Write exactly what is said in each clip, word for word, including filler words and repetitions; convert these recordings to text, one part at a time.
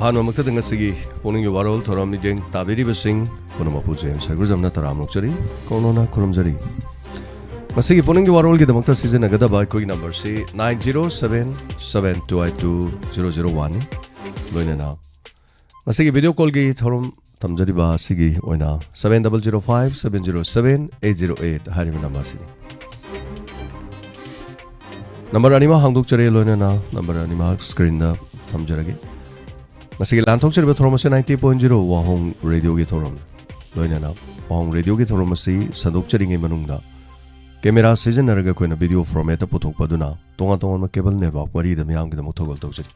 ꯑꯍꯥꯟꯕꯃꯛꯇꯗ ꯉꯁꯤꯒꯤ ꯄꯨꯛꯅꯤꯡꯒꯤ ꯋꯥꯔꯣꯜ ꯊꯧꯔꯝ ꯃꯤꯠꯌꯦꯡ ꯇꯥꯕꯤꯔꯤꯕꯁꯤꯡ ꯄꯨꯝꯅꯃꯛꯄꯨ ꯖꯦꯝꯁ ꯍꯩꯒ꯭ꯔꯨꯖꯝꯅ ꯇꯔꯥꯝꯅ ꯑꯣꯛꯆꯔꯤ, ꯀꯧꯅꯣꯅ ꯈꯨꯔꯨꯝꯖꯔꯤ꯫ ꯉꯁꯤꯒꯤ ꯄꯨꯛꯅꯤꯡꯒꯤ ꯋꯥꯔꯣꯜꯒꯤꯗꯃꯛꯇ ꯁꯤꯖꯤꯟꯅꯒꯗꯕ ꯑꯩꯈꯣꯏꯒꯤ ꯅꯝꯕꯔꯁꯤ nine zero seven seven two eight two zero zero one ꯅꯤ꯫ ꯂꯣꯏꯅꯅ ꯉꯁꯤꯒꯤ ꯚꯤꯗꯤꯑꯣ ꯀꯣꯜꯒꯤ ꯊꯧꯔꯝ ꯊꯝꯖꯔꯤꯕ ꯑꯁꯤꯒꯤ ꯑꯣꯏꯅ seven double zero five seven zero seven eight zero eight ꯍꯥꯏꯔꯤꯕ ꯅꯝꯕꯔ ꯑꯁꯤꯅꯤ꯫ ꯅꯝꯕꯔ ꯑꯅꯤꯃꯛ ꯍꯥꯡꯗꯣꯛꯆꯔꯦ, ꯂꯣꯏꯅꯅ ꯅꯝꯕꯔ ꯑꯅꯤꯃꯛ ꯁ꯭ꯀ꯭ꯔꯤꯟꯗ ꯊꯝꯖꯔꯒꯦ꯫ ꯉꯁꯤꯒꯤ ꯂꯥꯟꯊꯣꯛꯆꯔꯤꯕ ꯊꯧꯔꯝ ꯑꯁꯤ ninety point zero ꯋꯥꯍꯣꯡ ꯔꯦꯗꯤꯑꯣꯒꯤ ꯊꯧꯔꯝ, ꯂꯣꯏꯅꯅ ꯋꯥꯍꯣꯡ ꯔꯦꯗꯤꯑꯣꯒꯤ ꯊꯧꯔꯝ ꯑꯁꯤ ꯁꯟꯗꯣꯛꯆꯔꯤꯉꯩ ꯃꯅꯨꯡꯗ ꯀꯦꯃꯦꯔꯥ ꯁꯤꯖꯤꯟꯅꯔꯒ ꯑꯩꯈꯣꯏꯅ ꯚꯤꯗꯤꯑꯣ ꯐꯣꯔꯃꯦꯠꯇ ꯄꯨꯊꯣꯛꯄ ꯑꯗꯨꯅ ꯇꯣꯉꯥꯟ ꯇꯣꯉꯥꯟꯕ ꯀꯦꯕꯜ ꯅꯦꯠꯋꯥꯔꯛ ꯃꯔꯤꯗ ꯃꯤꯌꯥꯝꯒꯤꯗꯃꯛ ꯊꯧꯒꯜ ꯇꯧꯖꯔꯤ꯫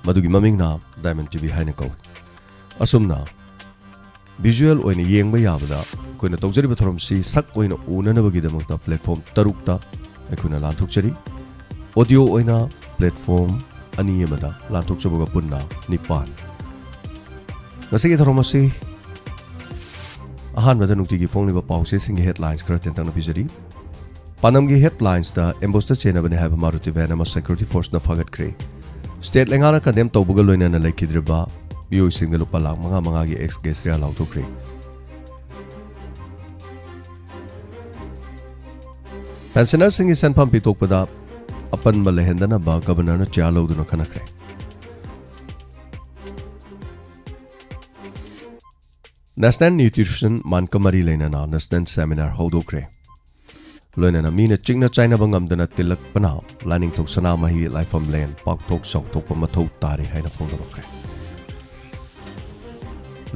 ꯃꯗꯨꯒꯤ ꯃꯃꯤꯡꯅ ꯗꯥꯏꯃꯟ ꯇꯤꯚꯤ ꯍꯥꯏꯅ ꯀꯧꯏ꯫ ꯑꯁꯨꯝꯅ ꯚꯤꯖꯨꯑꯦꯜ ꯑꯣꯏꯅ ꯌꯦꯡꯕ ꯌꯥꯕꯗ ꯑꯩꯈꯣꯏꯅ ꯇꯧꯖꯔꯤꯕ ꯊꯧꯔꯝꯁꯤ ꯁꯛ ꯑꯣꯏꯅ ꯎꯅꯅꯕꯒꯤꯗꯃꯛꯇ ꯄ꯭ꯂꯦꯠꯐꯣꯝ ꯇꯔꯨꯛꯇ ꯑꯩꯈꯣꯏꯅ ꯂꯥꯟꯊꯣꯛꯆꯔꯤ꯫ ꯑꯣꯗꯤꯑꯣ ꯑꯣꯏꯅ ꯄ꯭ꯂꯦꯠꯐꯣꯝ ꯑꯅꯤ ꯑꯃꯗ ꯂꯥꯟꯊꯣꯛꯆꯕꯒ ꯄꯨꯟꯅ ꯅꯤꯄꯥꯟ꯫ ꯉꯁꯤꯒꯤ ꯊꯧꯔꯝ ꯑꯁꯤ ꯑꯍꯥꯟꯕꯗ ꯅꯨꯡꯇꯤꯒꯤ ꯐꯣꯡꯂꯤꯕ ꯄꯥꯎꯆꯦꯁꯤꯡꯒꯤ ꯍꯦꯗꯂꯥꯏꯟꯁ ꯈꯔ ꯇꯦꯟꯇꯛꯅ ꯄꯤꯖꯔꯤ꯫ ꯄꯥꯟꯗꯝꯒꯤ ꯍꯦꯗꯂꯥꯏꯟꯁꯇ ꯑꯦꯝꯕꯨꯁꯇ ꯆꯦꯟꯅꯕꯅꯤ ꯍꯥꯏꯕ ꯃꯥꯔꯨꯇꯤ ꯚꯦꯟ ꯑꯃ ꯁꯦꯀ꯭ꯌꯨꯔꯤꯇꯤ ꯐꯣꯔꯁꯅ ꯐꯥꯒꯠꯈ꯭ꯔꯦ꯫ ꯁ꯭ꯇꯦꯠ ꯂꯩꯉꯥꯛꯅ ꯀꯟꯗꯦꯝ ꯇꯧꯕꯒ ꯂꯣꯏꯅꯅ ꯂꯩꯈꯤꯗ꯭ꯔꯤꯕ ꯃꯤꯑꯣꯏꯁꯤꯡꯗ ꯂꯨꯄꯥ ꯂꯥꯈ ꯃꯉꯥ ꯃꯉꯥꯒꯤ ꯑꯦꯛꯁ ꯒ꯭ꯔꯦꯁꯤꯌꯥ ꯂꯥꯎꯊꯣꯛꯈ꯭ꯔꯦ꯫ ꯄꯦꯟꯁꯅꯔꯁꯤꯡꯒꯤ ꯁꯦꯟꯐꯝ ꯄꯤꯊꯣꯛꯄꯗ ꯑꯄꯟꯕ ꯂꯩꯍꯟꯗꯅꯕ ꯒꯕꯔꯅꯔꯅ ꯆꯤꯌꯥꯔ ꯂꯧꯗꯨꯅ ꯈꯟꯅꯈ꯭ꯔꯦ꯫ ꯅꯦꯁꯅꯦꯜ ꯅ꯭ꯌꯨꯇ꯭ꯔꯤꯁꯟ ꯃꯟꯀ ꯃꯔꯤ ꯂꯩꯅꯅ ꯅꯦꯁꯅꯦꯜ ꯁꯦꯃꯤꯅꯥꯔ ꯍꯧꯗꯣꯛꯈ꯭ꯔꯦ꯫ ꯂꯣꯏꯅꯅ ꯃꯤꯅ ꯆꯤꯛꯅ ꯆꯥꯏꯅꯕ ꯉꯝꯗꯅ ꯇꯤꯜꯂꯛꯄꯅ ꯂꯥꯏꯅꯤꯡꯊꯧ ꯁꯅꯥꯃꯍꯤ ꯂꯥꯏꯐꯝꯂꯦꯟ ꯄꯥꯛꯊꯣꯛ ꯆꯥꯎꯊꯣꯛꯄ ꯃꯊꯧ ꯇꯥꯔꯤ ꯍꯥꯏꯅ ꯐꯣꯡꯗꯣꯔꯛꯈ꯭ꯔꯦ꯫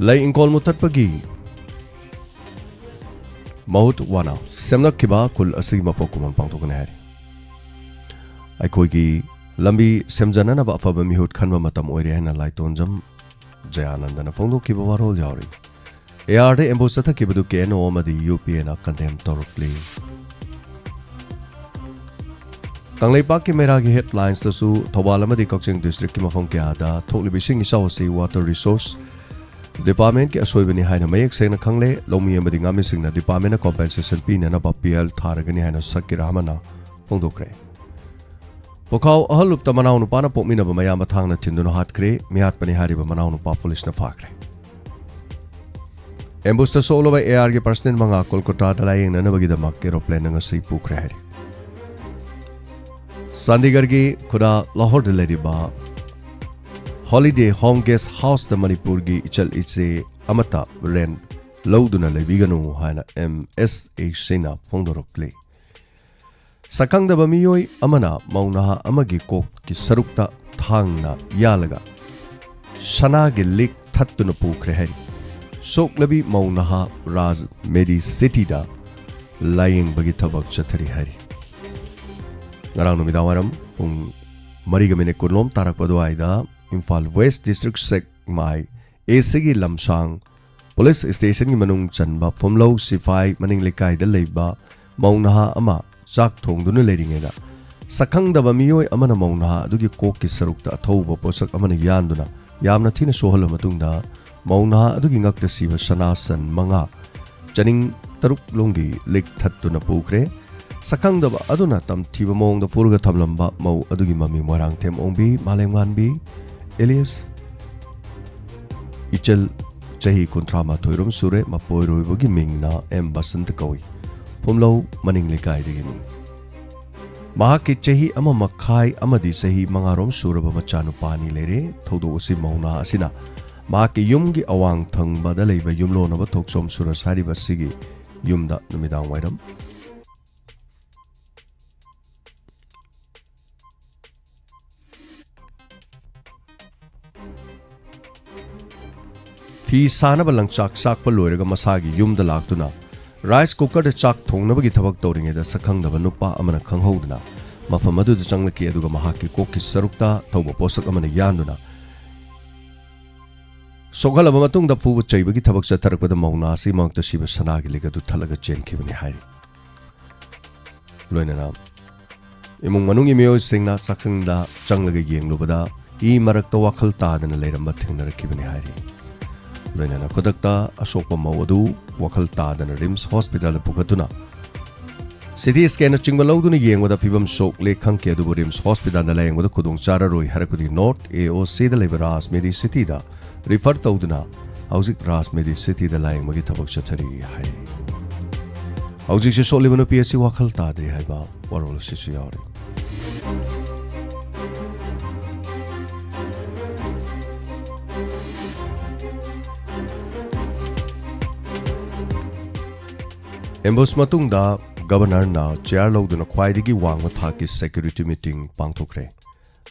ꯂꯩ ꯏꯪꯈꯣꯜ ꯃꯨꯊꯠꯄꯒꯤ ꯃꯍꯨꯠ ꯋꯥꯅ ꯁꯦꯝꯂꯛꯈꯤꯕ ꯈꯨꯜ ꯑꯁꯤꯒꯤ ꯃꯄꯣꯛ ꯀꯨꯝꯑꯣꯟ ꯄꯥꯡꯊꯣꯛꯀꯅꯤ ꯍꯥꯏꯔꯤ꯫ ꯑꯩꯈꯣꯏꯒꯤ ꯂꯝꯕꯤ ꯁꯦꯝꯖꯅꯅꯕ ꯑꯐꯕ ꯃꯤꯍꯨꯠ ꯈꯟꯕ ꯃꯇꯝ ꯑꯣꯏꯔꯦ ꯍꯥꯏꯅ ꯂꯥꯏꯇꯣꯟꯖꯝ ꯖꯌꯥꯅꯟꯗꯅ ꯐꯣꯡꯗꯣꯛꯈꯤꯕ ꯋꯥꯔꯣꯜ ꯌꯥꯎꯔꯤ꯫ ꯑꯦ ꯑꯥꯔꯗ ꯑꯦꯝꯕꯨꯁ ꯆꯠꯊꯈꯤꯕꯗꯨ ꯀꯦ ꯑꯦꯟ ꯑꯣ ꯑꯃꯗꯤ ꯌꯨ ꯄꯤ ꯑꯦꯅ ꯀꯟꯗꯦꯝ ꯇꯧꯔꯛꯂꯤ꯫ ꯀꯪꯂꯩꯄꯥꯛꯀꯤ ꯃꯦꯔꯥꯒꯤ ꯍꯦꯗꯂꯥꯏꯟꯁꯇꯁꯨ ꯊꯧꯕꯥꯜ ꯑꯃꯗꯤ ꯀꯛꯆꯤꯡ ꯗꯤꯁꯇ꯭ꯔꯤꯛꯀꯤ ꯃꯐꯝ ꯀꯌꯥꯗ ꯊꯣꯛꯂꯤꯕ ꯏꯁꯤꯡ ꯏꯆꯥꯎ ꯑꯁꯤ ꯋꯥꯇꯔ ꯔꯤꯁꯣꯔꯁ ꯗꯤꯄꯥꯔꯠꯃꯦꯟꯠꯀꯤ ꯑꯁꯣꯏꯕꯅꯤ ꯍꯥꯏꯅ ꯃꯌꯦꯛ ꯁꯦꯡꯅ ꯈꯪꯂꯦ꯫ ꯂꯧꯃꯤ ꯑꯃꯗꯤ ꯉꯥꯃꯤꯁꯤꯡꯅ ꯗꯤꯄꯥꯔꯠꯃꯦꯟꯠꯅ ꯀꯣꯝꯄꯦꯟꯁꯦꯁꯟ ꯄꯤꯅꯅꯕ ꯄꯤ ꯑꯦꯜ ꯊꯥꯔꯒꯅꯤ ꯍꯥꯏꯅ ꯁꯛꯀꯤ ꯔꯍꯃꯟꯅ ꯐꯣꯡꯗꯣꯛꯈ꯭ꯔꯦ꯫ ꯄꯨꯈꯥꯎ ꯑꯍꯜꯂꯨꯞꯇ ꯃꯅꯥꯎꯅꯨꯄꯥꯅ ꯄꯣꯛꯃꯤꯟꯅꯕ ꯃꯌꯥꯝꯕ ꯊꯥꯡꯅ ꯊꯤꯟꯗꯨꯅ ꯍꯥꯠꯈ꯭ꯔꯦ꯫ ꯃꯤꯍꯥꯠꯄꯅꯤ ꯍꯥꯏꯔꯤꯕ ꯃꯅꯥꯎꯅꯨꯄꯥ ꯄꯨꯂꯤꯁꯅ ꯐꯥꯈ꯭ꯔꯦ꯫ ꯑꯦꯝꯕꯨꯁꯇ ꯁꯣꯛꯂꯕ ꯑꯦ ꯑꯥꯔꯒꯤ ꯄꯔꯁꯅꯦꯜ ꯃꯉꯥ ꯀꯣꯜꯀꯇꯥꯗ ꯂꯥꯌꯦꯡꯅꯅꯕꯒꯤꯗꯃꯛ ꯑꯦꯔꯣꯄ꯭ꯂꯦꯟꯅ ꯉꯁꯤ ꯄꯨꯈ꯭ꯔꯦ ꯍꯥꯏꯔꯤ꯫ ꯆꯥꯟꯗꯤꯒꯔꯒꯤ ꯈꯨꯗꯥ ꯂꯥꯍꯣꯔꯗ ꯂꯩꯔꯤꯕ ꯍꯣꯂꯤꯗꯦ ꯍꯣꯝ ꯒꯦꯁ ꯍꯥꯎꯁꯇ ꯃꯅꯤꯄꯨꯔꯒꯤ ꯏꯆꯜ ꯏꯆꯦ ꯑꯃꯠꯇ ꯔꯦꯟ ꯂꯧꯗꯨꯅ ꯂꯩꯕꯤꯒꯅꯨ ꯍꯥꯏꯅ ꯑꯦꯝ ꯑꯦꯁ ꯑꯦ ꯁꯤꯅ ꯐꯣꯡꯗꯣꯔꯛꯂꯤ꯫ ꯁꯛꯈꯪꯗꯕ ꯃꯤꯑꯣꯏ ꯑꯃꯅ ꯃꯧ ꯅꯍꯥ ꯑꯃꯒꯤ ꯀꯣꯛꯀꯤ ꯁꯔꯨꯛꯇ ꯊꯥꯡꯅ ꯌꯥꯜꯂꯒ ꯁꯅꯥꯒꯤ ꯂꯤꯛ ꯊꯠꯇꯨꯅ ꯄꯨꯈ꯭ꯔꯦ ꯍꯥꯏꯔꯤ꯫ ꯁꯣꯛꯂꯕꯤ ꯃꯧ ꯅꯍꯥ ꯔꯥꯖ ꯃꯦꯗꯤ ꯁꯤꯇꯤꯗ ꯂꯥꯌꯦꯡꯕꯒꯤ ꯊꯕꯛ ꯆꯠꯊꯔꯤ ꯍꯥꯏꯔꯤ꯫ ꯉꯔꯥꯡ ꯅꯨꯃꯤꯗꯥꯡ ꯋꯥꯏꯔꯝ ꯄꯨꯡ ꯃꯔꯤꯒ ꯃꯤꯅꯤꯠ ꯀꯨꯟꯂꯣꯝ ꯇꯥꯔꯛꯄ ꯑꯗꯨꯋꯥꯏꯗ ꯏꯝꯐꯥꯜ ꯋꯦꯁ ꯗꯤꯁꯇ꯭ꯔꯤꯛ ꯁꯦꯛꯃꯥꯏ ꯑꯦꯁꯤꯒꯤ ꯂꯝꯁꯥꯡ ꯄꯨꯂꯤꯁ ꯁ꯭ꯇꯦꯁꯟꯒꯤ ꯃꯅꯨꯡ ꯆꯟꯕ ꯐꯨꯝꯂꯧ ꯁꯤꯐꯥꯏ ꯃꯅꯤꯡ ꯂꯩꯀꯥꯏꯗ ꯂꯩꯕ ꯃꯧ ꯅꯍꯥ ꯑꯃ ꯆꯥꯛ ꯊꯣꯡꯗꯨꯅ ꯂꯩꯔꯤꯉꯩꯗ ꯁꯛꯈꯪꯗꯕ ꯃꯤꯑꯣꯏ ꯑꯃꯅ ꯃꯧ ꯅꯍꯥ ꯑꯗꯨꯒꯤ ꯀꯣꯛꯀꯤ ꯁꯔꯨꯛꯇ ꯑꯊꯧꯕ ꯄꯣꯠꯁꯛ ꯑꯃꯅ ꯌꯥꯟꯗꯨꯅ ꯌꯥꯝꯅ ꯊꯤꯅ ꯁꯣꯛꯍꯜꯂꯕ ꯃꯇꯨꯡꯗ ꯃꯧ ꯅꯍꯥ ꯑꯗꯨꯒꯤ ꯉꯛꯇ ꯁꯤꯕ ꯁꯅꯥ ꯁꯟ ꯃꯉꯥ, ꯆꯅꯤꯡ ꯇꯔꯨꯛ ꯂꯣꯝꯒꯤ ꯂꯤꯛ ꯊꯠꯇꯨꯅ ꯄꯨꯈ꯭ꯔꯦ꯫ ꯁꯛꯈꯪꯗꯕ ꯑꯗꯨꯅ ꯇꯝꯊꯤꯕ ꯃꯑꯣꯡꯗ ꯄꯨꯔꯒ ꯊꯝꯂꯝꯕ ꯃꯧ ꯑꯗꯨꯒꯤ ꯃꯃꯤꯡ ꯃꯣꯏꯔꯥꯡꯊꯦꯝ ꯑꯣꯡꯕꯤ ꯃꯥꯂꯦꯝꯉꯥꯟꯕꯤ ꯑꯦꯂꯤꯌꯁ ꯏꯆꯜ, ꯆꯍꯤ ꯀꯨꯟꯊ꯭ꯔꯥ ꯃꯥꯊꯣꯏ ꯔꯣꯝ ꯁꯨꯔꯦ꯫ ꯃꯄꯣꯏꯔꯣꯏꯕꯒꯤ ꯃꯤꯡꯅ ꯑꯦꯝ ꯕꯁꯟꯇ ꯀꯧꯏ꯫ ꯐꯨꯝꯂꯧ ꯃꯅꯤꯡ ꯂꯩꯀꯥꯏꯗꯒꯤꯅꯤ꯫ ꯃꯍꯥꯛꯀꯤ ꯆꯍꯤ ꯑꯃ ꯃꯈꯥꯏ ꯑꯃꯗꯤ ꯆꯍꯤ ꯃꯉꯥ ꯔꯣꯝ ꯁꯨꯔꯕ ꯃꯆꯥꯅꯨꯄꯥ ꯑꯅꯤ ꯂꯩꯔꯦ꯫ ꯊꯧꯗꯣꯛ ꯑꯁꯤ ꯃꯧ ꯅꯍꯥ ꯑꯁꯤꯅ ꯃꯍꯥꯛꯀꯤ ꯌꯨꯝꯒꯤ ꯑꯋꯥꯡ ꯊꯪꯕꯗ ꯂꯩꯕ ꯌꯨꯝꯂꯣꯟꯅꯕ ꯊꯣꯛꯆꯣꯝ ꯁꯨꯔꯁ ꯍꯥꯏꯔꯤꯕ ꯑꯁꯤꯒꯤ ꯌꯨꯝꯗ ꯅꯨꯃꯤꯗꯥꯡ ꯋꯥꯏꯔꯝ ꯐꯤ ꯁꯥꯅꯕ ꯂꯪꯆꯥꯛ ꯆꯥꯛꯄ ꯂꯣꯏꯔꯒ ꯃꯁꯥꯒꯤ ꯌꯨꯝꯗ ꯂꯥꯛꯇꯨꯅ ꯔꯥꯏꯁ ꯀꯨꯀꯔꯗ ꯆꯥꯛ ꯊꯣꯡꯅꯕꯒꯤ ꯊꯕꯛ ꯇꯧꯔꯤꯉꯩꯗ ꯁꯛꯈꯪꯗꯕ ꯅꯨꯄꯥ ꯑꯃꯅ ꯈꯪꯍꯧꯗꯅ ꯃꯐꯝ ꯑꯗꯨꯗ ꯆꯪꯂꯛꯈꯤ, ꯑꯗꯨꯒ ꯃꯍꯥꯛꯀꯤ ꯀꯣꯛꯀꯤ ꯁꯔꯨꯛꯇ ꯊꯧꯕ ꯄꯣꯠꯁꯛ ꯑꯃꯅ ꯌꯥꯟꯗꯨꯅ ꯁꯣꯛꯍꯜꯂꯕ ꯃꯇꯨꯡꯗ ꯐꯨꯕ ꯆꯩꯕꯒꯤ ꯊꯕꯛ ꯆꯠꯊꯔꯛꯄꯗ ꯃꯧ ꯅꯍꯥ ꯑꯁꯤ ꯃꯉꯛꯇ ꯁꯤꯕ ꯁꯅꯥꯒꯤ ꯂꯤꯛ ꯑꯗꯨ ꯊꯠꯂꯒ ꯆꯦꯟꯈꯤꯕꯅꯤ ꯍꯥꯏꯔꯤ꯫ ꯂꯣꯏꯅꯅ ꯏꯃꯨꯡ ꯃꯅꯨꯡꯒꯤ ꯃꯤꯑꯣꯏꯁꯤꯡꯅ ꯆꯥꯛꯁꯪꯗ ꯆꯪꯂꯒ ꯌꯦꯡꯂꯨꯕꯗ ꯏ ꯃꯔꯛꯇ ꯋꯥꯈꯜ ꯇꯥꯗꯅ ꯂꯩꯔꯝꯕ ꯊꯦꯡꯅꯔꯛꯈꯤꯕꯅꯤ ꯍꯥꯏꯔꯤ꯫ ꯂꯣꯏꯅꯅ ꯈꯨꯗꯛꯇ ꯑꯁꯣꯛꯄ ꯃꯧ ꯑꯗꯨ ꯋꯥꯈꯜ ꯇꯥꯗꯅ ꯔꯤꯝꯁ ꯍꯣꯁꯄꯤꯇꯥꯜꯗ ꯄꯨꯈꯠꯇꯨꯅ ꯁꯤ ꯇꯤ ꯁ꯭ꯀꯦꯟꯅꯆꯤꯡꯕ ꯂꯧꯗꯨꯅ ꯌꯦꯡꯕꯗ ꯐꯤꯕꯝ ꯁꯣꯛꯂꯦ ꯈꯪꯈꯤ, ꯑꯗꯨꯕꯨ ꯔꯤꯝꯁ ꯍꯣꯁꯄꯤꯇꯥꯜꯗ ꯂꯥꯌꯦꯡꯕꯗ ꯈꯨꯗꯣꯡ ꯆꯥꯔꯔꯣꯏ ꯍꯥꯏꯔꯛꯄꯗꯒꯤ ꯅꯣꯔꯠ ꯑꯦ ꯑꯣ ꯁꯤꯗ ꯂꯩꯕ ꯔꯥꯖ ꯃꯦꯗꯤ ꯁꯤꯇꯤꯗ ꯔꯤꯐꯔ ꯇꯧꯗꯨꯅ ꯍꯧꯖꯤꯛ ꯔꯥꯖ ꯃꯦꯗꯤ ꯁꯤꯇꯤꯗ ꯂꯥꯌꯦꯡꯕꯒꯤ ꯊꯕꯛ ꯆꯠꯊꯔꯤ ꯍꯥꯏ꯫ ꯍꯧꯖꯤꯛꯁꯦ ꯁꯣꯛꯂꯤꯕ ꯅꯨꯄꯤ ꯑꯁꯤ ꯋꯥꯈꯜ ꯇꯥꯗ꯭ꯔꯤ ꯍꯥꯏꯕ ꯋꯥꯔꯣꯜ ꯑꯁꯤꯁꯨ ꯌꯥꯎꯔꯤ꯫ ꯑꯦꯝꯕꯨꯁ ꯃꯇꯨꯡꯗ ꯒꯕꯔꯅꯔꯅ ꯆꯤꯌꯥꯔ ꯂꯧꯗꯨꯅ ꯈ꯭ꯋꯥꯏꯗꯒꯤ ꯋꯥꯡꯕ ꯊꯥꯛꯀꯤ ꯁꯦꯀ꯭ꯌꯨꯔꯤꯇꯤ ꯃꯤꯇꯤꯡ ꯄꯥꯡꯊꯣꯛꯈ꯭ꯔꯦ꯫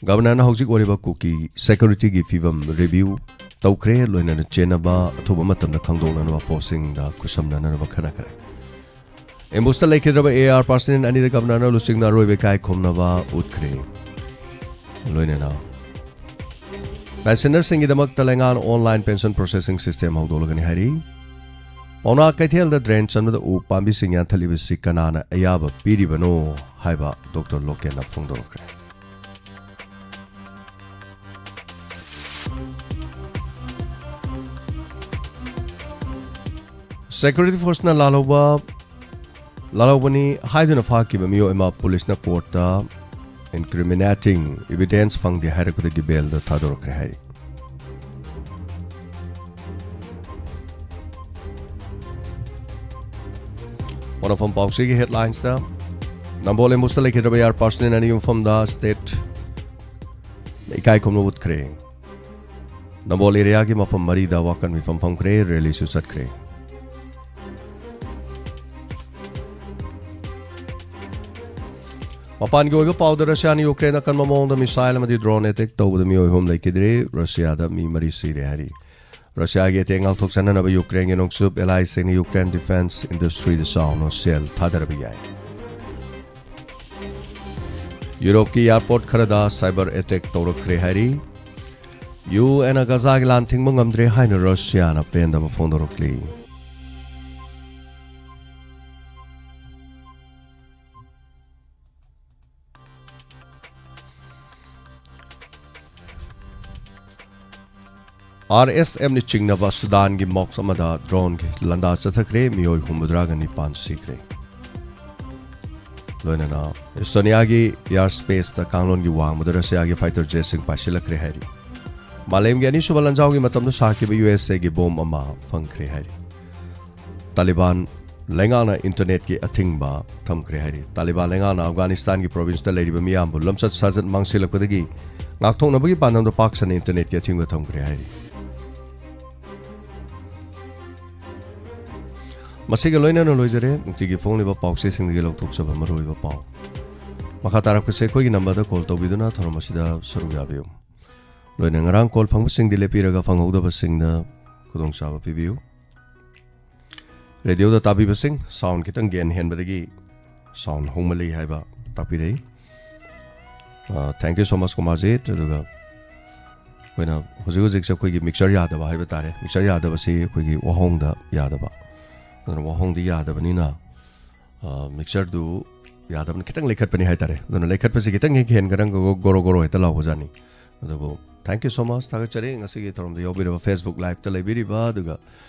ꯒꯕꯔꯅꯔꯅ ꯍꯧꯖꯤꯛ ꯑꯣꯏꯔꯤꯕ ꯀꯨꯀꯤ ꯁꯦꯀ꯭ꯌꯨꯔꯤꯇꯤꯒꯤ ꯐꯤꯕꯝ ꯔꯤꯚꯤꯌꯨ ꯇꯧꯈ꯭ꯔꯦ, ꯂꯣꯏꯅꯅ ꯆꯦꯟꯅꯕ ꯑꯊꯨꯕ ꯃꯇꯝꯗ ꯈꯪꯗꯣꯛꯅꯅꯕ ꯐꯣꯔꯁꯁꯤꯡꯗ ꯈꯨꯠꯁꯝꯅꯅꯕ ꯈꯟꯅꯈ꯭ꯔꯦ꯫ ꯑꯦꯝꯕꯨꯁꯇ ꯂꯩꯈꯤꯗ꯭ꯔꯕ ꯑꯦ ꯑꯥꯔ ꯄꯥꯔꯁꯅꯦꯜ ꯑꯅꯤꯗ ꯒꯕꯔꯅꯔꯅ ꯂꯨꯆꯤꯡꯅ ꯑꯔꯣꯏꯕ ꯏꯀꯥꯏ ꯈꯨꯝꯅꯕ ꯎꯠꯈ꯭ꯔꯦ꯫ ꯂꯣꯏꯅꯅ ꯄꯦꯟꯁꯅꯔꯁꯤꯡꯒꯤꯗꯃꯛꯇ ꯂꯩꯉꯥꯛꯅ ꯑꯣꯟꯂꯥꯏꯟ ꯄꯦꯟꯁꯟ ꯄ꯭ꯔꯣꯁꯦꯁꯤꯡ ꯁꯤꯁꯇꯦꯝ ꯍꯧꯗꯣꯛꯂꯒꯅꯤ ꯍꯥꯏꯔꯤ꯫ ꯄꯥꯎꯅꯥ ꯀꯩꯊꯦꯜꯗ ꯗ꯭ꯔꯦꯟ ꯆꯟꯕꯗ ꯎ ꯄꯥꯝꯕꯤꯁꯤꯡ ꯌꯥꯟꯊꯠꯂꯤꯕꯁꯤ ꯀꯅꯥꯅ ꯑꯌꯥꯕ ꯄꯤꯔꯤꯕꯅꯣ ꯍꯥꯏꯕ ꯗꯣꯛꯇꯔ ꯂꯣꯀꯦꯟꯅ ꯐꯣꯡꯗꯣꯔꯛꯈ꯭ꯔꯦ꯫ ꯁꯦꯀ꯭ꯌꯨꯔꯤꯇꯤ ꯐꯣꯔꯁꯅ ꯂꯥꯜꯍꯧꯕ, ꯂꯥꯜꯍꯧꯕꯅꯤ ꯍꯥꯏꯗꯨꯅ ꯐꯥꯈꯤꯕ ꯃꯤꯑꯣꯏ ꯑꯃ ꯄꯨꯂꯤꯁꯅ ꯀꯣꯔꯠꯇ ꯏꯟꯀ꯭ꯔꯤꯃꯤꯅꯦꯇꯤꯡ ꯏꯚꯤꯗꯦꯟꯁ ꯐꯪꯗꯦ ꯍꯥꯏꯔꯛꯄꯗꯒꯤ ꯕꯦꯜꯗ ꯊꯥꯗꯣꯔꯛꯈ꯭ꯔꯦ ꯍꯥꯏꯔꯤ꯫ ꯋꯥꯅꯣꯐꯝ ꯄꯥꯎꯆꯦꯒꯤ ꯍꯦꯗꯂꯥꯏꯟꯁꯇ, ꯅꯝꯕꯣꯜ ꯑꯦꯝꯕꯨꯁꯇ ꯂꯩꯈꯤꯗ꯭ꯔꯕ ꯑꯦꯌꯥꯔ ꯄꯥꯔꯁꯅꯦꯜ ꯑꯅꯤ ꯃꯐꯝꯗ ꯁ꯭ꯇꯦꯠ ꯏꯀꯥꯏ ꯈꯨꯝꯅꯕ ꯎꯠꯈ꯭ꯔꯦ꯫ ꯅꯝꯕꯣꯜ ꯑꯦꯔꯤꯌꯥꯒꯤ ꯃꯐꯝ ꯃꯔꯤꯗ ꯋꯥꯀꯟ ꯃꯤꯐꯝ ꯐꯝꯈ꯭ꯔꯦ, ꯔꯦꯂꯤꯁꯨ ꯆꯠꯈ꯭ꯔꯦ꯫ ꯃꯄꯥꯟꯒꯤ ꯑꯣꯏꯕ ꯄꯥꯎꯗ, ꯔꯁꯤꯌꯥꯅ ꯌꯨꯀ꯭ꯔꯦꯟꯗ ꯑꯀꯟꯕ ꯃꯑꯣꯡꯗ ꯃꯤꯁꯥꯏꯜ ꯑꯃꯗꯤ ꯗ꯭ꯔꯣꯟ ꯑꯦꯇꯦꯛ ꯇꯧꯕꯗ ꯃꯤꯑꯣꯏ ꯑꯍꯨꯝ ꯂꯩꯈꯤꯗ꯭ꯔꯦ, ꯔꯁꯤꯌꯥꯗ ꯃꯤ ꯃꯔꯤ ꯁꯤꯔꯦ ꯍꯥꯏꯔꯤ꯫ ꯔꯁꯤꯌꯥꯒꯤ ꯑꯇꯦꯛ ꯉꯥꯛꯊꯣꯛꯆꯅꯅꯕ ꯌꯨꯀ꯭ꯔꯦꯟꯒꯤ ꯅꯣꯡꯆꯨꯞ ꯑꯦꯂꯥꯏꯁꯤꯡꯅ ꯌꯨꯀ꯭ꯔꯦꯟ ꯗꯤꯐꯦꯟꯁ ꯏꯟꯗꯁꯇ꯭ꯔꯤꯗ ꯆꯥꯎꯅ ꯁꯦꯜ ꯊꯥꯗꯔꯕ ꯌꯥꯏ꯫ ꯌꯨꯔꯣꯞꯀꯤ ꯑꯦꯌꯥꯔꯄꯣꯔꯠ ꯈꯔꯗ ꯁꯥꯏꯕꯔ ꯑꯦꯇꯦꯛ ꯇꯧꯔꯛꯈ꯭ꯔꯦ ꯍꯥꯏꯔꯤ꯫ ꯌꯨ ꯑꯦꯟꯅ ꯒꯖꯥꯒꯤ ꯂꯥꯟ ꯊꯤꯡꯕ ꯉꯝꯗ꯭ꯔꯦ ꯍꯥꯏꯅ ꯔꯁꯤꯌꯥꯅ ꯄꯦꯟꯗꯕ ꯐꯣꯡꯗꯣꯔꯛꯂꯤ꯫ ꯑꯥꯔ ꯑꯦꯁ ꯑꯦꯝꯅ ꯆꯤꯡꯅꯕ ꯁꯨꯗꯥꯟꯒꯤ ꯃꯣꯛꯁ ꯑꯃꯗ ꯗ꯭ꯔꯣꯟꯒꯤ ꯂꯥꯟꯗꯥ ꯆꯠꯊꯈ꯭ꯔꯦ, ꯃꯤꯑꯣꯏ ꯍꯨꯝꯐꯨꯇꯔꯥꯒ ꯅꯤꯄꯥꯟ ꯁꯤꯈ꯭ꯔꯦ꯫ ꯂꯣꯏꯅꯅ ꯏꯁꯇꯣꯅꯤꯌꯥꯒꯤ ꯏꯌꯥꯔ ꯁ꯭ꯄꯦꯁꯇ ꯀꯥꯡꯂꯣꯟꯒꯤ ꯋꯥꯡꯃꯗ ꯔꯁꯤꯌꯥꯒꯤ ꯐꯥꯏꯇꯔ ꯖꯦꯠꯁꯤꯡ ꯄꯥꯏꯁꯤꯜꯂꯛꯈ꯭ꯔꯦ ꯍꯥꯏꯔꯤ꯫ ꯃꯥꯂꯦꯝꯒꯤ ꯑꯅꯤꯁꯨꯕ ꯂꯥꯟꯖꯥꯎꯒꯤ ꯃꯇꯝꯗ ꯁꯥꯈꯤꯕ ꯌꯨ ꯑꯦꯁ ꯑꯦꯒꯤ ꯕꯣꯝ ꯑꯃ ꯐꯪꯈ꯭ꯔꯦ ꯍꯥꯏꯔꯤ꯫ ꯇꯥꯂꯤꯕꯥꯟ ꯂꯩꯉꯥꯛꯅ ꯏꯟꯇꯔꯅꯦꯠꯀꯤ ꯑꯊꯤꯡꯕ ꯊꯝꯈ꯭ꯔꯦ ꯍꯥꯏꯔꯤ꯫ ꯇꯥꯂꯤꯕꯥꯟ ꯂꯩꯉꯥꯛꯅ ꯑꯐꯒꯥꯅꯤꯁꯇꯥꯟꯒꯤ ꯄ꯭ꯔꯣꯚꯤꯟꯁꯇ ꯂꯩꯔꯤꯕ ꯃꯤꯌꯥꯝꯕꯨ ꯂꯝꯆꯠ ꯁꯥꯖꯠ ꯃꯥꯡꯁꯤꯜꯂꯛꯄꯗꯒꯤ ꯉꯥꯛꯊꯣꯛꯅꯕꯒꯤ ꯄꯥꯟꯗꯝꯗ ꯄꯥꯛ ꯁꯟꯅ ꯏꯟꯇꯔꯅꯦꯠꯀꯤ ꯑꯊꯤꯡꯕ ꯊꯝꯈ꯭ꯔꯦ ꯍꯥꯏꯔꯤ꯫ ꯃꯁꯤꯒ ꯂꯣꯏꯅꯅ ꯂꯣꯏꯖꯔꯦ ꯅꯨꯡꯇꯤꯒꯤ ꯐꯣꯡꯂꯤꯕ ꯄꯥꯎꯆꯦꯁꯤꯡꯗꯒꯤ ꯂꯧꯊꯣꯛꯆꯕ ꯃꯔꯨꯑꯣꯏꯕ ꯄꯥꯎ꯫ ꯃꯈꯥ ꯇꯥꯔꯛꯄꯁꯦ ꯑꯩꯈꯣꯏꯒꯤ ꯅꯝꯕꯔꯗ ꯀꯣꯜ ꯇꯧꯕꯤꯗꯨꯅ ꯊꯧꯔꯝ ꯑꯁꯤꯗ ꯁꯔꯨꯛ ꯌꯥꯕꯤꯌꯨ꯫ ꯂꯣꯏꯅ ꯉꯔꯥꯡ ꯀꯣꯜ ꯐꯪꯕꯁꯤꯡꯗꯤ ꯂꯦꯞꯄꯤꯔꯒ ꯐꯪꯍꯧꯗꯕꯁꯤꯡꯗ ꯈꯨꯗꯣꯡꯆꯥꯕ ꯄꯤꯕꯤꯌꯨ꯫ ꯔꯦꯗꯤꯑꯣꯗ ꯇꯥꯕꯤꯕꯁꯤꯡ, ꯁꯥꯎꯟ ꯈꯤꯇꯪ ꯒꯦꯟ ꯍꯦꯟꯕꯗꯒꯤ ꯁꯥꯎꯟ ꯍꯧꯃꯜꯂꯤ ꯍꯥꯏꯕ ꯇꯥꯛꯄꯤꯔꯛꯏ꯫ Thank you so ꯃꯆ Kumarjit. ꯑꯗꯨꯒ ꯑꯩꯈꯣꯏꯅ ꯍꯧꯖꯤꯛ ꯍꯧꯖꯤꯛꯁꯦ ꯑꯩꯈꯣꯏꯒꯤ ꯃꯤꯛꯆꯔ ꯌꯥꯗꯕ ꯍꯥꯏꯕ ꯇꯥꯔꯦ, ꯃꯤꯛꯆꯔ ꯌꯥꯗꯕꯁꯤ ꯑꯩꯈꯣꯏꯒꯤ ꯋꯥꯍꯣꯡꯗ ꯌꯥꯗꯕ, ꯑꯗꯨꯅ ꯋꯥꯍꯣꯡꯗꯤ ꯌꯥꯗꯕꯅꯤꯅ ꯃꯤꯛꯆꯔꯗꯨ ꯌꯥꯗꯕꯅ ꯈꯤꯇꯪ ꯂꯩꯈꯠꯄꯅꯤ ꯍꯥꯏ ꯇꯥꯔꯦ꯫ ꯑꯗꯨꯅ ꯂꯩꯈꯠꯄꯁꯤ ꯈꯤꯇꯪ ꯍꯦꯛ ꯍꯦꯟꯈ꯭ꯔꯒ ꯒꯣꯔꯣ ꯒꯣꯔꯣ ꯍꯦꯛꯇ ꯂꯥꯎꯕꯖꯥꯠꯅꯤ꯫ ꯑꯗꯨꯕꯨ ꯊꯦꯡꯀ꯭ꯌꯨ ꯁꯣ ꯃꯆ, ꯊꯥꯒꯠꯆꯔꯤ꯫ ꯉꯁꯤꯒꯤ ꯊꯧꯔꯝꯗ ꯌꯥꯎꯕꯤꯔꯤꯕ Facebook ꯂꯥꯏꯞꯇ ꯂꯩꯕꯤꯔꯤꯕ, ꯑꯗꯨꯒ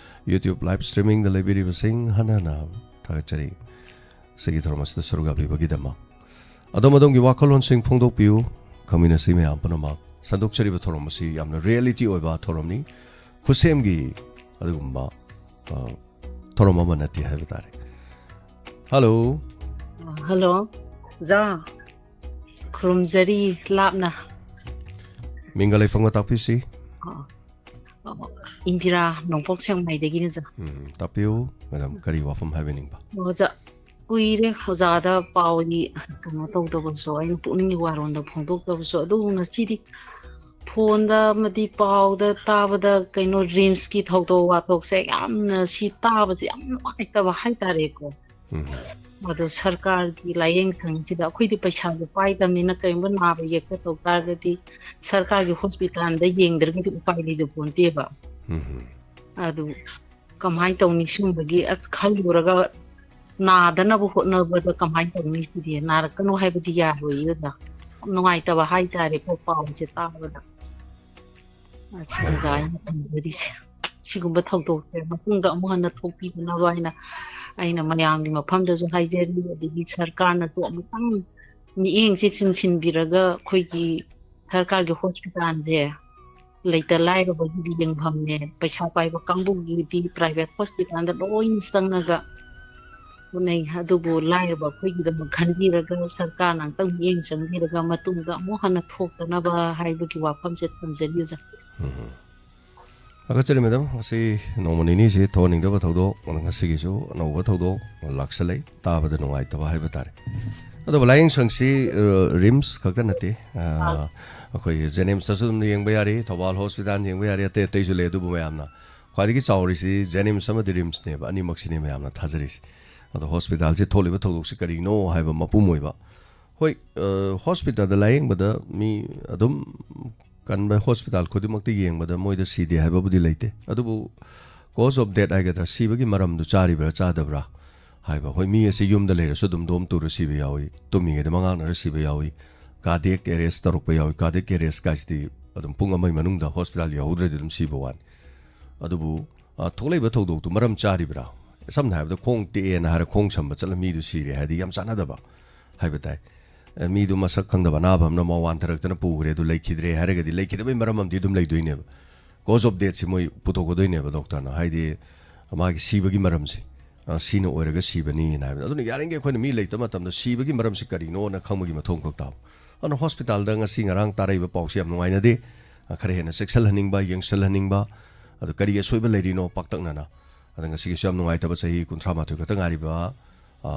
YouTube ꯂꯥꯏꯞ ꯁ꯭ꯇ꯭ꯔꯤꯃꯤꯡꯗ ꯂꯩꯕꯤꯔꯤꯕꯁꯤꯡ ꯍꯟꯅ ꯍꯟꯅ ꯊꯥꯒꯠꯆꯔꯤ꯫ ꯉꯁꯤꯒꯤ ꯊꯧꯔꯝ ꯑꯁꯤꯗ ꯁꯔꯨꯛ ꯌꯥꯕꯤꯕꯒꯤꯗꯃꯛ꯫ ꯑꯗꯣꯝ ꯑꯗꯣꯝꯒꯤ ꯋꯥꯈꯜꯂꯣꯟꯁꯤꯡ ꯐꯣꯡꯗꯣꯛꯄꯤꯌꯨ꯫ ꯈꯪꯃꯤꯟꯅꯁꯤ ꯃꯌꯥꯝ ꯄꯨꯝꯅꯃꯛ꯫ ꯁꯟꯗꯣꯛꯆꯔꯤꯕ ꯊꯧꯔꯝ ꯑꯁꯤ ꯌꯥꯝꯅ ꯔꯤꯌꯦꯂꯤꯇꯤ ꯑꯣꯏꯕ ꯊꯧꯔꯝꯅꯤ꯫ ꯈꯨꯠꯁꯦꯝꯒꯤ ꯑꯗꯨꯒꯨꯝꯕ, ꯑ, ꯊꯧꯔꯝ ꯑꯃ ꯅꯠꯇꯦ ꯍꯥꯏꯕ ꯇꯥꯔꯦ꯫ ꯍꯜꯂꯣ꯫ ꯍꯜꯂꯣ꯫ ꯑꯣꯖꯥ, ꯈꯨꯔꯨꯝꯖꯔꯤ ꯂꯥꯞꯅ꯫ ꯃꯤꯡꯒ ꯂꯩꯐꯝꯒ ꯇꯥꯛꯄꯤꯁꯤ꯫ ꯑ, ꯑ, ꯏꯟꯗꯤꯔꯥ, ꯅꯣꯡꯄꯣꯛ ꯁꯦꯛꯃꯥꯏꯗꯒꯤꯅꯤ ꯑꯣꯖꯥ꯫ ꯎꯝ, ꯇꯥꯛꯄꯤꯌꯨ ꯃꯦꯗꯥꯝ, ꯀꯔꯤ ꯋꯥꯐꯝ ꯍꯥꯏꯕꯤꯅꯤꯡꯕ? ꯑꯣꯖꯥ, ꯀꯨꯏꯔꯦ ꯑꯣꯖꯥꯗ ꯄꯥꯎꯗꯤ ꯀꯩꯅꯣ ꯇꯧꯗꯕꯁꯨ, ꯑꯩꯅ ꯄꯨꯛꯅꯤꯡꯒꯤ ꯋꯥꯔꯣꯟꯗ ꯐꯣꯡꯗꯣꯛꯇꯕꯁꯨ, ꯑꯗꯨꯕꯨ ꯉꯁꯤꯗꯤ ꯐꯣꯟꯗ ꯑꯃꯗꯤ ꯄꯥꯎꯗ ꯇꯥꯕꯗ ꯀꯩꯅꯣ ꯔꯤꯝꯁꯀꯤ ꯊꯧꯗꯣꯛ ꯋꯥꯊꯣꯛꯁꯦ ꯌꯥꯝꯅ ꯁꯤ ꯇꯥꯕꯁꯦ ꯌꯥꯝ ꯅꯨꯡꯉꯥꯏꯇꯕ ꯍꯥꯏꯇꯥꯔꯦꯀꯣ꯫ ꯎꯝ꯫ ꯑꯗꯣ ꯁꯔꯀꯥꯔꯒꯤ ꯂꯥꯏꯌꯦꯡ ꯁꯪꯁꯤꯗ ꯑꯩꯈꯣꯏꯗꯤ ꯄꯩꯁꯥꯁꯨ ꯄꯥꯏꯗꯕꯅꯤꯅ ꯀꯔꯤꯒꯨꯝꯕ ꯅꯥꯕ ꯌꯦꯛꯄ ꯇꯧ ꯇꯥꯔꯒꯗꯤ ꯁꯔꯀꯥꯔꯒꯤ ꯍꯣꯁꯄꯤꯇꯥꯜꯗ ꯌꯦꯡꯗ꯭ꯔꯒꯗꯤ ꯎꯄꯥꯏ ꯂꯩꯖ ꯄꯣꯟꯇꯦꯕ꯫ ꯎꯝ꯫ ꯑꯗꯨ ꯀꯃꯥꯏꯅ ꯇꯧꯅꯤ ꯁꯤꯒꯨꯝꯕꯒꯤ ꯑꯁ ꯈꯜꯂꯨꯔꯒ ꯅꯥꯗꯅꯕ ꯍꯣꯠꯅꯕꯗ ꯀꯃꯥꯏꯅ ꯇꯧꯅꯤ ꯁꯤꯗꯤ? ꯅꯥꯔꯛꯀꯅꯨ ꯍꯥꯏꯕꯗꯤ ꯌꯥꯔꯣꯏꯌꯦ ꯑꯣꯖꯥ꯫ ꯌꯥꯝ ꯅꯨꯡꯉꯥꯏꯇꯕ ꯍꯥꯏꯇꯥꯔꯦꯀꯣ ꯄꯥꯎꯁꯦ ꯇꯥꯕꯗ꯫ ꯑꯁꯤ ꯍꯣꯏ, ꯑꯣꯖꯥ ꯍꯣꯏ꯫ ꯑꯩꯅ ꯊꯝꯖꯔꯤꯁꯦ꯫ ꯁꯤꯒꯨꯝꯕ ꯊꯧꯗꯣꯛꯁꯦ ꯃꯇꯨꯡꯗ ꯑꯃꯨꯛ ꯍꯟꯅ ꯊꯣꯛꯄꯤꯗꯅꯕ ꯍꯥꯏꯅ ꯑꯩꯅ ꯃꯌꯥꯝꯒꯤ ꯃꯐꯝꯗꯁꯨ ꯍꯥꯏꯖꯔꯤ, ꯑꯗꯒꯤ ꯁꯔꯀꯥꯔꯅꯁꯨ ꯑꯃꯨꯛꯇꯪ ꯃꯤꯠꯌꯦꯡꯁꯦ ꯆꯤꯡꯁꯤꯟꯕꯤꯔꯒ ꯑꯩꯈꯣꯏꯒꯤ ꯁꯔꯀꯥꯔꯒꯤ ꯍꯣꯁꯄꯤꯇꯥꯜꯁꯦ ꯂꯩꯇ ꯂꯥꯏꯔꯕꯒꯤ ꯌꯦꯡꯐꯝꯅꯦ, ꯄꯩꯁꯥ ꯄꯥꯏꯕ ꯀꯥꯡꯕꯨꯒꯤꯗꯤ ꯄ꯭ꯔꯥꯏꯚꯦꯠ ꯍꯣꯁꯄꯤꯇꯥꯜꯗ ꯂꯣꯏꯅ ꯆꯪꯉꯒ ꯍꯣꯠꯅꯩ꯫ ꯑꯗꯨꯕꯨ ꯂꯥꯏꯔꯕ ꯑꯩꯈꯣꯏꯒꯤꯗꯃꯛ ꯈꯟꯕꯤꯔꯒ ꯁꯔꯀꯥꯔꯅ ꯑꯃꯨꯛꯇꯪ ꯃꯤꯠꯌꯦꯡ ꯆꯪꯕꯤꯔꯒ ꯃꯇꯨꯡꯗ ꯑꯃꯨꯛ ꯍꯟꯅ ꯊꯣꯛꯇꯅꯕ ꯍꯥꯏꯕꯒꯤ ꯋꯥꯐꯝꯁꯦ ꯊꯝꯖꯔꯤ, ꯑꯣꯖꯥ꯫ ꯎꯝ꯫ ꯊꯥꯒꯠꯆꯔꯤ, ꯃꯦꯗꯥꯝ꯫ ꯉꯁꯤ ꯅꯣꯡꯃ ꯅꯤꯅꯤꯁꯤ ꯊꯣꯛꯍꯟꯅꯤꯡꯗꯕ ꯊꯧꯗꯣꯛ, ꯉꯁꯤꯒꯤꯁꯨ ꯑꯅꯧꯕ ꯊꯧꯗꯣꯛ ꯂꯥꯛꯁꯜꯂꯛꯏ, ꯇꯥꯕꯗ ꯅꯨꯡꯉꯥꯏꯇꯕ ꯍꯥꯏꯕ ꯇꯥꯔꯦ꯫ ꯑꯗꯨꯕꯨ ꯂꯥꯏꯌꯦꯡ ꯁꯪꯁꯤ, ꯑ, ꯔꯤꯝꯁ ꯈꯛꯇ ꯅꯠꯇꯦ, ꯑ, ꯑꯩꯈꯣꯏ ꯖꯦꯅꯤꯝꯁꯇꯁꯨ ꯑꯗꯨꯝ ꯌꯦꯡꯕ ꯌꯥꯔꯤ, ꯊꯧꯕꯥꯜ ꯍꯣꯁꯄꯤꯇꯥꯜ ꯌꯦꯡꯕ ꯌꯥꯔꯤ, ꯑꯇꯩ ꯑꯇꯩꯁꯨ ꯂꯩ꯫ ꯑꯗꯨꯕꯨ ꯃꯌꯥꯝꯅ ꯈ꯭ꯋꯥꯏꯗꯒꯤ ꯆꯥꯎꯔꯤꯁꯤ ꯖꯦꯅꯤꯝꯁ ꯑꯃꯗꯤ ꯔꯤꯝꯁꯅꯦꯕ, ꯑꯅꯤꯃꯛꯁꯤꯅꯦ ꯃꯌꯥꯝꯅ ꯊꯥꯖꯔꯤꯁꯤ꯫ ꯑꯗꯣ ꯍꯣꯁꯄꯤꯇꯥꯜꯁꯤ ꯊꯣꯛꯂꯤꯕ ꯊꯧꯗꯣꯛꯁꯤ ꯀꯔꯤꯅꯣ ꯍꯥꯏꯕ ꯃꯄꯨꯝ ꯑꯣꯏꯕ, ꯍꯣꯏ, ꯑ, ꯍꯣꯁꯄꯤꯇꯥꯜꯗ ꯂꯥꯏꯌꯦꯡꯕꯗ ꯃꯤ ꯑꯗꯨꯝ ꯀꯟꯕ ꯍꯣꯁꯄꯤꯇꯥꯜ ꯈꯨꯗꯤꯡꯃꯛꯇ ꯌꯦꯡꯕꯗ ꯃꯣꯏꯗ ꯁꯤꯗꯦ ꯍꯥꯏꯕꯕꯨꯗꯤ ꯂꯩꯇꯦ꯫ ꯑꯗꯨꯕꯨ cause of death ꯍꯥꯏꯒꯗ꯭ꯔꯥ, ꯁꯤꯕꯒꯤ ꯃꯔꯝꯗꯨ ꯆꯥꯔꯤꯕ꯭ꯔꯥ ꯆꯥꯗꯕ꯭ꯔꯥ ꯍꯥꯏꯕ꯫ ꯍꯣꯏ, ꯃꯤ ꯑꯁꯤ ꯌꯨꯝꯗ ꯂꯩꯔꯁꯨ ꯑꯗꯨꯝ ꯗꯣꯝ ꯇꯨꯔ ꯁꯤꯕ ꯌꯥꯎꯏ, ꯇꯨꯝꯃꯤꯉꯩꯗ ꯃꯉꯥꯛꯅꯔ ꯁꯤꯕ ꯌꯥꯎꯏ, cardiac arrest ꯇꯧꯔꯛꯄ ꯌꯥꯎꯏ꯫ Cardiac arrest ꯀꯥꯏꯁꯤꯗꯤ ꯑꯗꯨꯝ ꯄꯨꯡ ꯑꯃꯒꯤ ꯃꯅꯨꯡꯗ ꯍꯣꯁꯄꯤꯇꯥꯜ ꯌꯧꯍꯧꯗ꯭ꯔꯗꯤ ꯑꯗꯨꯝ ꯁꯤꯕ ꯋꯥꯅꯤ꯫ ꯑꯗꯨꯕꯨ, ꯑ, ꯊꯣꯛꯂꯛꯏꯕ ꯊꯧꯗꯣꯛꯇꯨ ꯃꯔꯝ ꯆꯥꯔꯤꯕ꯭ꯔꯥ? ꯁꯝꯅ ꯍꯥꯏꯔꯕꯗ, ꯈꯣꯡ ꯇꯦꯛꯑꯦꯅ ꯍꯥꯏꯔ ꯈꯣꯡ ꯁꯝꯕ ꯆꯠꯂ ꯃꯤꯗꯨ ꯁꯤꯔꯦ ꯍꯥꯏꯗꯤ ꯌꯥꯝ ꯆꯥꯟꯅꯗꯕ ꯍꯥꯏꯕ ꯇꯥꯏ꯫ ꯑ, ꯃꯤꯗꯨ ꯃꯁꯛ ꯈꯪꯗꯕ ꯑꯅꯥꯕ ꯑꯃꯅ ꯃꯥ ꯋꯥꯟꯊꯔꯛꯇꯅ ꯄꯨꯈ꯭ꯔꯦ, ꯑꯗꯨ ꯂꯩꯈꯤꯗ꯭ꯔꯦ ꯍꯥꯏꯔꯒꯗꯤ ꯂꯩꯈꯤꯗꯕꯒꯤ ꯃꯔꯝ ꯑꯃꯗꯤ ꯑꯗꯨꯝ ꯂꯩꯗꯣꯏꯅꯦꯕ꯫ Cause of deathꯁꯤ ꯃꯣꯏ ꯄꯨꯊꯣꯛꯀꯗꯣꯏꯅꯦꯕ ꯗꯣꯛꯇꯔꯅ, ꯍꯥꯏꯗꯤ ꯃꯥꯒꯤ ꯁꯤꯕꯒꯤ ꯃꯔꯝꯁꯤ, ꯑ, ꯁꯤꯅ ꯑꯣꯏꯔꯒ ꯁꯤꯕꯅꯤꯅ ꯍꯥꯏꯕꯗ꯫ ꯑꯗꯨꯅ ꯌꯥꯔꯤꯈꯩ ꯑꯩꯈꯣꯏꯅ ꯃꯤ ꯂꯩꯇꯕ ꯃꯇꯝꯗ ꯁꯤꯕꯒꯤ ꯃꯔꯝꯁꯤ ꯀꯔꯤꯅꯣꯅ ꯈꯪꯕꯒꯤ ꯃꯊꯧ ꯑꯃꯈꯛ ꯇꯥꯕ꯫ ꯑꯗꯨꯅ ꯍꯣꯁꯄꯤꯇꯥꯜꯗ ꯉꯁꯤ ꯉꯔꯥꯡ ꯇꯥꯔꯛꯏꯕ ꯄꯥꯎꯁꯤ ꯌꯥꯝ ꯅꯨꯡꯉꯥꯏꯅꯗꯦ꯫ ꯑ, ꯈꯔ ꯍꯦꯟꯅ ꯆꯦꯛꯁꯤꯜꯍꯟꯅꯤꯡꯕ, ꯌꯦꯡꯁꯤꯜꯍꯟꯅꯤꯡꯕ, ꯑꯗꯨ ꯀꯔꯤ ꯑꯁꯣꯏꯕ ꯂꯩꯔꯤꯅꯣ ꯄꯥꯛꯇꯛꯅꯅ꯫ ꯑꯗ ꯉꯁꯤꯒꯤꯁꯨ ꯌꯥꯝ ꯅꯨꯡꯉꯥꯏꯇꯕ, ꯆꯍꯤ ꯀꯨꯟꯊ꯭ꯔꯥ ꯃꯥꯊꯣꯏ ꯈꯛꯇ ꯉꯥꯏꯔꯤꯕ, ꯑ,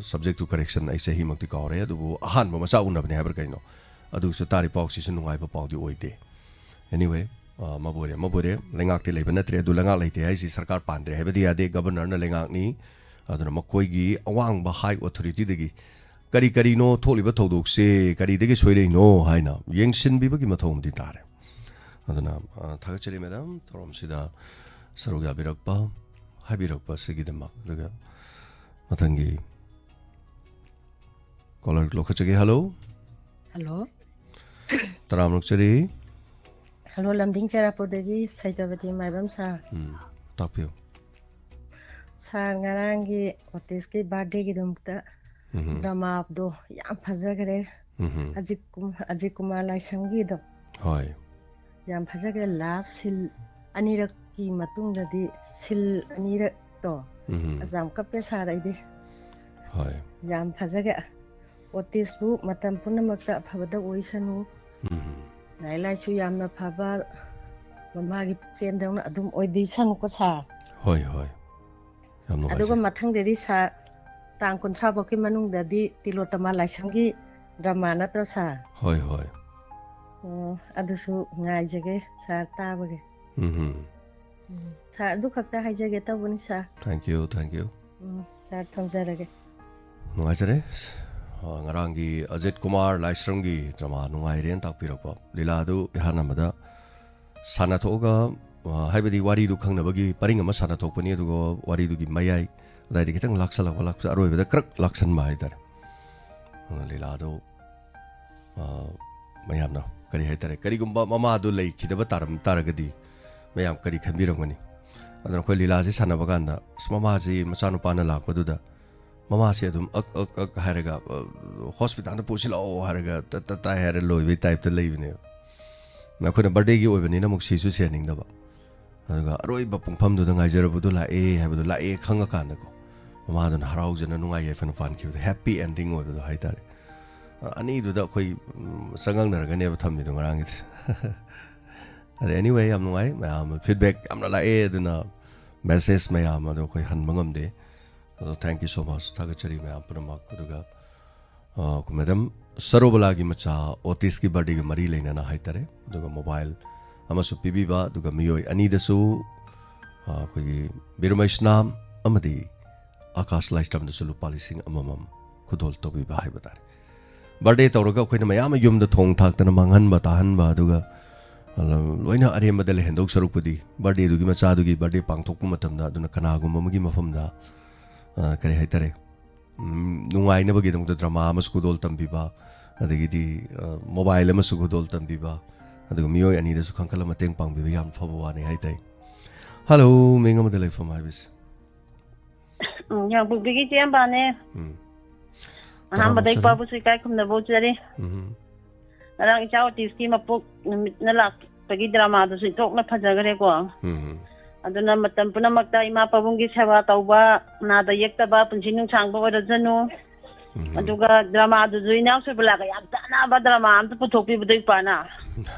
subject to correction, ꯑꯩ ꯆꯍꯤꯃꯛꯇꯤ ꯀꯥꯎꯔꯦ, ꯑꯗꯨꯕꯨ ꯑꯍꯥꯟꯕ ꯃꯆꯥ ꯎꯅꯕꯅꯦ ꯍꯥꯏꯕ꯭ꯔꯥ ꯀꯩꯅꯣ, ꯑꯗꯨꯁꯨ ꯇꯥꯔꯤ ꯄꯥꯎꯁꯤꯁꯨ ꯅꯨꯡꯉꯥꯏꯕ ꯄꯥꯎꯗꯤ ꯑꯣꯏꯗꯦ꯫ Anyway, ꯑ, ꯃꯕꯨ ꯑꯣꯏꯔꯦ, ꯃꯕꯨ ꯑꯣꯏꯔꯦ, ꯂꯩꯉꯥꯛꯇꯤ ꯂꯩꯕ ꯅꯠꯇ꯭ꯔꯦ꯫ ꯑꯗꯨ ꯂꯩꯉꯥꯛ ꯂꯩꯇꯦ ꯍꯥꯏꯁꯤ ꯁꯔꯀꯥꯔ ꯄꯥꯟꯗ꯭ꯔꯦ ꯍꯥꯏꯕꯗꯤ ꯌꯥꯗꯦ, ꯒꯕꯔꯅꯔꯅ ꯂꯩꯉꯥꯛꯅꯤ꯫ ꯑꯗꯨꯅ ꯃꯈꯣꯏꯒꯤ ꯑꯋꯥꯡꯕ high authorityꯗꯒꯤ ꯀꯔꯤ ꯀꯔꯤꯅꯣ ꯊꯣꯛꯂꯤꯕ ꯊꯧꯗꯣꯛꯁꯦ, ꯀꯔꯤꯗꯒꯤ ꯁꯣꯏꯔꯛꯏꯅꯣ ꯍꯥꯏꯅ ꯌꯦꯡꯁꯤꯟꯕꯤꯕꯒꯤ ꯃꯊꯧ ꯑꯃꯗꯤ ꯇꯥꯔꯦ꯫ ꯑꯗꯨꯅ, ꯑ, ꯊꯥꯒꯠꯆꯔꯤ ꯃꯦꯗꯥꯝ, ꯊꯧꯔꯝꯁꯤꯗ ꯁꯔꯨꯛ ꯌꯥꯕꯤꯔꯛꯄ, ꯍꯥꯏꯕꯤꯔꯛꯄ ꯑꯁꯤꯒꯤꯗꯃꯛ꯫ ꯑꯗꯨꯒ ꯃꯊꯪꯒꯤ caller ꯂꯧꯈꯠꯆꯒꯦ꯫ Hello꯫ Hello꯫ ꯇꯔꯥꯝꯅ ꯑꯣꯛꯆꯔꯤ꯫ Hello, ꯂꯝꯗꯤꯡ ꯆꯦꯔꯥꯄꯨꯔꯗꯒꯤ ꯁꯩꯇꯕꯇꯤ ꯃꯥꯏꯕꯝ ꯁꯥꯔ꯫ ꯎꯝ, ꯇꯥꯛꯄꯤꯌꯨ꯫ ꯁꯥꯔ, ꯉꯔꯥꯡꯒꯤ ꯑꯣꯇꯤꯁꯀꯤ ꯕꯥꯔꯗꯦꯒꯤꯗꯃꯛꯇ ꯎꯝ꯫ ꯗ꯭ꯔꯃꯥꯗꯣ ꯌꯥꯝ ꯐꯖꯈ꯭ꯔꯦ꯫ ꯎꯝ꯫ ꯑꯖꯤꯠ ꯀꯨꯝ-, ꯑꯖꯤꯠ ꯀꯨꯃꯥꯔ ꯂꯥꯏꯁ꯭ꯔꯝꯒꯤꯗꯣ ꯍꯣꯏ꯫ ꯌꯥꯝ ꯐꯖꯈ꯭ꯔꯦ꯫ ꯂꯥꯁ ꯁꯤꯟ ꯑꯅꯤꯔꯛꯀꯤ ꯃꯇꯨꯡꯗꯗꯤ ꯁꯤꯟ ꯑꯅꯤꯔꯛꯇꯣ ꯎꯝ꯫ ꯑꯁ ꯌꯥꯝ ꯀꯞꯄꯦ ꯁꯥꯔ ꯑꯩꯗꯤ꯫ ꯍꯣꯏ꯫ ꯌꯥꯝ ꯐꯖꯈ꯭ꯔꯦ꯫ ꯑꯣꯇꯤꯁꯄꯨ ꯃꯇꯝ ꯄꯨꯝꯅꯃꯛꯇ ꯑꯐꯕꯗ ꯑꯣꯏꯁꯅꯨ꯫ ꯎꯝ꯫ ꯂꯥꯏꯔꯤꯛ ꯂꯥꯏꯁꯨ ꯌꯥꯝꯅ ꯐꯕ, ꯃꯃꯥꯒꯤ ꯄꯨꯛꯆꯦꯟꯗꯧꯅ ꯑꯗꯨꯝ ꯑꯣꯏꯕꯤꯁꯅꯨꯀꯣ ꯁꯥꯔ꯫ ꯍꯣꯏ, ꯍꯣꯏ꯫ ꯌꯥꯝ ꯅꯨꯡꯉꯥꯏꯖꯩ꯫ ꯑꯗꯨꯒ ꯃꯊꯪꯗꯗꯤ ꯁꯥꯔ, ꯇꯥꯡ ꯀꯨꯟꯊ꯭ꯔꯥ ꯐꯥꯎꯒꯤ ꯃꯅꯨꯡꯗꯗꯤ ꯇꯤꯂꯣꯇꯃꯥ ꯂꯥꯏꯁ꯭ꯔꯝꯒꯤ ꯗ꯭ꯔꯃꯥ ꯅꯠꯇ꯭ꯔꯣ ꯁꯥꯔ? ꯍꯣꯏ, ꯍꯣꯏ꯫ ꯑꯣ, ꯑꯗꯨꯁꯨ ꯉꯥꯏꯖꯒꯦ ꯁꯥꯔ ꯇꯥꯕꯒꯤ꯫ ꯎꯝ꯫ ꯎꯝ, ꯁꯥꯔ, ꯑꯗꯨ ꯈꯛꯇ ꯍꯥꯏꯖꯒꯦ ꯇꯧꯕꯅꯤ ꯁꯥꯔ꯫ Thank you, thank you꯫ ꯎꯝ, ꯁꯥꯔ, ꯊꯝꯖꯔꯒꯦ꯫ ꯅꯨꯡꯉꯥꯏꯖꯔꯦ꯫ ꯑ, ꯉꯔꯥꯡꯒꯤ ꯑꯖꯤꯠ ꯀꯨꯃꯥꯔ ꯂꯥꯏꯁ꯭ꯔꯝꯒꯤ ꯗ꯭ꯔꯃꯥ ꯅꯨꯡꯉꯥꯏꯔꯦꯅ ꯇꯥꯛꯄꯤꯔꯛꯄ ꯂꯤꯂꯥꯗꯨ ꯏꯍꯥꯟ ꯑꯃꯗ ꯁꯥꯟꯅꯊꯣꯛꯑꯒ, ꯑ, ꯍꯥꯏꯕꯗꯤ ꯋꯥꯔꯤꯗꯨ ꯈꯪꯅꯕꯒꯤ ꯄꯔꯤꯡ ꯑꯃ ꯁꯥꯟꯅꯊꯣꯛꯄꯅꯤ, ꯑꯗꯨꯒ ꯋꯥꯔꯤꯗꯨꯒꯤ ꯃꯌꯥꯏ ꯑꯗꯥꯏꯗ ꯈꯤꯇꯪ ꯂꯥꯛꯁꯜꯂꯛꯄ, ꯂꯥꯛꯁ-, ꯑꯔꯣꯏꯕꯗ ꯀ꯭ꯔꯛ ꯂꯥꯛꯁꯟꯕ ꯍꯥꯏꯇꯥꯔꯦ꯫ ꯑ, ꯂꯤꯂꯥꯗꯨ, ꯑ, ꯃꯌꯥꯝꯅ ꯀꯔꯤ ꯍꯥꯏꯇꯥꯔꯦ, ꯀꯔꯤꯒꯨꯝꯕ ꯃꯃꯥꯗꯨ ꯂꯩꯈꯤꯗꯕ ꯇꯥꯔꯝ ꯇꯥꯔꯒꯗꯤ ꯃꯌꯥꯝ ꯀꯔꯤ ꯈꯟꯕꯤꯔꯝꯒꯅꯤ? ꯑꯗꯨꯅ ꯑꯩꯈꯣꯏ ꯂꯤꯂꯥꯁꯤ ꯁꯥꯟꯅꯕ ꯀꯥꯟꯗ, ꯑꯁ, ꯃꯃꯥꯁꯤ ꯃꯆꯥꯅꯨꯄꯥꯅ ꯂꯥꯛꯄꯗꯨꯗ ꯃꯃꯥꯁꯤ ꯑꯗꯨꯝ ꯑꯛ, ꯑꯛ, ꯑꯛ ꯍꯥꯏꯔꯒ, ꯑ, "ꯍꯣꯁꯄꯤꯇꯥꯜꯗ ꯄꯨꯁꯤꯜꯂꯛꯑꯣ" ꯍꯥꯏꯔꯒ ꯇꯠ, ꯇꯠ, ꯇꯥꯏ ꯍꯥꯏꯔ ꯂꯣꯏꯕꯩ ꯇꯥꯏꯞꯇ ꯂꯩꯕꯅꯦꯕ꯫ ꯑꯩꯈꯣꯏꯅ ꯕꯥꯔꯗꯦꯒꯤ ꯑꯣꯏꯕꯅꯤꯅ ꯑꯃꯨꯛ ꯁꯤꯁꯨ ꯁꯤꯍꯟꯅꯤꯡꯗꯕ꯫ ꯑꯗꯨꯒ ꯑꯔꯣꯏꯕ ꯄꯨꯡꯐꯝꯗꯨꯗ ꯉꯥꯏꯖꯔꯕꯗꯨ ꯂꯥꯛꯑꯦ ꯍꯥꯏꯕꯗꯨ ꯂꯥꯛꯑꯦ ꯈꯪꯉꯀꯥꯟꯗꯀꯣ, ꯃꯃꯥꯗꯨꯅ ꯍꯔꯥꯎꯖꯅ ꯅꯨꯡꯉꯥꯏ ꯌꯥꯏꯐꯅ ꯄꯥꯟꯈꯤꯕꯗꯣ, ꯍꯦꯄꯤ ꯑꯦꯟꯗꯤꯡ ꯑꯣꯏꯕꯗꯣ ꯍꯥꯏꯇꯥꯔꯦ꯫ ꯑ, ꯑꯅꯤꯗꯨꯗ ꯑꯩꯈꯣꯏ, ꯎꯝ, ꯆꯉꯛꯅꯔꯒꯅꯦꯕ ꯊꯝꯃꯤꯗꯣ ꯉꯔꯥꯡꯒꯤꯗꯤ꯫ ꯑꯗ anyway, ꯌꯥꯝ ꯅꯨꯡꯉꯥꯏ, ꯃꯌꯥꯝ ꯐꯤꯗꯕꯦꯛ ꯌꯥꯝꯅ ꯂꯥꯛꯑꯦ, ꯑꯗꯨꯅ ꯃꯦꯁꯦꯖ ꯃꯌꯥꯝ ꯑꯗꯣ ꯑꯩꯈꯣꯏ ꯍꯟꯕ ꯉꯝꯗꯦ꯫ ꯑꯗꯣ thank you so much, ꯊꯥꯒꯠꯆꯔꯤ ꯃꯌꯥꯝ ꯄꯨꯝꯅꯃꯛ꯫ ꯑꯗꯨꯒ, ꯑ, ꯑꯩꯈꯣꯏ ꯃꯦꯗꯝ ꯁꯔꯣꯕꯂꯥꯒꯤ ꯃꯆꯥ ꯑꯣꯇꯤꯁꯀꯤ ꯕꯥꯔꯗꯦꯒ ꯃꯔꯤ ꯂꯩꯅꯅ ꯍꯥꯏꯇꯥꯔꯦ, ꯑꯗꯨꯒ ꯃꯣꯕꯥꯏꯜ ꯑꯃꯁꯨ ꯄꯤꯕꯤꯕ, ꯑꯗꯨꯒ ꯃꯤꯑꯣꯏ ꯑꯅꯤꯗꯁꯨ, ꯑ, ꯑꯩꯈꯣꯏꯒꯤ ꯕꯤꯔꯨꯃꯩꯁꯅꯥꯝ ꯑꯃꯗꯤ ꯑꯀꯥꯁ ꯂꯥꯏꯁ꯭ꯔꯝꯗꯁꯨ ꯂꯨꯄꯥ ꯂꯤꯁꯤꯡ ꯑꯃꯃꯝ ꯈꯨꯗꯣꯜ ꯇꯧꯕꯤꯕ ꯍꯥꯏꯕ ꯇꯥꯔꯦ꯫ ꯕꯥꯔꯗꯦ ꯇꯧꯔꯒ ꯑꯩꯈꯣꯏꯅ ꯃꯌꯥꯝ ꯑꯃ ꯌꯨꯝꯗ ꯊꯣꯡ ꯊꯥꯛꯇꯅ ꯃꯥꯡꯍꯟꯕ ꯇꯥꯍꯟꯕ, ꯑꯗꯨꯒ, ꯑ, ꯂꯣꯏꯅ ꯑꯔꯦꯝꯕꯗ ꯂꯩꯍꯟꯗꯧ ꯁꯔꯨꯛꯄꯨꯗꯤ, ꯕꯥꯔꯗꯦꯗꯨꯒꯤ ꯃꯆꯥꯗꯨꯒꯤ ꯕꯥꯔꯗꯦ ꯄꯥꯡꯊꯣꯛꯄ ꯃꯇꯝꯗ ꯑꯗꯨꯅ ꯀꯅꯥꯒꯨꯝꯕ ꯑꯃꯒꯤ ꯃꯐꯝꯗ, ꯑ, ꯀꯔꯤ ꯍꯥꯏꯇꯥꯔꯦ, ꯎꯝ, ꯅꯨꯡꯉꯥꯏꯅꯕꯒꯤꯗꯃꯛꯇ ꯗ꯭ꯔꯃꯥ ꯑꯃꯁꯨ ꯈꯨꯗꯣꯜ ꯇꯝꯕꯤꯕ, ꯑꯗꯒꯤꯗꯤ, ꯑ, ꯃꯣꯕꯥꯏꯜ ꯑꯃꯁꯨ ꯈꯨꯗꯣꯜ ꯇꯝꯕꯤꯕ, ꯑꯗꯨꯒ ꯃꯤꯑꯣꯏ ꯑꯅꯤꯗꯁꯨ ꯈꯟꯈꯠꯂ ꯃꯇꯦꯡ ꯄꯥꯡꯕꯤꯕ ꯌꯥꯝ ꯐꯕ ꯋꯥꯅꯤ ꯍꯥꯏ ꯇꯥꯏ꯫ ꯍꯜꯂꯣ, ꯃꯤꯡ ꯑꯃꯗ ꯂꯩꯐꯝ ꯍꯥꯏꯕꯁꯦ꯫ ꯎꯝ, ꯌꯥꯡꯄꯣꯛꯄꯤꯒꯤ ꯏꯆꯦ ꯑꯝꯕꯥꯅꯦ꯫ ꯎꯝ꯫ ꯑꯍꯥꯟꯕꯗ ꯇꯔꯥꯃꯨꯛ ꯆꯠꯂꯤ꯫ ꯏꯄꯥꯕꯨꯁꯨ ꯏꯀꯥꯏ ꯈꯨꯝꯅꯕ ꯎꯠꯆꯔꯤ꯫ ꯎꯝ꯫ ꯉꯔꯥꯡ ꯏꯆꯥ ꯑꯣꯇꯤꯁꯀꯤ ꯃꯄꯣꯛ ꯅꯨꯃꯤꯠꯅ ꯂꯥꯛꯄꯒꯤ ꯗ꯭ꯔꯃꯥꯗꯨꯁꯨ ꯏꯟꯊꯣꯛꯅ ꯐꯖꯈ꯭ꯔꯦꯀꯣ꯫ ꯎꯝ꯫ ꯑꯗꯨꯅ ꯃꯇꯝ ꯄꯨꯝꯅꯃꯛꯇ ꯏꯃꯥ ꯄꯥꯕꯨꯡꯒꯤ ꯁꯦꯕꯥ ꯇꯧꯕ, ꯅꯥꯗ ꯌꯦꯛꯇꯕ, ꯄꯨꯟꯁꯤ ꯅꯨꯡꯁꯥꯡꯕ ꯑꯣꯏꯔꯁꯅꯨ꯫ ꯎꯝ꯫ ꯑꯗꯨꯒ ꯗ꯭ꯔꯃꯥꯗꯨꯁꯨ ꯏꯅꯥꯎ ꯁꯣꯏꯕꯂꯥꯒ ꯌꯥꯝ ꯆꯥꯟꯅꯕ ꯗ꯭ꯔꯃꯥ ꯑꯝꯇ ꯄꯨꯊꯣꯛꯄꯤꯕꯗꯣ ꯏꯄꯥꯅ꯫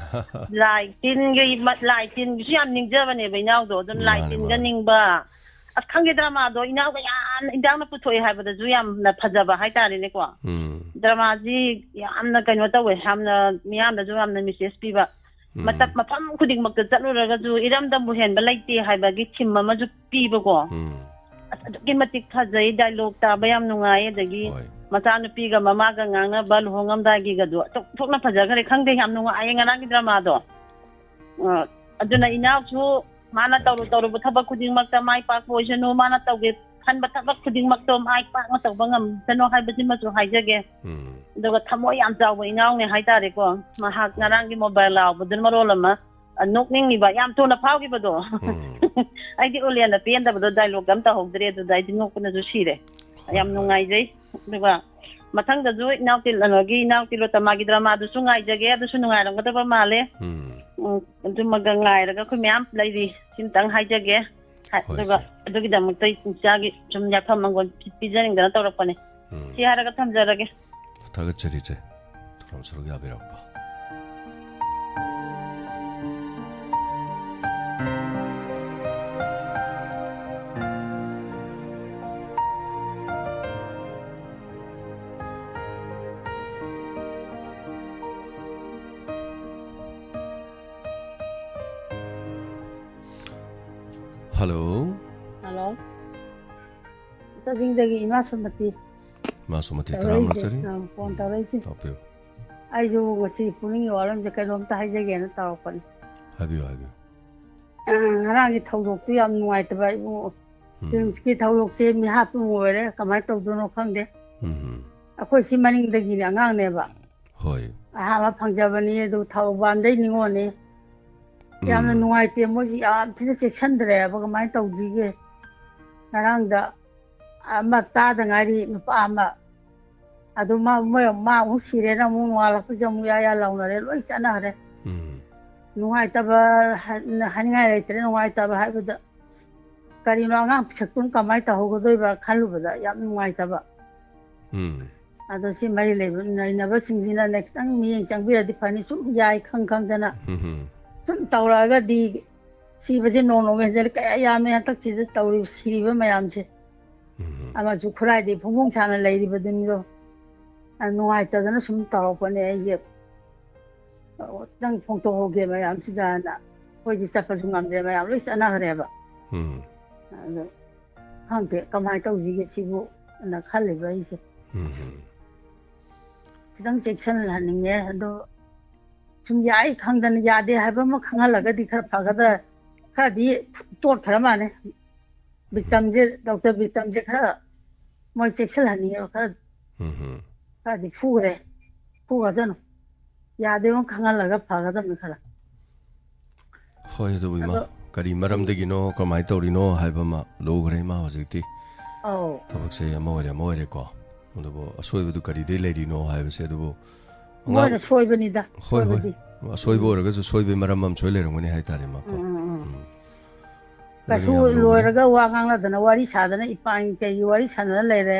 ꯂꯥꯏ ꯇꯤꯟꯒꯤ ꯃ-, ꯂꯥꯏ ꯇꯤꯟꯒꯤꯁꯨ ꯌꯥꯝ ꯅꯤꯡꯖꯕꯅꯦꯕ ꯏꯅꯥꯎꯗꯣ꯫ ꯑꯗꯨꯅ ꯂꯥꯏ ꯃꯥꯅꯦ, ꯇꯤꯟꯒ ꯃꯥꯅꯦ꯫ ꯅꯤꯡꯕ꯫ ꯑꯁ, ꯈꯪꯗꯦ, ꯗ꯭ꯔꯃꯥꯗꯣ ꯏꯅꯥꯎꯒ ꯌꯥꯝꯅ ꯏꯟꯖꯥꯡꯅ ꯄꯨꯊꯣꯛꯑꯦ ꯍꯥꯏꯕꯗꯁꯨ ꯌꯥꯝꯅ ꯐꯖꯕ ꯍꯥꯏꯇꯥꯔꯦꯅꯦꯀꯣ꯫ ꯎꯝ꯫ ꯗ꯭ꯔꯃꯥꯁꯤ ꯌꯥꯝꯅ ꯀꯩꯅꯣ ꯇꯧꯋꯦ, ꯌꯥꯝꯅ ꯃꯤꯌꯥꯝꯗꯁꯨ ꯌꯥꯝꯅ ꯃꯦꯁꯦꯖ ꯄꯤꯕ꯫ ꯎꯝ꯫ ꯃꯇꯝ, ꯃꯐꯝ ꯈꯨꯗꯤꯡꯃꯛꯇ ꯆꯠꯂꯨꯔꯒꯁꯨ ꯏꯔꯝꯗꯝꯕꯨ ꯍꯦꯟꯕ ꯂꯩꯇꯦ ꯍꯥꯏꯕꯒꯤ ꯊꯤꯝ ꯑꯃꯁꯨ ꯄꯤꯕꯀꯣ꯫ ꯎꯝ꯫ ꯑꯁ, ꯑꯗꯨꯛꯀꯤ ꯃꯇꯤꯛ ꯐꯖꯩ, ꯗꯥꯏꯂꯣꯛ ꯇꯥꯕ ꯌꯥꯝ ꯅꯨꯡꯉꯥꯏ, ꯑꯗꯒꯤ ꯍꯣꯏ꯫ ꯃꯆꯥꯅꯨꯄꯤꯒ ꯃꯃꯥꯒ ꯉꯥꯡꯅꯕ ꯂꯨꯍꯣꯡꯉꯝꯗꯥꯏꯒꯤꯒꯗꯣ ꯑꯗꯨꯛ ꯊꯣꯛꯅ ꯐꯖꯈ꯭ꯔꯦ꯫ ꯈꯪꯗꯦ, ꯌꯥꯝ ꯅꯨꯡꯉꯥꯏꯌꯦ ꯉꯔꯥꯡꯒꯤ ꯗ꯭ꯔꯃꯥꯗꯣ꯫ ꯑ, ꯑꯗꯨꯅ ꯏꯅꯥꯎꯁꯨ ꯃꯥꯅ ꯇꯧꯔꯨ ꯇꯧꯔꯨꯕ ꯊꯕꯛ ꯈꯨꯗꯤꯡꯃꯛꯇ ꯃꯥꯏ ꯄꯥꯛꯄ ꯑꯣꯏꯁꯅꯨ, ꯃꯥꯅ ꯇꯧꯒꯦ ꯈꯟꯕ ꯊꯕꯛ ꯈꯨꯗꯤꯡꯃꯛꯇꯣ ꯃꯥꯏ ꯄꯥꯛꯅ ꯇꯧꯕ ꯉꯝꯁꯅꯨ ꯍꯥꯏꯕꯁꯤꯃꯁꯨ ꯍꯥꯏꯖꯒꯦ꯫ ꯎꯝ꯫ ꯑꯗꯨꯒ ꯊꯃꯣꯏ ꯌꯥꯝ ꯆꯥꯎꯕ ꯏꯅꯥꯎꯅꯦ ꯍꯥꯏꯇꯥꯔꯦꯀꯣ꯫ ꯃꯍꯥꯛ ꯍꯣꯏ꯫ ꯉꯔꯥꯡꯒꯤ ꯃꯣꯕꯥꯏꯜ ꯂꯥꯎꯕꯗꯨꯅ ꯃꯔꯣꯜ ꯑꯃ, ꯑ, ꯅꯣꯛꯅꯤꯡꯉꯤꯕ, ꯌꯥꯝ ꯊꯨꯅ ꯐꯥꯎꯈꯤꯕꯗꯣ꯫ ꯎꯝ꯫ ꯑꯩꯗꯤ ꯎꯂꯦꯟꯗ ꯄꯦꯟꯗꯕꯗꯣ ꯗꯥꯏꯂꯣꯛ ꯑꯝ ꯇꯧꯍꯧꯗ꯭ꯔꯦ, ꯑꯗꯨꯗ ꯑꯩꯗꯤ ꯅꯣꯛꯄꯅꯁꯨ ꯁꯤꯔꯦ꯫ ꯍꯣꯏ, ꯌꯥꯝ ꯍꯣꯏ꯫ ꯅꯨꯡꯉꯥꯏꯖꯩ꯫ ꯑꯗꯨꯒ ꯃꯊꯪꯗꯁꯨ ꯏꯅꯥꯎ ꯇꯤꯜ-, ꯀꯩꯅꯣꯒꯤ ꯏꯅꯥꯎ ꯇꯤꯂꯣꯇꯃꯥꯒꯤ ꯗ꯭ꯔꯃꯥꯗꯨꯁꯨ ꯉꯥꯏꯖꯒꯦ, ꯑꯗꯨꯁꯨ ꯅꯨꯡꯉꯥꯏꯔꯝꯒꯗꯕ ꯃꯥꯜꯂꯦ꯫ ꯎꯝ꯫ ꯎꯝ, ꯑꯗꯨꯃꯒ ꯉꯥꯏꯔꯒ ꯑꯩꯈꯣꯏ ꯃꯌꯥꯝ ꯂꯩꯔꯤ꯫ ꯁꯤꯝꯇꯪ ꯍꯥꯏꯖꯒꯦ꯫ ꯍꯥꯏ-, ꯍꯣꯏ, ꯑꯗꯨꯒ ꯏꯆꯦ꯫ ꯑꯗꯨꯒꯤꯗꯃꯛꯇ ꯏꯆꯥꯒꯤ ꯁꯨꯝ ꯌꯥꯏꯐ ꯃꯪꯒꯣꯜ ꯄꯤꯖꯅꯤꯡꯗꯅ ꯇꯧꯔꯛꯄꯅꯦ꯫ ꯎꯝ꯫ ꯁꯤ ꯍꯥꯏꯔꯒ ꯊꯝꯖꯔꯒꯦ꯫ ꯊꯥꯒꯠꯆꯔꯤ, ꯏꯆꯦ꯫ ꯊꯧꯔꯝ ꯁꯔꯨꯛ ꯌꯥꯕꯤꯔꯛꯄ꯫ ꯍꯜꯂꯣ꯫ ꯍꯜꯂꯣ꯫ ꯆꯥꯖꯤꯡꯗꯒꯤ ꯏꯃꯥ ꯁꯨꯃꯇꯤ꯫ ꯏꯃꯥ ꯁꯨꯃꯇꯤ, ꯇꯔꯥꯝꯅ ꯇꯧꯔꯛꯏꯁꯦ꯫ ꯆꯔꯤ꯫ ꯑꯥ, ꯐꯣꯟ ꯎꯝ, ꯇꯧꯔꯛꯏꯁꯦ꯫ ꯇꯥꯛꯄꯤꯌꯨ꯫ ꯑꯩꯁꯨ ꯉꯁꯤ ꯄꯨꯛꯅꯤꯡꯒꯤ ꯋꯥꯔꯣꯜꯁꯦ ꯀꯩꯅꯣꯝꯇ ꯍꯥꯏꯖꯒꯦꯅ ꯇꯧꯔꯛꯄꯅꯤ꯫ ꯍꯥꯏꯕꯤꯌꯨ, ꯍꯥꯏꯕꯤꯌꯨ꯫ ꯑ, ꯉꯔꯥꯡꯒꯤ ꯊꯧꯗꯣꯛꯇꯨ ꯌꯥꯝ ꯅꯨꯡꯉꯥꯏꯇꯕ, ꯏꯕꯨꯡꯉꯣ꯫ ꯎꯝ꯫ ꯔꯤꯝꯁꯀꯤ ꯊꯧꯗꯣꯛꯁꯦ ꯃꯤꯍꯥꯠꯄ ꯑꯃ ꯑꯣꯏꯔꯦ, ꯀꯃꯥꯏꯅ ꯇꯧꯗꯣꯏꯅꯣ ꯈꯪꯗꯦ꯫ ꯎꯝ꯫ ꯑꯩꯈꯣꯏ ꯁꯤ ꯃꯅꯤꯡꯗꯒꯤꯅꯦ ꯑꯉꯥꯡꯅꯦꯕ꯫ ꯍꯣꯏ꯫ ꯑꯍꯥꯟꯕ ꯐꯪꯖꯕꯅꯤ, ꯑꯗꯨ ꯊꯧꯕꯥꯜꯗꯩ ꯅꯤꯉꯣꯜꯅꯤ꯫ ꯌꯥꯝꯅ ꯎꯝ꯫ ꯅꯨꯡꯉꯥꯏꯇꯦ, ꯃꯣꯏꯁꯤ ꯌꯥꯝ ꯊꯤꯅ ꯆꯦꯛꯁꯤꯟꯗ꯭ꯔꯦꯕ, ꯀꯃꯥꯏꯅ ꯇꯧꯁꯤꯒꯦ? ꯉꯔꯥꯡꯗ ꯑꯃ ꯇꯥꯗ ꯉꯥꯏꯔꯤ, ꯅꯨꯄꯥ ꯑꯃ꯫ ꯑꯗꯨ ꯃꯥ, ꯃꯣꯏ, ꯃꯥ ꯑꯃꯨꯛ ꯁꯤꯔꯦꯅ ꯑꯃꯨꯛ ꯅꯣꯡꯉꯥꯜꯂꯛꯄꯁꯦ ꯑꯃꯨꯛ ꯌꯥ ꯌꯥ ꯂꯥꯎꯅꯔꯦ, ꯂꯣꯏ ꯆꯠꯅꯈ꯭ꯔꯦ꯫ ꯎꯝ꯫ ꯅꯨꯡꯉꯥꯏꯇꯕ ꯍꯥꯏ-, ꯍꯥꯏꯅꯤꯡꯉꯥꯏ ꯂꯩꯇ꯭ꯔꯦ, ꯅꯨꯡꯉꯥꯏꯇꯕ ꯍꯥꯏꯕꯗ꯫ ꯀꯔꯤꯅꯣ, ꯑꯉꯥꯡ ꯄꯤꯁꯛꯇꯨꯅ ꯀꯃꯥꯏꯅ ꯇꯧꯍꯧꯒꯗꯣꯏꯕ ꯈꯜꯂꯨꯕꯗ ꯌꯥꯝ ꯅꯨꯡꯉꯥꯏꯇꯕ꯫ ꯎꯝ꯫ ꯑꯗꯣ ꯁꯤ ꯃꯔꯤ ꯂꯩꯕ, ꯂꯩꯅꯕꯁꯤꯡꯁꯤꯅꯅꯦ, ꯈꯤꯇꯪ ꯃꯤꯠꯌꯦꯡ ꯆꯪꯕꯤꯔꯗꯤ ꯐꯅꯤ, ꯁꯨꯝ ꯌꯥꯏ ꯈꯪ ꯈꯪꯗꯅ꯫ ꯎꯝ꯫ ꯁꯨꯝ ꯇꯧꯔꯛꯑꯒꯗꯤ ꯁꯤꯕꯁꯦ ꯅꯣꯡ ꯅꯣꯡꯃ ꯍꯦꯟꯖꯜꯂꯦ, ꯀꯌꯥ ꯌꯥꯝꯃꯦ ꯍꯟꯗꯛꯁꯤꯗ ꯇꯧꯔꯤꯕ, ꯁꯤꯔꯤꯕ ꯃꯌꯥꯝꯁꯦ꯫ ꯎꯝ꯫ ꯑꯃꯁꯨ ꯈꯨꯔꯥꯏꯗꯤ ꯐꯣꯡꯐꯣꯡ ꯁꯥꯅ ꯂꯩꯔꯤꯕꯗꯨꯅꯤꯗꯣ꯫ ꯑ, ꯅꯨꯡꯉꯥꯏꯇꯗꯅ ꯁꯨꯝ ꯇꯧꯔꯛꯄꯅꯦ ꯑꯩꯁꯦ꯫ ꯈꯤꯇꯪ ꯐꯣꯡꯗꯣꯛꯍꯧꯒꯦ ꯃꯌꯥꯝꯁꯤꯗꯅ꯫ ꯑꯩꯈꯣꯏꯗꯤ ꯆꯠꯄꯁꯨ ꯉꯝꯗ꯭ꯔꯦ, ꯃꯌꯥꯝ ꯂꯣꯏ ꯆꯠꯅꯈ꯭ꯔꯦꯕ꯫ ꯎꯝ꯫ ꯑꯗꯣ ꯈꯪꯗꯦ ꯀꯃꯥꯏꯅ ꯇꯧꯁꯤꯒꯦ ꯁꯤꯕꯨ ꯑꯅ ꯈꯜꯂꯤꯕ ꯑꯩꯁꯦ꯫ ꯎꯝ꯫ ꯈꯤꯇꯪ ꯆꯦꯛꯁꯤꯟꯍꯟꯅꯤꯡꯉꯦ꯫ ꯑꯗꯣ ꯁꯨꯝ ꯌꯥꯏ ꯈꯪꯗꯅ ꯌꯥꯗꯦ ꯍꯥꯏꯕ ꯑꯃ ꯈꯪꯍꯜꯂꯒꯗꯤ ꯈꯔ ꯐꯒꯗ꯭ꯔꯥ? ꯈꯔꯗꯤ ꯇꯣꯠꯈ꯭ꯔ ꯃꯥꯜꯂꯦ꯫ ꯕꯤꯛꯇꯝꯁꯦ, ꯗꯣꯛꯇꯔ ꯕꯤꯛꯇꯝꯁꯦ ꯈꯔ ꯃꯣꯏ ꯆꯦꯛꯁꯤꯜꯍꯟꯅꯤꯡꯉꯦꯕ, ꯈꯔ꯫ ꯎꯝ꯫ ꯈꯔꯗꯤ ꯐꯨꯈ꯭ꯔꯦ꯫ ꯐꯨꯈ꯭ꯔꯁꯅꯨ꯫ ꯌꯥꯗꯦ ꯑꯃ ꯈꯪꯍꯜꯂꯒ ꯐꯒꯗꯕꯅꯤ ꯈꯔ꯫ ꯍꯣꯏ, ꯑꯗꯨꯕꯨ ꯏꯃꯥ, ꯑꯗꯣ ꯀꯔꯤ ꯃꯔꯝꯗꯒꯤꯅꯣ, ꯀꯃꯥꯏꯅ ꯇꯧꯔꯤꯅꯣ ꯍꯥꯏꯕ ꯑꯃ ꯂꯨꯈ꯭ꯔꯦ ꯏꯃꯥ ꯍꯧꯖꯤꯛꯇꯤ꯫ ꯑꯧ꯫ ꯊꯕꯛꯁꯦ ꯑꯃ ꯑꯣꯏꯔꯦ, ꯑꯃ ꯑꯣꯏꯔꯦꯀꯣ꯫ ꯑꯗꯨꯕꯨ ꯑꯁꯣꯏꯕꯗꯨ ꯀꯔꯤꯗꯩ ꯂꯩꯔꯤꯅꯣ ꯍꯥꯏꯕꯁꯦ, ꯑꯗꯨꯕꯨ ꯃꯣꯏꯅ ꯁꯣꯏꯕꯅꯤꯗ, ꯍꯣꯏ, ꯍꯣꯏ꯫ ꯁꯣꯏꯕꯗꯤ꯫ ꯑꯁꯣꯏꯕ ꯎꯝ꯫ ꯑꯣꯏꯔꯒꯁꯨ ꯁꯣꯏꯕꯩ ꯃꯔꯝ ꯑꯃ ꯁꯣꯏ ꯂꯩꯔꯝꯒꯅꯤ ꯍꯥꯏꯇꯥꯔꯦ, ꯃꯥꯀꯣ꯫ ꯎꯝ, ꯎꯝ, ꯎꯝ꯫ ꯎꯝ꯫ ꯑꯗꯨꯅꯤ ꯀꯩꯁꯨ ꯌꯥꯝ ꯂꯨꯈ꯭ꯔꯦ꯫ ꯂꯣꯏꯔꯒ ꯋꯥ ꯉꯥꯡꯅꯗꯅ, ꯋꯥꯔꯤ ꯁꯥꯗꯅ, ꯏꯄꯥꯟ ꯀꯩꯒꯤ ꯋꯥꯔꯤ ꯁꯥꯟꯅꯅ ꯂꯩꯔꯦ꯫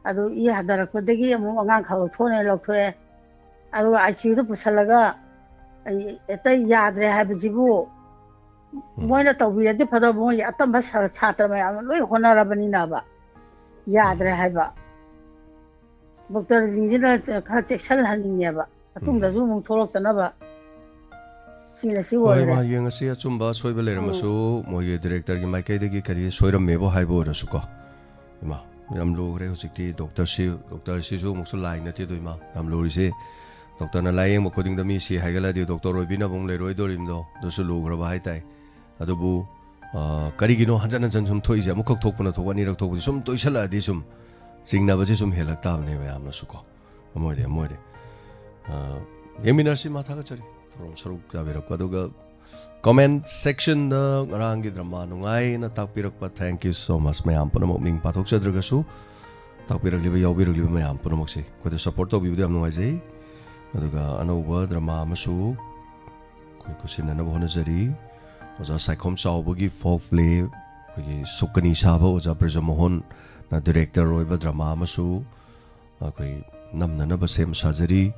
ꯑꯗꯨ ꯏ ꯍꯟꯊꯔꯛꯄꯗꯒꯤ ꯑꯃꯨꯛ ꯑꯉꯥꯡ ꯈꯔ ꯂꯧꯊꯣꯛꯅꯦ, ꯂꯧꯊꯣꯛꯑꯦ꯫ ꯑꯗꯨꯒ ICUꯗ ꯄꯨꯁꯜꯂꯒ ꯑꯩ ꯍꯦꯛꯇ ꯌꯥꯗ꯭ꯔꯦ ꯍꯥꯏꯕꯁꯤꯕꯨ ꯎꯝ꯫ ꯃꯣꯏꯅ ꯇꯧꯕꯤꯔꯗꯤ ꯐꯗꯧꯕ, ꯃꯣꯏꯒꯤ ꯑꯇꯝꯕ ꯁꯥ-, ꯁꯥꯇ꯭ꯔ ꯃꯌꯥꯝꯅ ꯂꯣꯏ ꯍꯣꯠꯅꯔꯕꯅꯤꯅꯕ꯫ ꯌꯥꯗ꯭ꯔꯦ ꯎꯝ꯫ ꯍꯥꯏꯕ꯫ ꯗꯣꯛꯇꯔꯁꯤꯡꯁꯤꯅ ꯈꯔ ꯆꯦꯛꯁꯤꯜꯍꯟꯅꯤꯡꯉꯦꯕ꯫ ꯃꯇꯨꯡꯗꯁꯨ ꯎꯝ꯫ ꯑꯃꯨꯛ ꯊꯣꯛꯂꯛꯇꯅꯕ꯫ ꯁꯤꯅ ꯁꯤ ꯍꯣꯏ, ꯑꯣꯏꯈ꯭ꯔꯦ꯫ ꯏꯃꯥ, ꯌꯦꯡꯉꯁꯤ꯫ ꯑꯆꯨꯝꯕ ꯑꯁꯣꯏꯕ ꯂꯩꯔꯝꯃꯁꯨ, ꯎꯝ꯫ ꯃꯣꯏꯒꯤ directorꯒꯤ ꯃꯥꯏꯀꯩꯗꯒꯤ ꯀꯔꯤ ꯁꯣꯏꯔꯝꯃꯦꯕꯨ ꯍꯥꯏꯕ ꯑꯣꯏꯔꯁꯨꯀꯣ꯫ ꯏꯃꯥ, ꯌꯥꯝ ꯂꯨꯈ꯭ꯔꯦ ꯍꯧꯖꯤꯛꯇꯤ꯫ ꯗꯣꯛꯇꯔꯁꯤ, ꯗꯣꯛꯇꯔꯁꯤꯁꯨ ꯑꯃꯨꯛꯁꯨ ꯂꯥꯏ ꯅꯠꯇꯦꯗꯣ, ꯏꯃꯥ꯫ ꯌꯥꯝ ꯂꯨꯔꯤꯁꯦ, ꯗꯣꯛꯇꯔꯅ ꯂꯥꯏꯌꯦꯡꯕ ꯈꯨꯗꯤꯡꯗ ꯃꯤ ꯁꯤ ꯍꯥꯏꯒꯠꯂꯗꯤ ꯗꯣꯛꯇꯔ ꯑꯣꯏꯕꯤꯅꯕ ꯑꯃꯨꯛ ꯂꯩꯔꯣꯏꯗꯣꯔꯤꯕꯗꯣ, ꯑꯗꯨꯁꯨ ꯂꯨꯈ꯭ꯔꯕ ꯍꯥꯏꯇꯥꯏ꯫ ꯑꯗꯨꯕꯨ, ꯑ, ꯀꯔꯤꯒꯤꯅꯣ ꯍꯟꯖꯟ ꯍꯟꯖꯟ ꯁꯨꯝ ꯊꯣꯛꯏꯁꯦ? ꯑꯃꯨꯛꯈꯛ ꯊꯣꯛꯄ ꯅꯠꯇ꯭ꯔꯒ ꯑꯅꯤꯔꯛ ꯊꯣꯛꯄꯁꯦ ꯁꯨꯝ ꯇꯣꯏꯁꯜꯂꯛꯑꯗꯤ ꯁꯨꯝ ꯆꯤꯡꯅꯕꯁꯦ ꯁꯨꯝ ꯍꯦꯜꯂꯛ ꯇꯥꯕꯅꯦ ꯃꯌꯥꯝꯅꯁꯨꯀꯣ꯫ ꯑꯃ ꯑꯣꯏꯔꯦ, ꯑꯃ ꯑꯣꯏꯔꯦ꯫ ꯑ, ꯌꯦꯡꯃꯤꯟꯅꯔꯁꯤ, ꯃꯥ ꯊꯥꯒꯠꯆꯔꯤ꯫ ꯊꯧꯔꯝ ꯁꯔꯨꯛ ꯌꯥꯕꯤꯔꯛꯄ꯫ ꯑꯗꯨꯒ Comment sectionꯗ ꯉꯔꯥꯡꯒꯤ drama ꯅꯨꯡꯉꯥꯏꯅ ꯇꯥꯛꯄꯤꯔꯛꯄ, thank you so much꯫ ꯃꯌꯥꯝ ꯄꯨꯝꯅꯃꯛ ꯃꯤꯡ ꯄꯥꯊꯣꯛꯆꯗ꯭ꯔꯒꯁꯨ, ꯇꯥꯛꯄꯤꯔꯛꯂꯤꯕ, ꯌꯥꯎꯕꯤꯔꯛꯂꯤꯕ ꯃꯌꯥꯝ ꯄꯨꯝꯅꯃꯛꯁꯦ ꯑꯩꯈꯣꯏꯗ support ꯇꯧꯕꯤꯕꯗ ꯌꯥꯝ ꯅꯨꯡꯉꯥꯏꯖꯩ꯫ ꯑꯗꯨꯒ ꯑꯅꯧꯕ drama ꯑꯃꯁꯨ ꯑꯩꯈꯣꯏ ꯈꯨꯠꯁꯤꯟꯅꯅꯕ ꯍꯣꯠꯅꯖꯔꯤ꯫ ꯑꯣꯖꯥ ꯁꯥꯏꯈꯣꯝ ꯆꯥꯎꯕꯒꯤ folk play, ꯑꯩꯈꯣꯏꯒꯤ ꯁꯨꯛꯀꯅꯤ ꯁꯥꯕ ꯑꯣꯖꯥ ꯕ꯭ꯔꯖꯃꯣꯍꯟꯅ director ꯑꯣꯏꯕ drama ꯑꯃꯁꯨ ꯑꯩꯈꯣꯏ ꯅꯝꯅꯅꯕ ꯁꯦꯝ ꯁꯥꯖꯔꯤ꯫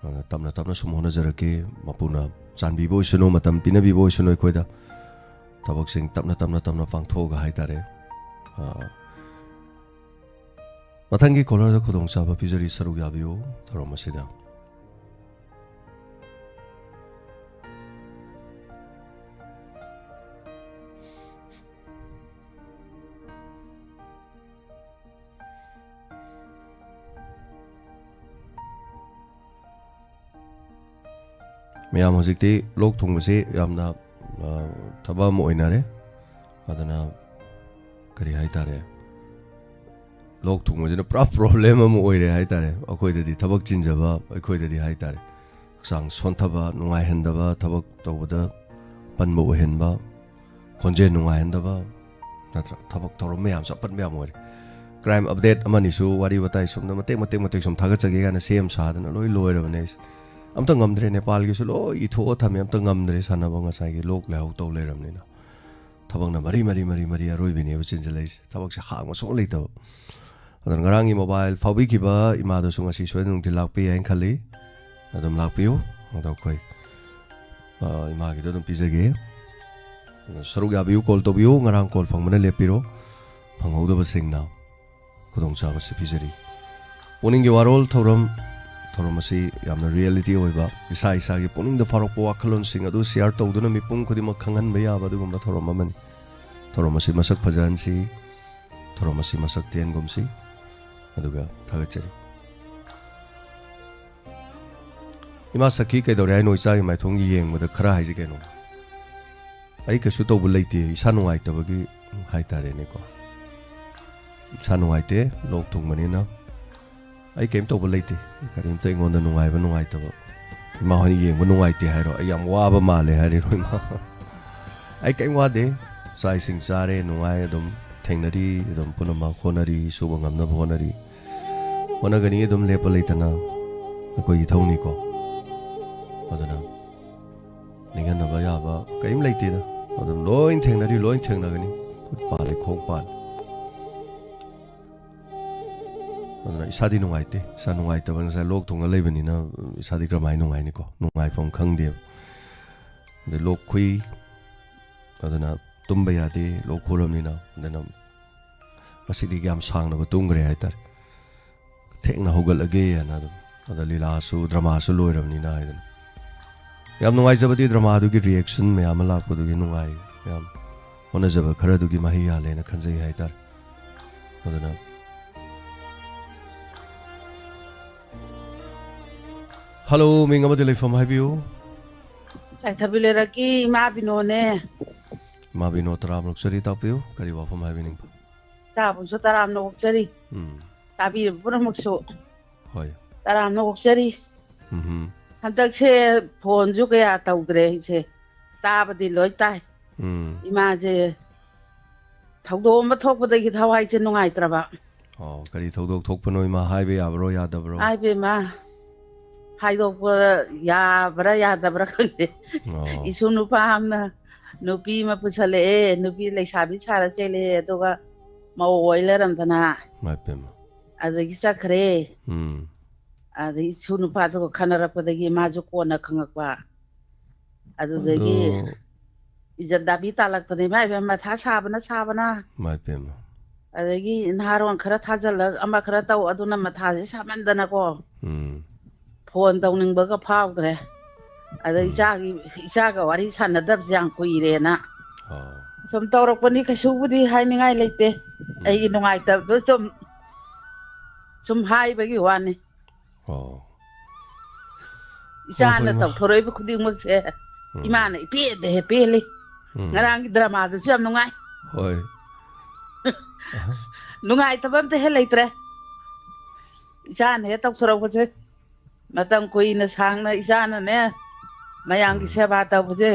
ꯑꯗꯨꯅ ꯇꯞꯅ ꯇꯞꯅ ꯁꯨꯝ ꯍꯣꯠꯅꯖꯔꯛꯀꯦ꯫ ꯃꯄꯨꯅ ꯆꯥꯟꯕꯤꯕ ꯑꯣꯏꯁꯅꯨ, ꯃꯇꯝ ꯄꯤꯅꯕꯤꯕ ꯑꯣꯏꯁꯅꯨ ꯑꯩꯈꯣꯏꯗ꯫ ꯊꯕꯛꯁꯤꯡ ꯇꯞꯅ ꯇꯞꯅ ꯇꯞꯅ ꯄꯥꯡꯊꯣꯛꯑꯒ ꯍꯥꯏꯇꯥꯔꯦ꯫ ꯑ, ꯃꯊꯪꯒꯤ caller ꯗ ꯈꯨꯗꯣꯡꯆꯥꯕ ꯄꯤꯖꯔꯤ, ꯁꯔꯨꯛ ꯌꯥꯕꯤꯌꯨ ꯊꯧꯔꯝ ꯑꯁꯤꯗ꯫ ꯃꯌꯥꯝ ꯍꯧꯖꯤꯛꯇꯤ ꯂꯣꯛ ꯊꯨꯡꯕꯁꯤ ꯌꯥꯝꯅ, ꯑ, ꯊꯕꯛ ꯑꯃ ꯑꯣꯏꯅꯔꯦ꯫ ꯑꯗꯨꯅ ꯀꯔꯤ ꯍꯥꯏꯇꯥꯔꯦ, ꯂꯣꯛ ꯊꯨꯡꯕꯁꯤꯅ ꯄꯨꯔꯥ problem ꯑꯃ ꯑꯣꯏꯔꯦ ꯍꯥꯏꯇꯥꯔꯦ꯫ ꯑꯩꯈꯣꯏꯗꯗꯤ ꯊꯕꯛ ꯆꯤꯟꯖꯕ, ꯑꯩꯈꯣꯏꯗꯗꯤ ꯍꯥꯏꯇꯥꯔꯦ, ꯍꯛꯆꯥꯡ ꯁꯣꯟꯊꯕ, ꯅꯨꯡꯉꯥꯏꯍꯟꯗꯕ, ꯊꯕꯛ ꯇꯧꯕꯗ ꯑꯄꯟꯕ ꯑꯣꯏꯍꯟꯕ, ꯈꯣꯟꯖꯦꯜ ꯅꯨꯡꯉꯥꯏꯍꯟꯗꯕ, ꯅꯠꯇ꯭ꯔꯥ? ꯊꯕꯛ ꯊꯧꯔꯝ ꯃꯌꯥꯝꯁꯨ ꯑꯄꯟꯕ ꯌꯥꯝ ꯑꯣꯏꯔꯦ꯫ Crime update ꯑꯃꯅꯤꯁꯨ ꯋꯥꯔꯤ ꯋꯥꯇꯥꯏ ꯁꯣꯝꯗ ꯃꯇꯦꯛ ꯃꯇꯦꯛ ꯃꯇꯦꯛ ꯁꯨꯝ ꯊꯥꯒꯠꯆꯒꯦ ꯀꯥꯏꯅ ꯁꯦꯝ ꯁꯥꯗꯅ ꯂꯣꯏ ꯂꯣꯏꯔꯕꯅꯦ ꯑꯩꯁꯦ꯫ ꯑꯝꯇ ꯉꯝꯗ꯭ꯔꯦ, ꯅꯦꯄꯥꯜꯒꯤꯁꯨ ꯂꯣꯏ ꯏꯊꯣꯛꯑ ꯊꯝꯃꯦ, ꯑꯝꯇ ꯉꯝꯗ꯭ꯔꯦ ꯁꯥꯟꯅꯕ, ꯉꯁꯥꯏꯒꯤ ꯂꯣꯛ ꯂꯥꯏꯍꯧ ꯇꯧ ꯂꯩꯔꯕꯅꯤꯅ꯫ ꯊꯕꯛꯅ ꯃꯔꯤ ꯃꯔꯤ ꯃꯔꯤ ꯃꯔꯤ ꯑꯔꯣꯏꯕꯤꯅꯦꯕ ꯆꯤꯟꯁꯤꯜꯂꯛꯏꯁꯦ, ꯊꯕꯛꯁꯦ ꯍꯥꯡꯕ ꯁꯨꯡꯂꯩ ꯂꯩꯇꯕ꯫ ꯑꯗꯨꯅ ꯉꯔꯥꯡꯒꯤ mobile ꯐꯥꯎꯕꯤꯈꯤꯕ ꯏꯃꯥꯗꯨꯁꯨ ꯉꯁꯤ ꯁꯣꯏꯗꯅ ꯅꯨꯡꯊꯤꯜ ꯂꯥꯛꯄ ꯌꯥꯏꯅ ꯈꯜꯂꯤ꯫ ꯑꯗꯨꯝ ꯂꯥꯛꯄꯤꯌꯨ꯫ ꯑꯗꯣ ꯑꯩꯈꯣꯏ, ꯑ, ꯏꯃꯥꯒꯤꯗꯣ ꯑꯗꯨꯝ ꯄꯤꯖꯒꯦ꯫ ꯑꯗꯣ ꯁꯔꯨꯛ ꯌꯥꯕꯤꯌꯨ, call ꯇꯧꯕꯤꯌꯨ꯫ ꯉꯔꯥꯡ call ꯐꯪꯕꯅ ꯂꯦꯞꯄꯤꯔꯣ, ꯐꯪꯍꯧꯗꯕꯁꯤꯡꯅ ꯈꯨꯗꯣꯡꯆꯥꯕꯁꯤ ꯄꯤꯖꯔꯤ꯫ ꯄꯨꯛꯅꯤꯡꯒꯤ ꯋꯥꯔꯣꯜ ꯊꯧꯔꯝ, ꯊꯧꯔꯝ ꯑꯁꯤ ꯌꯥꯝꯅ reality ꯑꯣꯏꯕ, ꯏꯁꯥ ꯏꯁꯥꯒꯤ ꯄꯨꯛꯅꯤꯡꯗ ꯐꯥꯎꯔꯛꯄ ꯋꯥꯈꯜꯂꯣꯟꯁꯤꯡ ꯑꯗꯨ share ꯇꯧꯗꯨꯅ ꯃꯤꯄꯨꯝ ꯈꯨꯗꯤꯡꯃꯛ ꯈꯪꯍꯟꯕ ꯌꯥꯕ ꯑꯗꯨꯒꯨꯝꯕ ꯊꯧꯔꯝ ꯑꯃꯅꯤ꯫ ꯊꯧꯔꯝ ꯑꯁꯤ ꯃꯁꯛ ꯐꯖꯍꯟꯁꯤ, ꯊꯧꯔꯝ ꯑꯁꯤ ꯃꯁꯛ ꯇꯦꯟꯒꯨꯝꯁꯤ꯫ ꯑꯗꯨꯒ ꯊꯥꯒꯠꯆꯔꯤ꯫ ꯏꯃꯥ ꯁꯈꯤ, ꯀꯩꯗꯧꯔꯦ ꯍꯥꯏꯅꯣ? ꯏꯆꯥꯒꯤ ꯃꯥꯏꯊꯣꯡ ꯌꯦꯡꯕꯗ ꯈꯔ ꯍꯥꯏꯁꯤ ꯀꯩꯅꯣ? ꯑꯩ ꯀꯩꯁꯨ ꯇꯧꯕ ꯂꯩꯇꯦ, ꯏꯁꯥ ꯅꯨꯡꯉꯥꯏꯇꯕꯒꯤ ꯍꯥꯏꯇꯥꯔꯦꯅꯦꯀꯣ꯫ ꯏꯁꯥ ꯅꯨꯡꯉꯥꯏꯇꯦ, ꯂꯣꯛ ꯊꯨꯡꯕꯅꯤꯅ꯫ ꯑꯩ ꯀꯔꯤꯝ ꯇꯧꯕ ꯂꯩꯇꯦ, ꯀꯔꯤꯝꯇ ꯑꯩꯉꯣꯟꯗ ꯅꯨꯡꯉꯥꯏꯕ ꯅꯨꯡꯉꯥꯏꯇꯕ ꯏꯃꯥ ꯍꯣꯏꯅ ꯌꯦꯡꯕ ꯅꯨꯡꯉꯥꯏꯇꯦ ꯍꯥꯏꯔꯣ? ꯑꯩ ꯌꯥꯝ ꯋꯥꯕ ꯃꯥꯜꯂꯦ ꯍꯥꯏꯔꯤꯔꯣ ꯏꯃꯥ? ꯑꯩ ꯀꯩꯝ ꯋꯥꯗꯦ꯫ ꯆꯥꯛ ꯏꯁꯤꯡ ꯆꯥꯔꯦ, ꯅꯨꯡꯉꯥꯏ, ꯑꯗꯨꯝ ꯊꯦꯡꯅꯔꯤ, ꯑꯗꯨꯝ ꯄꯨꯝꯅꯃꯛ ꯍꯣꯠꯅꯔꯤ, ꯁꯨꯕ ꯉꯝꯅꯕ ꯍꯣꯠꯅꯔꯤ꯫ ꯍꯣꯠꯅꯒꯅꯤ, ꯑꯗꯨꯝ ꯂꯦꯞꯄ ꯂꯩꯇꯅ ꯑꯩꯈꯣꯏꯒꯤ ꯏꯊꯧꯅꯤꯀꯣ꯫ ꯑꯗꯨꯅ ꯅꯤꯡꯍꯟꯅꯕ ꯌꯥꯕ ꯀꯔꯤꯝ ꯂꯩꯇꯦꯗ꯫ ꯑꯗꯨꯝ ꯂꯣꯏ ꯊꯦꯡꯅꯔꯤ, ꯂꯣꯏ ꯊꯦꯡꯅꯒꯅꯤ꯫ ꯈꯨꯠ ꯄꯥꯜꯂꯦ, ꯈꯣꯡ ꯄꯥꯜꯂꯦ꯫ ꯑꯗꯨꯅ ꯏꯁꯥꯗꯤ ꯅꯨꯡꯉꯥꯏꯇꯦ꯫ ꯏꯁꯥ ꯅꯨꯡꯉꯥꯏꯇꯕ, ꯉꯁꯥꯏ ꯂꯣꯛ ꯊꯨꯡꯉ ꯂꯩꯕꯅꯤꯅ ꯏꯁꯥꯗꯤ ꯀꯔꯝꯍꯥꯏꯅ ꯅꯨꯡꯉꯥꯏꯅꯤꯀꯣ? ꯅꯨꯡꯉꯥꯏꯐꯝ ꯈꯪꯗꯦꯕ꯫ ꯑꯗꯩ ꯂꯣꯛ ꯈꯨꯏ, ꯑꯗꯨꯅ ꯇꯨꯝꯕ ꯌꯥꯗꯦ, ꯂꯣꯛ ꯈꯨꯔꯕꯅꯤꯅ꯫ ꯑꯗꯨꯅ ꯉꯁꯤꯗꯤ ꯌꯥꯝ ꯁꯥꯡꯅꯕ ꯇꯨꯝꯈ꯭ꯔꯦ ꯍꯥꯏꯇꯥꯔꯦ꯫ ꯊꯦꯡꯅ ꯍꯧꯒꯠꯂꯒꯦ ꯍꯥꯏꯅ ꯑꯗꯨꯝ꯫ ꯑꯗ ꯂꯤꯂꯥꯁꯨ, ꯗ꯭ꯔꯃꯥꯁꯨ ꯂꯣꯏꯔꯕꯅꯤꯅ ꯍꯥꯏꯗꯅ꯫ ꯌꯥꯝ ꯅꯨꯡꯉꯥꯏꯖꯕꯗꯤ ꯗ꯭ꯔꯃꯥꯗꯨꯒꯤ reaction ꯃꯌꯥꯝ ꯑꯃ ꯂꯥꯛꯄꯗꯨꯒꯤ ꯅꯨꯡꯉꯥꯏ꯫ ꯌꯥꯝ ꯍꯣꯠꯅꯖꯕ ꯈꯔꯗꯨꯒꯤ ꯃꯍꯩ ꯌꯥꯜꯂꯦꯅ ꯈꯟꯖꯩ ꯍꯥꯏꯇꯥꯔꯦ꯫ ꯑꯗꯨꯅ, ꯍꯜꯂꯣ, ꯃꯤꯡ ꯑꯃꯗꯤ ꯂꯩꯐꯝ ꯍꯥꯏꯕꯤꯌꯨ꯫ ꯆꯥꯏꯊꯕꯤ ꯂꯩꯔꯛꯀꯤ ꯏꯃꯥ ꯕꯤꯅꯣꯅꯦ꯫ ꯏꯃꯥ ꯕꯤꯅꯣ, ꯇꯔꯥꯝꯅ ꯑꯣꯛꯆꯔꯤ, ꯇꯥꯛꯄꯤꯌꯨ, ꯀꯔꯤ ꯋꯥꯐꯝ ꯍꯥꯏꯕꯤꯅꯤꯡꯕ? ꯏꯆꯥꯕꯨꯁꯨ ꯇꯔꯥꯝꯅ ꯑꯣꯛꯆꯔꯤ꯫ ꯎꯝ꯫ ꯇꯥꯕꯤꯔꯤꯕ ꯄꯨꯝꯅꯃꯛꯁꯨ ꯍꯣꯏ꯫ ꯇꯔꯥꯝꯅ ꯑꯣꯛꯆꯔꯤ꯫ ꯎꯝꯍꯨꯝ꯫ ꯍꯟꯗꯛꯁꯦ ꯐꯣꯟꯁꯨ ꯀꯌꯥ ꯇꯧꯗ꯭ꯔꯦ ꯑꯩꯁꯦ꯫ ꯇꯥꯕꯗꯤ ꯂꯣꯏ ꯇꯥꯏ꯫ ꯎꯝ꯫ ꯏꯃꯥꯁꯦ ꯊꯧꯗꯣꯛ ꯑꯃ ꯊꯣꯛꯄꯗꯒꯤ ꯊꯋꯥꯏꯁꯦ ꯅꯨꯡꯉꯥꯏꯇ꯭ꯔꯕ꯫ ꯑꯣ, ꯀꯔꯤ ꯊꯧꯗꯣꯛ ꯊꯣꯛꯄꯅꯣ ꯏꯃꯥ? ꯍꯥꯏꯕ ꯌꯥꯕ꯭ꯔꯣ, ꯌꯥꯗꯕ꯭ꯔꯣ? ꯍꯥꯏꯕ ꯏꯃꯥ, ꯍꯥꯏꯗꯣꯛꯄ ꯌꯥꯕ꯭ꯔꯥ ꯌꯥꯗꯕ꯭ꯔꯥ ꯈꯪꯗꯦ꯫ ꯑꯣ꯫ ꯏꯁꯨ ꯅꯨꯄꯥ ꯑꯃꯅ ꯅꯨꯄꯤ ꯑꯃ ꯄꯨꯁꯜꯂꯛꯑꯦ, ꯅꯨꯄꯤ ꯂꯩꯁꯥꯕꯤ ꯁꯥꯔ ꯆꯦꯜꯂꯛꯑꯦ, ꯑꯗꯨꯒ ꯃꯧ ꯑꯣꯏ ꯂꯩꯔꯝꯗꯅ꯫ ꯏꯃꯥ ꯄꯦꯝꯃ꯫ ꯑꯗꯒꯤ ꯆꯠꯈ꯭ꯔꯦ꯫ ꯎꯝ꯫ ꯑꯗꯩ ꯏꯁꯨ ꯅꯨꯄꯥꯗꯨꯒ ꯈꯟꯅꯔꯛꯄꯗꯒꯤ ꯃꯥꯁꯨ ꯀꯣꯟꯅ ꯈꯪꯉꯛꯄ꯫ ꯑꯗꯨꯗꯒꯤ ꯑꯗꯣ ꯏꯖꯠ ꯗꯥꯕꯤ ꯇꯥꯜꯂꯛꯇꯅ ꯏꯃꯥ ꯏꯕꯦꯝ ꯃꯊꯥ ꯁꯥꯕꯅ ꯁꯥꯕꯅ꯫ ꯏꯃꯥ ꯄꯦꯝꯃ꯫ ꯑꯗꯒꯤ ꯅꯍꯥꯔꯣꯟ ꯈꯔ ꯊꯥꯖꯜꯂꯛ, ꯑꯃ ꯈꯔ ꯇꯧ, ꯑꯗꯨꯅ ꯃꯊꯥꯁꯦ ꯁꯥꯃꯟꯗꯅꯀꯣ꯫ ꯎꯝ꯫ ꯐꯣꯟ ꯇꯧꯅꯤꯡꯕꯒ ꯐꯥꯎꯗ꯭ꯔꯦ꯫ ꯑꯗ ꯎꯝ꯫ ꯏꯆꯥꯒꯤ, ꯏꯆꯥꯒ ꯋꯥꯔꯤ ꯁꯥꯟꯅꯗꯕꯁꯦ ꯌꯥꯝ ꯀꯨꯏꯔꯦꯅ꯫ ꯑꯣ꯫ ꯁꯨꯝ ꯇꯧꯔꯛꯄꯅꯤ, ꯀꯩꯁꯨꯕꯨꯗꯤ ꯍꯥꯏꯅꯤꯡꯉꯥꯏ ꯂꯩꯇꯦ꯫ ꯎꯝ꯫ ꯑꯩꯒꯤ ꯅꯨꯡꯉꯥꯏꯇꯕꯗꯣ ꯁꯨꯝ, ꯁꯨꯝ ꯍꯥꯏꯕꯒꯤ ꯋꯥꯅꯤ꯫ ꯑꯣ꯫ ꯏꯆꯥꯅ ꯍꯣꯏ, ꯍꯣꯏ, ꯏꯃꯥ꯫ ꯇꯧꯊꯣꯔꯛꯏꯕ ꯈꯨꯗꯤꯡꯃꯛꯁꯦ ꯎꯝ꯫ ꯏꯃꯥꯅ ꯏꯄꯦꯟꯗ ꯍꯦꯛ ꯄꯦꯜꯂꯤ꯫ ꯎꯝ꯫ ꯉꯔꯥꯡꯒꯤ ꯗ꯭ꯔꯃꯥꯗꯨꯁꯨ ꯌꯥꯝ ꯅꯨꯡꯉꯥꯏ꯫ ꯍꯣꯏ꯫ ꯅꯨꯡꯉꯥꯏꯇꯕ ꯑꯝꯇ ꯍꯦꯛ ꯂꯩꯇ꯭ꯔꯦ꯫ ꯏꯆꯥꯅ ꯍꯦꯛ ꯇꯧꯊꯣꯔꯛꯄꯁꯦ꯫ ꯃꯇꯝ ꯀꯨꯏꯅ ꯁꯥꯡꯅ ꯏꯆꯥꯅꯅꯦ, ꯃꯌꯥꯝꯒꯤ ꯎꯝ꯫ ꯁꯦꯕꯥ ꯇꯧꯕꯁꯦ,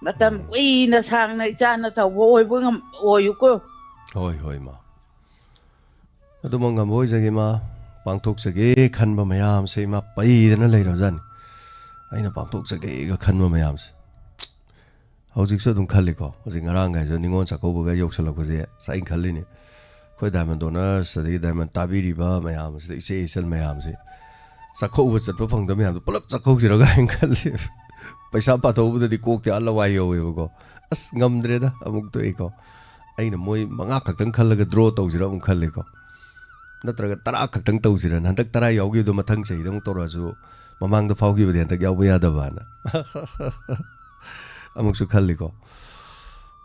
ꯃꯇꯝ ꯎꯝ꯫ ꯀꯨꯏꯅ ꯁꯥꯡꯅ ꯏꯆꯥꯅ ꯇꯧꯕ ꯑꯣꯏꯕ ꯉꯝ-, ꯑꯣꯏꯌꯨꯀꯣ꯫ ꯍꯣꯏ, ꯍꯣꯏ, ꯏꯃꯥ꯫ ꯑꯗꯨꯃꯛ ꯉꯝꯕ ꯑꯣꯏꯖꯒꯦ, ꯏꯃꯥ꯫ ꯄꯥꯡꯊꯣꯛꯆꯒꯦ ꯈꯟꯕ ꯃꯌꯥꯝꯁꯦ, ꯏꯃꯥ, ꯄꯩꯗꯅ ꯂꯩꯔꯕꯖꯥꯠꯅꯤ꯫ ꯑꯩꯅ ꯄꯥꯡꯊꯣꯛꯆꯒꯦꯒ ꯈꯟꯕ ꯃꯌꯥꯝꯁꯦ꯫ ꯍꯧꯖꯤꯛꯁꯨ ꯑꯗꯨꯝ ꯈꯜꯂꯤꯀꯣ꯫ ꯍꯧꯖꯤꯛ ꯉꯔꯥꯡꯒꯥꯏꯁꯨ ꯅꯤꯉꯣꯜ ꯆꯥꯛꯀꯧꯕꯒ ꯌꯧꯁꯜꯂꯛꯄꯁꯦ ꯉꯁꯥꯏ ꯑꯩꯅ ꯈꯜꯂꯤꯅꯤ꯫ ꯑꯩꯈꯣꯏ ꯗꯥꯏꯃꯟ ꯗꯣꯅꯔꯁ, ꯑꯗꯒꯤ ꯗꯥꯏꯃꯟ ꯇꯥꯕꯤꯔꯤꯕ ꯃꯌꯥꯝꯁꯤꯗ, ꯏꯆꯦ ꯏꯆꯜ ꯃꯌꯥꯝꯁꯦ, ꯆꯥꯛꯀꯧꯕ ꯆꯠꯄ ꯐꯪꯗꯕ ꯃꯌꯥꯝꯗꯣ ꯄꯨꯂꯞ ꯆꯥꯛꯀꯧꯁꯤꯔ ꯀꯥꯏꯅ ꯈꯜꯂꯤ꯫ ꯄꯩꯁꯥ ꯄꯥꯊꯣꯛꯎꯕꯗꯗꯤ ꯀꯣꯛꯇꯤ ꯑꯥ ꯂꯋꯥꯏ ꯌꯧꯋꯦꯕꯀꯣ꯫ ꯑꯁ, ꯉꯝꯗ꯭ꯔꯦꯗ, ꯑꯃꯨꯛ ꯇꯣꯛꯏꯀꯣ꯫ ꯑꯩꯅ ꯃꯣꯏ ꯃꯉꯥ ꯈꯛꯇꯪ ꯈꯜꯂꯒ ꯗ꯭ꯔꯣ ꯇꯧꯁꯤꯔ ꯑꯃꯨꯛ ꯈꯜꯂꯤꯀꯣ꯫ ꯅꯠꯇ꯭ꯔꯒ ꯇꯔꯥ ꯈꯛꯇꯪ ꯇꯧꯁꯤꯔꯅ, ꯍꯟꯗꯛ ꯇꯔꯥ ꯌꯥꯎꯈꯤꯕꯗꯣ ꯃꯊꯪ ꯆꯍꯤꯗ ꯑꯃꯨꯛ ꯇꯧꯔꯛꯑꯁꯨ, ꯃꯃꯥꯡꯗ ꯐꯥꯎꯈꯤꯕꯗꯤ ꯍꯟꯗꯛ ꯌꯥꯎꯕ ꯌꯥꯗꯕꯅ꯫ ꯑꯃꯨꯛꯁꯨ ꯈꯜꯂꯤꯀꯣ꯫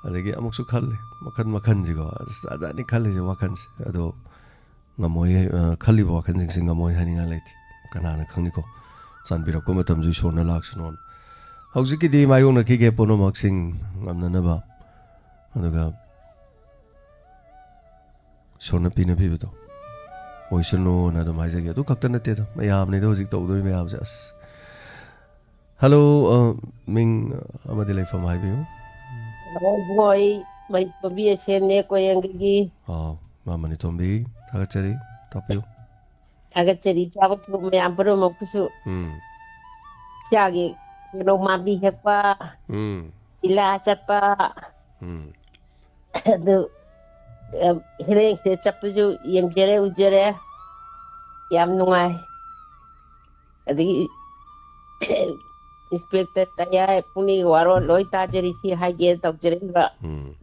ꯑꯗꯒꯤ ꯑꯃꯨꯛꯁꯨ ꯈꯜꯂꯤ, ꯃꯈꯟ ꯃꯈꯟꯁꯤꯀꯣ꯫ ꯑꯁ, ꯖꯥꯠ ꯖꯥꯠꯅꯤ ꯈꯜꯂꯤꯁꯦ, ꯋꯥꯈꯜꯁꯦ꯫ ꯑꯗꯣ ꯉꯝꯃꯣꯏ, ꯑ, ꯈꯜꯂꯤꯕ ꯋꯥꯈꯜꯁꯤꯡꯁꯦ ꯉꯝꯃꯣꯏ ꯍꯥꯏꯅꯤꯡꯉꯥꯏ ꯂꯩꯇꯦ꯫ ꯀꯅꯥꯅ ꯈꯪꯅꯤꯀꯣ? ꯆꯥꯟꯕꯤꯔꯛꯄ ꯃꯇꯝꯁꯨ ꯏꯁꯣꯔꯅ ꯂꯥꯛꯁꯅꯣꯅ꯫ ꯍꯧꯖꯤꯛꯀꯤꯗꯤ ꯃꯥꯌꯣꯛꯅꯈꯤꯒꯦ ꯄꯨꯝꯅꯃꯛꯁꯤꯡ ꯉꯝꯅꯅꯕ꯫ ꯑꯗꯨꯒ ꯏꯁꯣꯔꯅ ꯄꯤꯅꯕꯤꯕꯗꯣ ꯑꯣꯏꯁꯅꯨꯅ ꯑꯗꯨꯝ ꯍꯥꯏꯖꯒꯦ꯫ ꯑꯗꯨ ꯈꯛꯇ ꯅꯠꯇꯦꯗ, ꯃꯌꯥꯝꯅꯤꯗ ꯍꯧꯖꯤꯛ ꯇꯧꯗꯣꯔꯤ ꯃꯌꯥꯝꯁꯦ꯫ ꯑꯁ, ꯍꯜꯂꯣ, ꯑ, ꯃꯤꯡ ꯑꯃꯗꯤ ꯂꯩꯐꯝ ꯍꯥꯏꯕꯤꯌꯨ꯫ ꯍꯜꯂꯣ, ꯏꯕꯨꯡꯉꯣ, ꯑꯩ ꯃꯅꯤꯄꯨꯔ ꯕꯤ ꯑꯦꯁ ꯑꯦꯟꯅꯦ, ꯀꯣꯏꯔꯦꯡꯒꯒꯤ꯫ ꯑꯥ, ꯃꯥ ꯃꯅꯤꯇꯣꯝꯕꯤ, ꯊꯥꯒꯠꯆꯔꯤ, ꯇꯥꯛꯄꯤꯌꯨ꯫ ꯊꯥꯒꯠꯆꯔꯤ, ꯆꯥꯕ ꯊꯛꯄ ꯃꯌꯥꯝ ꯄꯨꯝꯅꯃꯛꯇꯨꯁꯨ꯫ ꯎꯝ꯫ ꯏꯆꯥꯒꯤ ꯀꯩꯅꯣ, ꯃꯥꯕꯤ ꯍꯦꯛꯄ, ꯎꯝ꯫ ꯂꯤꯂꯥ ꯆꯠꯄ, ꯎꯝ꯫ ꯑꯗꯨ, ꯑ, ꯍꯦꯔꯦꯟ ꯆꯠꯄꯁꯨ ꯌꯦꯡꯖꯔꯦ, ꯎꯖꯔꯦ꯫ ꯌꯥꯝ ꯅꯨꯡꯉꯥꯏ꯫ ꯑꯗꯒꯤ ꯏꯟꯁꯄꯦꯛꯇꯔ ꯇꯌꯥꯏ ꯄꯨꯛꯅꯤꯡꯒꯤ ꯋꯥꯔꯣꯜ ꯂꯣꯏ ꯇꯥꯖꯔꯤ, ꯁꯤ ꯍꯥꯏꯒꯦꯅ ꯇꯧꯖꯔꯛꯏꯕ꯫ ꯎꯝ꯫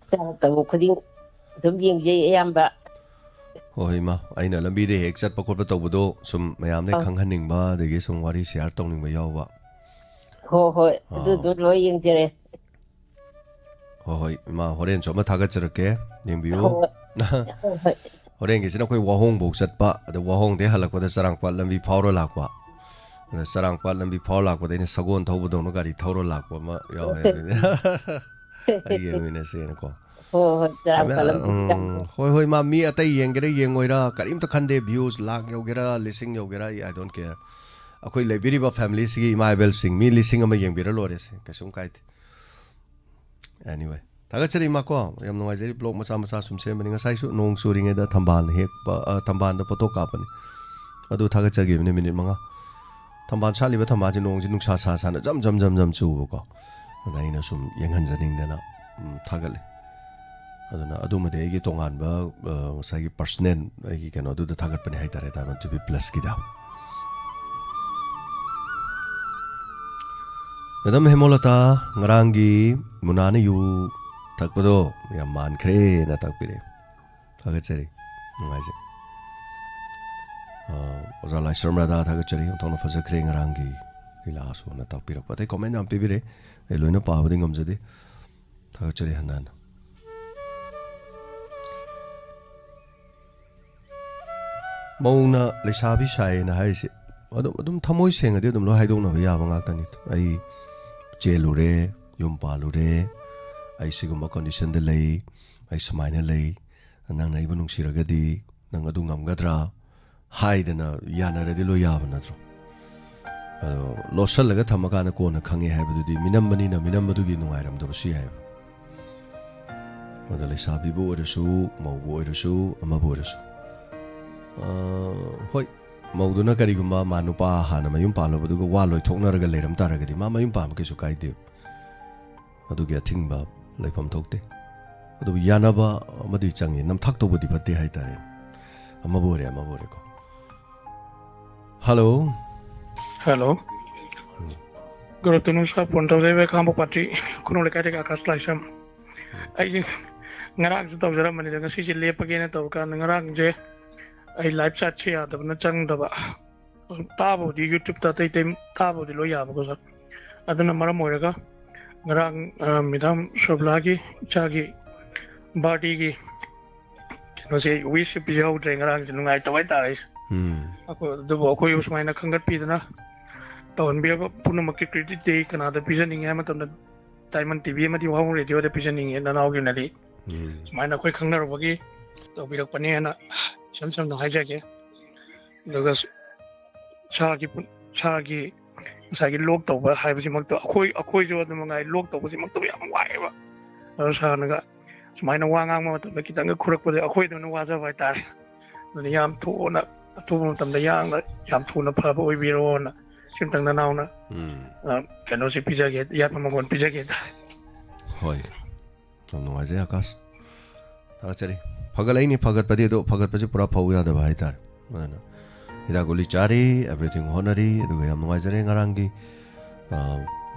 ꯆꯥ ꯇꯧꯕ ꯈꯨꯗꯤꯡ ꯑꯗꯨꯝ ꯌꯦꯡꯖꯩ ꯑꯌꯥꯝꯕ꯫ ꯍꯣꯏ, ꯏꯃꯥ, ꯑꯩꯅ ꯂꯝꯕꯤꯗ ꯍꯦꯛ ꯆꯠꯄ ꯈꯣꯠꯄ ꯇꯧꯕꯗꯣ ꯁꯨꯝ ꯃꯌꯥꯝꯗ ꯑꯥ꯫ ꯈꯪꯍꯟꯅꯤꯡꯕ, ꯑꯗꯒꯤ ꯁꯨꯝ ꯋꯥꯔꯤ ꯁꯤꯌꯥꯔ ꯇꯧꯅꯤꯡꯕ ꯌꯥꯎꯕ꯫ ꯍꯣꯏ, ꯍꯣꯏ, ꯑꯥ꯫ ꯑꯗꯨꯗꯣ ꯂꯣꯏ ꯌꯦꯡꯖꯔꯦ꯫ ꯍꯣꯏ, ꯍꯣꯏ, ꯏꯃꯥ, ꯍꯣꯔꯦꯟꯁꯨ ꯑꯃ ꯊꯥꯒꯠꯆꯔꯛꯀꯦ, ꯌꯦꯡꯕꯤꯌꯨ꯫ ꯍꯣꯏ, ꯍꯣꯏ, ꯍꯣꯏ꯫ ꯍꯣꯔꯦꯟꯒꯤꯁꯤꯅ ꯑꯩꯈꯣꯏ ꯋꯥꯍꯣꯡꯕꯧ ꯆꯠꯄ, ꯑꯗ ꯋꯥꯍꯣꯡꯗꯩ ꯍꯜꯂꯛꯄꯗ ꯆꯔꯥꯡꯄꯥꯠ ꯂꯝꯕꯤ ꯐꯥꯎꯔ ꯂꯥꯛꯄ, ꯑꯗ ꯆꯔꯥꯡꯄꯥꯠ ꯂꯝꯕꯤ ꯐꯥꯎꯔ ꯂꯥꯛꯄꯗ ꯑꯩꯅ ꯁꯒꯣꯜ ꯊꯧꯕꯗꯧꯅ ꯒꯥꯔꯤ ꯊꯧꯔ ꯂꯥꯛꯄ ꯑꯃ ꯌꯥꯎꯋꯦ꯫ ꯑꯗꯨꯗꯤ ꯑꯩ ꯌꯦꯡꯃꯤꯟꯅꯁꯦꯅꯀꯣ꯫ ꯍꯣꯏ ꯍꯣꯏ, ꯆꯔꯥꯡ ꯑꯃ, ꯄꯥꯜꯂꯝ ꯎꯝ, ꯍꯣꯏ ꯍꯣꯏ, ꯃꯥ ꯃꯤ ꯑꯇꯩ ꯌꯦꯡꯒꯦꯔꯥ ꯌꯦꯡꯉꯣꯏꯔꯥ ꯀꯔꯤꯝꯇ ꯈꯟꯗꯦ, ꯚ꯭ꯌꯨꯁ ꯂꯥꯛ ꯌꯧꯒꯦꯔꯥ ꯂꯤꯁꯤꯡ ꯌꯧꯒꯦꯔꯥ, I don't care. ꯑꯩꯈꯣꯏ ꯂꯩꯕꯤꯔꯤꯕ ꯐꯦꯃꯤꯂꯤꯁꯤꯒꯤ ꯏꯃꯥ ꯏꯕꯦꯜꯁꯤꯡ ꯃꯤ ꯂꯤꯁꯤꯡ ꯑꯃ ꯌꯦꯡꯕꯤꯔ ꯂꯣꯏꯔꯦꯁꯦ, ꯀꯩꯁꯨꯝ ꯀꯥꯏꯗꯦ꯫ Anyway, ꯊꯥꯒꯠꯆꯔꯤ ꯏꯃꯥꯀꯣ, ꯌꯥꯝ ꯅꯨꯡꯉꯥꯏꯖꯔꯤ꯫ ꯕ꯭ꯂꯣꯛ ꯃꯆꯥ ꯃꯆꯥ ꯁꯨꯝ ꯁꯦꯝꯕꯅꯤ꯫ ꯉꯁꯥꯏꯁꯨ ꯅꯣꯡ ꯆꯨꯔꯤꯉꯩꯗ ꯊꯝꯕꯥꯜ ꯍꯦꯛꯄ, ꯑ, ꯊꯝꯕꯥꯜꯗ ꯐꯣꯇꯣ ꯀꯥꯞꯄꯅꯤ꯫ ꯑꯗꯨ ꯊꯥꯒꯠꯆꯈꯤꯕꯅꯤ ꯃꯤꯅꯤꯠ ꯃꯉꯥ꯫ ꯊꯝꯕꯥꯜ ꯁꯥꯠꯂꯤꯕ ꯊꯝꯕꯥꯜꯁꯦ ꯅꯣꯡꯁꯦ ꯅꯨꯡꯁꯥ ꯁꯥ ꯁꯥꯅ ꯖꯝ ꯖꯝ ꯖꯝ ꯖꯝ ꯆꯨꯕꯀꯣ꯫ ꯑꯗ ꯑꯩꯅ ꯁꯨꯝ ꯌꯦꯡꯍꯟꯖꯅꯤꯡꯗꯅ, ꯎꯝ, ꯊꯥꯒꯠꯂꯤ꯫ ꯑꯗꯨꯅ ꯑꯗꯨꯃꯗꯤ ꯑꯩꯒꯤ ꯇꯣꯉꯥꯟꯕ, ꯑ, ꯉꯁꯥꯏꯒꯤ ꯄꯔꯁꯅꯦꯜ ꯑꯩꯒꯤ ꯀꯩꯅꯣꯗꯨꯗ ꯊꯥꯒꯠꯄꯅꯦ ꯍꯥꯏꯇꯥꯔꯦ, Diamond TV Plusꯀꯤꯗ꯫ ꯃꯦꯗꯥꯝ ꯍꯦꯃꯣꯂꯇꯥ, ꯉꯔꯥꯡꯒꯤ ꯃꯨꯅꯥꯅ ꯌꯨ ꯊꯛꯄꯗꯣ ꯌꯥꯝ ꯃꯥꯟꯈ꯭ꯔꯦꯅ ꯇꯥꯛꯄꯤꯔꯛꯑꯦ꯫ ꯊꯥꯒꯠꯆꯔꯤ꯫ ꯅꯨꯡꯉꯥꯏꯖꯩ꯫ ꯑ, ꯑꯣꯖꯥ ꯂꯥꯏꯁ꯭ꯔꯝ ꯔꯥꯙꯥ ꯊꯥꯒꯠꯆꯔꯤ꯫ ꯑꯣꯟꯊꯣꯛꯅ ꯐꯖꯈ꯭ꯔꯦ ꯉꯔꯥꯡꯒꯤ ꯂꯤꯂꯥꯁꯨꯅ ꯇꯥꯛꯄꯤꯔꯛꯄ꯫ ꯑꯇꯩ ꯀꯣꯃꯦꯟ ꯌꯥꯝ ꯄꯤꯕꯤꯔꯦ꯫ ꯑꯩ ꯂꯣꯏꯅ ꯄꯥꯕꯗꯤ ꯉꯝꯖꯗꯦ꯫ ꯊꯥꯒꯠꯆꯔꯤ ꯍꯟꯅ ꯍꯟꯅ꯫ ꯃꯧꯅ ꯂꯩꯁꯥꯕꯤ ꯁꯥꯏꯌꯦꯅ ꯍꯥꯏꯔꯤꯁꯦ ꯑꯗꯨꯝ, ꯑꯗꯨꯝ ꯊꯃꯣꯏ ꯁꯦꯡꯉꯗꯤ ꯑꯗꯨꯝ ꯂꯣꯏ ꯍꯥꯏꯗꯣꯛꯅꯕ ꯌꯥꯕ ꯉꯥꯛꯇꯅꯤ꯫ "ꯑꯩ ꯆꯦꯜꯂꯨꯔꯦ, ꯌꯨꯝ ꯄꯥꯜꯂꯨꯔꯦ, ꯑꯩ ꯁꯤꯒꯨꯝꯕ ꯀꯣꯟꯗꯤꯁꯟꯗ ꯂꯩ, ꯑꯩ ꯁꯨꯃꯥꯏꯅ ꯂꯩ, ꯅꯪꯅ ꯑꯩꯕꯨ ꯅꯨꯡꯁꯤꯔꯒꯗꯤ ꯅꯪ ꯑꯗꯨ ꯉꯝꯒꯗ꯭ꯔꯥ?" ꯍꯥꯏꯗꯅ ꯌꯥꯅꯔꯗꯤ ꯂꯣꯏ ꯌꯥꯕ ꯅꯠꯇ꯭ꯔꯣ? ꯑꯗꯣ ꯂꯣꯠꯁꯜꯂꯒ ꯊꯝꯃꯀꯥꯟꯗ ꯀꯣꯟꯅ ꯈꯪꯉꯦ ꯍꯥꯏꯕꯗꯨꯗꯤ ꯃꯤꯅꯝꯕꯅꯤꯅ ꯃꯤꯅꯝꯕꯗꯨꯒꯤ ꯅꯨꯡꯉꯥꯏꯔꯝꯗꯕꯁꯨ ꯌꯥꯏꯑꯕ꯫ ꯑꯗꯣ ꯂꯩꯁꯥꯕꯤꯕꯨ ꯑꯣꯏꯔꯁꯨ, ꯃꯧꯕꯨ ꯑꯣꯏꯔꯁꯨ, ꯑꯃꯕꯨ ꯑꯣꯏꯔꯁꯨ, ꯑ, ꯍꯣꯏ, ꯃꯧꯗꯨꯅ ꯀꯔꯤꯒꯨꯝꯕ ꯃꯥ ꯅꯨꯄꯥ ꯍꯥꯟꯅ ꯃꯌꯨꯝ ꯄꯥꯜꯂꯨꯕꯗꯨꯒ ꯋꯥ ꯂꯣꯏꯊꯣꯛꯅꯔꯒ ꯂꯩꯔꯝ ꯇꯥꯔꯒꯗꯤ ꯃꯥ ꯃꯌꯨꯝ ꯄꯥꯟꯕ ꯀꯩꯁꯨ ꯀꯥꯏꯗꯦ꯫ ꯑꯗꯨꯒꯤ ꯑꯊꯤꯡꯕ ꯂꯩꯐꯝ ꯊꯣꯛꯇꯦ꯫ ꯑꯗꯨꯕꯨ ꯌꯥꯅꯕ ꯑꯃꯗꯤ ꯆꯪꯉꯤ, ꯅꯝꯊꯥꯛ ꯇꯧꯕꯗꯤ ꯐꯠꯇꯦ ꯍꯥꯏꯇꯥꯔꯦ꯫ ꯑꯃꯕꯨ ꯑꯣꯏꯔꯦ, ꯑꯃꯕꯨ ꯑꯣꯏꯔꯦꯀꯣ꯫ ꯍꯜꯂꯣ꯫ ꯍꯜꯂꯣ꯫ ꯒꯨꯔꯨ ꯇꯨꯅꯨꯁꯀ ꯐꯣꯟ ꯇꯧꯖꯔꯤꯕ ꯈꯥꯡꯕꯣꯛ ꯄꯥꯇ꯭ꯔꯤ ꯈꯨꯅꯧ ꯂꯩꯀꯥꯏꯗꯒꯤ ꯑꯀꯥꯁ ꯂꯥꯏꯁ꯭ꯔꯝ꯫ ꯑꯩꯁꯦ ꯉꯔꯥꯡꯁꯨ ꯇꯧꯖꯔꯝꯕꯅꯤꯗ, ꯉꯁꯤꯁꯦ ꯂꯦꯞꯄꯒꯦꯅ ꯇꯧꯔꯀꯥꯟꯗ ꯉꯔꯥꯡꯁꯦ ꯑꯩ ꯂꯥꯏꯚ ꯆꯥꯠꯁꯦ ꯌꯥꯗꯕꯅ ꯆꯪꯗꯕ꯫ ꯇꯥꯕꯕꯨꯗꯤ YouTube-ꯇ ꯑꯇꯩ ꯑꯇꯩ ꯇꯥꯕꯕꯨꯗꯤ ꯂꯣꯏ ꯌꯥꯕꯀꯣ ꯁꯥꯔ꯫ ꯑꯗꯨꯅ ꯃꯔꯝ ꯑꯣꯏꯔꯒ ꯉꯔꯥꯡ, ꯑ, ꯃꯦꯗꯥꯝ ꯁꯣꯕꯂꯥꯒꯤ ꯏꯆꯥꯒꯤ ꯕꯥꯔꯗꯦꯒꯤ ꯀꯩꯅꯣꯁꯦ, ꯋꯤꯁꯁꯦ ꯄꯤꯖꯍꯧꯗ꯭ꯔꯦ ꯉꯔꯥꯡꯁꯦ, ꯅꯨꯡꯉꯥꯏꯇꯕ ꯍꯥꯏꯇꯥꯔꯦ ꯑꯩꯁꯦ꯫ ꯎꯝ꯫ ꯑꯩꯈꯣꯏ, ꯑꯗꯨꯕꯨ ꯑꯩꯈꯣꯏꯕꯨ ꯁꯨꯃꯥꯏꯅ ꯈꯟꯒꯠꯄꯤꯗꯅ ꯇꯧꯍꯟꯕꯤꯔꯕ ꯄꯨꯝꯅꯃꯛꯀꯤ credit-ꯇꯤ ꯀꯅꯥꯗ ꯄꯤꯖꯅꯤꯡꯉꯤ ꯍꯥꯏꯕ ꯃꯇꯝꯗ Diamond TV ꯑꯃꯗꯤ ꯋꯥꯍꯣꯡ Radio-ꯗ ꯄꯤꯖꯅꯤꯡꯉꯤ, ꯅꯅꯥꯎꯒꯤ ꯑꯣꯏꯅꯗꯤ꯫ ꯎꯝ꯫ ꯁꯨꯃꯥꯏꯅ ꯑꯩꯈꯣꯏ ꯈꯪꯅꯔꯨꯕꯒꯤ ꯇꯧꯕꯤꯔꯛꯄꯅꯦꯅ ꯏꯁꯝ ꯁꯝꯅ ꯍꯥꯏꯖꯒꯦ꯫ ꯑꯗꯨꯒ ꯁꯥꯔꯒꯤ ꯄꯨꯟ- ꯁꯥꯔꯒꯤ ꯉꯁꯥꯏꯒꯤ ꯂꯣꯛ ꯇꯧꯕ ꯍꯥꯏꯕꯁꯤꯃꯛꯇ ꯑꯩꯈꯣꯏ ꯑꯩꯈꯣꯏꯁꯨ ꯑꯗꯨ ꯃꯉꯥꯏ, ꯂꯣꯛ ꯇꯧꯕꯁꯤꯃꯛꯇꯕꯨ ꯌꯥꯝ ꯋꯥꯏꯑꯦꯕ꯫ ꯑꯗꯣ ꯁꯥꯔꯅꯒ ꯁꯨꯃꯥꯏꯅ ꯋꯥ ꯉꯥꯡꯕ ꯃꯇꯝꯗ ꯈꯤꯇꯪꯒ ꯈꯨꯔꯛꯄꯗ ꯑꯩꯈꯣꯏꯗꯧꯅ ꯋꯥꯖꯕ ꯍꯥꯏꯇꯥꯔꯦ꯫ ꯑꯗꯨꯅ ꯌꯥꯝ ꯊꯨꯅ, ꯑꯊꯨꯕ ꯃꯇꯝꯗ ꯌꯥꯝꯅ ꯌꯥꯝ ꯊꯨꯅ ꯐꯕ ꯑꯣꯏꯕꯤꯔꯣꯅ ꯁꯤꯝꯇꯪ ꯅꯅꯥꯎꯅ ꯎꯝ꯫ ꯑ, ꯀꯩꯅꯣꯁꯦ ꯄꯤꯖꯒꯦ, ꯌꯥꯏꯐ ꯃꯉꯣꯟ ꯄꯤꯖꯒꯦ ꯍꯥꯏꯇꯥꯔꯦ꯫ ꯍꯣꯏ, ꯌꯥꯝ ꯅꯨꯡꯉꯥꯏꯖꯩ ꯑꯀꯥꯁ, ꯊꯥꯒꯠꯆꯔꯤ꯫ ꯐꯒꯠꯂꯛꯏꯅꯤ, ꯐꯒꯠꯄꯗꯤ, ꯑꯗꯣ ꯐꯒꯠꯄꯁꯦ ꯄꯨꯔꯥ ꯐꯧ ꯌꯥꯗꯕ ꯍꯥꯏꯇꯥꯔꯦ꯫ ꯑꯗꯨꯅ ꯍꯤꯗꯥꯛ ꯒꯨꯂꯤ ꯆꯥꯔꯤ, everything ꯍꯣꯠꯅꯔꯤ꯫ ꯑꯗꯨꯒ ꯌꯥꯝ ꯅꯨꯡꯉꯥꯏꯖꯔꯦ ꯉꯔꯥꯡꯒꯤ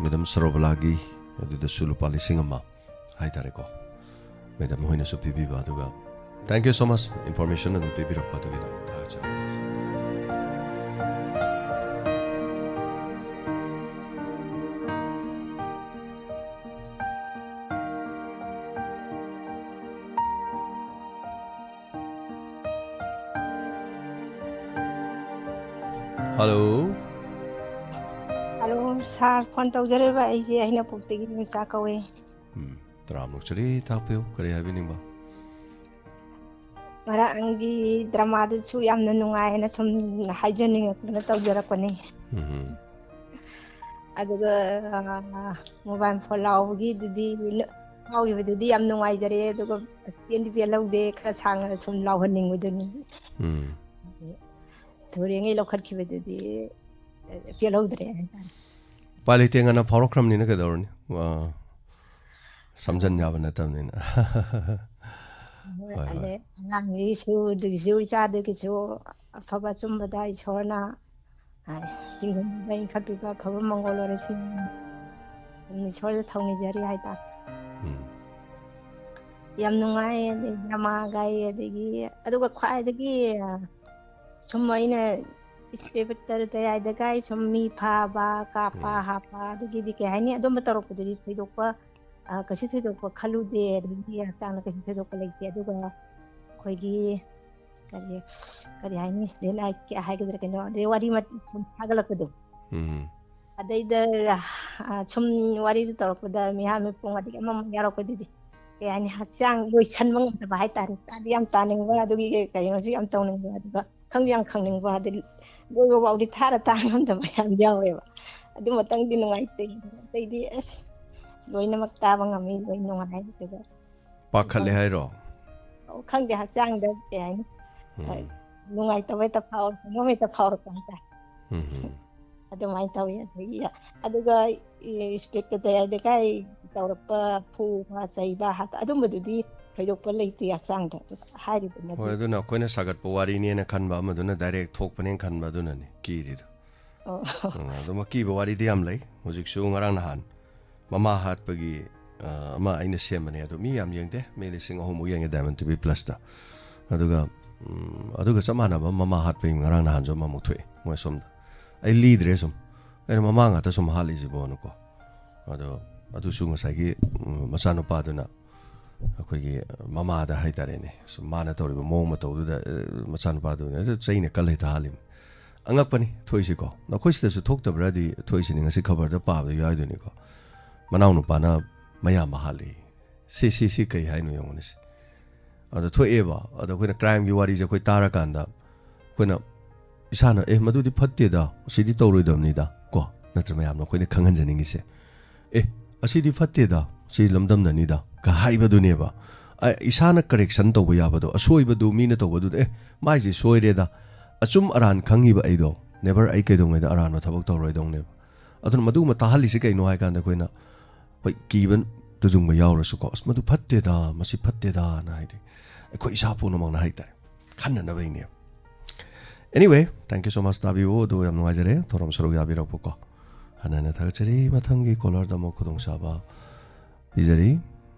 ꯃꯦꯗꯥꯝ ꯁꯔꯣꯕꯂꯥꯒꯤ ꯑꯗꯨꯗꯁꯨ ꯂꯨꯄꯥ ꯂꯤꯁꯤꯡ ꯑꯃ ꯍꯥꯏꯇꯥꯔꯦꯀꯣ, ꯃꯦꯗꯥꯝ ꯍꯣꯏꯅꯁꯨ ꯄꯤꯕꯤꯕ꯫ ꯑꯗꯨꯒ thank you so much, information ꯑꯗꯨꯝ ꯄꯤꯕꯤꯔꯛꯄ ꯑꯗꯨꯒꯤꯗꯃꯛ ꯊꯥꯒꯠꯆꯔꯤ꯫ ꯍꯜꯂꯣ꯫ ꯍꯜꯂꯣ ꯁꯥꯔ, ꯐꯣꯟ ꯇꯧꯖꯔꯤꯕ ꯑꯩꯁꯦ ꯍꯩꯅꯧꯄꯣꯛꯇꯒꯤ ꯃꯤꯃꯆꯥ ꯀꯧꯋꯦ꯫ ꯎꯝ, ꯇꯔꯥꯝꯅ ꯑꯣꯛꯆꯔꯤ, ꯇꯥꯛꯄꯤꯌꯨ, ꯀꯔꯤ ꯍꯥꯏꯕꯤꯅꯤꯡꯕ? ꯉꯔꯥꯡꯒꯤ ꯗ꯭ꯔꯃꯥꯗꯨꯁꯨ ꯌꯥꯝꯅ ꯅꯨꯡꯉꯥꯏ ꯍꯥꯏꯅ ꯁꯨꯝ ꯍꯥꯏꯖꯅꯤꯡꯉꯛꯇꯅ ꯇꯧꯖꯔꯛꯄꯅꯤ꯫ ꯎꯝ꯫ ꯑꯗꯨꯒ ꯃꯣꯕꯥꯏꯜ ꯐꯣꯟ ꯂꯥꯎꯕꯒꯤꯗꯨꯗꯤ, ꯂꯥꯎꯈꯤꯕꯗꯨꯗꯤ ꯌꯥꯝ ꯅꯨꯡꯉꯥꯏꯖꯔꯦ꯫ ꯑꯗꯨꯒ ꯄꯦꯟꯗꯤ ꯄꯦꯜꯍꯧꯗꯦ, ꯈꯔ ꯁꯥꯡꯅ ꯁꯨꯝ ꯂꯥꯎꯍꯟꯅꯤꯡꯕꯗꯨꯅꯤ꯫ ꯎꯝ꯫ ꯊꯨꯔꯦꯉꯩ ꯂꯧꯈꯠꯈꯤꯕꯗꯨꯗꯤ ꯄꯦꯜꯍꯧꯗ꯭ꯔꯦ ꯍꯥꯏꯇꯥꯔꯦ꯫ ꯎꯄꯥꯏ ꯂꯩꯇꯦ, ꯉꯟꯅ ꯐꯥꯎꯔꯛꯈ꯭ꯔꯕꯅꯤꯅ ꯀꯩꯗꯧꯔꯨꯅꯤ? ꯑ, ꯁꯝꯖꯟ ꯌꯥꯕ ꯅꯠꯇꯕꯅꯤꯅ꯫ ꯍꯣꯏ, ꯍꯣꯏ꯫ ꯑꯗꯩ ꯑꯉꯥꯡꯒꯤꯁꯨ, ꯑꯗꯨꯒꯤꯁꯨ, ꯏꯆꯥꯗꯨꯒꯤꯁꯨ ꯑꯐꯕ ꯑꯆꯨꯝꯕꯗ ꯏꯁꯣꯔꯅ, ꯑ, ꯆꯤꯡꯁꯤꯟꯕꯤꯕ, ꯏꯟꯈꯠꯄꯤꯕ, ꯑꯐꯕ ꯃꯪꯒꯣꯜ ꯑꯣꯏꯔꯁꯤ꯫ ꯁꯨꯝ ꯏꯁꯣꯔꯗ ꯊꯧꯅꯤꯖꯔꯤ ꯍꯥꯏꯇꯥꯔꯦ꯫ ꯎꯝ꯫ ꯌꯥꯝ ꯅꯨꯡꯉꯥꯏ, ꯑꯗꯩ ꯗ꯭ꯔꯃꯥ ꯒꯥꯏ, ꯑꯗꯒꯤ ꯑꯗꯨꯒ ꯈ꯭ꯋꯥꯏꯗꯒꯤ, ꯑ, ꯁꯨꯝ ꯑꯩꯅ ꯏꯁꯄꯦꯛꯇꯔ ꯀꯌꯥꯗꯒꯥꯏ ꯁꯨꯝ ꯃꯤ ꯐꯥꯕ, ꯀꯥꯞꯄ, ꯎꯝ꯫ ꯍꯥꯞꯄ, ꯑꯗꯨꯒꯤꯗꯤ ꯀꯩ ꯍꯥꯏꯅꯤ, ꯑꯗꯨꯝꯕ ꯇꯧꯔꯛꯄꯗꯨꯗꯤ ꯊꯣꯏꯗꯣꯛꯄ, ꯑ, ꯀꯩꯁꯨ ꯊꯣꯏꯗꯣꯛꯄ ꯈꯜꯂꯨꯗꯦ, ꯑꯗꯒꯤ ꯍꯛꯆꯥꯡꯗ ꯀꯩꯁꯨ ꯊꯣꯏꯗꯣꯛꯄ ꯂꯩꯇꯦ꯫ ꯑꯗꯨꯒ ꯑꯩꯈꯣꯏꯒꯤ ꯀꯔꯤ, ꯀꯔꯤ ꯍꯥꯏꯅꯤ, ꯂꯦꯟ ꯑꯥꯏꯠ ꯀꯌꯥ ꯍꯥꯏꯒꯗ꯭ꯔꯥ ꯀꯩꯅꯣ, ꯑꯗꯩ ꯋꯥꯔꯤ ꯃꯠ-, ꯁꯨꯝ ꯊꯥꯒꯠꯂꯛꯄꯗꯣ꯫ ꯎꯝ꯫ ꯑꯗꯩꯗ, ꯑ, ꯁꯨꯝ ꯋꯥꯔꯤꯗꯨ ꯇꯧꯔꯛꯄꯗ ꯃꯤꯍꯥꯠ ꯃꯤꯄꯨꯡ ꯑꯗꯒꯤ ꯑꯃꯃꯨꯛ ꯌꯥꯎꯔꯛꯄꯗꯨꯗꯤ꯫ ꯀꯩ ꯍꯥꯏꯅꯤ, ꯍꯛꯆꯥꯡ ꯂꯣꯏꯁꯟꯕ ꯉꯝꯗꯕ ꯍꯥꯏꯇꯥꯔꯦ꯫ ꯇꯥꯗꯤ ꯌꯥꯝ ꯇꯥꯅꯤꯡꯕ, ꯑꯗꯨꯒꯤ ꯀꯩꯅꯣꯁꯨ ꯌꯥꯝ ꯇꯧꯅꯤꯡꯕ, ꯑꯗꯨꯒ ꯈꯪꯁꯨ ꯌꯥꯝ ꯈꯪꯅꯤꯡꯕ, ꯑꯗꯨ ꯂꯣꯏꯕ ꯐꯥꯎꯗꯤ ꯊꯥꯔ ꯇꯥ ꯉꯝꯗꯕ ꯌꯥꯝ ꯌꯥꯎꯋꯦꯕ꯫ ꯑꯗꯨꯃꯇꯪꯗꯤ ꯅꯨꯡꯉꯥꯏꯇꯦ꯫ ꯑꯇꯩꯗꯤ ꯑꯁ, ꯂꯣꯏꯅꯃꯛ ꯇꯥꯕ ꯉꯝꯃꯤ, ꯂꯣꯏ ꯅꯨꯡꯉꯥꯏ꯫ ꯑꯗꯨꯒ ꯄꯥꯈꯠꯂꯦ ꯍꯥꯏꯔꯣ? ꯈꯪꯗꯦ, ꯍꯛꯆꯥꯡꯗ ꯀꯩ ꯍꯥꯏꯅꯤ, ꯎꯝ. ꯅꯨꯡꯉꯥꯏꯇꯕ ꯍꯦꯛꯇ ꯐꯥꯎꯔꯛꯄ, ꯀꯩꯅꯣꯝ ꯍꯦꯛꯇ ꯐꯥꯎꯔꯛꯄ ꯍꯥꯏꯇꯥꯔꯦ꯫ ꯎꯝ. ꯑꯗꯨꯃꯥꯏꯅ ꯇꯧꯋꯤ꯫ ꯑꯗꯒꯤ ꯑꯗꯨꯒ ꯏꯁꯄꯤꯠꯇ ꯂꯩꯀꯥꯏ ꯇꯧꯔꯛꯄ, ꯐꯨꯕ ꯆꯩꯕ ꯍꯥꯠꯄ, ꯑꯗꯨꯝꯕꯗꯨꯗꯤ ꯊꯣꯏꯗꯣꯛꯄ ꯂꯩꯇꯦ ꯍꯛꯆꯥꯡꯗ꯫ ꯑꯗꯨ ꯍꯥꯏꯔꯤꯗꯨꯅꯗꯤ ꯍꯣꯏ, ꯑꯗꯨꯅ ꯑꯩꯈꯣꯏꯅ ꯁꯥꯒꯠꯄ ꯋꯥꯔꯤꯅꯦꯅ ꯈꯟꯕ, ꯑꯃꯗꯨꯅ ꯗꯥꯏꯔꯦꯛ ꯊꯣꯛꯄꯅꯦꯅ ꯈꯟꯕ, ꯑꯗꯨꯅꯅꯤ ꯀꯤꯔꯤꯗꯣ. ꯑꯣ. ꯎꯝ, ꯑꯗꯨꯝ ꯑꯀꯤꯕ ꯋꯥꯔꯤꯗꯤ ꯌꯥꯝ ꯂꯩ꯫ ꯍꯧꯖꯤꯛꯁꯨ ꯉꯔꯥꯡ ꯅꯍꯥꯟ ꯃꯃꯥ ꯍꯥꯠꯄꯒꯤ, ꯑ, ꯑꯃ ꯑꯩꯅ ꯁꯦꯝꯕꯅꯦ, ꯑꯗꯣ ꯃꯤ ꯌꯥꯝ ꯌꯦꯡꯗꯦ, ꯃꯤ ꯂꯤꯁꯤꯡ ꯑꯍꯨꯝꯃꯨꯛ ꯌꯦꯡꯉꯦ Diamond TV Plusꯇ. ꯑꯗꯨꯒ, ꯎꯝ, ꯑꯗꯨꯒ ꯆꯞ ꯃꯥꯟꯅꯕ ꯃꯃꯥ ꯍꯥꯠꯄꯒꯤ ꯉꯔꯥꯡ ꯅꯍꯥꯟꯁꯨ ꯑꯃꯃꯨꯛ ꯊꯣꯛꯑꯦ ꯃꯣꯏ ꯁꯣꯝꯗ. ꯑꯩ ꯂꯤꯗ꯭ꯔꯦ ꯁꯨꯝ, ꯀꯩꯅꯣ ꯃꯃꯥ ꯉꯥꯛꯇ ꯁꯨꯝ ꯍꯥꯠꯂꯤꯁꯤꯕꯣꯅꯀꯣ. ꯑꯗꯣ ꯑꯗꯨꯁꯨ ꯉꯁꯥꯏꯒꯤ, ꯎꯝ, ꯃꯆꯥꯅꯨꯄꯥꯗꯨꯅ ꯑꯩꯈꯣꯏꯒꯤ ꯃꯃꯥꯗ ꯍꯥꯏꯇꯥꯔꯦꯅꯦ, ꯁꯨꯝ ꯃꯥꯅ ꯇꯧꯔꯤꯕ ꯃꯑꯣꯡ ꯃꯇꯧꯗꯨꯗ, ꯑ, ꯃꯆꯥꯅꯨꯄꯥꯗꯨꯅ ꯑꯗꯨ ꯆꯩꯅ ꯀꯜ ꯍꯦꯛꯇ ꯍꯥꯜꯂꯤꯕꯅꯤ꯫ ꯑꯉꯛꯄꯅꯤ ꯊꯣꯛꯏꯁꯤꯀꯣ. ꯑꯩꯈꯣꯏ ꯁꯤꯗꯁꯨ ꯊꯣꯛꯇꯕ꯭ꯔꯗꯤ ꯊꯣꯛꯏꯁꯤꯅꯤ, ꯉꯁꯤ ꯈꯕꯔꯗ ꯄꯥꯕꯗ ꯌꯥꯎꯔꯤꯗꯨꯅꯤꯀꯣ. ꯃꯅꯥꯎꯅꯨꯄꯥꯅ ꯃꯌꯥꯝꯕ ꯍꯥꯜꯂꯤ꯫ ꯁꯤ, ꯁꯤ, ꯁꯤ ꯀꯩ ꯍꯥꯏꯅꯣ ꯌꯦꯡꯉꯨꯅꯦ ꯁꯤ. ꯑꯗ ꯊꯣꯛꯑꯦꯕ꯫ ꯑꯗ ꯑꯩꯈꯣꯏꯅ crimeꯒꯤ ꯋꯥꯔꯤꯁꯦ ꯑꯩꯈꯣꯏ ꯇꯥꯔꯀꯥꯟꯗ ꯑꯩꯈꯣꯏꯅ ꯏꯁꯥꯅ, "ꯑꯦ, ꯃꯗꯨꯗꯤ ꯐꯠꯇꯦꯗ, ꯁꯤꯗꯤ ꯇꯧꯔꯣꯏꯗꯕꯅꯤꯗ", ꯀꯣ, ꯅꯠꯇ꯭ꯔ ꯃꯌꯥꯝꯅ ꯑꯩꯈꯣꯏꯅ ꯈꯪꯍꯟꯖꯅꯤꯡꯉꯤꯁꯦ, "ꯑꯦ, ꯑꯁꯤꯗꯤ ꯐꯠꯇꯦꯗ, ꯁꯤ ꯂꯝꯗꯝꯅꯅꯤꯗ" ꯀ ꯍꯥꯏꯕꯗꯨꯅꯦꯕ꯫ ꯑ, ꯏꯁꯥꯅ correction ꯇꯧꯕ ꯌꯥꯕꯗꯣ, ꯑꯁꯣꯏꯕꯗꯨ ꯃꯤꯅ ꯇꯧꯕꯗꯨꯗ, "ꯑꯦ, ꯃꯥꯏꯁꯤ ꯁꯣꯏꯔꯦꯗ", ꯑꯆꯨꯝ ꯑꯔꯥꯟ ꯈꯪꯉꯤꯕ ꯑꯩꯗꯣ, never ꯑꯩ ꯀꯩꯗꯧꯉꯩꯗ ꯑꯔꯥꯟꯕ ꯊꯕꯛ ꯇꯧꯔꯣꯏꯗꯧꯅꯦꯕ꯫ ꯑꯗꯨꯅ ꯃꯗꯨꯒꯨꯝꯕ ꯇꯥꯍꯜꯂꯤꯁꯤ ꯀꯩꯅꯣ ꯍꯥꯏ ꯀꯥꯟꯗ ꯑꯩꯈꯣꯏꯅ, ꯍꯣꯏ, ꯀꯤꯕ ꯇꯨꯖꯨꯡꯕ ꯌꯥꯎꯔꯁꯨꯀꯣ, "ꯑꯁ, ꯃꯗꯨ ꯐꯠꯇꯦꯗ, ꯃꯁꯤ ꯐꯠꯇꯦꯗꯅ", ꯍꯥꯏꯗꯤ ꯑꯩꯈꯣꯏ ꯏꯁꯥ ꯄꯨꯝꯅꯃꯛꯅ ꯍꯥꯏꯇꯥꯔꯦ, ꯈꯟꯅꯅꯕꯩꯅꯦꯕ꯫ Anyway, thank you so much, ꯇꯥꯕꯤꯌꯨ꯫ ꯑꯗꯨ ꯌꯥꯝ ꯅꯨꯡꯉꯥꯏꯖꯔꯦ ꯊꯧꯔꯝ ꯁꯔꯨꯛ ꯌꯥꯕꯤꯔꯛꯄꯀꯣ꯫ ꯍꯟꯅ ꯍꯟꯅ ꯊꯥꯒꯠꯆꯔꯤ꯫ ꯃꯊꯪꯒꯤ caller ꯗ ꯑꯃꯨꯛ ꯈꯨꯗꯣꯡꯆꯥꯕ ꯄꯤꯖꯔꯤ꯫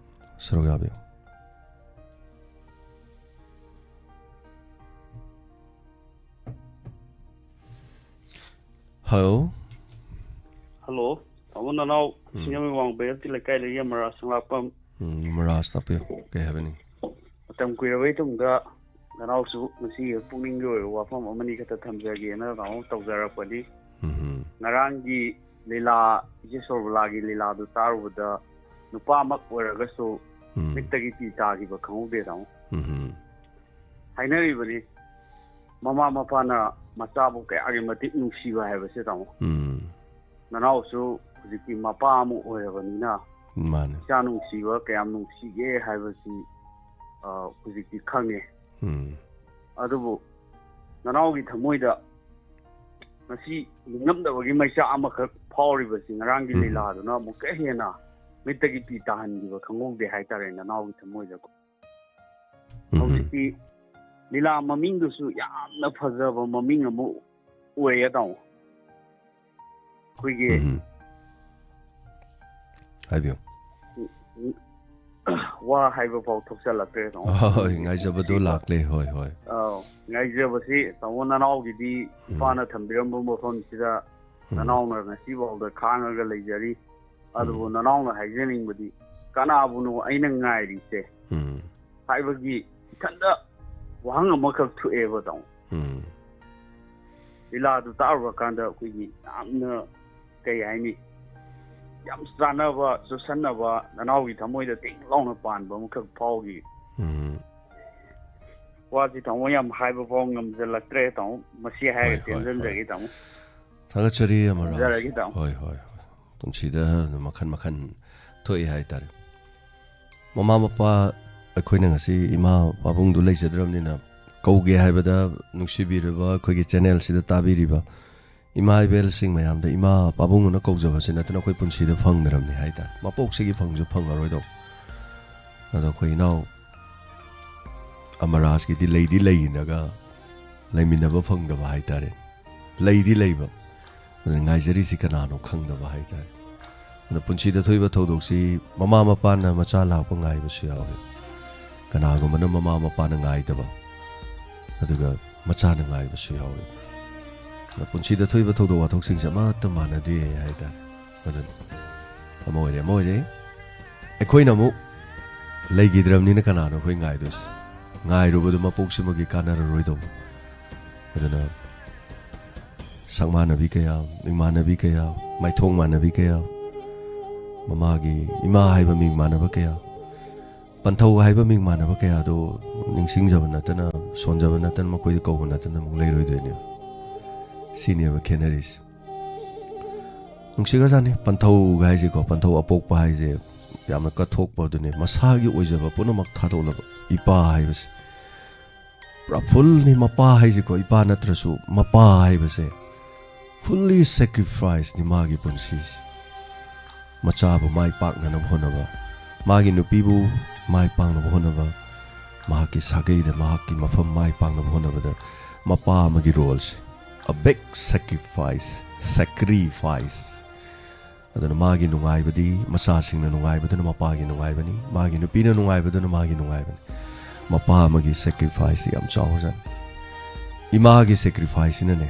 ꯁꯔꯨꯛ ꯌꯥꯕꯤꯌꯨ꯫ Hello. ꯍꯜꯂꯣ, ꯇꯥꯃꯣ ꯅꯅꯥꯎ ꯎꯝ꯫ ꯁꯤꯡꯖꯃꯩ ꯋꯥꯡ ꯕꯩꯔꯛꯇꯤ ꯂꯩꯀꯥꯏꯗꯒꯤ ꯃꯔꯥ ꯁꯪꯂꯥꯛꯄꯝ꯫ ꯎꯝ, ꯃꯔꯥꯖ ꯇꯥꯛꯄꯤꯌꯨ, ꯀꯩ ꯍꯥꯏꯕꯅꯤ? ꯃꯇꯝ ꯀꯨꯏꯔꯕꯩ ꯇꯨꯡꯗ ꯅꯅꯥꯎꯁꯨ ꯉꯁꯤ ꯄꯨꯛꯅꯤꯡꯒꯤ ꯑꯣꯏꯕ ꯋꯥꯐꯝ ꯑꯃꯅꯤ ꯈꯛꯇ ꯊꯝꯖꯒꯦꯅ ꯇꯥꯃꯣ ꯇꯧꯖꯔꯛꯄꯅꯤ꯫ ꯎꯝ. ꯉꯔꯥꯡꯒꯤ ꯂꯤꯂꯥ, ꯏꯆꯦ ꯁꯣꯔꯕꯂꯥꯒꯤ ꯂꯤꯂꯥꯗꯨ ꯇꯥꯔꯨꯕꯗ ꯅꯨꯄꯥꯃꯛ ꯑꯣꯏꯔꯒꯁꯨ ꯎꯝ꯫ ꯃꯤꯠꯇꯒꯤ ꯄꯤ ꯇꯥꯈꯤꯕ ꯈꯪꯍꯧꯗꯦ, ꯇꯥꯃꯣ꯫ ꯎꯝ꯫ ꯍꯥꯏꯅꯔꯤꯕꯅꯤ, ꯃꯃꯥ ꯃꯄꯥꯅ ꯃꯆꯥꯕꯨ ꯀꯌꯥꯒꯤ ꯃꯇꯤꯛ ꯅꯨꯡꯁꯤꯕ ꯍꯥꯏꯕꯁꯦ, ꯇꯥꯃꯣ꯫ ꯎꯝ꯫ ꯅꯅꯥꯎꯁꯨ ꯍꯧꯖꯤꯛꯇꯤ ꯃꯄꯥ ꯑꯃ ꯑꯣꯏꯔꯕꯅꯤꯅ, ꯃꯥꯅꯦ꯫ ꯏꯆꯥ ꯅꯨꯡꯁꯤꯕ ꯀꯌꯥꯝ ꯅꯨꯡꯁꯤꯒꯦ ꯍꯥꯏꯕꯁꯤ, ꯑ, ꯍꯧꯖꯤꯛꯇꯤ ꯈꯪꯉꯦ꯫ ꯎꯝ꯫ ꯑꯗꯨꯕꯨ ꯅꯅꯥꯎꯒꯤ ꯊꯃꯣꯏꯗ ꯉꯁꯤ ꯅꯤꯡꯉꯝꯗꯕꯒꯤ ꯃꯩꯆꯥꯛ ꯑꯃꯈꯛ ꯐꯥꯎꯔꯤꯕꯁꯤ ꯉꯔꯥꯡꯒꯤ ꯎꯝ꯫ ꯂꯤꯂꯥꯗꯨꯅ ꯑꯃꯨꯛꯀ ꯍꯦꯟꯅ ꯃꯤꯠꯇꯒꯤ ꯄꯤ ꯇꯥꯍꯟꯈꯤꯕ ꯈꯪꯍꯧꯗꯦ ꯍꯥꯏꯇꯥꯔꯦ ꯅꯅꯥꯎꯒꯤ ꯊꯃꯣꯏꯗꯀꯣ꯫ ꯎꯝ꯫ ꯍꯧꯖꯤꯛꯇꯤ ꯂꯤꯂꯥ ꯃꯃꯤꯡꯗꯨꯁꯨ ꯌꯥꯝꯅ ꯐꯖꯕ ꯃꯃꯤꯡ ꯑꯃ ꯑꯣꯏꯌꯦ, ꯇꯥꯃꯣ꯫ ꯑꯩꯈꯣꯏꯒꯤ ꯎꯝ꯫ ꯍꯥꯏꯕꯤꯌꯨ꯫ ꯋꯥ ꯍꯥꯏꯕ ꯐꯥꯎ ꯊꯣꯛꯆꯜꯂꯛꯇ꯭ꯔꯦ, ꯇꯥꯃꯣ꯫ ꯍꯣꯏ, ꯉꯥꯏꯖꯕꯗꯣ ꯂꯥꯛꯂꯦ꯫ ꯍꯣꯏ, ꯍꯣꯏ꯫ ꯑꯧ, ꯉꯥꯏꯖꯕꯁꯤ, ꯇꯥꯃꯣ, ꯅꯅꯥꯎꯒꯤꯗꯤ ꯎꯝ꯫ ꯏꯄꯥꯅ ꯊꯝꯕꯤꯔꯝꯕ ꯃꯐꯝꯁꯤꯗ ꯎꯝ꯫ ꯅꯅꯥꯎꯅ ꯉꯁꯤꯐꯥꯎꯗ ꯈꯥꯡꯉꯒ ꯂꯩꯖꯔꯤ꯫ ꯑꯗꯨꯕꯨ ꯎꯝ꯫ ꯅꯅꯥꯎꯅ ꯍꯥꯏꯖꯅꯤꯡꯕꯗꯤ, ꯀꯅꯥꯕꯨꯅꯣ ꯑꯩꯅ ꯉꯥꯏꯔꯤꯁꯦ? ꯎꯝ꯫ ꯍꯥꯏꯕꯒꯤ ꯏꯊꯟꯗ ꯋꯥꯍꯪ ꯑꯃꯈꯛ ꯊꯣꯛꯑꯦꯕ, ꯇꯥꯃꯣ꯫ ꯎꯝ꯫ ꯂꯤꯂꯥꯗꯨ ꯇꯥꯔꯨꯔꯀꯥꯟꯗ ꯑꯩꯈꯣꯏꯒꯤ ꯌꯥꯝꯅ, ꯀꯩ ꯍꯥꯏꯅꯤ, ꯌꯥꯝ ꯆꯥꯟꯅꯕ, ꯆꯨꯁꯟꯅꯕ, ꯅꯅꯥꯎꯒꯤ ꯊꯃꯣꯏꯗ ꯇꯤꯡ ꯂꯥꯎꯅ ꯄꯥꯟꯕ ꯑꯃꯈꯛ ꯐꯥꯎꯈꯤ꯫ ꯎꯝ꯫ ꯋꯥꯁꯤ, ꯇꯥꯃꯣ, ꯌꯥꯝ ꯍꯥꯏꯕ ꯐꯥꯎ ꯉꯝꯖꯜꯂꯛꯇ꯭ꯔꯦ, ꯇꯥꯃꯣ꯫ ꯃꯁꯤ ꯍꯥꯏꯔꯒ ꯍꯣꯏ, ꯍꯣꯏ, ꯍꯣꯏ꯫ ꯇꯦꯟꯖꯟꯖꯒꯦ, ꯇꯥꯃꯣ꯫ ꯊꯥꯒꯠꯆꯔꯤ, ꯑꯃꯔꯥꯖ꯫ ꯊꯝꯖꯔꯒꯦ, ꯇꯥꯃꯣ꯫ ꯍꯣꯏ, ꯍꯣꯏ, ꯍꯣꯏ꯫ ꯄꯨꯟꯁꯤꯗ ꯑꯗꯨꯝ ꯃꯈꯟ ꯃꯈꯟ ꯊꯣꯛꯏ ꯍꯥꯏꯇꯥꯔꯦ꯫ ꯃꯃꯥ ꯃꯄꯥ, ꯑꯩꯈꯣꯏꯅ ꯉꯁꯤ ꯏꯃꯥ ꯄꯥꯕꯨꯡꯗꯨ ꯂꯩꯖꯗ꯭ꯔꯕꯅꯤꯅ, ꯀꯧꯒꯦ ꯍꯥꯏꯕꯗ ꯅꯨꯡꯁꯤꯕꯤꯔꯕ ꯑꯩꯈꯣꯏꯒꯤ ꯆꯦꯅꯦꯜꯁꯤꯗ ꯇꯥꯕꯤꯔꯤꯕ ꯏꯃꯥ ꯏꯕꯦꯜꯁꯤꯡ ꯃꯌꯥꯝꯗ ꯏꯃꯥ ꯄꯥꯕꯨꯡ ꯑꯅ ꯀꯧꯖꯕꯁꯤ ꯅꯠꯇꯅ ꯑꯩꯈꯣꯏ ꯄꯨꯟꯁꯤꯗ ꯐꯪꯗ꯭ꯔꯕꯅꯤ ꯍꯥꯏꯇꯥꯔꯦ꯫ ꯃꯄꯣꯛꯁꯤꯒꯤ ꯐꯪꯁꯨ ꯐꯪꯉꯔꯣꯏꯗꯧ꯫ ꯑꯗꯣ ꯑꯩꯈꯣꯏ ꯏꯅꯥꯎ ꯑꯃꯔꯥꯖꯀꯤꯗꯤ ꯂꯩꯗꯤ ꯂꯩꯅꯒ ꯂꯩꯃꯤꯟꯅꯕ ꯐꯪꯗꯕ ꯍꯥꯏꯇꯥꯔꯦ꯫ ꯂꯩꯗꯤ ꯂꯩꯕ, ꯑꯗꯨꯅ ꯉꯥꯏꯖꯔꯤꯁꯤ ꯀꯅꯥꯅꯣ ꯈꯪꯗꯕ ꯍꯥꯏꯇꯥꯔꯦ꯫ ꯑꯗꯨꯅ ꯄꯨꯟꯁꯤꯗ ꯊꯣꯛꯏꯕ ꯊꯧꯗꯣꯛꯁꯤ ꯃꯃꯥ ꯃꯄꯥꯅ ꯃꯆꯥ ꯂꯥꯛꯄ ꯉꯥꯏꯕꯁꯨ ꯌꯥꯎꯏ꯫ ꯀꯅꯥꯒꯨꯝꯕꯅ ꯃꯃꯥ ꯃꯄꯥꯅ ꯉꯥꯏꯗꯕ, ꯑꯗꯨꯒ ꯃꯆꯥꯅ ꯉꯥꯏꯕꯁꯨ ꯌꯥꯎꯏ꯫ ꯑꯗꯨꯅ ꯄꯨꯟꯁꯤꯗ ꯊꯣꯛꯏꯕ ꯊꯧꯗꯣꯛ ꯋꯥꯊꯣꯛꯁꯤꯡꯁꯦ ꯑꯃꯠꯇ ꯃꯥꯟꯅꯗꯦ ꯍꯥꯏꯇꯥꯔꯦ꯫ ꯑꯗꯨꯅ ꯑꯃ ꯑꯣꯏꯔꯦ, ꯑꯃ ꯑꯣꯏꯔꯦ꯫ ꯑꯩꯈꯣꯏꯅ ꯑꯃꯨꯛ ꯂꯩꯈꯤꯗ꯭ꯔꯕꯅꯤꯅ ꯀꯅꯥꯅꯣ ꯑꯩꯈꯣꯏ ꯉꯥꯏꯗꯣꯏꯁꯦ? ꯉꯥꯏꯔꯨꯕꯗꯨ ꯃꯄꯣꯛꯁꯤꯃꯒꯤ ꯀꯥꯟꯅꯔꯔꯣꯏꯗꯧꯕ꯫ ꯑꯗꯨꯅ ꯁꯛ ꯃꯥꯟꯅꯕꯤ ꯀꯌꯥ, ꯃꯤꯡ ꯃꯥꯟꯅꯕꯤ ꯀꯌꯥ, ꯃꯥꯏꯊꯣꯡ ꯃꯥꯟꯅꯕꯤ ꯀꯌꯥ, ꯃꯃꯥꯒꯤ ꯏꯃꯥ ꯍꯥꯏꯕ ꯃꯤꯡ ꯃꯥꯟꯅꯕ ꯀꯌꯥ, ꯄꯟꯊꯧ ꯍꯥꯏꯕ ꯃꯤꯡ ꯃꯥꯟꯅꯕ ꯀꯌꯥꯗꯣ ꯅꯤꯡꯁꯤꯡꯖꯕ ꯅꯠꯇꯅ, ꯁꯣꯟꯖꯕ ꯅꯠꯇꯅ, ꯃꯈꯣꯏꯗ ꯀꯧꯕ ꯅꯠꯇꯅ ꯑꯃꯨꯛ ꯂꯩꯔꯣꯏꯗꯣꯏꯅꯦꯕ꯫ ꯁꯤꯅꯦꯕ ꯈꯦꯠꯅꯔꯤꯁꯦ꯫ ꯅꯨꯡꯁꯤꯈ꯭ꯔꯖꯥꯠꯅꯤ, ꯄꯟꯊꯧꯒ ꯍꯥꯏꯁꯦꯀꯣ, ꯄꯟꯊꯧ ꯑꯄꯣꯛꯄ ꯍꯥꯏꯁꯦ ꯌꯥꯝꯅ ꯀꯠꯊꯣꯛꯄ ꯑꯗꯨꯅꯦ, ꯃꯁꯥꯒꯤ ꯑꯣꯏꯖꯕ ꯄꯨꯝꯅꯃꯛ ꯊꯥꯗꯣꯛꯂꯕ ꯏꯄꯥ ꯍꯥꯏꯕꯁꯦ꯫ ꯄꯨꯔꯥ ꯐꯨꯜꯅꯤ ꯃꯄꯥ ꯍꯥꯏꯁꯦꯀꯣ, ꯏꯄꯥ ꯅꯠꯇ꯭ꯔꯁꯨ ꯃꯄꯥ ꯍꯥꯏꯕꯁꯦ꯫ ꯐꯨꯜꯂꯤ ꯁꯦꯀ꯭ꯔꯤꯐꯥꯏꯁꯅꯤ ꯃꯥꯒꯤ ꯄꯨꯟꯁꯤꯁꯦ꯫ ꯃꯆꯥꯕꯨ ꯃꯥꯏ ꯄꯥꯛꯅꯅꯕ ꯍꯣꯠꯅꯕ, ꯃꯥꯒꯤ ꯅꯨꯄꯤꯕꯨ ꯃꯥꯏ ꯄꯥꯛꯅꯕ ꯍꯣꯠꯅꯕ, ꯃꯍꯥꯛꯀꯤ ꯁꯥꯒꯩꯗ ꯃꯍꯥꯛꯀꯤ ꯃꯐꯝ ꯃꯥꯏ ꯄꯥꯛꯅꯕ ꯍꯣꯠꯅꯕꯗ ꯃꯄꯥ ꯑꯃꯒꯤ ꯔꯣꯜꯁꯦ꯫ A big sacrifice, sacrifice꯫ ꯑꯗꯨꯅ ꯃꯥꯒꯤ ꯅꯨꯡꯉꯥꯏꯕꯗꯤ, ꯃꯆꯥꯁꯤꯡꯅ ꯅꯨꯡꯉꯥꯏꯕꯗꯨꯅ ꯃꯄꯥꯒꯤ ꯅꯨꯡꯉꯥꯏꯕꯅꯤ, ꯃꯥꯒꯤ ꯅꯨꯄꯤꯅ ꯅꯨꯡꯉꯥꯏꯕꯗꯨꯅ ꯃꯥꯒꯤ ꯅꯨꯡꯉꯥꯏꯕꯅꯤ꯫ ꯃꯄꯥ ꯑꯃꯒꯤ ꯁꯦꯀ꯭ꯔꯤꯐꯥꯏꯁꯇꯤ ꯌꯥꯝ ꯆꯥꯎꯈ꯭ꯔꯖꯥꯠꯅꯤ꯫ ꯏꯃꯥꯒꯤ ꯁꯦꯀ꯭ꯔꯤꯐꯥꯏꯁꯁꯤꯅꯅꯦ,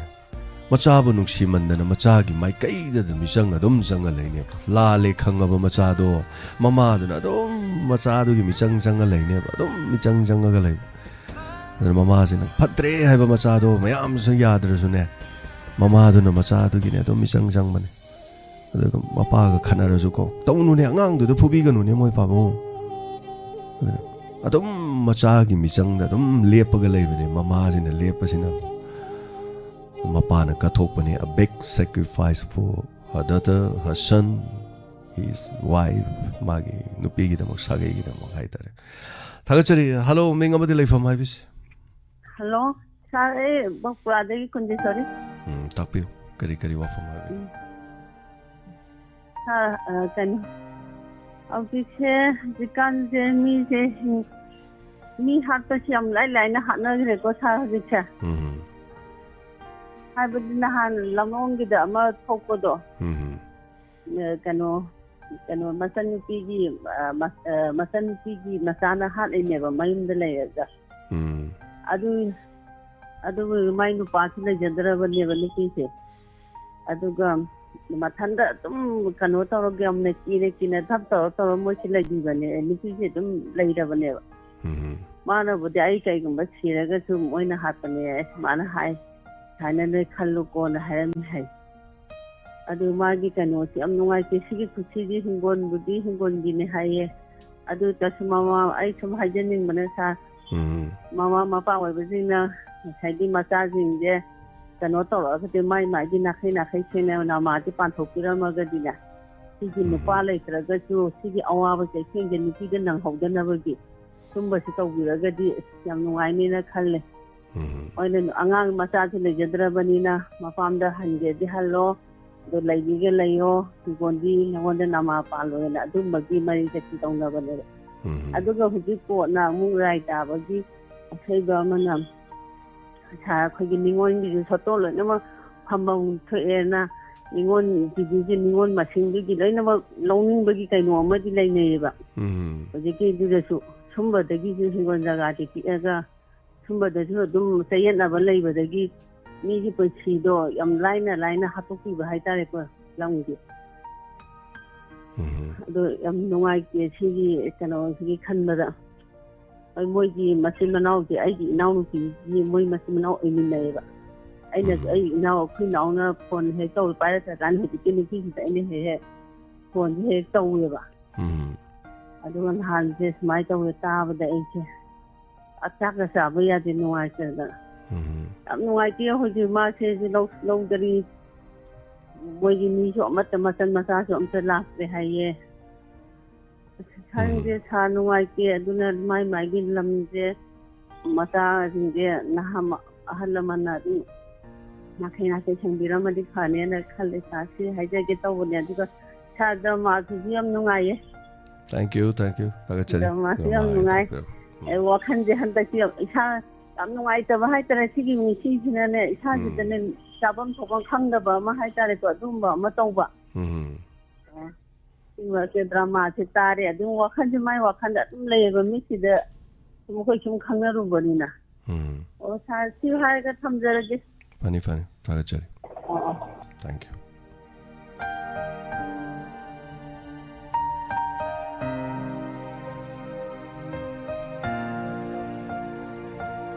ꯃꯆꯥꯕꯨ ꯅꯨꯡꯁꯤꯃꯟꯗꯅ ꯃꯆꯥꯒꯤ ꯃꯥꯏꯀꯩꯗꯗ ꯃꯤꯆꯪ ꯑꯗꯨꯝ ꯆꯪꯉ ꯂꯩꯅꯦꯕ꯫ ꯂꯥꯜꯂꯦ ꯈꯪꯉꯕ ꯃꯆꯥꯗꯣ, ꯃꯃꯥꯗꯨꯅ ꯑꯗꯨꯝ ꯃꯆꯥꯗꯨꯒꯤ ꯃꯤꯆꯪ ꯆꯪꯉ ꯂꯩꯅꯦꯕ, ꯑꯗꯨꯝ ꯃꯤꯆꯪ ꯆꯪꯉꯒ ꯂꯩꯕ꯫ ꯑꯗꯨꯅ ꯃꯃꯥꯁꯤꯅ ꯐꯠꯇ꯭ꯔꯦ ꯍꯥꯏꯕ ꯃꯆꯥꯗꯣ ꯃꯌꯥꯝꯁꯨ ꯌꯥꯗ꯭ꯔꯁꯨꯅꯦ, ꯃꯃꯥꯗꯨꯅ ꯃꯆꯥꯗꯨꯒꯤꯅꯦ ꯑꯗꯨꯝ ꯃꯤꯆꯪ ꯆꯪꯕꯅꯦ꯫ ꯑꯗꯨꯒ ꯃꯄꯥꯒ ꯈꯠꯅꯔꯁꯨꯀꯣ, "ꯇꯧꯅꯨꯅꯦ, ꯑꯉꯥꯡꯗꯨꯗ ꯐꯨꯕꯤꯒꯅꯨꯅꯦ ꯃꯣꯏ ꯄꯥꯕꯨꯡ"꯫ ꯑꯗꯨꯅ ꯑꯗꯨꯝ ꯃꯆꯥꯒꯤ ꯃꯤꯆꯪꯗ ꯑꯗꯨꯝ ꯂꯦꯞꯄꯒ ꯂꯩꯕꯅꯦ ꯃꯃꯥꯁꯤꯅ ꯂꯦꯞꯄꯁꯤꯅ꯫ ꯃꯄꯥꯅ ꯀꯠꯊꯣꯛꯄꯅꯦ, a big sacrifice for her daughter, her son, his wife, ꯃꯥꯒꯤ ꯅꯨꯄꯤꯒꯤꯗꯃꯛ, ꯁꯥꯒꯩꯒꯤꯗꯃꯛ ꯍꯥꯏꯇꯥꯔꯦ꯫ ꯊꯥꯒꯠꯆꯔꯤ꯫ ꯍꯜꯂꯣ, ꯃꯤꯡ ꯑꯃꯗꯤ ꯂꯩꯐꯝ ꯍꯥꯏꯕꯤꯁꯤ꯫ ꯍꯜꯂꯣ, ꯁꯥꯔ, ꯑꯩ ꯕꯥꯀꯨꯔꯥꯗꯒꯤ ꯀꯨꯟꯖꯦꯁꯣꯔꯤ꯫ ꯎꯝ, ꯇꯥꯛꯄꯤꯌꯨ, ꯀꯔꯤ ꯀꯔꯤ ꯋꯥꯐꯝ ꯍꯥꯏꯕꯤꯌꯨ? ꯎꯝ꯫ ꯁꯥꯔ, ꯑ, ꯀꯩꯅꯣ, ꯍꯧꯖꯤꯛꯁꯦ, ꯍꯧꯖꯤꯛꯀꯥꯟꯁꯦ ꯃꯤꯁꯦ ꯍꯤꯡ-, ꯃꯤ ꯍꯥꯠꯄꯁꯦ ꯌꯥꯝ ꯂꯥꯏ ꯂꯥꯏꯅ ꯍꯥꯠꯅꯈ꯭ꯔꯦꯀꯣ ꯁꯥꯔ, ꯍꯧꯖꯤꯛꯁꯦ꯫ ꯎꯝ꯫ ꯍꯥꯏꯕꯗꯤ ꯅꯍꯥꯟ ꯂꯝꯂꯣꯡꯒꯤꯗ ꯑꯃ ꯊꯣꯛꯄꯗꯣ, ꯎꯝ꯫ ꯑ, ꯀꯩꯅꯣ, ꯀꯩꯅꯣ, ꯃꯆꯟꯅꯨꯄꯤꯒꯤ, ꯑ, ꯃ-, ꯑ, ꯃꯆꯟꯅꯨꯄꯤꯒꯤ ꯃꯆꯥꯅ ꯍꯥꯠꯂꯤꯅꯦꯕ ꯃꯌꯨꯝꯗ ꯂꯩꯔꯒ꯫ ꯎꯝ꯫ ꯑꯗꯨ, ꯑꯗꯨ ꯃꯥꯏ ꯅꯨꯄꯥꯁꯨ ꯂꯩꯖꯗ꯭ꯔꯕꯅꯦꯕ ꯅꯨꯄꯤꯁꯦ꯫ ꯑꯗꯨꯒ ꯃꯊꯟꯗ ꯑꯗꯨꯝ ꯀꯩꯅꯣ ꯇꯧꯔꯒ ꯌꯥꯝꯅ ꯀꯤꯅ ꯀꯤꯅ ꯊꯞ ꯇꯧꯔ ꯇꯧꯔ ꯃꯣꯏꯁꯤ ꯂꯩꯕꯤꯕꯅꯦ, ꯅꯨꯄꯤꯁꯦ ꯑꯗꯨꯝ ꯂꯩꯔꯕꯅꯦꯕ꯫ ꯎꯝ꯫ ꯃꯥꯅꯕꯨꯗꯤ "ꯑꯩ ꯀꯩꯒꯨꯝꯕ ꯁꯤꯔꯒꯁꯨ ꯃꯣꯏꯅ ꯍꯥꯠꯄꯅꯦ" ꯁꯨꯃꯥꯏꯅ ꯍꯥꯏ, "ꯁꯨꯃꯥꯏꯅ ꯅꯣꯏ ꯈꯜꯂꯨꯀꯣꯅ" ꯍꯥꯏꯔꯝꯃꯤ ꯍꯥꯏ꯫ ꯑꯗꯨ ꯃꯥꯒꯤ ꯀꯩꯅꯣꯁꯤ ꯌꯥꯝ ꯅꯨꯡꯉꯥꯏꯇꯦ꯫ ꯁꯤꯒꯤ ꯈꯨꯠꯁꯤꯗꯤ ꯍꯤꯡꯒꯣꯜꯕꯨꯗꯤ ꯍꯤꯡꯒꯣꯜꯒꯤꯅꯦ ꯍꯥꯏꯌꯦ, ꯑꯗꯨꯗꯁꯨ ꯃꯃꯥ, ꯑꯩ ꯁꯨꯝ ꯍꯥꯏꯖꯅꯤꯡꯕꯅ ꯁꯥꯔ, ꯎꯝ꯫ ꯃꯃꯥ ꯃꯄꯥ ꯑꯣꯏꯕꯁꯤꯡꯅ ꯉꯁꯥꯏꯒꯤ ꯃꯆꯥꯁꯤꯡꯁꯦ ꯀꯩꯅꯣ ꯇꯧꯔꯛꯑꯒꯗꯤ, ꯃꯥꯏ ꯃꯥꯏꯒꯤ ꯅꯥꯈꯩ ꯅꯥꯈꯩ ꯁꯦꯡꯅ ꯅꯃꯥꯁꯦ ꯄꯥꯟꯊꯣꯛꯄꯤꯔꯝꯃꯒꯗꯤꯅꯦ, ꯁꯤꯒꯤ ꯎꯝ꯫ ꯅꯨꯄꯥ ꯂꯩꯇ꯭ꯔꯒꯁꯨ ꯁꯤꯒꯤ ꯑꯋꯥꯕ ꯆꯩꯊꯦꯡꯁꯦ ꯅꯨꯄꯤꯗ ꯅꯪꯍꯧꯗꯅꯕꯒꯤ ꯁꯨꯝꯕꯁꯤ ꯇꯧꯕꯤꯔꯒꯗꯤ ꯌꯥꯝ ꯅꯨꯡꯉꯥꯏꯅꯦꯅ ꯈꯜꯂꯦ꯫ ꯎꯝ꯫ ꯃꯣꯏꯅ ꯑꯉꯥꯡ ꯃꯆꯥꯁꯨ ꯂꯩꯖꯗ꯭ꯔꯕꯅꯤꯅ ꯃꯄꯥꯝꯗ ꯍꯟꯒꯦꯗꯤ ꯍꯜꯂꯣ, ꯑꯗꯣ ꯂꯩꯒꯦꯒ ꯂꯩꯌꯣ, ꯍꯤꯡꯒꯣꯜꯗꯤ ꯅꯉꯣꯟꯗ ꯅꯃꯥ ꯄꯥꯜꯂꯣꯏꯅ ꯑꯗꯨꯝꯕꯒꯤ ꯃꯔꯤ ꯆꯠꯄꯤ ꯇꯧꯅꯕꯅꯦꯕ꯫ ꯎꯝ꯫ ꯑꯗꯨꯒ ꯍꯧꯖꯤꯛ ꯀꯣꯟꯅ ꯑꯃꯨꯛ ꯔꯥꯏ ꯇꯥꯕꯒꯤ ꯑꯊꯣꯏꯕ ꯑꯃꯅ ꯁꯥꯔ, ꯑꯩꯈꯣꯏꯒꯤ ꯅꯤꯉꯣꯜꯒꯤꯁꯨ ꯁꯣꯇꯣ ꯂꯣꯏꯅꯃꯛ ꯐꯝꯐꯝ ꯊꯣꯛꯑꯦꯅ, ꯅꯤꯉꯣꯜ ꯗꯤꯗꯤꯁꯦ ꯅꯤꯉꯣꯜ ꯃꯁꯤꯡꯗꯨꯒꯤ ꯂꯣꯏꯅꯃꯛ ꯂꯧꯅꯤꯡꯕꯒꯤ ꯀꯩꯅꯣ ꯑꯃꯗꯤ ꯂꯩꯅꯩꯌꯦꯕ꯫ ꯎꯝ꯫ ꯍꯧꯖꯤꯛꯀꯤꯗꯨꯗꯁꯨ ꯁꯨꯝꯕꯗꯒꯤꯁꯨ ꯍꯤꯡꯒꯣꯜ ꯖꯒꯥꯗꯤ ꯄꯤꯛꯑꯒ ꯁꯨꯝꯕꯗꯁꯨ ꯑꯗꯨꯝ ꯆꯌꯦꯠꯅꯕ ꯂꯩꯕꯗꯒꯤ ꯃꯤꯒꯤ ꯄꯨꯟꯁꯤꯗꯣ ꯌꯥꯝ ꯂꯥꯏꯅ ꯂꯥꯏꯅ ꯍꯥꯠꯇꯣꯛꯄꯤꯕ ꯍꯥꯏꯇꯥꯔꯦꯀꯣ, ꯂꯝꯒꯤ꯫ ꯎꯝ꯫ ꯑꯗꯣ ꯌꯥꯝ ꯅꯨꯡꯉꯥꯏꯇꯦ ꯁꯤꯒꯤ ꯀꯩꯅꯣꯁꯤꯒꯤ ꯈꯟꯕꯗ꯫ ꯍꯣꯏ, ꯃꯣꯏꯒꯤ ꯃꯆꯤꯟ ꯃꯅꯥꯎꯁꯦ, ꯑꯩꯒꯤ ꯏꯅꯥꯎꯅꯨꯄꯤꯒꯤ ꯃꯣꯏ ꯃꯆꯤꯟ ꯃꯅꯥꯎ ꯑꯣꯏꯃꯤꯟꯅꯩꯌꯦꯕ꯫ ꯑꯩꯅ, ꯎꯝ꯫ ꯑꯩ ꯏꯅꯥꯎ, ꯑꯩꯈꯣꯏ ꯏꯅꯥꯎꯅ ꯐꯣꯟ ꯍꯦꯛ ꯇꯧ ꯄꯥꯏꯔꯛꯇ꯭ꯔꯀꯥꯟꯗ ꯍꯧꯖꯤꯛꯀꯤ ꯅꯨꯄꯤꯁꯤꯗ ꯑꯩꯅ ꯍꯦꯛ ꯍꯦꯛ ꯐꯣꯟꯁꯦ ꯍꯦꯛ ꯇꯧꯋꯦꯕ꯫ ꯎꯝ꯫ ꯑꯗꯨꯒ ꯅꯍꯥꯟꯁꯦ ꯁꯨꯃꯥꯏꯅ ꯇꯧꯋꯦ ꯇꯥꯕꯗ ꯑꯩꯁꯦ ꯆꯥꯛꯀ ꯆꯥꯕ ꯌꯥꯗꯦ, ꯅꯨꯡꯉꯥꯏꯇꯗꯅ꯫ ꯎꯝ꯫ ꯌꯥꯝ ꯅꯨꯡꯉꯥꯏꯇꯦ꯫ ꯍꯧꯖꯤꯛ ꯃꯥꯁꯦ ꯂꯧ-, ꯂꯧꯗꯔꯤ꯫ ꯃꯣꯏꯒꯤ ꯃꯤꯁꯨ ꯑꯃꯠꯇ, ꯃꯆꯟ ꯃꯆꯥꯁꯨ ꯑꯝꯇ ꯂꯥꯛꯇ꯭ꯔꯦ ꯍꯥꯏꯌꯦ꯫ ꯑꯁ, ꯈꯪꯗꯦ ꯎꯝ꯫ ꯁꯥꯔ, ꯅꯨꯡꯉꯥꯏꯇꯦ꯫ ꯑꯗꯨꯅ ꯃꯥꯏ ꯃꯥꯏꯒꯤ ꯂꯝꯁꯦ ꯃꯆꯥꯁꯤꯡꯁꯦ ꯅꯍꯥ ꯃ-, ꯑꯍꯜ ꯂꯃꯟꯅ ꯑꯗꯨꯝ ꯅꯥꯈꯩ ꯅꯥꯈꯩ ꯁꯦꯡꯕꯤꯔꯝꯃꯗꯤ ꯐꯅꯦꯅ ꯈꯜꯂꯦ ꯁꯥꯔ꯫ ꯁꯤ ꯍꯥꯏꯖꯒꯦ ꯇꯧꯕꯅꯦ꯫ ꯑꯗꯨꯒ ꯁꯥꯔ, ꯗ꯭ꯔꯃꯥꯁꯤꯁꯨ ꯌꯥꯝ ꯅꯨꯡꯉꯥꯏꯌꯦ꯫ Thank you, thank you꯫ ꯊꯥꯒꯠꯆꯔꯤ꯫ ꯗ꯭ꯔꯃꯥꯁꯤ ꯌꯥꯝ ꯗ꯭ꯔꯃꯥ ꯅꯨꯡꯉꯥꯏ꯫ ꯍꯥꯏꯗꯣꯛꯄꯤꯔꯛꯄ꯫ ꯎꯝ꯫ ꯑꯦ, ꯋꯥꯈꯜꯁꯦ ꯍꯟꯗꯛꯇꯤ ꯌꯥꯝ, ꯏꯁꯥ ꯌꯥꯝ ꯅꯨꯡꯉꯥꯏꯇꯕ ꯍꯥꯏꯇꯥꯔꯦ꯫ ꯁꯤꯒꯤ ꯃꯤꯁꯤꯡꯁꯤꯅꯅꯦ, ꯏꯁꯥꯁꯤꯗꯅꯦ ꯎꯝ꯫ ꯆꯥꯐꯝ ꯊꯣꯛꯐꯝ ꯈꯪꯗꯕ ꯑꯃ ꯍꯥꯏꯇꯥꯔꯦꯀꯣ, ꯑꯗꯨꯒꯨꯝꯕ ꯑꯃ ꯇꯧꯕ꯫ ꯎꯝ꯫ ꯑꯣ, ꯁꯤ ꯗ꯭ꯔꯃꯥꯁꯦ ꯇꯥꯔꯦ, ꯑꯗꯨꯝ ꯋꯥꯈꯜꯁꯦ, ꯃꯥꯏ ꯋꯥꯈꯜꯗ ꯑꯗꯨꯝ ꯂꯩꯌꯦꯕ, ꯃꯤꯠꯁꯤꯗ ꯁꯨꯝ ꯑꯩꯈꯣꯏ ꯁꯨꯝ ꯈꯪꯅꯔꯨꯕꯅꯤꯅ꯫ ꯎꯝ꯫ ꯑꯣ, ꯁꯥꯔ, ꯁꯤ ꯍꯥꯏꯔꯒ ꯊꯝꯖꯔꯒꯦ꯫ ꯐꯅꯤ, ꯐꯅꯤ꯫ ꯊꯥꯒꯠꯆꯔꯤ꯫ ꯑꯣ, ꯑꯣ꯫ Thank you꯫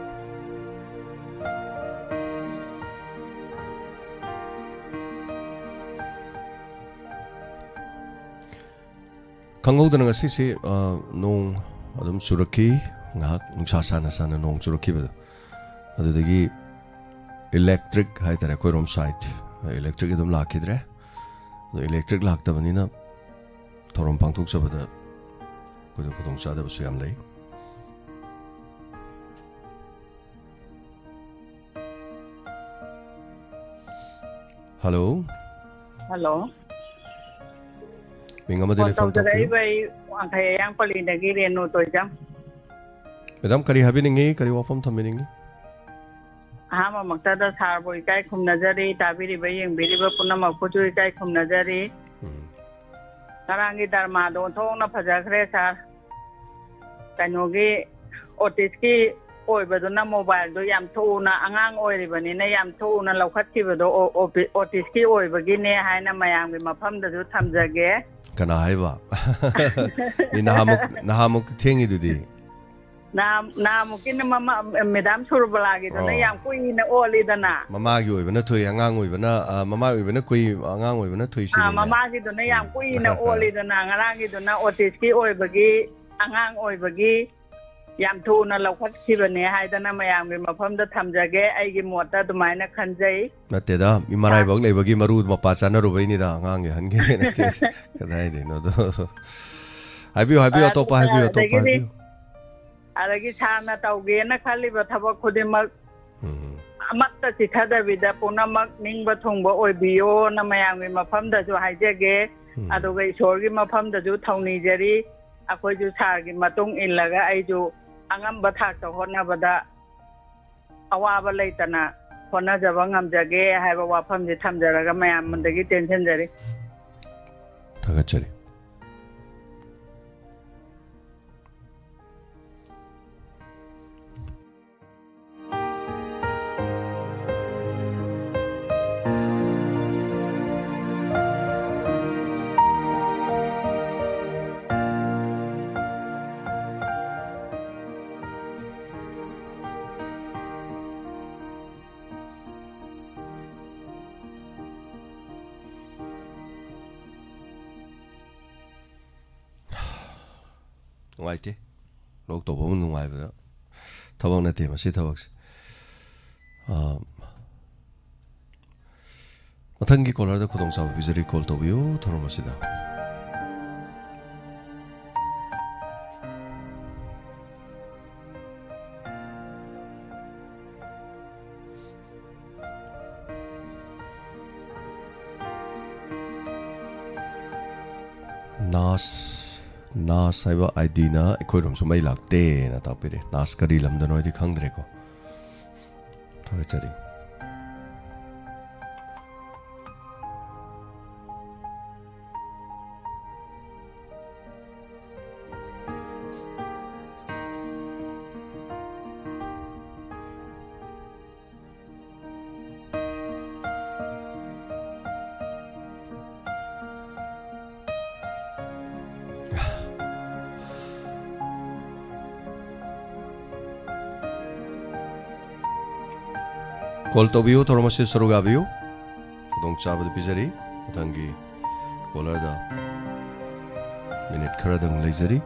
ꯈꯪꯍꯧꯗꯅ ꯉꯁꯤꯁꯤ, ꯑ, ꯅꯣꯡ ꯑꯗꯨꯝ ꯆꯨꯔꯛꯈꯤ, ꯉꯥꯏꯍꯥꯛ ꯅꯨꯡꯁꯥ ꯁꯥꯅ ꯁꯥꯅ ꯅꯣꯡ ꯆꯨꯔꯛꯈꯤꯕꯗꯣ꯫ ꯑꯗꯨꯗꯒꯤ electric ꯍꯥꯏꯇꯥꯔꯦ, ꯑꯩꯈꯣꯏꯔꯣꯝ side, electric ꯑꯗꯨꯝ ꯂꯥꯛꯈꯤꯗ꯭ꯔꯦ꯫ ꯑꯗꯣ electric ꯂꯥꯛꯇꯕꯅꯤꯅ ꯊꯧꯔꯝ ꯄꯥꯡꯊꯣꯛꯆꯕꯗ ꯑꯩꯈꯣꯏꯗ ꯈꯨꯗꯣꯡꯆꯥꯗꯕꯁꯨ ꯌꯥꯝ ꯂꯩ꯫ Hello꯫ Hello꯫ ꯃꯤꯡ ꯑꯃꯗꯤ ꯐꯣꯟ ꯂꯩꯐꯝ ꯊꯣꯛꯄꯤꯌꯨ꯫ ꯇꯧꯖꯔꯛꯏꯕ ꯑꯩ ꯋꯥꯡꯈꯩ ꯑꯌꯥꯡ ꯄꯜꯂꯤꯗꯒꯤ ꯔꯦꯅꯨ ꯇꯣꯏꯖꯝ꯫ Madam, ꯀꯔꯤ ꯍꯥꯏꯕꯤꯅꯤꯡꯉꯤ? ꯀꯔꯤ ꯋꯥꯐꯝ ꯊꯝꯕꯤꯅꯤꯡꯉꯤ? ꯑꯍꯥꯟꯕꯃꯛꯇꯗ ꯁꯥꯔꯕꯨ ꯏꯀꯥꯏ ꯈꯨꯝꯅꯖꯔꯤ, ꯇꯥꯕꯤꯔꯤꯕ, ꯌꯦꯡꯕꯤꯔꯤꯕ ꯄꯨꯝꯅꯃꯛꯄꯨꯁꯨ ꯏꯀꯥꯏ ꯈꯨꯝꯅꯖꯔꯤ꯫ ꯎꯝ꯫ ꯉꯔꯥꯡꯒꯤ ꯗ꯭ꯔꯃꯥꯗꯣ ꯑꯣꯟꯊꯣꯛꯅ ꯐꯖꯈ꯭ꯔꯦ, ꯁꯥꯔ꯫ ꯀꯩꯅꯣꯒꯤ, ꯑꯣꯇꯤꯁꯀꯤ ꯑꯣꯏꯕꯗꯨꯅ ꯃꯣꯕꯥꯏꯜꯗꯣ ꯌꯥꯝ ꯊꯨꯅ, ꯑꯉꯥꯡ ꯑꯣꯏꯔꯤꯕꯅꯤꯅ ꯌꯥꯝ ꯊꯨꯅ ꯂꯧꯈꯠꯈꯤꯕꯗꯣ ꯑꯣ-, ꯑꯣꯄꯤ-, ꯑꯣꯇꯤꯁꯀꯤ ꯑꯣꯏꯕꯒꯤꯅꯦ ꯍꯥꯏꯅ ꯃꯌꯥꯝꯒꯤ ꯃꯐꯝꯗꯁꯨ ꯊꯝꯖꯒꯦ꯫ ꯀꯅꯥ ꯍꯥꯏꯕ? ꯃꯤ ꯅꯍꯥꯃꯨꯛ, ꯅꯍꯥꯃꯨꯛ ꯊꯦꯡꯉꯤꯗꯨꯗꯤ꯫ ꯅꯍꯥ-, ꯅꯍꯥꯃꯨꯛꯀꯤꯅ ꯃꯃꯥ, ꯃꯦꯗꯥꯝ ꯁꯨꯔꯕꯂꯥꯒꯤꯗꯨꯅ ꯑꯣ꯫ ꯌꯥꯝ ꯀꯨꯏꯅ ꯑꯣꯜꯂꯤꯗꯅ꯫ ꯃꯃꯥꯒꯤ ꯑꯣꯏꯕꯅ ꯊꯨꯏ, ꯑꯉꯥꯡ ꯑꯣꯏꯕꯅ, ꯑ, ꯃꯃꯥ ꯑꯣꯏꯕꯅ ꯀꯨꯏ, ꯑꯉꯥꯡ ꯑꯣꯏꯕꯅ ꯊꯨꯏ ꯑꯥ, ꯁꯤꯅꯤꯅꯦ꯫ ꯃꯃꯥꯒꯤꯗꯨꯅ ꯌꯥꯝ ꯎꯝ꯫ ꯀꯨꯏꯅ ꯑꯣꯜꯂꯤꯗꯅ, ꯉꯔꯥꯡꯒꯤꯗꯨꯅ ꯑꯣꯇꯤꯁꯀꯤ ꯑꯣꯏꯕꯒꯤ, ꯑꯉꯥꯡ ꯑꯣꯏꯕꯒꯤ ꯌꯥꯝ ꯊꯨꯅ ꯂꯧꯈꯠꯈꯤꯕꯅꯦ ꯍꯥꯏꯗꯅ ꯃꯌꯥꯝꯒꯤ ꯃꯐꯝꯗ ꯊꯝꯖꯒꯦ꯫ ꯑꯩꯒꯤ ꯃꯣꯠꯇ ꯑꯗꯨꯃꯥꯏꯅ ꯈꯟꯖꯩ꯫ ꯅꯠꯇꯦꯗ, ꯃꯤ ꯃꯔꯥꯏꯕꯛ ꯂꯩꯕꯒꯤ ꯃꯔꯨ ꯃꯄꯥ ꯆꯥꯅꯔꯨꯕꯩꯅꯤꯗ, ꯑꯉꯥꯡꯒꯤ ꯑꯍꯟꯒꯤ ꯅꯠꯇꯦ꯫ ꯀꯗꯥꯏꯗꯩꯅꯣꯗꯣ꯫ ꯍꯥꯏꯕꯤꯌꯨ, ꯍꯥꯏꯕꯤꯌꯨ, ꯑ, ꯑꯇꯣꯞꯄ ꯍꯥꯏꯕꯤꯌꯨ, ꯑꯇꯣꯞꯄ ꯑꯗꯒꯤꯗꯤ, ꯍꯥꯏꯕꯤꯌꯨ꯫ ꯑꯗꯒꯤ ꯁꯥꯔꯅ ꯇꯧꯒꯦꯅ ꯈꯜꯂꯤꯕ ꯊꯕꯛ ꯈꯨꯗꯤꯡꯃꯛ ꯎꯝ꯫ ꯑꯃꯠꯇ ꯆꯤꯊꯗꯕꯤꯗ ꯄꯨꯝꯅꯃꯛ ꯅꯤꯡꯕ ꯊꯨꯡꯕ ꯑꯣꯏꯕꯤꯌꯣꯅ ꯃꯌꯥꯝꯒꯤ ꯃꯐꯝꯗꯁꯨ ꯍꯥꯏꯖꯒꯦ꯫ ꯎꯝ꯫ ꯑꯗꯨꯒ ꯏꯁꯣꯔꯒꯤ ꯃꯐꯝꯗꯁꯨ ꯊꯧꯅꯤꯖꯔꯤ꯫ ꯑꯩꯈꯣꯏꯁꯨ ꯁꯥꯔꯒꯤ ꯃꯇꯨꯡ ꯏꯜꯂꯒ ꯑꯩꯁꯨ ꯑꯉꯝꯕ ꯊꯥꯛꯇ ꯍꯣꯠꯅꯕꯗ ꯑꯋꯥꯕ ꯂꯩꯇꯅ ꯍꯣꯠꯅꯖꯕ ꯉꯝꯖꯒꯦ ꯍꯥꯏꯕ ꯋꯥꯐꯝꯁꯤ ꯊꯝꯖꯔꯒ ꯃꯌꯥꯝꯗꯒꯤ ꯇꯦꯟꯁꯤꯟꯖꯔꯤ꯫ ꯊꯥꯒꯠꯆꯔꯤ꯫ ꯅꯨꯡꯉꯥꯏꯇꯦ꯫ ꯂꯣꯛ ꯇꯧꯕ ꯑꯃ ꯅꯨꯡꯉꯥꯏꯕ ꯊꯕꯛ ꯅꯠꯇꯦ ꯃꯁꯤ ꯊꯕꯛꯁꯦ꯫ ꯑꯥ, ꯃꯊꯪꯒꯤ ꯀꯣꯂꯔꯗ ꯈꯨꯗꯣꯡꯆꯥꯕ ꯄꯤꯖꯔꯤ, ꯀꯣꯜ ꯇꯧꯕꯤꯌꯨ ꯊꯧꯔꯝ ꯑꯁꯤꯗ꯫ ꯅꯥꯁ, ꯅꯥꯁ ꯍꯥꯏꯕ ꯑꯥꯏ ꯗꯤꯅ ꯑꯩꯈꯣꯏꯔꯣꯝꯁꯨ ꯃꯩ ꯂꯥꯛꯇꯦꯅ ꯇꯥꯛꯄꯤꯔꯦ꯫ ꯅꯥꯁ ꯀꯔꯤ ꯂꯝꯗꯅꯣ ꯍꯥꯏꯗꯤ ꯈꯪꯗ꯭ꯔꯦꯀꯣ꯫ ꯊꯥꯒꯠꯆꯔꯤ꯫ ꯀꯣꯜ ꯇꯧꯕꯤꯌꯨ, ꯊꯧꯔꯝ ꯑꯁꯤ ꯁꯔꯨꯛ ꯌꯥꯕꯤꯌꯨ꯫ ꯈꯨꯗꯣꯡꯆꯥꯕꯗꯨ ꯄꯤꯖꯔꯤ꯫ ꯃꯊꯪꯒꯤ ꯀꯣꯂꯔꯗ ꯃꯤꯅꯤꯠ ꯈꯔꯗꯪ ꯂꯩꯖꯔꯤ꯫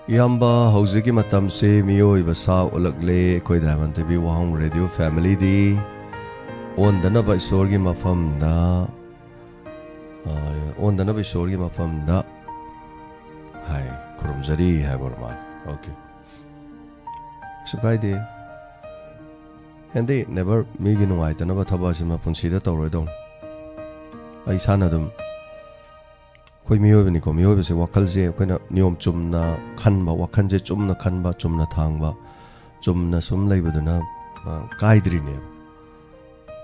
ꯏꯌꯥꯝꯕ, ꯍꯧꯖꯤꯛꯀꯤ ꯃꯇꯝꯁꯤ ꯃꯤꯑꯣꯏꯕ ꯁꯥ ꯎꯠꯂꯛꯂꯦ꯫ ꯑꯩꯈꯣꯏ ꯗꯥꯏꯃꯟ ꯇꯤ ꯚꯤ ꯋꯥꯍꯪ ꯔꯦꯗꯤꯑꯣ ꯐꯦꯃꯤꯂꯤꯗꯤ ꯑꯣꯟꯗꯅꯕ ꯏꯁꯣꯔꯒꯤ ꯃꯐꯝꯗ, ꯑ, ꯑꯣꯟꯗꯅꯕ ꯏꯁꯣꯔꯒꯤ ꯃꯐꯝꯗ ꯍꯥꯏ, ꯈꯨꯔꯨꯝꯖꯔꯤ ꯍꯥꯏꯕ ꯑꯣꯏꯔ ꯃꯥꯜꯂꯦ꯫ ꯑꯣꯀꯦ꯫ ꯀꯩꯁꯨ ꯀꯥꯏꯗꯦ꯫ ꯑꯦꯟꯗꯤ ꯅꯦꯚꯔ ꯃꯤꯒꯤ ꯅꯨꯡꯉꯥꯏꯇꯅꯕ ꯊꯕꯛ ꯑꯁꯤꯃ ꯄꯨꯟꯁꯤꯗ ꯇꯧꯔꯣꯏꯗꯧꯅꯤ꯫ ꯑꯩ ꯏꯁꯥꯅ ꯑꯗꯨꯝ, ꯑꯩꯈꯣꯏ ꯃꯤꯑꯣꯏꯕꯅꯤꯀꯣ, ꯃꯤꯑꯣꯏꯕꯁꯦ ꯋꯥꯈꯜꯁꯦ ꯑꯩꯈꯣꯏꯅ ꯅꯤꯌꯣꯝ ꯆꯨꯝꯅ ꯈꯟꯕ, ꯋꯥꯈꯜꯁꯦ ꯆꯨꯝꯅ ꯈꯟꯕ, ꯆꯨꯝꯅ ꯊꯥꯡꯕ, ꯆꯨꯝꯅ ꯁꯨꯝ ꯂꯩꯕꯗꯨꯅ, ꯑ, ꯀꯥꯏꯗ꯭ꯔꯤꯅꯦꯕ꯫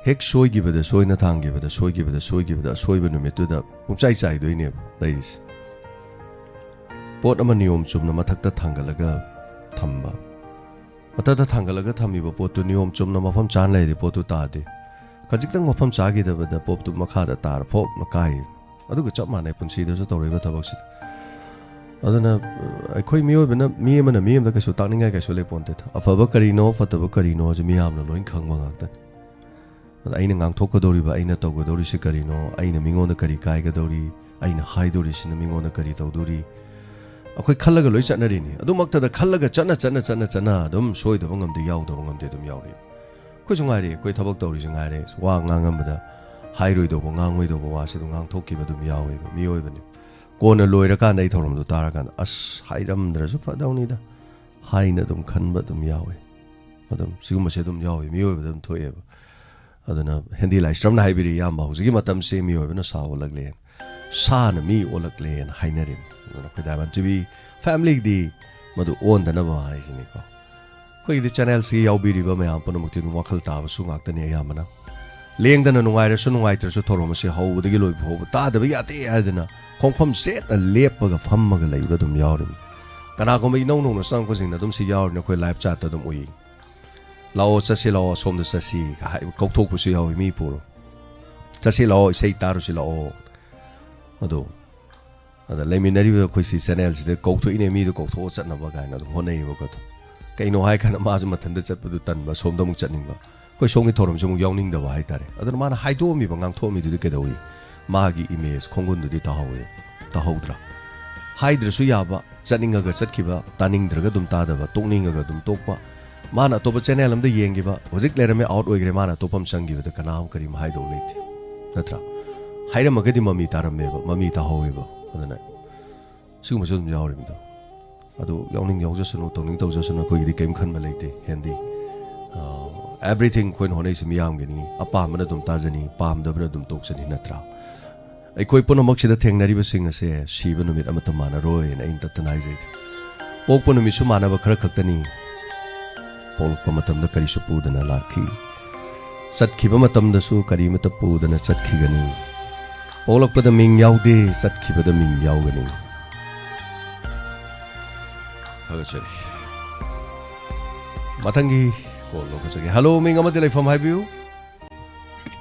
ꯍꯦꯛ ꯁꯣꯏꯈꯤꯕꯗ, ꯁꯣꯏꯅ ꯊꯥꯡꯈꯤꯕꯗ, ꯁꯣꯏꯈꯤꯕꯗ, ꯁꯣꯏꯈꯤꯕꯗ, ꯑꯁꯣꯏꯕ ꯅꯨꯃꯤꯠꯇꯨꯗ ꯄꯨꯡꯆꯥꯏ ꯆꯥꯏꯗꯣꯏꯅꯦꯕ ꯂꯩꯔꯤꯁꯦ꯫ ꯄꯣꯠ ꯑꯃ ꯅꯤꯌꯣꯝ ꯆꯨꯝꯅ ꯃꯊꯛꯇ ꯊꯥꯡꯒꯠꯂꯒ ꯊꯝꯕ, ꯃꯊꯛꯇ ꯊꯥꯡꯒꯠꯂꯒ ꯊꯝꯃꯤꯕ ꯄꯣꯠꯇꯨ ꯅꯤꯌꯣꯝ ꯆꯨꯝꯅ ꯃꯐꯝ ꯆꯥꯅ ꯂꯩꯔꯗꯤ ꯄꯣꯠꯇꯨ ꯇꯥꯗꯦ꯫ ꯈꯖꯤꯛꯇꯪ ꯃꯐꯝ ꯆꯥꯈꯤꯗꯕꯗ ꯄꯣꯠꯇꯨ ꯃꯈꯥꯗ ꯇꯥꯔ ꯐꯣꯞꯅ ꯀꯥꯏ꯫ ꯑꯗꯨꯒ ꯆꯞ ꯃꯥꯟꯅꯩ ꯄꯨꯟꯁꯤꯗꯁꯨ ꯇꯧꯔꯤꯕ ꯊꯕꯛꯁꯤꯗ꯫ ꯑꯗꯨꯅ ꯑ, ꯑꯩꯈꯣꯏ ꯃꯤꯑꯣꯏꯕꯅ, ꯃꯤ ꯑꯃꯅ ꯃꯤ ꯑꯃꯗ ꯀꯩꯁꯨ ꯇꯥꯛꯅꯤꯡꯉꯥꯏ ꯀꯩꯁꯨ ꯂꯩꯄꯣꯟꯇꯦꯗ꯫ ꯑꯐꯕ ꯀꯔꯤꯅꯣ, ꯐꯠꯇꯕ ꯀꯔꯤꯅꯣꯁꯦ ꯃꯤꯌꯥꯝꯅ ꯂꯣꯏ ꯈꯪꯕ ꯉꯥꯛꯇꯅꯤ꯫ ꯑꯗ ꯑꯩꯅ ꯉꯥꯡꯊꯣꯛꯀꯗꯧꯔꯤꯕ, ꯑꯩꯅ ꯇꯧꯒꯗꯧꯔꯤꯁꯤ ꯀꯔꯤꯅꯣ, ꯑꯩꯅ ꯃꯤꯉꯣꯟꯗ ꯀꯔꯤ ꯀꯥꯏꯒꯗꯧꯔꯤ, ꯑꯩꯅ ꯍꯥꯏꯗꯧꯔꯤꯁꯤꯅ ꯃꯤꯉꯣꯟꯗ ꯀꯔꯤ ꯇꯧꯗꯣꯔꯤ, ꯑꯩꯈꯣꯏ ꯈꯜꯂꯒ ꯂꯣꯏ ꯆꯠꯅꯔꯤꯅꯤ꯫ ꯑꯗꯨꯃꯛꯇꯗ ꯈꯜꯂꯒ ꯆꯠꯅ ꯆꯠꯅ ꯆꯠꯅ ꯆꯠꯅ ꯑꯗꯨꯝ ꯁꯣꯏꯗꯕ ꯉꯝꯗꯦ, ꯌꯥꯎꯗꯕ ꯉꯝꯗꯦ ꯑꯗꯨꯝ ꯌꯥꯎꯔꯤ꯫ ꯑꯩꯈꯣꯏꯁꯨ ꯉꯥꯏꯔꯦ, ꯑꯩꯈꯣꯏ ꯊꯕꯛ ꯇꯧꯔꯤꯁꯨ ꯉꯥꯏꯔꯦ, ꯋꯥ ꯉꯥꯡꯉꯝꯕꯗ ꯍꯥꯏꯔꯣꯏꯗꯧꯕ, ꯉꯥꯡꯉꯣꯏꯗꯧꯕ ꯋꯥꯁꯦ ꯑꯗꯨꯝ ꯉꯥꯡꯊꯣꯛꯈꯤꯕ ꯑꯗꯨꯝ ꯌꯥꯎꯋꯦꯕ, ꯃꯤꯑꯣꯏꯕꯅꯤ꯫ ꯀꯣꯟꯅ ꯂꯣꯏꯔꯀꯥꯟꯗ ꯑꯩ ꯊꯧꯔꯝꯗꯣ ꯇꯥꯔꯀꯥꯟꯗ, "ꯑꯁ, ꯍꯥꯏꯔꯝꯗ꯭ꯔꯁꯨ ꯐꯗꯧꯅꯤꯗ" ꯍꯥꯏꯅ ꯑꯗꯨꯝ ꯈꯟꯕ ꯑꯗꯨꯝ ꯌꯥꯎꯋꯦ꯫ ꯑꯗꯨꯝ ꯁꯤꯒꯨꯝꯕꯁꯦ ꯑꯗꯨꯝ ꯌꯥꯎꯋꯦ, ꯃꯤꯑꯣꯏꯕꯗ ꯑꯗꯨꯝ ꯊꯣꯛꯑꯦꯕ꯫ ꯑꯗꯨꯅ ꯍꯦꯟꯗꯤ ꯂꯥꯏꯁ꯭ꯔꯝꯅ ꯍꯥꯏꯕꯤꯔꯤ, ꯏꯌꯥꯝꯕ, ꯍꯧꯖꯤꯛꯀꯤ ꯃꯇꯝꯁꯤ ꯃꯤꯑꯣꯏꯕꯅ ꯁꯥ ꯑꯣꯜꯂꯛꯂꯦ, ꯁꯥꯅ ꯃꯤ ꯑꯣꯜꯂꯛꯂꯦꯅ ꯍꯥꯏꯅꯔꯤꯕꯅꯤ꯫ ꯑꯗꯨꯅ ꯑꯩꯈꯣꯏ ꯗꯥꯏꯃꯟ ꯇꯤ ꯚꯤ ꯐꯦꯃꯤꯂꯤꯒꯤꯗꯤ ꯃꯗꯨ ꯑꯣꯟꯗꯅꯕ ꯍꯥꯏꯁꯤꯅꯤꯀꯣ꯫ ꯑꯩꯈꯣꯏꯒꯤꯗꯤ ꯆꯦꯅꯦꯜꯁꯤꯒꯤ ꯌꯥꯎꯕꯤꯔꯤꯕ ꯃꯌꯥꯝ ꯄꯨꯝꯅꯃꯛꯇꯤ ꯑꯗꯨꯝ ꯋꯥꯈꯜ ꯇꯥꯕꯁꯨ ꯉꯥꯛꯇꯅꯤ ꯑꯌꯥꯝꯕꯅ꯫ ꯂꯦꯡꯗꯅ ꯅꯨꯡꯉꯥꯏꯔꯁꯨ ꯅꯨꯡꯉꯥꯏꯇ꯭ꯔꯁꯨ ꯊꯧꯔꯝ ꯑꯁꯤ ꯍꯧꯕꯗꯒꯤ ꯂꯣꯏꯕ ꯐꯥꯎꯕ ꯇꯥꯗꯕ ꯌꯥꯗꯦ ꯍꯥꯏꯗꯅ ꯈꯣꯡꯐꯝ ꯆꯦꯠꯅ ꯂꯦꯞꯄꯒ ꯐꯝꯃꯒ ꯂꯩꯕ ꯑꯗꯨꯝ ꯌꯥꯎꯔꯤꯕꯅꯤ꯫ ꯀꯅꯥꯒꯨꯝꯕ ꯏꯅꯧ ꯅꯧꯅ ꯆꯪꯉꯛꯄꯁꯤꯡꯅ ꯑꯗꯨꯝ ꯁꯤ ꯌꯥꯎꯔꯤꯅꯤ, ꯑꯩꯈꯣꯏ ꯂꯥꯏꯚ ꯆꯥꯠꯇ ꯑꯗꯨꯝ ꯎꯏ꯫ "ꯂꯥꯛꯑꯣ, ꯆꯠꯁꯤ ꯂꯥꯛꯑꯣ, ꯑꯁꯣꯝꯗ ꯆꯠꯁꯤ" ꯍꯥꯏꯕ ꯀꯧꯊꯣꯛꯄꯁꯨ ꯌꯥꯎꯏ, "ꯃꯤ ꯄꯨꯔꯣ, ꯆꯠꯁꯤ ꯂꯥꯛꯑꯣ, ꯏꯁꯩ ꯇꯥꯔꯨꯁꯤ ꯂꯥꯛꯑꯣ"꯫ ꯑꯗꯣ ꯑꯗ ꯂꯩꯃꯤꯟꯅꯔꯤꯕ ꯑꯩꯈꯣꯏ ꯁꯤ ꯆꯦꯅꯦꯜꯁꯤꯗ ꯀꯧꯊꯣꯛꯏꯅꯦ, ꯃꯤꯗꯣ ꯀꯧꯊꯣꯛꯑ ꯆꯠꯅꯕ ꯀꯥꯏꯅ ꯑꯗꯨꯝ ꯍꯣꯠꯅꯩꯌꯦꯕꯀꯣ꯫ ꯑꯗꯣ ꯀꯩꯅꯣ ꯍꯥꯏ ꯀꯥꯟꯗ ꯃꯥꯁꯨ ꯃꯊꯟꯇ ꯆꯠꯄꯗꯨ ꯇꯟꯕ, ꯁꯣꯝꯗ ꯑꯃꯨꯛ ꯆꯠꯅꯤꯡꯕ, ꯑꯩꯈꯣꯏ ꯁꯣꯝꯒꯤ ꯊꯧꯔꯝꯁꯨ ꯑꯃꯨꯛ ꯌꯥꯎꯅꯤꯡꯗꯕ ꯍꯥꯏꯇꯥꯔꯦ꯫ ꯑꯗꯨꯅ ꯃꯥꯅ ꯍꯥꯏꯗꯣꯛꯑꯝꯃꯤꯕ, ꯉꯥꯡꯊꯣꯛꯑꯝꯃꯤꯗꯨꯗꯤ ꯀꯩꯗꯧꯏ? ꯃꯥꯒꯤ ꯏꯃꯦꯖ ꯈꯣꯡꯒꯨꯟꯗꯨꯗꯤ ꯇꯥꯍꯧꯋꯦ, ꯇꯥꯍꯧꯗ꯭ꯔꯥ? ꯍꯥꯏꯗ꯭ꯔꯁꯨ ꯌꯥꯕ, ꯆꯠꯅꯤꯡꯉꯒ ꯆꯠꯈꯤꯕ, ꯇꯥꯅꯤꯡꯗ꯭ꯔꯒ ꯑꯗꯨꯝ ꯇꯥꯗꯕ, ꯇꯣꯛꯅꯤꯡꯉꯒ ꯑꯗꯨꯝ ꯇꯣꯛꯄ꯫ ꯃꯥꯅ ꯑꯇꯣꯞꯄ ꯆꯦꯅꯦꯜ ꯑꯃꯗ ꯌꯦꯡꯈꯤꯕ, ꯍꯧꯖꯤꯛ ꯂꯩꯔꯝꯃꯦ, ꯑꯥꯎꯠ ꯑꯣꯏꯈ꯭ꯔꯦ, ꯃꯥꯅ ꯑꯇꯣꯞꯄ ꯑꯃ ꯆꯪꯈꯤꯕꯗ ꯀꯅꯥ ꯑꯃ ꯀꯔꯤꯝ ꯍꯥꯏꯗꯧ ꯂꯩꯇꯦ, ꯅꯠꯇ꯭ꯔꯥ? ꯍꯥꯏꯔꯝꯃꯒꯗꯤ ꯃꯃꯤ ꯇꯥꯔꯝꯃꯦꯕ, ꯃꯃꯤ ꯇꯥꯍꯧꯋꯦꯕ꯫ ꯑꯗꯨꯅ ꯁꯤꯒꯨꯝꯕꯁꯨ ꯑꯗꯨꯝ ꯌꯥꯎꯔꯤꯕꯗꯣ꯫ ꯑꯗꯨ ꯌꯥꯎꯅꯤꯡ ꯌꯥꯎꯖꯁꯅꯨ, ꯇꯧꯅꯤꯡ ꯇꯧꯖꯁꯅꯨ, ꯑꯩꯈꯣꯏꯒꯤꯗꯤ ꯀꯔꯤꯝ ꯈꯟꯕ ꯂꯩꯇꯦ꯫ ꯍꯦꯟꯗꯤ ꯑꯦꯕ꯭ꯔꯤꯊꯤꯡ ꯑꯩꯈꯣꯏꯅ ꯍꯣꯠꯅꯩꯁꯦ ꯃꯤꯌꯥꯝꯒꯤꯅꯤ꯫ ꯑꯄꯥꯝꯕꯅ ꯑꯗꯨꯝ ꯇꯥꯖꯅꯤ, ꯄꯥꯝꯗꯕꯅ ꯑꯗꯨꯝ ꯇꯣꯛꯆꯅꯤ, ꯅꯠꯇ꯭ꯔꯥ? ꯑꯩꯈꯣꯏ ꯄꯨꯝꯅꯃꯛꯁꯤꯗ ꯊꯦꯡꯅꯔꯤꯕꯁꯤꯡ ꯑꯁꯦ ꯁꯤꯕ ꯅꯨꯃꯤꯠ ꯑꯃꯠꯇ ꯃꯥꯟꯅꯔꯣꯏꯅ ꯑꯩꯅ ꯇꯠꯇꯅ ꯍꯥꯏꯖꯩ꯫ ꯄꯣꯛꯄ ꯅꯨꯃꯤꯠꯁꯨ ꯃꯥꯟꯅꯕ ꯈꯔ ꯈꯛꯇꯅꯤ꯫ ꯄꯣꯛꯂꯛꯄ ꯃꯇꯝꯗ ꯀꯔꯤꯁꯨ ꯄꯨꯗꯅ ꯂꯥꯛꯈꯤ, ꯆꯠꯈꯤꯕ ꯃꯇꯝꯗꯁꯨ ꯀꯔꯤꯃꯠꯇ ꯄꯨꯗꯅ ꯆꯠꯈꯤꯒꯅꯤ꯫ ꯄꯣꯛꯂꯛꯄꯗ ꯃꯤꯡ ꯌꯥꯎꯗꯦ, ꯆꯠꯈꯤꯕꯗ ꯃꯤꯡ ꯌꯥꯎꯒꯅꯤ꯫ ꯊꯥꯒꯠꯆꯔꯤ꯫ ꯃꯊꯪꯒꯤ ꯀꯣꯜ ꯂꯧꯈꯠꯆꯒꯦ꯫ ꯍꯜꯂꯣ, ꯃꯤꯡ ꯑꯃꯗꯤ ꯂꯩꯐꯝ ꯍꯥꯏꯕꯤꯌꯨ꯫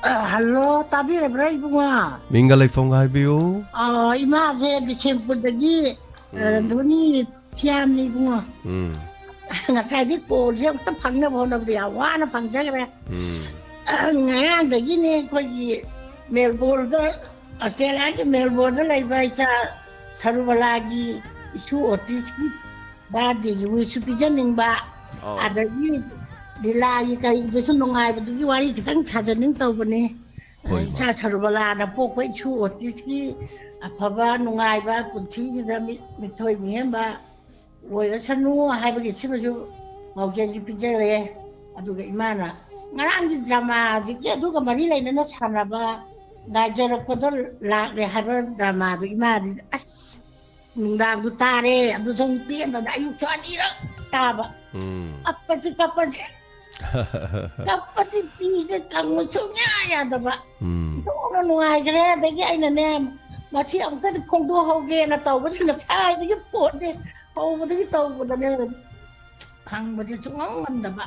ꯑ, ꯍꯜꯂꯣ, ꯇꯥꯕꯤꯔꯕ꯭ꯔꯥ ꯏꯕꯨꯡꯉꯣ? ꯃꯤꯡꯒ ꯂꯩꯐꯝꯒ ꯍꯥꯏꯕꯤꯌꯨ꯫ ꯑ, ꯏꯃꯥꯁꯦ ꯕꯤꯁꯦꯝꯄꯨꯔꯗꯒꯤ ꯎꯝ꯫ ꯙꯣꯅꯤ ꯊꯤꯌꯥꯝꯅꯤ ꯏꯕꯨꯡꯉꯣ꯫ ꯎꯝ꯫ ꯉꯁꯥꯏꯗꯤ ꯀꯣꯜꯁꯦ ꯑꯝꯇ ꯐꯪꯅꯕ ꯍꯣꯠꯅꯕꯗ ꯌꯥꯝ ꯋꯥꯅ ꯐꯪꯖꯈ꯭ꯔꯦ꯫ ꯎꯝ꯫ ꯉꯔꯥꯡꯗꯒꯤꯅꯦ ꯑꯩꯈꯣꯏꯒꯤ ꯃꯦꯜꯕꯣꯔꯟꯗ, ꯑꯁꯇ꯭ꯔꯦꯂꯤꯌꯥꯒꯤ ꯃꯦꯜꯕꯣꯔꯟꯗ ꯂꯩꯕ ꯏꯆꯥ ꯁꯔꯨꯕꯂꯥꯒꯤ ꯏꯁꯨ ꯑꯣꯇꯤꯁꯀꯤ ꯕꯥꯔꯗꯦꯒꯤ ꯋꯤꯁꯁꯨ ꯄꯤꯖꯅꯤꯡꯕ, ꯑꯧ꯫ ꯑꯗꯒꯤ ꯂꯤꯂꯥꯒꯤ ꯀꯔꯤꯗꯁꯨ ꯅꯨꯡꯉꯥꯏꯕꯗꯨꯒꯤ ꯋꯥꯔꯤ ꯈꯤꯇꯪ ꯁꯥꯖꯅꯤꯡ ꯇꯧꯕꯅꯦ꯫ ꯍꯣꯏ, ꯏꯆꯥ ꯃꯥ꯫ ꯁꯔꯨꯕꯂꯥꯅ ꯄꯣꯛꯄ ꯏꯁꯨ ꯑꯣꯇꯤꯁꯀꯤ ꯑꯐꯕ ꯅꯨꯡꯉꯥꯏꯕ ꯄꯨꯟꯁꯤꯁꯤꯗ ꯃꯤ-, ꯃꯤꯊꯣꯏ ꯃꯤꯍꯦꯟꯕ ꯑꯣꯏꯔꯁꯅꯨ ꯍꯥꯏꯕꯒꯤ ꯁꯤꯃꯁꯨ ꯄꯥꯎꯖꯦꯜꯁꯤ ꯄꯤꯖꯔꯦ꯫ ꯑꯗꯨꯒ ꯏꯃꯥꯅ ꯉꯔꯥꯡꯒꯤ ꯗ꯭ꯔꯃꯥꯁꯤꯒꯤ ꯑꯗꯨꯒ ꯃꯔꯤ ꯂꯩꯅꯅ ꯁꯥꯟꯅꯕ ꯉꯥꯏꯖꯔꯛꯄꯗ ꯂꯥꯛꯂꯦ ꯍꯥꯏꯕ ꯗ꯭ꯔꯃꯥꯗꯨ ꯏꯃꯥꯗꯤ ꯑꯁ ꯅꯨꯡꯗꯥꯡꯗꯨ ꯇꯥꯔꯦ, ꯑꯗꯨꯁꯨ ꯑꯃꯨꯛ ꯄꯦꯟꯗꯅ ꯑꯌꯨꯛꯁꯨ ꯑꯅꯤꯔꯛ ꯇꯥꯕ꯫ ꯎꯝ꯫ ꯀꯞꯄꯁꯤ, ꯀꯞꯄꯁꯤ꯫ ꯀꯞꯄꯁꯤ, ꯄꯤꯁꯦ ꯀꯪꯕ ꯁꯨꯡꯌꯥ ꯌꯥꯗꯕ꯫ ꯎꯝ꯫ ꯑꯣꯟꯊꯣꯛꯅ ꯅꯨꯡꯉꯥꯏꯈ꯭ꯔꯦ꯫ ꯑꯗꯒꯤ ꯑꯩꯅꯅꯦ, "ꯃꯁꯤ ꯑꯃꯨꯛꯇꯗꯤ ꯐꯣꯡꯗꯣꯛꯍꯧꯒꯦꯅ" ꯇꯧꯕꯁꯤ ꯉꯁꯥꯏꯗꯒꯤ ꯐꯣꯟꯁꯦ ꯍꯧꯕꯗꯒꯤ ꯇꯧꯕꯗꯅꯦ, ꯐꯪꯕꯁꯦ ꯁꯨꯡꯉꯝ ꯉꯝꯗꯕ꯫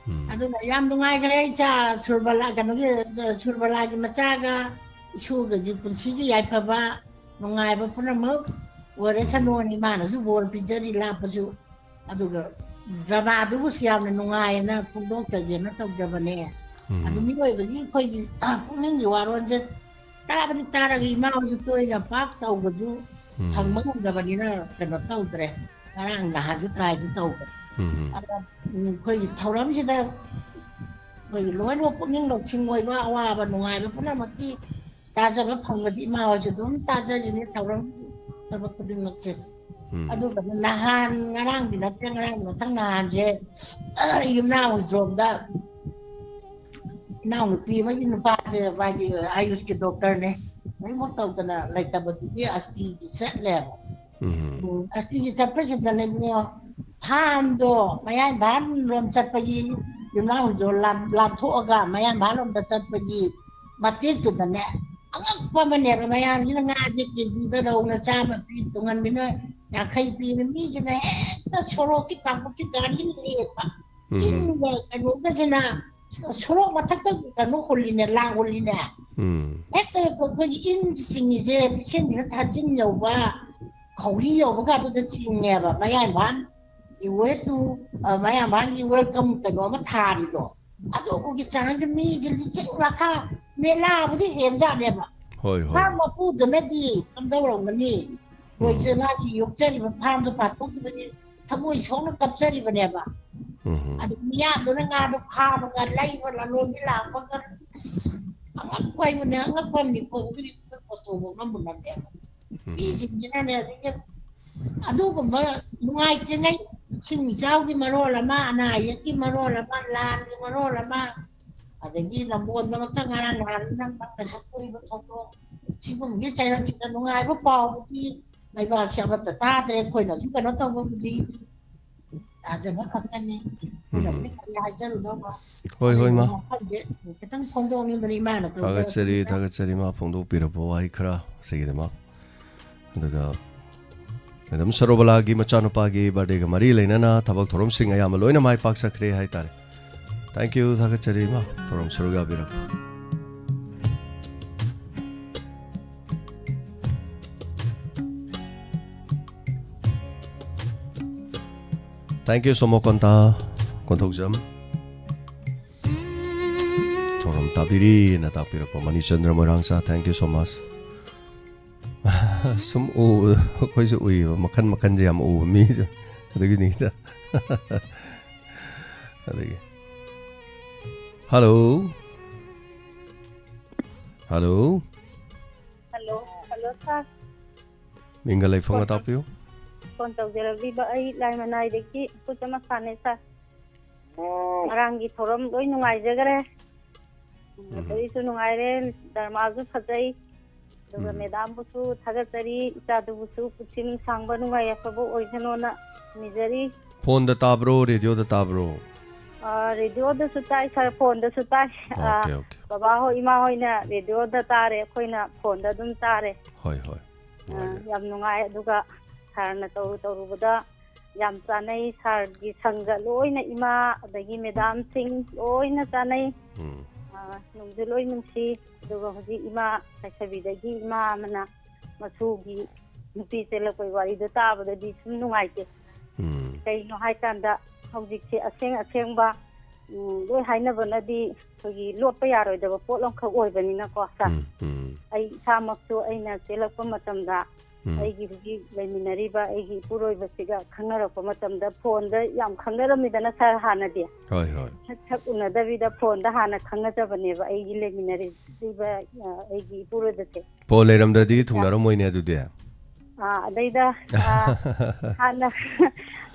ꯎꯝ꯫ ꯑꯗꯨꯅ ꯌꯥꯝ ꯅꯨꯡꯉꯥꯏꯈ꯭ꯔꯦ꯫ ꯏꯆꯥ ꯁꯨꯔꯕꯂꯥ, ꯀꯩꯅꯣꯒꯤ, ꯁꯨꯔꯕꯂꯥꯒꯤ ꯃꯆꯥꯒ ꯏꯁꯣꯔꯒꯒꯤ ꯄꯨꯟꯁꯤꯒꯤ ꯌꯥꯏꯐꯕ, ꯅꯨꯡꯉꯥꯏꯕ ꯄꯨꯝꯅꯃꯛ ꯑꯣꯏꯔꯁꯅꯨꯅ ꯏꯃꯥꯅꯁꯨ ꯕꯣꯔ ꯄꯤꯖꯔꯤ, ꯂꯥꯞꯄꯁꯨ꯫ ꯑꯗꯨꯒ ꯗ꯭ꯔꯃꯥꯗꯨꯕꯨꯁꯨ ꯌꯥꯝꯅ ꯅꯨꯡꯉꯥꯏꯅ ꯐꯣꯡꯗꯣꯛꯆꯒꯦꯅ ꯇꯧꯖꯕꯅꯦ꯫ ꯎꯝ꯫ ꯑꯗꯨ ꯃꯤꯑꯣꯏꯕꯒꯤ ꯑꯩꯈꯣꯏꯒꯤ ꯄꯨꯛꯅꯤꯡꯒꯤ ꯋꯥꯔꯣꯜꯁꯦ ꯇꯥꯕꯗꯤ ꯇꯥꯔꯒ ꯏꯃꯥ ꯍꯣꯏꯁꯨ ꯇꯣꯏꯅ ꯄꯥꯛ ꯇꯧꯕꯁꯨ ꯎꯝ꯫ ꯐꯪꯕ ꯉꯝꯗꯕꯅꯤꯅ ꯀꯩꯅꯣ ꯇꯧꯗ꯭ꯔꯦ꯫ ꯉꯔꯥꯡ ꯅꯍꯥꯟꯁꯨ ꯇ꯭ꯔꯥꯏꯗꯤ ꯇꯧꯕ꯫ ꯎꯝ꯫ ꯑꯗ, ꯎꯝ, ꯑꯩꯈꯣꯏꯒꯤ ꯊꯧꯔꯝꯁꯤꯗ ꯑꯩꯈꯣꯏꯒꯤ ꯂꯣꯏꯅꯃꯛ ꯄꯨꯛꯅꯤꯡ ꯂꯧꯁꯤꯡ ꯑꯣꯏꯕ, ꯑꯋꯥꯕ ꯅꯨꯡꯉꯥꯏꯕ ꯄꯨꯝꯅꯃꯛꯀꯤ ꯇꯥꯖꯕ ꯐꯪꯕꯁꯤ ꯏꯃꯥ ꯍꯣꯏꯁꯨ ꯑꯗꯨꯝ ꯇꯥꯖꯔꯤꯅꯤ ꯊꯧꯔꯝ ꯊꯕꯛ ꯈꯨꯗꯤꯡꯃꯛꯁꯦ꯫ ꯎꯝ꯫ ꯑꯗꯨꯒ ꯅꯍꯥꯟ, ꯉꯔꯥꯡꯗꯤ ꯅꯠꯇ꯭ꯔꯦ, ꯉꯔꯥꯡ ꯃꯊꯪ ꯅꯍꯥꯟꯁꯦ ꯌꯨꯝꯅꯥꯝ ꯍꯨꯏꯗ꯭ꯔꯣꯝꯗ ꯏꯅꯥꯎꯅꯨꯄꯤ ꯑꯃꯒꯤ ꯅꯨꯄꯥꯁꯦ ꯃꯥꯒꯤ ꯑꯌꯨꯁꯀꯤ ꯗꯣꯛꯇꯔꯅꯦ꯫ ꯂꯣꯏꯅꯃꯛ ꯇꯧꯗꯅ ꯂꯩꯇꯕꯗꯨꯒꯤ ꯑꯁꯇꯤꯒꯤ ꯆꯠꯂꯦꯕ꯫ ꯎꯝ꯫ ꯎꯝ, ꯑꯁꯇꯤꯒꯤ ꯆꯠꯄꯁꯤꯗꯅꯦ ꯏꯕꯨꯡꯉꯣ, ꯐꯥꯝꯗꯣ, ꯃꯌꯥꯏ ꯏꯝꯐꯥꯜ ꯂꯣꯝ ꯆꯠꯄꯒꯤ, ꯌꯨꯝꯅꯥꯝ ꯍꯨꯏꯗ꯭ꯔꯣꯝ ꯂꯥꯟ-, ꯂꯥꯟꯊꯣꯛꯑꯒ ꯃꯌꯥꯏ ꯏꯝꯐꯥꯜ ꯂꯣꯝꯗ ꯆꯠꯄꯒꯤ ꯃꯇꯦꯛꯇꯨꯗꯅꯦ, ꯑꯉꯛꯄ ꯑꯃꯅꯦꯕ, ꯃꯌꯥꯝꯁꯤꯅ ꯉꯥꯁꯦ ꯀꯦꯖꯤꯗ ꯔꯧꯅ ꯆꯥꯝꯃ ꯄꯤ, ꯇꯨꯡꯍꯟꯕꯤꯅ ꯌꯥꯡꯈꯩ ꯄꯤꯅ, ꯃꯤꯁꯤꯅ ꯍꯦꯛꯇ ꯁꯣꯔꯣꯛꯀꯤ ꯀꯥꯡꯄꯣꯛꯀꯤ ꯒꯥꯔꯤ ꯂꯦꯞꯄ꯫ ꯎꯝ꯫ ꯆꯤꯡꯒ ꯀꯩꯅꯣꯒꯁꯤꯅ ꯁꯣꯔꯣꯛ ꯃꯊꯛꯇ ꯀꯩꯅꯣ ꯍꯨꯜꯂꯤꯅꯦ, ꯂꯥꯡ ꯍꯨꯜꯂꯤꯅꯦ꯫ ꯎꯝ꯫ ꯍꯦꯛꯇ ꯑꯩꯈꯣꯏꯒꯤ ꯏꯟ ꯆꯤꯡꯉꯤꯁꯦ ꯄꯤꯁꯦꯟꯁꯤꯅ ꯊꯥꯖꯤꯟ ꯌꯧꯕ, ꯈꯧꯔꯤ ꯌꯧꯕꯒ ꯑꯗꯨꯗ ꯆꯤꯡꯉꯦꯕ ꯃꯌꯥꯡ ꯏꯝꯐꯥꯜ ꯏꯋꯦ ꯇꯨ ꯃꯌꯥꯡ ꯏꯝꯐꯥꯜꯒꯤ ꯋꯦꯜꯀꯝ ꯀꯩꯅꯣ ꯑꯃ ꯊꯥꯔꯤꯗꯣ꯫ ꯑꯗꯨꯒꯤ ꯆꯥꯡꯁꯦ ꯃꯤꯁꯦ ꯂꯤꯁꯤꯡ ꯂꯥꯈꯥ ꯃꯦꯂꯥꯕꯨꯗꯤ ꯍꯦꯟꯖꯥꯠꯅꯦꯕ꯫ ꯍꯣꯏ ꯍꯣꯏ ꯐꯥꯔꯝ ꯃꯄꯨꯗꯨꯅꯗꯤ ꯀꯝꯗꯧꯔꯝꯒꯅꯤ? ꯃꯣꯏꯁꯦ ꯃꯥꯒꯤ ꯌꯣꯛꯆꯔꯤꯕ ꯐꯥꯔꯝꯗꯣ ꯄꯥꯊꯣꯛꯈꯤꯕꯒꯤ ꯊꯃꯣꯏ ꯁꯣꯛꯅ ꯀꯞꯆꯔꯤꯕꯅꯦꯕ꯫ ꯎꯝ ꯑꯗꯨ ꯃꯤꯌꯥꯝꯗꯨꯅ ꯉꯥꯗꯣ ꯐꯥꯕꯒ ꯂꯩꯕ ꯂꯂꯣꯟꯕꯤ ꯂꯥꯛꯄꯒ ꯑꯁ ꯑꯉꯛꯄ ꯍꯥꯏꯕꯨꯅꯦ ꯑꯉꯛꯄ ꯑꯃꯅꯤ꯫ ꯐꯣꯟꯗꯨꯗꯤ ꯐꯣꯇꯣꯕꯨ ꯉꯝꯕ ꯅꯠꯇꯦꯕ꯫ ꯃꯤꯁꯤꯡꯁꯤꯅꯅꯦ ꯑꯗꯒꯤ ꯑꯗꯨꯒꯨꯝꯕ ꯅꯨꯡꯉꯥꯏꯇ꯭ꯔꯤꯉꯩ ꯏꯁꯤꯡ ꯏꯆꯥꯎꯒꯤ ꯃꯔꯣꯜ ꯑꯃ, ꯑꯅꯥ ꯑꯌꯦꯛꯀꯤ ꯃꯔꯣꯜ ꯑꯃ, ꯂꯥꯟꯒꯤ ꯃꯔꯣꯜ ꯑꯃ, ꯑꯗꯒꯤ ꯅꯝꯕꯣꯟꯗꯃꯛꯇ ꯉꯔꯥꯡ ꯅꯍꯥꯟ ꯅꯪ ꯅꯪꯅ ꯁꯛꯄ ꯏꯕ ꯊꯧꯗꯣꯛ ꯁꯤꯒꯨꯝꯕꯒꯤ ꯆꯩꯔꯛꯁꯤꯗ ꯅꯨꯡꯉꯥꯏꯕ ꯄꯥꯎꯕꯨꯗꯤ ꯂꯩꯕꯥꯛꯁꯦ ꯑꯃꯠꯇ ꯇꯥꯗ꯭ꯔꯦ꯫ ꯑꯩꯈꯣꯏꯅꯁꯨ ꯀꯩꯅꯣ ꯇꯧꯕꯕꯨꯗꯤ ꯇꯥꯖꯕ ꯈꯛꯇꯅꯤ꯫ ꯑꯩꯈꯣꯏꯅꯕꯨꯗꯤ ꯀꯔꯤ ꯍꯥꯏꯖꯔꯨꯗꯧꯕ? ꯍꯣꯏ ꯍꯣꯏ ꯃꯥ ꯋꯥꯐꯝꯁꯦ ꯈꯤꯇꯪ ꯐꯣꯡꯗꯣꯛꯅꯤꯡꯗꯅ ꯏꯃꯥꯅ ꯊꯥꯒꯠꯆꯔꯤ ꯇꯧꯖꯔꯛꯄꯅꯤꯗ꯫ ꯊꯥꯒꯠꯆꯔꯤ ꯃꯥ ꯐꯣꯡꯗꯣꯛꯄꯤꯔꯛꯄ ꯋꯥꯍꯩ ꯈꯔ ꯑꯁꯤꯒꯤꯗꯃꯛ꯫ ꯑꯗꯨꯒ ꯃꯦꯗꯥꯝ ꯁꯔꯣꯕꯂꯥꯒꯤ ꯃꯆꯥꯅꯨꯄꯥꯒꯤ ꯕꯥꯔꯗꯦꯒ ꯃꯔꯤ ꯂꯩꯅꯅ ꯊꯕꯛ ꯊꯧꯔꯝꯁꯤꯡ ꯑꯌꯥꯝꯕ ꯂꯣꯏꯅ ꯃꯥꯏ ꯄꯥꯛꯆꯈ꯭ꯔꯦ ꯍꯥꯏꯇꯥꯔꯦ꯫ ꯊꯦꯡꯛ ꯌꯨ ꯊꯥꯒꯠꯆꯔꯤ ꯏꯃꯥ ꯊꯧꯔꯝ ꯁꯔꯨꯛ ꯌꯥꯕꯤꯔꯛꯄ꯫ Thank you ꯁꯣꯃꯣ ꯀꯣꯟꯇꯥ Konthoujam. ꯊꯧꯔꯝ ꯇꯥꯕꯤꯔꯤꯅ ꯇꯥꯛꯄꯤꯔꯛꯄ ꯃꯅꯤꯆꯟꯗ꯭ꯔ ꯃꯣꯏꯔꯥꯡꯆꯥ, ꯊꯦꯡꯛ ꯌꯨ ꯁꯣ ꯃꯁ꯫ ꯁꯨꯝ ꯎ ꯑꯩꯈꯣꯏꯁꯨ ꯎꯏꯌꯦꯕ ꯃꯈꯟ ꯃꯈꯟꯁꯦ ꯌꯥꯝ ꯎꯕ ꯃꯤꯁꯨ ꯑꯗꯨꯒꯤꯅꯤꯗ꯫ ꯑꯗꯒꯤ ꯍꯜꯂꯣ꯫ ꯍꯜꯂꯣ꯫ ꯍꯜꯂꯣ꯫ ꯍꯜꯂꯣ ꯁꯥꯔ꯫ ꯃꯤꯡꯒ ꯂꯩꯐꯝꯒ ꯇꯥꯛꯄꯤꯌꯨ꯫ ꯐꯣꯟ ꯇꯧꯖꯔꯛꯂꯤꯕ ꯑꯩ ꯂꯥꯏꯃꯅꯥꯏꯗꯒꯤ ꯈꯨꯠ ꯑꯃ ꯁꯥꯟꯅꯩ ꯁꯥꯔ꯫ ꯉꯔꯥꯡꯒꯤ ꯊꯧꯔꯝ ꯂꯣꯏ ꯅꯨꯡꯉꯥꯏꯖꯈꯔꯦ꯫ ꯎꯝ꯫ ꯑꯗꯩꯁꯨ ꯅꯨꯡꯉꯥꯏꯔꯦ꯫ ꯗ꯭ꯔꯃꯥꯁꯨ ꯐꯖꯩ꯫ ꯑꯗꯨꯒ ꯎꯝ꯫ ꯃꯦꯗꯥꯝꯕꯨꯁꯨ ꯊꯥꯒꯠꯆꯔꯤ, ꯏꯆꯥꯗꯨꯕꯨꯁꯨ ꯄꯨꯟꯁꯤ ꯅꯨꯡꯁꯥꯡꯕ ꯅꯨꯡꯉꯥꯏ ꯌꯥꯏꯐꯕ ꯑꯣꯏꯁꯅꯣꯅ ꯅꯤꯖꯔꯤ꯫ ꯐꯣꯟꯗ ꯇꯥꯕ꯭ꯔꯣ, ꯔꯦꯗꯤꯑꯣꯗ ꯇꯥꯕ꯭ꯔꯣ? ꯑ, ꯔꯦꯗꯤꯑꯣꯗ ꯇꯥꯏ ꯁꯥꯔ, ꯐꯣꯟꯗꯁꯨ ꯇꯥꯏ꯫ ꯑ, ꯑꯣꯀꯦ, ꯑꯣꯀꯦ꯫ ꯕꯕꯥ ꯍꯣꯏ, ꯏꯃꯥ ꯍꯣꯏꯅ ꯔꯦꯗꯤꯑꯣꯗ ꯇꯥꯔꯦ, ꯑꯩꯈꯣꯏꯅ ꯐꯣꯟꯗ ꯑꯗꯨꯝ ꯇꯥꯔꯦ꯫ ꯍꯣꯏ, ꯍꯣꯏ꯫ ꯑ, ꯅꯨꯡꯉꯥꯏꯖꯔꯦ꯫ ꯌꯥꯝ ꯅꯨꯡꯉꯥꯏ꯫ ꯑꯗꯨꯒ ꯁꯥꯔꯅ ꯇꯧꯔꯨ ꯇꯧꯔꯨꯕꯗ ꯌꯥꯝ ꯆꯥꯅꯩ꯫ ꯁꯥꯔꯒꯤ ꯁꯪꯒ ꯂꯣꯏꯅ, ꯏꯃꯥ ꯑꯗꯒꯤ ꯃꯦꯗꯥꯝꯁꯤꯡ ꯂꯣꯏꯅ ꯆꯥꯅꯩ꯫ ꯎꯝ꯫ ꯑ, ꯅꯨꯡꯁꯨ ꯂꯣꯏ ꯅꯨꯡꯁꯤ꯫ ꯑꯗꯨꯒ ꯍꯧꯖꯤꯛ ꯏꯃꯥ ꯀꯩꯁꯥꯕꯤꯗꯒꯤ ꯏꯃꯥ ꯑꯃꯅ ꯃꯁꯨꯒꯤ ꯅꯨꯄꯤ ꯆꯦꯜꯂꯛꯄꯒꯤ ꯋꯥꯔꯤꯗꯣ ꯇꯥꯕꯗꯗꯤ ꯁꯨꯝ ꯅꯨꯡꯉꯥꯏꯇꯦ꯫ ꯎꯝ꯫ ꯀꯩꯅꯣ ꯍꯥꯏꯀꯥꯟꯗ ꯍꯧꯖꯤꯛꯁꯦ ꯑꯁꯦꯡ ꯑꯁꯦꯡꯕ, ꯎꯝ, ꯂꯣꯏ ꯍꯥꯏꯅꯕꯅꯗꯤ ꯑꯩꯈꯣꯏꯒꯤ ꯂꯣꯠꯄ ꯌꯥꯔꯣꯏꯗꯕ ꯄꯣꯠ ꯑꯃꯈꯛ ꯑꯣꯏꯕꯅꯤꯅꯀꯣ, ꯁꯥꯔ꯫ ꯎꯝ, ꯎꯝ꯫ ꯑꯩ ꯏꯁꯥꯃꯛꯁꯨ ꯑꯩꯅ ꯆꯦꯜꯂꯛꯄ ꯃꯇꯝꯗ ꯎꯝ꯫ ꯑꯩꯒꯤ ꯍꯧꯖꯤꯛ ꯂꯩꯃꯤꯟꯅꯔꯤꯕ ꯑꯩꯒꯤ ꯏꯄꯨꯔꯣꯏꯕꯁꯤꯒ ꯈꯪꯅꯔꯛꯄ ꯃꯇꯝꯗ ꯐꯣꯟꯗ ꯌꯥꯝ ꯈꯪꯅꯔꯝꯃꯤꯗꯅ, ꯁꯥꯔ, ꯍꯥꯟꯅꯗꯤ꯫ ꯍꯣꯏ, ꯍꯣꯏ꯫ ꯁꯛ ꯁꯛ ꯎꯅꯗꯕꯤꯗ ꯐꯣꯟꯗ ꯍꯥꯟꯅ ꯈꯪꯅꯖꯕꯅꯦꯕ ꯑꯩꯒꯤ ꯂꯩꯃꯤꯟꯅꯔꯤꯕ, ꯑ, ꯑꯩꯒꯤ ꯏꯄꯨꯔꯣꯏꯕꯁꯦ꯫ ꯐꯣꯟ ꯂꯩꯔꯝꯗ꯭ꯔꯗꯤ ꯑꯗꯨꯗ ꯊꯨꯡꯅꯔꯝꯃꯣꯏꯅꯦ ꯑꯗꯨꯗꯤ꯫ ꯑꯥ, ꯑꯗꯩꯗ, ꯑꯥ, ꯍꯥꯟꯅ,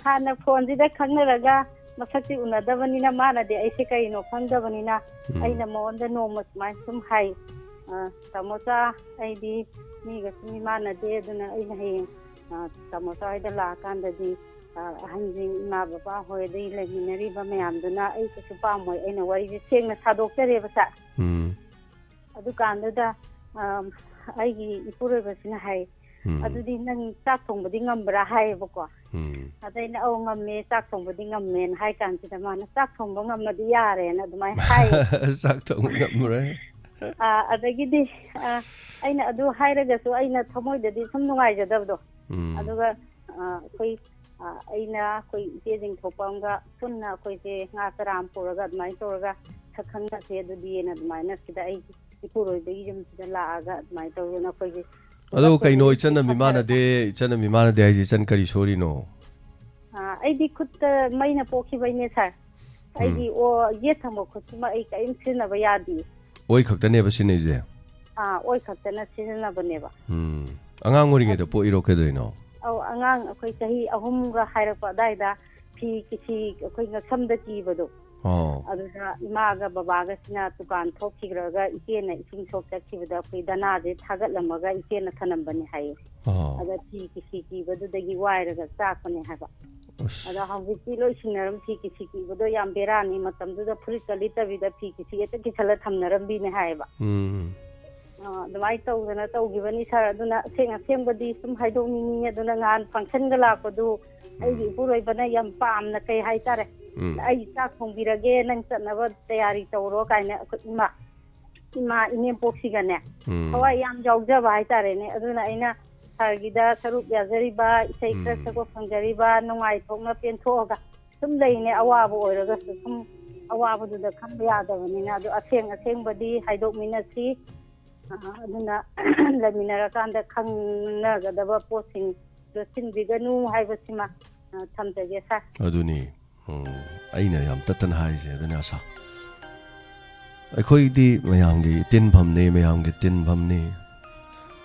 ꯍꯥꯟꯅ ꯐꯣꯟꯁꯤꯗ ꯈꯪꯅꯔꯒ ꯃꯁꯛꯇꯤ ꯎꯅꯗꯕꯅꯤꯅ ꯃꯥꯅꯗꯤ ꯑꯩꯁꯦ ꯀꯩꯅꯣ ꯈꯪꯗꯕꯅꯤꯅ ꯎꯝ꯫ ꯑꯩꯅ ꯃꯉꯣꯟꯗ ꯅꯣꯡꯃ ꯁꯨꯃꯥꯏꯅ ꯁꯨꯝ ꯍꯥꯏ, ꯑ, "ꯇꯥꯃꯣꯆꯥ, ꯑꯩꯗꯤ ꯃꯤꯒ ꯁꯨꯝ ꯃꯤꯃꯥꯟꯅꯗꯦ, ꯑꯗꯨꯅ ꯑꯩꯅ ꯍꯌꯦꯡ, ꯑ, ꯇꯥꯃꯣꯆꯥ ꯍꯣꯏꯗ ꯂꯥꯛꯑꯀꯥꯟꯗꯗꯤ, ꯑ, ꯑꯍꯟꯁꯤꯡ, ꯏꯃꯥ ꯕꯕꯥ ꯍꯣꯏ, ꯑꯗꯩ ꯂꯩꯃꯤꯟꯅꯔꯤꯕ ꯃꯌꯥꯝꯗꯨꯅ ꯑꯩ ꯀꯩꯁꯨ ꯄꯥꯝꯃꯣꯏ", ꯑꯩꯅ ꯋꯥꯔꯤꯁꯦ ꯁꯦꯡꯅ ꯁꯥꯗꯣꯛꯆꯔꯦꯕ, ꯁꯥꯔ꯫ ꯎꯝ꯫ ꯑꯗꯨꯀꯥꯟꯗꯨꯗ, ꯑ, ꯑꯩꯒꯤ ꯏꯄꯨꯔꯣꯏꯕꯁꯤꯅ ꯍꯥꯏ, ꯎꯝ꯫ "ꯑꯗꯨꯗꯤ ꯅꯪ ꯆꯥꯛ ꯊꯣꯡꯕꯗꯤ ꯉꯝꯕ꯭ꯔꯥ?" ꯍꯥꯏꯌꯦꯕꯀꯣ꯫ ꯎꯝ꯫ ꯑꯗ ꯑꯩꯅ, "ꯑꯧ, ꯉꯝꯃꯦ, ꯆꯥꯛ ꯊꯣꯡꯕꯗꯤ ꯉꯝꯃꯦꯅ" ꯍꯥꯏ ꯀꯥꯟꯁꯤꯗ ꯃꯥꯅ, "ꯆꯥꯛ ꯊꯣꯡꯕ ꯉꯝꯃꯗꯤ ꯌꯥꯔꯦꯅ" ꯑꯗꯨꯃꯥꯏꯅ ꯍꯥꯏꯌꯦ꯫ ꯆꯥꯛ ꯊꯣꯡꯕ ꯉꯝꯃꯔꯣꯏ꯫ ꯑꯥ, ꯑꯗꯒꯤꯗꯤ, ꯑꯥ, ꯑꯩꯅ ꯑꯗꯨ ꯍꯥꯏꯔꯒꯁꯨ ꯑꯩꯅ ꯊꯃꯣꯏꯗꯗꯤ ꯁꯨꯝ ꯅꯨꯡꯉꯥꯏꯖꯗꯕꯗꯣ꯫ ꯎꯝ꯫ ꯑꯗꯨꯒ, ꯑꯥ, ꯑꯩꯈꯣꯏ, ꯑꯥ, ꯑꯩꯅ ꯑꯩꯈꯣꯏ ꯏꯆꯦꯁꯤꯡ ꯊꯣꯛꯄ ꯑꯃꯒ ꯄꯨꯟꯅ ꯑꯩꯈꯣꯏꯁꯦ ꯉꯥ ꯆꯔꯥ ꯑꯃ ꯄꯨꯔꯒ ꯑꯗꯨꯃꯥꯏꯅ ꯇꯧꯔꯒ ꯁꯛ ꯈꯪꯅꯁꯦ ꯑꯗꯨꯗꯤꯅ ꯑꯗꯨꯃꯥꯏꯅ ꯁꯤꯗ ꯑꯩ ꯏꯄꯨꯔꯣꯏꯕꯒꯤ ꯌꯨꯝꯁꯤꯗ ꯂꯥꯛꯑꯒ ꯑꯗꯨꯃꯥꯏꯅ ꯇꯧꯗꯅ ꯑꯩꯈꯣꯏꯁꯦ ꯑꯗꯣ ꯄꯨꯂꯞ ꯀꯩꯅꯣ, ꯑꯣꯏꯅ ꯏꯆꯟꯅ ꯁꯛ ꯈꯪꯅꯔꯒ ꯃꯤꯃꯥꯟꯅꯗꯦ, ꯏꯆꯟꯅ ꯃꯤꯃꯥꯟꯅꯗꯦ ꯍꯥꯏꯁꯦ ꯏꯆꯟ ꯀꯔꯤ ꯁꯣꯔꯤꯅꯣ? ꯑꯥ, ꯑꯩꯗꯤ ꯈꯨꯠꯇ ꯃꯩꯅ ꯄꯣꯛꯈꯤꯕꯩꯅꯦ, ꯁꯥꯔ꯫ ꯎꯝ꯫ ꯑꯩꯒꯤ ꯑꯣ, ꯌꯦꯠ ꯊꯪꯕ ꯈꯨꯠꯁꯤꯃ ꯑꯩ ꯀꯔꯤꯝ ꯁꯤꯖꯤꯟꯅꯕ ꯌꯥꯗꯦ꯫ ꯑꯣꯏ ꯈꯛꯇꯅꯦꯕ ꯁꯤꯖꯤꯟꯅꯩꯁꯦ? ꯑꯥ, ꯑꯣꯏ ꯈꯛꯇꯅ ꯁꯤꯖꯤꯟꯅꯕꯅꯦꯕ꯫ ꯎꯝ꯫ ꯑꯉꯥꯡ ꯑꯣꯏꯔꯤꯉꯩꯗ ꯑꯗꯨ ꯄꯣꯛꯏꯔꯣ ꯀꯩꯗꯧꯔꯤꯅꯣ? ꯑꯧ, ꯑꯉꯥꯡ ꯑꯩꯈꯣꯏ ꯆꯍꯤ ꯑꯍꯨꯝꯒ ꯍꯥꯏꯔꯛꯄ ꯑꯗꯥꯏꯗ ꯐꯤ ꯀꯤꯁꯤ ꯑꯩꯈꯣꯏ ꯉꯛꯁꯝꯗ ꯀꯤꯕꯗꯣ꯫ ꯑꯣ꯫ ꯑꯗꯨꯗ ꯏꯃꯥꯒ ꯕꯕꯥꯒꯁꯤꯅ ꯗꯨꯀꯥꯟ ꯊꯣꯛꯈꯤꯈ꯭ꯔꯒ ꯏꯆꯦꯅ ꯏꯁꯤꯡ ꯁꯣꯛ ꯆꯠꯈꯤꯕꯗ ꯑꯩꯈꯣꯏ ꯗꯅꯥꯁꯦ ꯊꯥꯒꯠꯂꯝꯃꯒ ꯏꯆꯦꯅ ꯊꯅꯝꯕꯅꯦ ꯍꯥꯏꯌꯦ꯫ ꯑꯣ꯫ ꯑꯗ ꯐꯤ ꯀꯤꯁꯤ ꯀꯤꯕꯗꯨꯗꯒꯤ ꯋꯥꯏꯔꯒ ꯆꯥꯛꯄꯅꯦ ꯍꯥꯏꯕ꯫ ꯑꯁ꯫ ꯑꯗ ꯍꯧꯖꯤꯛꯇꯤ ꯂꯣꯏ ꯁꯤꯟꯅꯔꯝ, ꯐꯤ ꯀꯤꯁꯤ ꯀꯤꯕꯗꯣ ꯌꯥꯝ ꯕꯦꯔꯥꯅꯤ꯫ ꯃꯇꯝꯗꯨꯗ ꯐꯨꯔꯤꯠꯀ ꯂꯤꯠꯇꯕꯤꯗ ꯐꯤ ꯀꯤꯁꯤ ꯍꯦꯛꯇ ꯀꯤꯁꯜꯂ ꯊꯝꯅꯔꯝꯕꯤꯅꯦ ꯍꯥꯏꯌꯦꯕ꯫ ꯎꯝ꯫ ꯑ, ꯑꯗꯨꯃꯥꯏꯅ ꯇꯧꯗꯅ ꯇꯧꯈꯤꯕꯅꯤ, ꯁꯥꯔ꯫ ꯑꯗꯨꯅ ꯑꯁꯦꯡ ꯑꯁꯦꯡꯕꯗꯤ ꯁꯨꯝ ꯍꯥꯏꯗꯣꯛꯅꯤꯡꯉꯤ꯫ ꯑꯗꯨꯅ ꯉꯍꯥꯟ ꯐꯪꯁꯟꯒ ꯂꯥꯛꯄꯗꯨ ꯑꯩꯒꯤ ꯎꯝ꯫ ꯏꯄꯨꯔꯣꯏꯕꯅ ꯌꯥꯝ ꯄꯥꯝꯅ, ꯀꯩ ꯍꯥꯏꯇꯥꯔꯦ, ꯎꯝ꯫ "ꯑꯩ ꯆꯥꯛ ꯊꯣꯡꯕꯤꯔꯒꯦ, ꯅꯪ ꯆꯠꯅꯕ ꯇꯌꯥꯔꯤ ꯇꯧꯔꯣ" ꯀꯥꯏꯅ ꯑꯩꯈꯣꯏ ꯏꯃꯥ, ꯏꯃꯥ ꯏꯅꯦꯝꯄꯣꯛꯁꯤꯒꯅꯦ ꯎꯝ꯫ ꯊꯋꯥꯏ ꯌꯥꯝ ꯌꯥꯎꯖꯕ ꯍꯥꯏꯇꯥꯔꯦꯅꯦ꯫ ꯑꯗꯨꯅ ꯑꯩꯅ ꯁꯥꯔꯒꯤꯗ ꯁꯔꯨꯛ ꯌꯥꯖꯔꯤꯕ, ꯏꯁꯩ ꯈꯔ ꯎꯝ꯫ ꯁꯛꯄ ꯐꯪꯖꯔꯤꯕ, ꯅꯨꯡꯉꯥꯏꯊꯣꯛꯅ ꯄꯦꯟꯊꯣꯛꯑꯒ ꯁꯨꯝ ꯂꯩꯅꯦ꯫ ꯑꯋꯥꯕ ꯑꯣꯏꯔꯒꯁꯨ ꯁꯨꯝ ꯑꯋꯥꯕꯗꯨꯗ ꯈꯟꯕ ꯌꯥꯗꯕꯅꯤꯅ, ꯑꯗꯨ ꯑꯁꯦꯡ ꯑꯁꯦꯡꯕꯗꯤ ꯍꯥꯏꯗꯣꯛꯃꯤꯟꯅꯁꯤ꯫ ꯑ, ꯑꯗꯨꯅ ꯂꯩꯃꯤꯟꯅꯔꯀꯥꯟꯗ ꯈꯪꯅꯒꯗꯕ ꯄꯣꯠꯁꯤꯡ ꯂꯣꯠꯁꯤꯟꯕꯤꯒꯅꯨ ꯍꯥꯏꯕꯁꯤꯃ, ꯑ, ꯊꯝꯖꯒꯦ, ꯁꯥꯔ꯫ ꯑꯗꯨꯅꯤ, ꯎꯝ, ꯑꯩꯅ ꯌꯥꯝ ꯇꯠꯇꯅ ꯍꯥꯏꯔꯤꯁꯦ꯫ ꯑꯗꯨꯅ ꯑꯁꯥ, ꯑꯩꯈꯣꯏꯗꯤ ꯃꯌꯥꯝꯒꯤ ꯇꯤꯟꯐꯝꯅꯤ, ꯃꯌꯥꯝꯒꯤ ꯇꯤꯟꯐꯝꯅꯤ꯫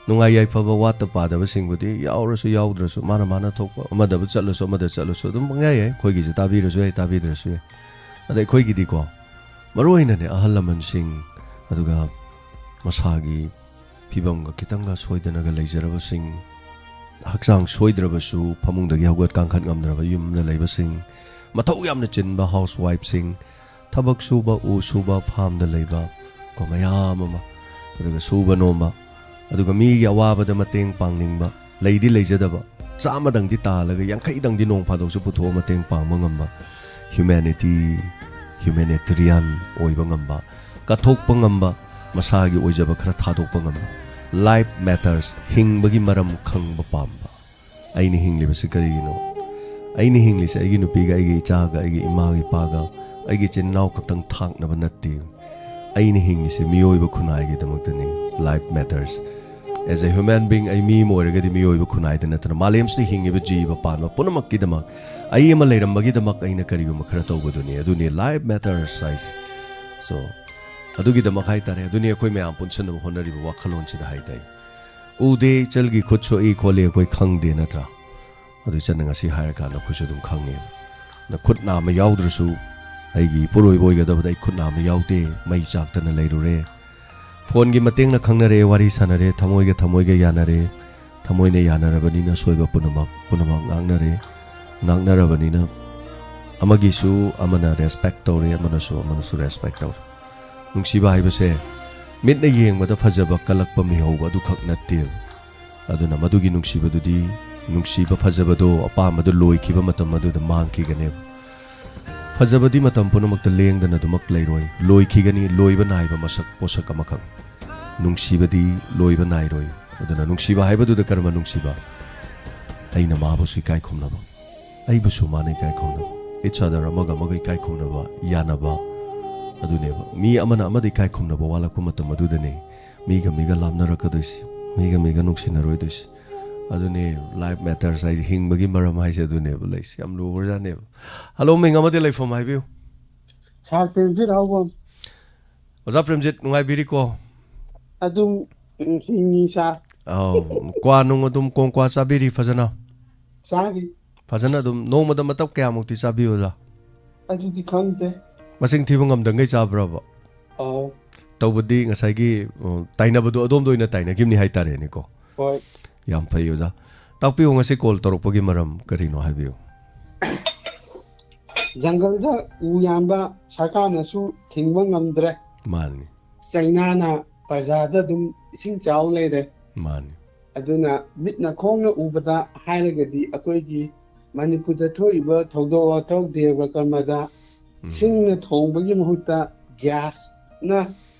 ꯅꯨꯡꯉꯥꯏ ꯌꯥꯏꯐꯕ ꯋꯥꯠꯇ ꯄꯥꯗꯕꯁꯤꯡꯕꯨꯗꯤ ꯌꯥꯎꯔꯁꯨ ꯌꯥꯎꯗ꯭ꯔꯁꯨ, ꯃꯥꯅ ꯃꯥꯅ ꯊꯣꯛꯄ, ꯑꯃꯗꯕꯨ ꯆꯠꯂꯁꯨ ꯑꯃꯗ ꯆꯠꯂꯁꯨ ꯑꯗꯨꯝ ꯄꯪꯌꯥ ꯌꯥꯏ꯫ ꯑꯩꯈꯣꯏꯒꯤꯁꯦ ꯇꯥꯕꯤꯔꯁꯨ ꯌꯥꯏ, ꯇꯥꯕꯤꯗ꯭ꯔꯁꯨ ꯌꯥꯏ꯫ ꯑꯗ ꯑꯩꯈꯣꯏꯒꯤꯗꯤꯀꯣ, ꯃꯔꯨ ꯑꯣꯏꯅꯅꯦ, ꯑꯍꯜ ꯂꯃꯟꯁꯤꯡ, ꯑꯗꯨꯒ ꯃꯁꯥꯒꯤ ꯐꯤꯕꯝꯒ ꯈꯤꯇꯪꯒ ꯁꯣꯏꯗꯅꯒ ꯂꯩꯖꯔꯕꯁꯤꯡ, ꯍꯛꯆꯥꯡ ꯁꯣꯏꯗ꯭ꯔꯕꯁꯨ ꯐꯃꯨꯡꯗꯒꯤ ꯍꯧꯒꯠ ꯀꯥꯡꯈꯠ ꯉꯝꯗ꯭ꯔꯕ ꯌꯨꯝꯗ ꯂꯩꯕꯁꯤꯡ, ꯃꯊꯧ ꯌꯥꯝꯅ ꯆꯤꯟꯕ ꯍꯥꯎꯁ ꯋꯥꯏꯐꯁꯤꯡ, ꯊꯕꯛ ꯁꯨꯕ, ꯎ ꯁꯨꯕ, ꯐꯥꯝꯗ ꯂꯩꯕ ꯀꯣ, ꯃꯌꯥꯝ ꯑꯃ, ꯑꯗꯨꯒ ꯁꯨꯕ ꯅꯣꯝꯕ, ꯑꯗꯨꯒ ꯃꯤꯒꯤ ꯑꯋꯥꯕꯗ ꯃꯇꯦꯡ ꯄꯥꯡꯅꯤꯡꯕ, ꯂꯩꯗꯤ ꯂꯩꯖꯗꯕ, ꯆꯥꯝꯃꯗꯪꯗꯤ ꯇꯥꯜꯂꯒ ꯌꯥꯡꯈꯩꯗꯪꯗꯤ ꯅꯣꯡ ꯐꯥꯗꯣꯛꯁꯨ ꯄꯨꯊꯣꯛꯑ ꯃꯇꯦꯡ ꯄꯥꯡꯕ ꯉꯝꯕ, ꯍ꯭ꯌꯨꯃꯦꯅꯤꯇꯤ, ꯍ꯭ꯌꯨꯃꯦꯅꯤꯇꯦꯔꯤꯌꯥꯟ ꯑꯣꯏꯕ ꯉꯝꯕ, ꯀꯠꯊꯣꯛꯄ ꯉꯝꯕ, ꯃꯁꯥꯒꯤ ꯑꯣꯏꯖꯕ ꯈꯔ ꯊꯥꯗꯣꯛꯄ ꯉꯝꯕ꯫ Life matters, ꯍꯤꯡꯕꯒꯤ ꯃꯔꯝ ꯈꯪꯕ ꯄꯥꯝꯕ꯫ ꯑꯩꯅ ꯍꯤꯡꯂꯤꯕꯁꯤ ꯀꯔꯤꯒꯤꯅꯣ? ꯑꯩꯅ ꯍꯤꯡꯂꯤꯁꯦ ꯑꯩꯒꯤ ꯅꯨꯄꯤꯒ, ꯑꯩꯒꯤ ꯏꯆꯥꯒ, ꯑꯩꯒꯤ ꯏꯃꯥꯒ ꯏꯄꯥꯒ, ꯑꯩꯒꯤ ꯏꯆꯤꯟ ꯏꯅꯥꯎ ꯈꯛꯇꯪ ꯊꯥꯛꯅꯕ ꯅꯠꯇꯦ꯫ ꯑꯩꯅ ꯍꯤꯡꯉꯤꯁꯦ ꯃꯤꯑꯣꯏꯕ ꯈꯨꯟꯅꯥꯏꯒꯤꯗꯃꯛꯇꯅꯤ꯫ Life matters. As a human being, ꯑꯩ ꯃꯤ ꯑꯃ ꯑꯣꯏꯔꯒꯗꯤ ꯃꯤꯑꯣꯏꯕ ꯈꯨꯟꯅꯥꯏꯗ ꯅꯠꯇꯅ ꯃꯥꯂꯦꯝꯁꯤꯗ ꯍꯤꯡꯉꯤꯕ ꯖꯤꯕ ꯄꯥꯟꯕ ꯄꯨꯝꯅꯃꯛꯀꯤꯗꯃꯛ ꯑꯩ ꯑꯃ ꯂꯩꯔꯝꯕꯒꯤꯗꯃꯛ ꯑꯩꯅ ꯀꯔꯤꯒꯨꯝꯕ ꯈꯔ ꯇꯧꯕꯗꯨꯅꯤ꯫ ꯑꯗꯨꯅꯤ life matters ꯍꯥꯏꯁꯦ꯫ So, ꯑꯗꯨꯒꯤꯗꯃꯛ ꯍꯥꯏꯇꯥꯔꯦ, ꯑꯗꯨꯅꯤ ꯑꯩꯈꯣꯏ ꯃꯌꯥꯝ ꯄꯨꯟꯁꯤꯟꯅꯕ ꯍꯣꯠꯅꯔꯤꯕ ꯋꯥꯈꯜꯂꯣꯟꯁꯤꯗ ꯍꯥꯏꯇꯥꯔꯦ꯫ ꯎꯗꯦ, ꯏꯆꯜꯒꯤ ꯈꯨꯠ ꯁꯣꯛꯏ ꯈꯣꯠꯂꯤ ꯑꯩꯈꯣꯏ ꯈꯪꯗꯦ ꯅꯠꯇ꯭ꯔꯥ? ꯑꯗꯨ ꯏꯆꯟꯅ ꯉꯁꯤ ꯍꯥꯏꯔꯀꯥꯟꯗ ꯑꯩꯈꯣꯏꯁꯨ ꯑꯗꯨꯝ ꯈꯪꯉꯦ꯫ ꯅꯈꯨꯠ ꯅꯥꯝꯃ ꯌꯥꯎꯗ꯭ꯔꯁꯨ ꯑꯩꯒꯤ ꯏꯄꯨꯔꯣꯏꯕ ꯑꯣꯏꯒꯗꯕꯗ ꯑꯩ ꯈꯨꯠ ꯅꯥꯝꯃ ꯌꯥꯎꯗꯦ, ꯃꯩ ꯆꯥꯛꯇꯅ ꯂꯩꯔꯨꯔꯦ꯫ ꯐꯣꯟꯒꯤ ꯃꯇꯦꯡꯅ ꯈꯪꯅꯔꯦ, ꯋꯥꯔꯤ ꯁꯥꯟꯅꯔꯦ, ꯊꯃꯣꯏꯒ ꯊꯃꯣꯏꯒ ꯌꯥꯅꯔꯦ, ꯊꯃꯣꯏꯅ ꯌꯥꯅꯔꯕꯅꯤꯅ ꯑꯁꯣꯏꯕ ꯄꯨꯝꯅꯃꯛ, ꯄꯨꯝꯅꯃꯛ ꯉꯥꯛꯅꯔꯦ, ꯉꯥꯛꯅꯔꯕꯅꯤꯅ ꯑꯃꯒꯤꯁꯨ ꯑꯃꯅ ꯔꯦꯁꯄꯦꯛ ꯇꯧꯔꯦ, ꯑꯃꯅꯁꯨ ꯑꯃꯅꯁꯨ ꯔꯦꯁꯄꯦꯛ ꯇꯧꯔꯦ꯫ ꯅꯨꯡꯁꯤꯕ ꯍꯥꯏꯕꯁꯦ ꯃꯤꯠꯅ ꯌꯦꯡꯕꯗ ꯐꯖꯕ, ꯀꯜꯂꯛꯄ, ꯃꯤꯍꯧꯕ ꯑꯗꯨꯈꯛ ꯅꯠꯇꯦꯕ꯫ ꯑꯗꯨꯅ ꯃꯗꯨꯒꯤ ꯅꯨꯡꯁꯤꯕꯗꯨꯗꯤ, ꯅꯨꯡꯁꯤꯕ ꯐꯖꯕꯗꯣ, ꯑꯄꯥꯝꯕꯗꯣ ꯂꯣꯏꯈꯤꯕ ꯃꯇꯝ ꯑꯗꯨꯗ ꯃꯥꯡꯈꯤꯒꯅꯦꯕ꯫ ꯐꯖꯕꯗꯤ ꯃꯇꯝ ꯄꯨꯝꯅꯃꯛꯇ ꯂꯦꯡꯗꯅ ꯑꯗꯨꯃꯛ ꯂꯩꯔꯣꯏ, ꯂꯣꯏꯈꯤꯒꯅꯤ, ꯂꯣꯏꯕ ꯅꯥꯏꯕ ꯃꯁꯛ ꯄꯣꯠꯁꯛ ꯑꯃꯈꯛ꯫ ꯅꯨꯡꯁꯤꯕꯗꯤ ꯂꯣꯏꯕ ꯅꯥꯏꯔꯣꯏ꯫ ꯑꯗꯨꯅ ꯅꯨꯡꯁꯤꯕ ꯍꯥꯏꯕꯗꯨꯗ ꯀꯔꯝꯕ ꯅꯨꯡꯁꯤꯕ? ꯑꯩꯅ ꯃꯥꯕꯨꯁꯨ ꯏꯀꯥꯏ ꯈꯨꯝꯅꯕ, ꯑꯩꯕꯨꯁꯨ ꯃꯥꯅ ꯏꯀꯥꯏ ꯈꯨꯝꯅꯕ, each other, ꯑꯃꯒ ꯑꯃꯒ ꯏꯀꯥꯏ ꯈꯨꯝꯅꯕ, ꯌꯥꯅꯕ꯫ ꯑꯗꯨꯅꯦꯕ, ꯃꯤ ꯑꯃꯅ ꯑꯃꯗ ꯏꯀꯥꯏ ꯈꯨꯝꯅꯕ ꯋꯥꯠꯂꯛꯄ ꯃꯇꯝ ꯑꯗꯨꯗꯅꯦ ꯃꯤꯒ ꯃꯤꯒ ꯂꯥꯞꯅꯔꯛꯀꯗꯣꯏꯁꯦ, ꯃꯤꯒ ꯃꯤꯒ ꯅꯨꯡꯁꯤꯅꯔꯣꯏꯗꯣꯏꯁꯦ꯫ ꯑꯗꯨꯅꯦ life matters ꯍꯥꯏꯁꯦ, ꯍꯤꯡꯕꯒꯤ ꯃꯔꯝ ꯍꯥꯏꯁꯦ ꯑꯗꯨꯅꯦꯕ ꯂꯩꯁꯦ꯫ ꯌꯥꯝ ꯂꯨꯕꯖꯥꯠꯅꯦꯕ꯫ ꯍꯜꯂꯣ, ꯃꯤꯡ ꯑꯃꯗꯤ ꯂꯩꯐꯝ ꯍꯥꯏꯕꯤꯌꯨ꯫ ꯁꯥꯔ ꯄ꯭ꯔꯦꯝꯖꯤꯠ ꯍꯥꯎꯕꯝ꯫ ꯑꯣꯖꯥ ꯄ꯭ꯔꯦꯝꯖꯤꯠ, ꯅꯨꯡꯉꯥꯏꯕꯤꯔꯤꯀꯣ? ꯑꯗꯨꯝ ꯍꯤꯡꯉꯤ ꯁꯥꯔ꯫ ꯑꯧ, ꯀ꯭ꯋꯥ ꯅꯨꯡ ꯑꯗꯨꯝ ꯀꯣꯡ ꯀ꯭ꯋꯥ ꯆꯥꯕꯤꯔꯤ ꯐꯖꯅ? ꯆꯥꯔꯤ꯫ ꯐꯖꯅ ꯑꯗꯨꯝ ꯅꯣꯡꯃꯗ ꯃꯇꯞ ꯀꯌꯥꯃꯨꯛꯇꯤ ꯆꯥꯕꯤꯌꯨ, ꯑꯣꯖꯥ? ꯑꯗꯨꯗꯤ ꯈꯪꯗꯦ꯫ ꯃꯁꯤꯡ ꯊꯤꯕ ꯉꯝꯗꯉꯩ ꯆꯥꯕ꯭ꯔꯕ? ꯑꯧ꯫ ꯇꯧꯕꯗꯤ ꯉꯁꯥꯏꯒꯤ, ꯑ, ꯇꯥꯏꯅꯕꯗꯣ ꯑꯗꯣꯝꯗ ꯑꯣꯏꯅ ꯇꯥꯏꯅꯈꯤꯕꯅꯤ ꯍꯥꯏꯇꯥꯔꯦꯅꯦꯀꯣ? ꯍꯣꯏ꯫ ꯌꯥꯝ ꯐꯩ, ꯑꯣꯖꯥ꯫ ꯇꯥꯛꯄꯤꯌꯨ, ꯉꯁꯤ ꯀꯣꯜ ꯇꯧꯔꯛꯄꯒꯤ ꯃꯔꯝ ꯀꯔꯤꯅꯣ ꯍꯥꯏꯕꯤꯌꯨ꯫ ꯖꯪꯒꯜꯗ ꯎ ꯌꯥꯟꯕ ꯁꯔꯀꯥꯔꯅꯁꯨ ꯊꯤꯡꯕ ꯉꯝꯗ꯭ꯔꯦ꯫ ꯃꯥꯅꯤ꯫ ꯆꯩꯅꯥꯅ ꯄ꯭ꯔꯖꯥꯗ ꯑꯗꯨꯝ ꯏꯁꯤꯡ ꯆꯥꯎ ꯂꯩꯔꯦ꯫ ꯃꯥꯅꯤ꯫ ꯑꯗꯨꯅ ꯃꯤꯠꯅ ꯈꯣꯡꯅ ꯎꯕꯗ ꯍꯥꯏꯔꯒꯗꯤ ꯑꯩꯈꯣꯏꯒꯤ ꯃꯅꯤꯄꯨꯔꯗ ꯊꯣꯛꯏꯕ ꯊꯧꯗꯣꯛ ꯋꯥꯊꯣꯛ ꯗꯦꯕ ꯀꯔꯃꯗ ꯎꯝ꯫ ꯁꯤꯡꯅ ꯊꯣꯡꯕꯒꯤ ꯃꯍꯨꯠꯇ ꯒ꯭ꯌꯥꯁꯅ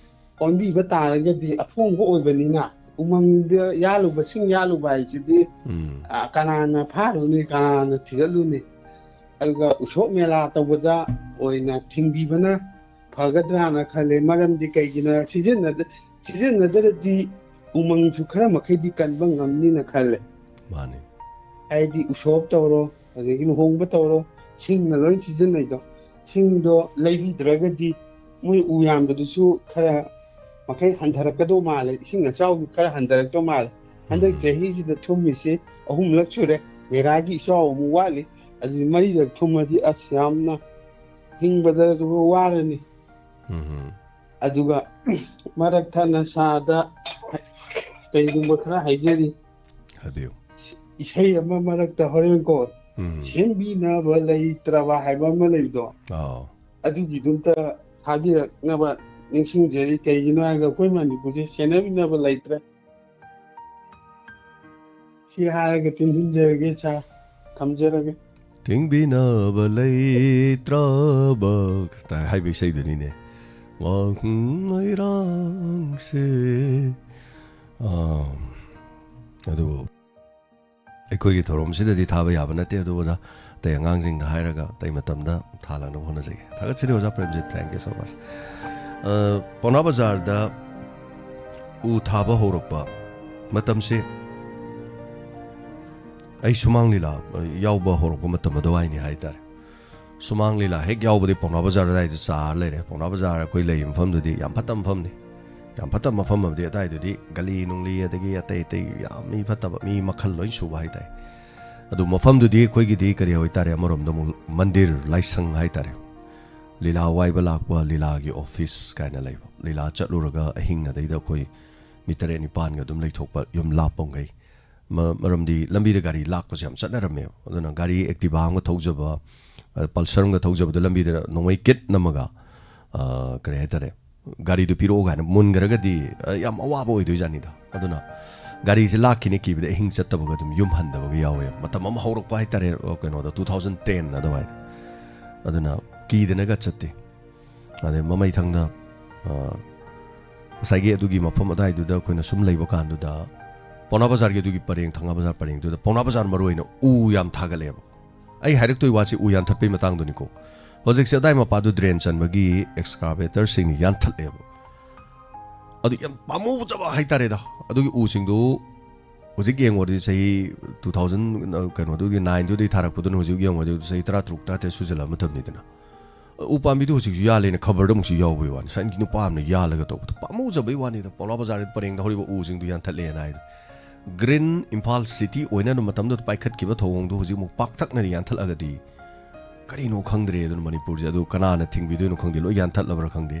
ꯑꯣꯟꯕꯤꯕ ꯇꯥꯔꯒꯗꯤ ꯑꯐꯣꯡꯕ ꯑꯣꯏꯕꯅꯤꯅ ꯎꯃꯪꯗ ꯌꯥꯜꯂꯨꯕ, ꯁꯤꯡ ꯌꯥꯜꯂꯨꯕ ꯍꯥꯏꯁꯤꯗꯤ, ꯎꯝ꯫ ꯑ, ꯀꯅꯥꯅ ꯐꯥꯔꯨꯅꯤ, ꯀꯅꯥꯅ ꯊꯤꯒꯠꯂꯨꯅꯤ? ꯑꯗꯨꯒ ꯎꯁꯣꯞ ꯃꯦꯂꯥ ꯇꯧꯕꯗ ꯑꯣꯏꯅ ꯊꯤꯡꯕꯤꯕꯅ ꯐꯒꯗ꯭ꯔꯥꯅ ꯈꯜꯂꯦ꯫ ꯃꯔꯝꯗꯤ ꯀꯩꯒꯤꯅꯣ, ꯁꯤꯖꯤꯟꯅꯗ-, ꯁꯤꯖꯤꯟꯅꯗ꯭ꯔꯗꯤ ꯎꯃꯪꯁꯨ ꯈꯔ ꯃꯈꯩꯗꯤ ꯀꯟꯕ ꯉꯝꯅꯤꯅ ꯈꯜꯂꯦ꯫ ꯃꯥꯅꯤ꯫ ꯍꯥꯏꯗꯤ ꯎꯁꯣꯞ ꯇꯧꯔꯣ, ꯑꯗꯒꯤ ꯂꯨꯍꯣꯡꯕ ꯇꯧꯔꯣ, ꯁꯤꯡꯅ ꯂꯣꯏ ꯁꯤꯖꯤꯟꯅꯩꯗꯣ꯫ ꯁꯤꯡꯗꯣ ꯂꯩꯕꯤꯗ꯭ꯔꯒꯗꯤ ꯃꯣꯏ ꯎ ꯌꯥꯟꯕꯗꯨꯁꯨ ꯈꯔ ꯃꯈꯩ ꯍꯟꯊꯔꯛꯀꯗꯧ ꯃꯥꯜꯂꯦ꯫ ꯏꯁꯤꯡ ꯑꯆꯥꯎꯕ ꯈꯔ ꯍꯟꯊꯔꯛꯇꯧ ꯃꯥꯜꯂꯦ꯫ ꯍꯟꯗꯛ ꯎꯝ꯫ ꯆꯍꯤꯁꯤꯗ ꯊꯨꯝꯃꯤꯁꯤ ꯑꯍꯨꯝꯂꯛ ꯁꯨꯔꯦ꯫ ꯃꯦꯔꯥꯒꯤ ꯏꯆꯥꯎ ꯑꯃꯨꯛ ꯋꯥꯠꯂꯤ꯫ ꯑꯗꯨꯗꯤ ꯃꯔꯤꯔꯛ ꯊꯨꯝꯃꯗꯤ ꯑꯁ ꯌꯥꯝꯅ ꯍꯤꯡꯕꯗ ꯋꯥꯔꯅꯤ꯫ ꯎꯝ꯫ ꯑꯗꯨꯒ ꯃꯔꯛ ꯊꯠꯅ ꯁꯥꯔꯗ ꯀꯩꯒꯨꯝꯕ ꯈꯔ ꯍꯥꯏꯖꯔꯤ꯫ ꯍꯥꯏꯕꯤꯌꯨ꯫ ꯏꯁꯩ ꯑꯃ ꯃꯔꯛꯇ ꯍꯣꯔꯦꯟ ꯀꯣ, ꯎꯝ꯫ ꯁꯦꯝꯕꯤꯅꯕ ꯂꯩꯇ꯭ꯔꯕ ꯍꯥꯏꯕ ꯑꯃ ꯂꯩꯕꯗꯣ, ꯑꯥꯎ꯫ ꯑꯗꯨꯒꯤꯗꯨꯝꯇ ꯊꯥꯕꯤꯔꯛꯅꯕ ꯅꯤꯡꯁꯤꯡꯖꯔꯤ꯫ ꯀꯩꯒꯤꯅꯣ ꯍꯥꯏꯔꯒ ꯑꯩꯈꯣꯏ ꯃꯅꯤꯄꯨꯔꯁꯦ ꯁꯦꯟꯅꯕꯤꯅꯕ ꯂꯩꯇ꯭ꯔꯦ꯫ ꯁꯤ ꯍꯥꯏꯔꯒ ꯇꯤꯟꯁꯤꯟꯖꯔꯒꯦ ꯁꯥꯔ, ꯊꯝꯖꯔꯒꯦ꯫ ꯊꯤꯡꯕꯤꯅꯕ ꯂꯩꯇ꯭ꯔꯕ ꯍꯥꯏꯕ ꯏꯁꯩꯗꯨꯅꯤꯅꯦ꯫ ꯋꯥꯍꯪ ꯃꯩꯔꯥꯡꯁꯦ꯫ ꯑꯥ, ꯑꯗꯨꯕꯨ ꯑꯩꯈꯣꯏꯒꯤ ꯊꯧꯔꯝꯁꯤꯗꯗꯤ ꯊꯥꯕ ꯌꯥꯕ ꯅꯠꯇꯦ, ꯑꯗꯨ ꯑꯣꯖꯥ, ꯑꯇꯩ ꯑꯉꯥꯡꯁꯤꯡꯗ ꯍꯥꯏꯔꯒ ꯑꯇꯩ ꯃꯇꯝꯗ ꯊꯥꯂꯛꯅꯕ ꯍꯣꯠꯅꯖꯒꯦ꯫ ꯊꯥꯒꯠꯆꯔꯤ ꯑꯣꯖꯥ Premjit, thank you so much꯫ ꯑ, ꯄꯥꯎꯅꯥ ꯕꯖꯥꯔꯗ ꯎ ꯊꯥꯕ ꯍꯧꯔꯛꯄ ꯃꯇꯝꯁꯦ ꯑꯩ ꯁꯨꯃꯥꯡ ꯂꯤꯂꯥ, ꯑ, ꯌꯥꯎꯕ ꯍꯧꯔꯛꯄ ꯃꯇꯝ ꯑꯗꯨꯋꯥꯏꯅꯤ ꯍꯥꯏꯇꯥꯔꯦ꯫ ꯁꯨꯃꯥꯡ ꯂꯤꯂꯥ ꯍꯦꯛ ꯌꯥꯎꯕꯗꯤ ꯄꯥꯎꯅꯥ ꯕꯖꯥꯔ ꯑꯗꯨꯋꯥꯏꯗ ꯆꯥꯔ ꯂꯩꯔꯦ꯫ ꯄꯥꯎꯅꯥ ꯕꯖꯥꯔ ꯑꯩꯈꯣꯏ ꯂꯩꯔꯤꯕ ꯃꯐꯝꯗꯨꯗꯤ ꯌꯥꯝ ꯐꯠꯇꯕ ꯃꯐꯝꯅꯤ꯫ ꯌꯥꯝ ꯐꯠꯇꯕ ꯃꯐꯝ ꯑꯃꯗꯤ ꯑꯗꯨꯋꯥꯏꯗꯨꯗꯤ ꯒꯂꯤ ꯅꯨꯡꯂꯤ ꯑꯗꯒꯤ ꯑꯇꯩ ꯑꯇꯩ ꯌꯥꯝ ꯃꯤ ꯐꯠꯇꯕ, ꯃꯤ ꯃꯈꯜ ꯂꯣꯏ ꯁꯨꯕ ꯍꯥꯏꯇꯥꯔꯦ꯫ ꯑꯗꯨ ꯃꯐꯝꯗꯨꯗꯤ ꯑꯩꯈꯣꯏꯒꯤꯗꯤ ꯀꯔꯤ ꯑꯣꯏꯇꯥꯔꯦ, ꯑꯃꯔꯣꯝꯗ ꯑꯃꯨꯛ ꯃꯟꯗꯤꯔ, ꯂꯥꯏꯁꯪ ꯍꯥꯏꯇꯥꯔꯦ, ꯂꯤꯂꯥ ꯋꯥꯏꯕ ꯂꯥꯛꯄ, ꯂꯤꯂꯥꯒꯤ ꯑꯣꯐꯤꯁ ꯀꯥꯏꯅ ꯂꯩꯕ, ꯂꯤꯂꯥ ꯆꯠꯂꯨꯔꯒ ꯑꯍꯤꯡ ꯑꯗꯩꯗ ꯑꯩꯈꯣꯏ ꯃꯤ ꯇꯔꯦꯠ ꯅꯤꯄꯥꯟꯒ ꯑꯗꯨꯝ ꯂꯩꯊꯣꯛꯄ, ꯌꯨꯝ ꯂꯥꯞꯄ ꯃꯈꯩ꯫ ꯃ-, ꯃꯔꯝꯗꯤ ꯂꯝꯕꯤꯗ ꯒꯥꯔꯤ ꯂꯥꯛꯄꯁꯦ ꯌꯥꯝ ꯆꯠꯅꯔꯝꯃꯦꯕ꯫ ꯑꯗꯨꯅ ꯒꯥꯔꯤ Activa ꯑꯃꯒ ꯊꯧꯖꯕ, ꯑ, Pulsar ꯑꯃꯒ ꯊꯧꯖꯕꯗꯣ ꯂꯝꯕꯤꯗ ꯅꯣꯡꯃꯩ ꯀꯤꯠ ꯅꯝꯃꯒ, ꯑ, ꯀꯔꯤ ꯍꯥꯏꯇꯥꯔꯦ, ꯒꯥꯔꯤꯗꯨ ꯄꯤꯔꯛꯑꯣ ꯀꯥꯏꯅ ꯃꯨꯟꯈ꯭ꯔꯒꯗꯤ, ꯑ, ꯌꯥꯝ ꯑꯋꯥꯕ ꯑꯣꯏꯗꯣꯏꯖꯥꯠꯅꯤꯗ꯫ ꯑꯗꯨꯅ ꯒꯥꯔꯤꯁꯦ ꯂꯥꯛꯈꯤꯅꯤ ꯀꯤꯕꯗ ꯑꯍꯤꯡ ꯆꯠꯇꯕꯒ ꯑꯗꯨꯝ ꯌꯨꯝ ꯍꯟꯗꯕꯒ ꯌꯥꯎꯋꯦ꯫ ꯃꯇꯝ ꯑꯃ ꯍꯧꯔꯛꯄ ꯍꯥꯏꯇꯥꯔꯦ, ꯑ, ꯀꯩꯅꯣꯗ, two thousand ten ꯑꯗꯨꯋꯥꯏꯗ꯫ ꯑꯗꯨꯅ ꯀꯤꯗꯅꯒ ꯆꯠꯇꯦ꯫ ꯑꯗꯩ ꯃꯃꯩ ꯊꯪꯗ, ꯑ, ꯉꯁꯥꯏꯒꯤ ꯑꯗꯨꯒꯤ ꯃꯐꯝ ꯑꯗꯨꯋꯥꯏꯗꯨꯗ ꯑꯩꯈꯣꯏꯅ ꯁꯨꯝ ꯂꯩꯕ ꯀꯥꯟꯗꯨꯗ, ꯄꯥꯎꯅꯥ ꯕꯖꯥꯔꯒꯤ ꯑꯗꯨꯒꯤ ꯄꯔꯦꯡ, ꯊꯪꯒꯥ ꯕꯖꯥꯔ ꯄꯔꯦꯡꯗꯨꯗ, ꯄꯥꯎꯅꯥ ꯕꯖꯥꯔ ꯃꯔꯨ ꯑꯣꯏꯅ ꯎ ꯌꯥꯝ ꯊꯥꯒꯠꯂꯛꯑꯦꯕ꯫ ꯑꯩ ꯍꯥꯏꯔꯛꯇꯣꯏ ꯋꯥꯁꯤ ꯎ ꯌꯥꯟꯊꯠꯄꯩ ꯃꯇꯥꯡꯗꯨꯅꯤꯀꯣ꯫ ꯍꯧꯖꯤꯛꯁꯦ ꯑꯗꯥꯏ ꯃꯄꯥꯗꯨ drain ꯆꯟꯕꯒꯤ excavators ꯁꯤꯡꯅ ꯌꯥꯟꯊꯠꯂꯦꯕ꯫ ꯑꯗꯨ ꯌꯥꯝ ꯄꯥꯝꯃꯨꯖꯕ ꯍꯥꯏꯇꯥꯔꯦꯗ꯫ ꯑꯗꯨꯒꯤ ꯎꯁꯤꯡꯗꯨ ꯍꯧꯖꯤꯛ ꯌꯦꯡꯉꯨꯔꯗꯤ ꯆꯍꯤ two thousand, ꯑ, ꯀꯩꯅꯣꯗꯨꯒꯤ nineꯗꯨꯗꯒꯤ ꯊꯥꯔꯛꯄꯗꯨꯅ ꯍꯧꯖꯤꯛ ꯌꯦꯡꯉꯨꯔꯗꯤ ꯆꯍꯤ ꯇꯔꯥ ꯇꯔꯨꯛ, ꯇꯔꯥ ꯇꯔꯦꯠ ꯁꯨꯖꯜꯂꯛꯑ ꯃꯇꯝꯅꯤꯗꯅ꯫ ꯎ ꯄꯥꯝꯕꯤꯗꯨ ꯍꯧꯖꯤꯛꯁꯨ ꯌꯥꯜꯂꯦꯅ ꯈꯕꯔꯗ ꯑꯃꯨꯛꯁꯨ ꯌꯥꯎꯕꯩ ꯋꯥꯅꯤ꯫ ꯁꯥꯏꯟꯒꯤ ꯅꯨꯄꯥ ꯑꯃꯅ ꯌꯥꯜꯂꯒ ꯇꯧꯕꯗꯣ ꯄꯥꯝꯃꯨꯖꯕꯩ ꯋꯥꯅꯤꯗ꯫ ꯄꯥꯎꯅꯥ ꯕꯖꯥꯔꯗ ꯄꯔꯦꯡꯗ ꯍꯧꯔꯤꯕ ꯎꯁꯤꯡꯗꯨ ꯌꯥꯟꯊꯠꯂꯦꯅ ꯍꯥꯏꯗꯣ꯫ Green Imphal City ꯑꯣꯏꯅꯅ ꯃꯇꯝꯗꯨꯗ ꯄꯥꯏꯈꯠꯈꯤꯕ ꯊꯧꯑꯣꯡꯗꯣ ꯍꯧꯖꯤꯛ ꯑꯃꯨꯛ ꯄꯥꯛꯇꯛꯅꯅ ꯌꯥꯟꯊꯠꯂꯒꯗꯤ ꯀꯔꯤꯅꯣ ꯈꯪꯗ꯭ꯔꯦ꯫ ꯑꯗꯨꯅ ꯃꯅꯤꯄꯨꯔꯁꯦ ꯑꯗꯨ ꯀꯅꯥꯅ ꯊꯤꯡꯕꯤꯗꯣꯏꯅꯣ ꯈꯪꯗꯦ, ꯂꯣꯏ ꯌꯥꯟꯊꯠꯂꯕ꯭ꯔꯥ ꯈꯪꯗꯦ꯫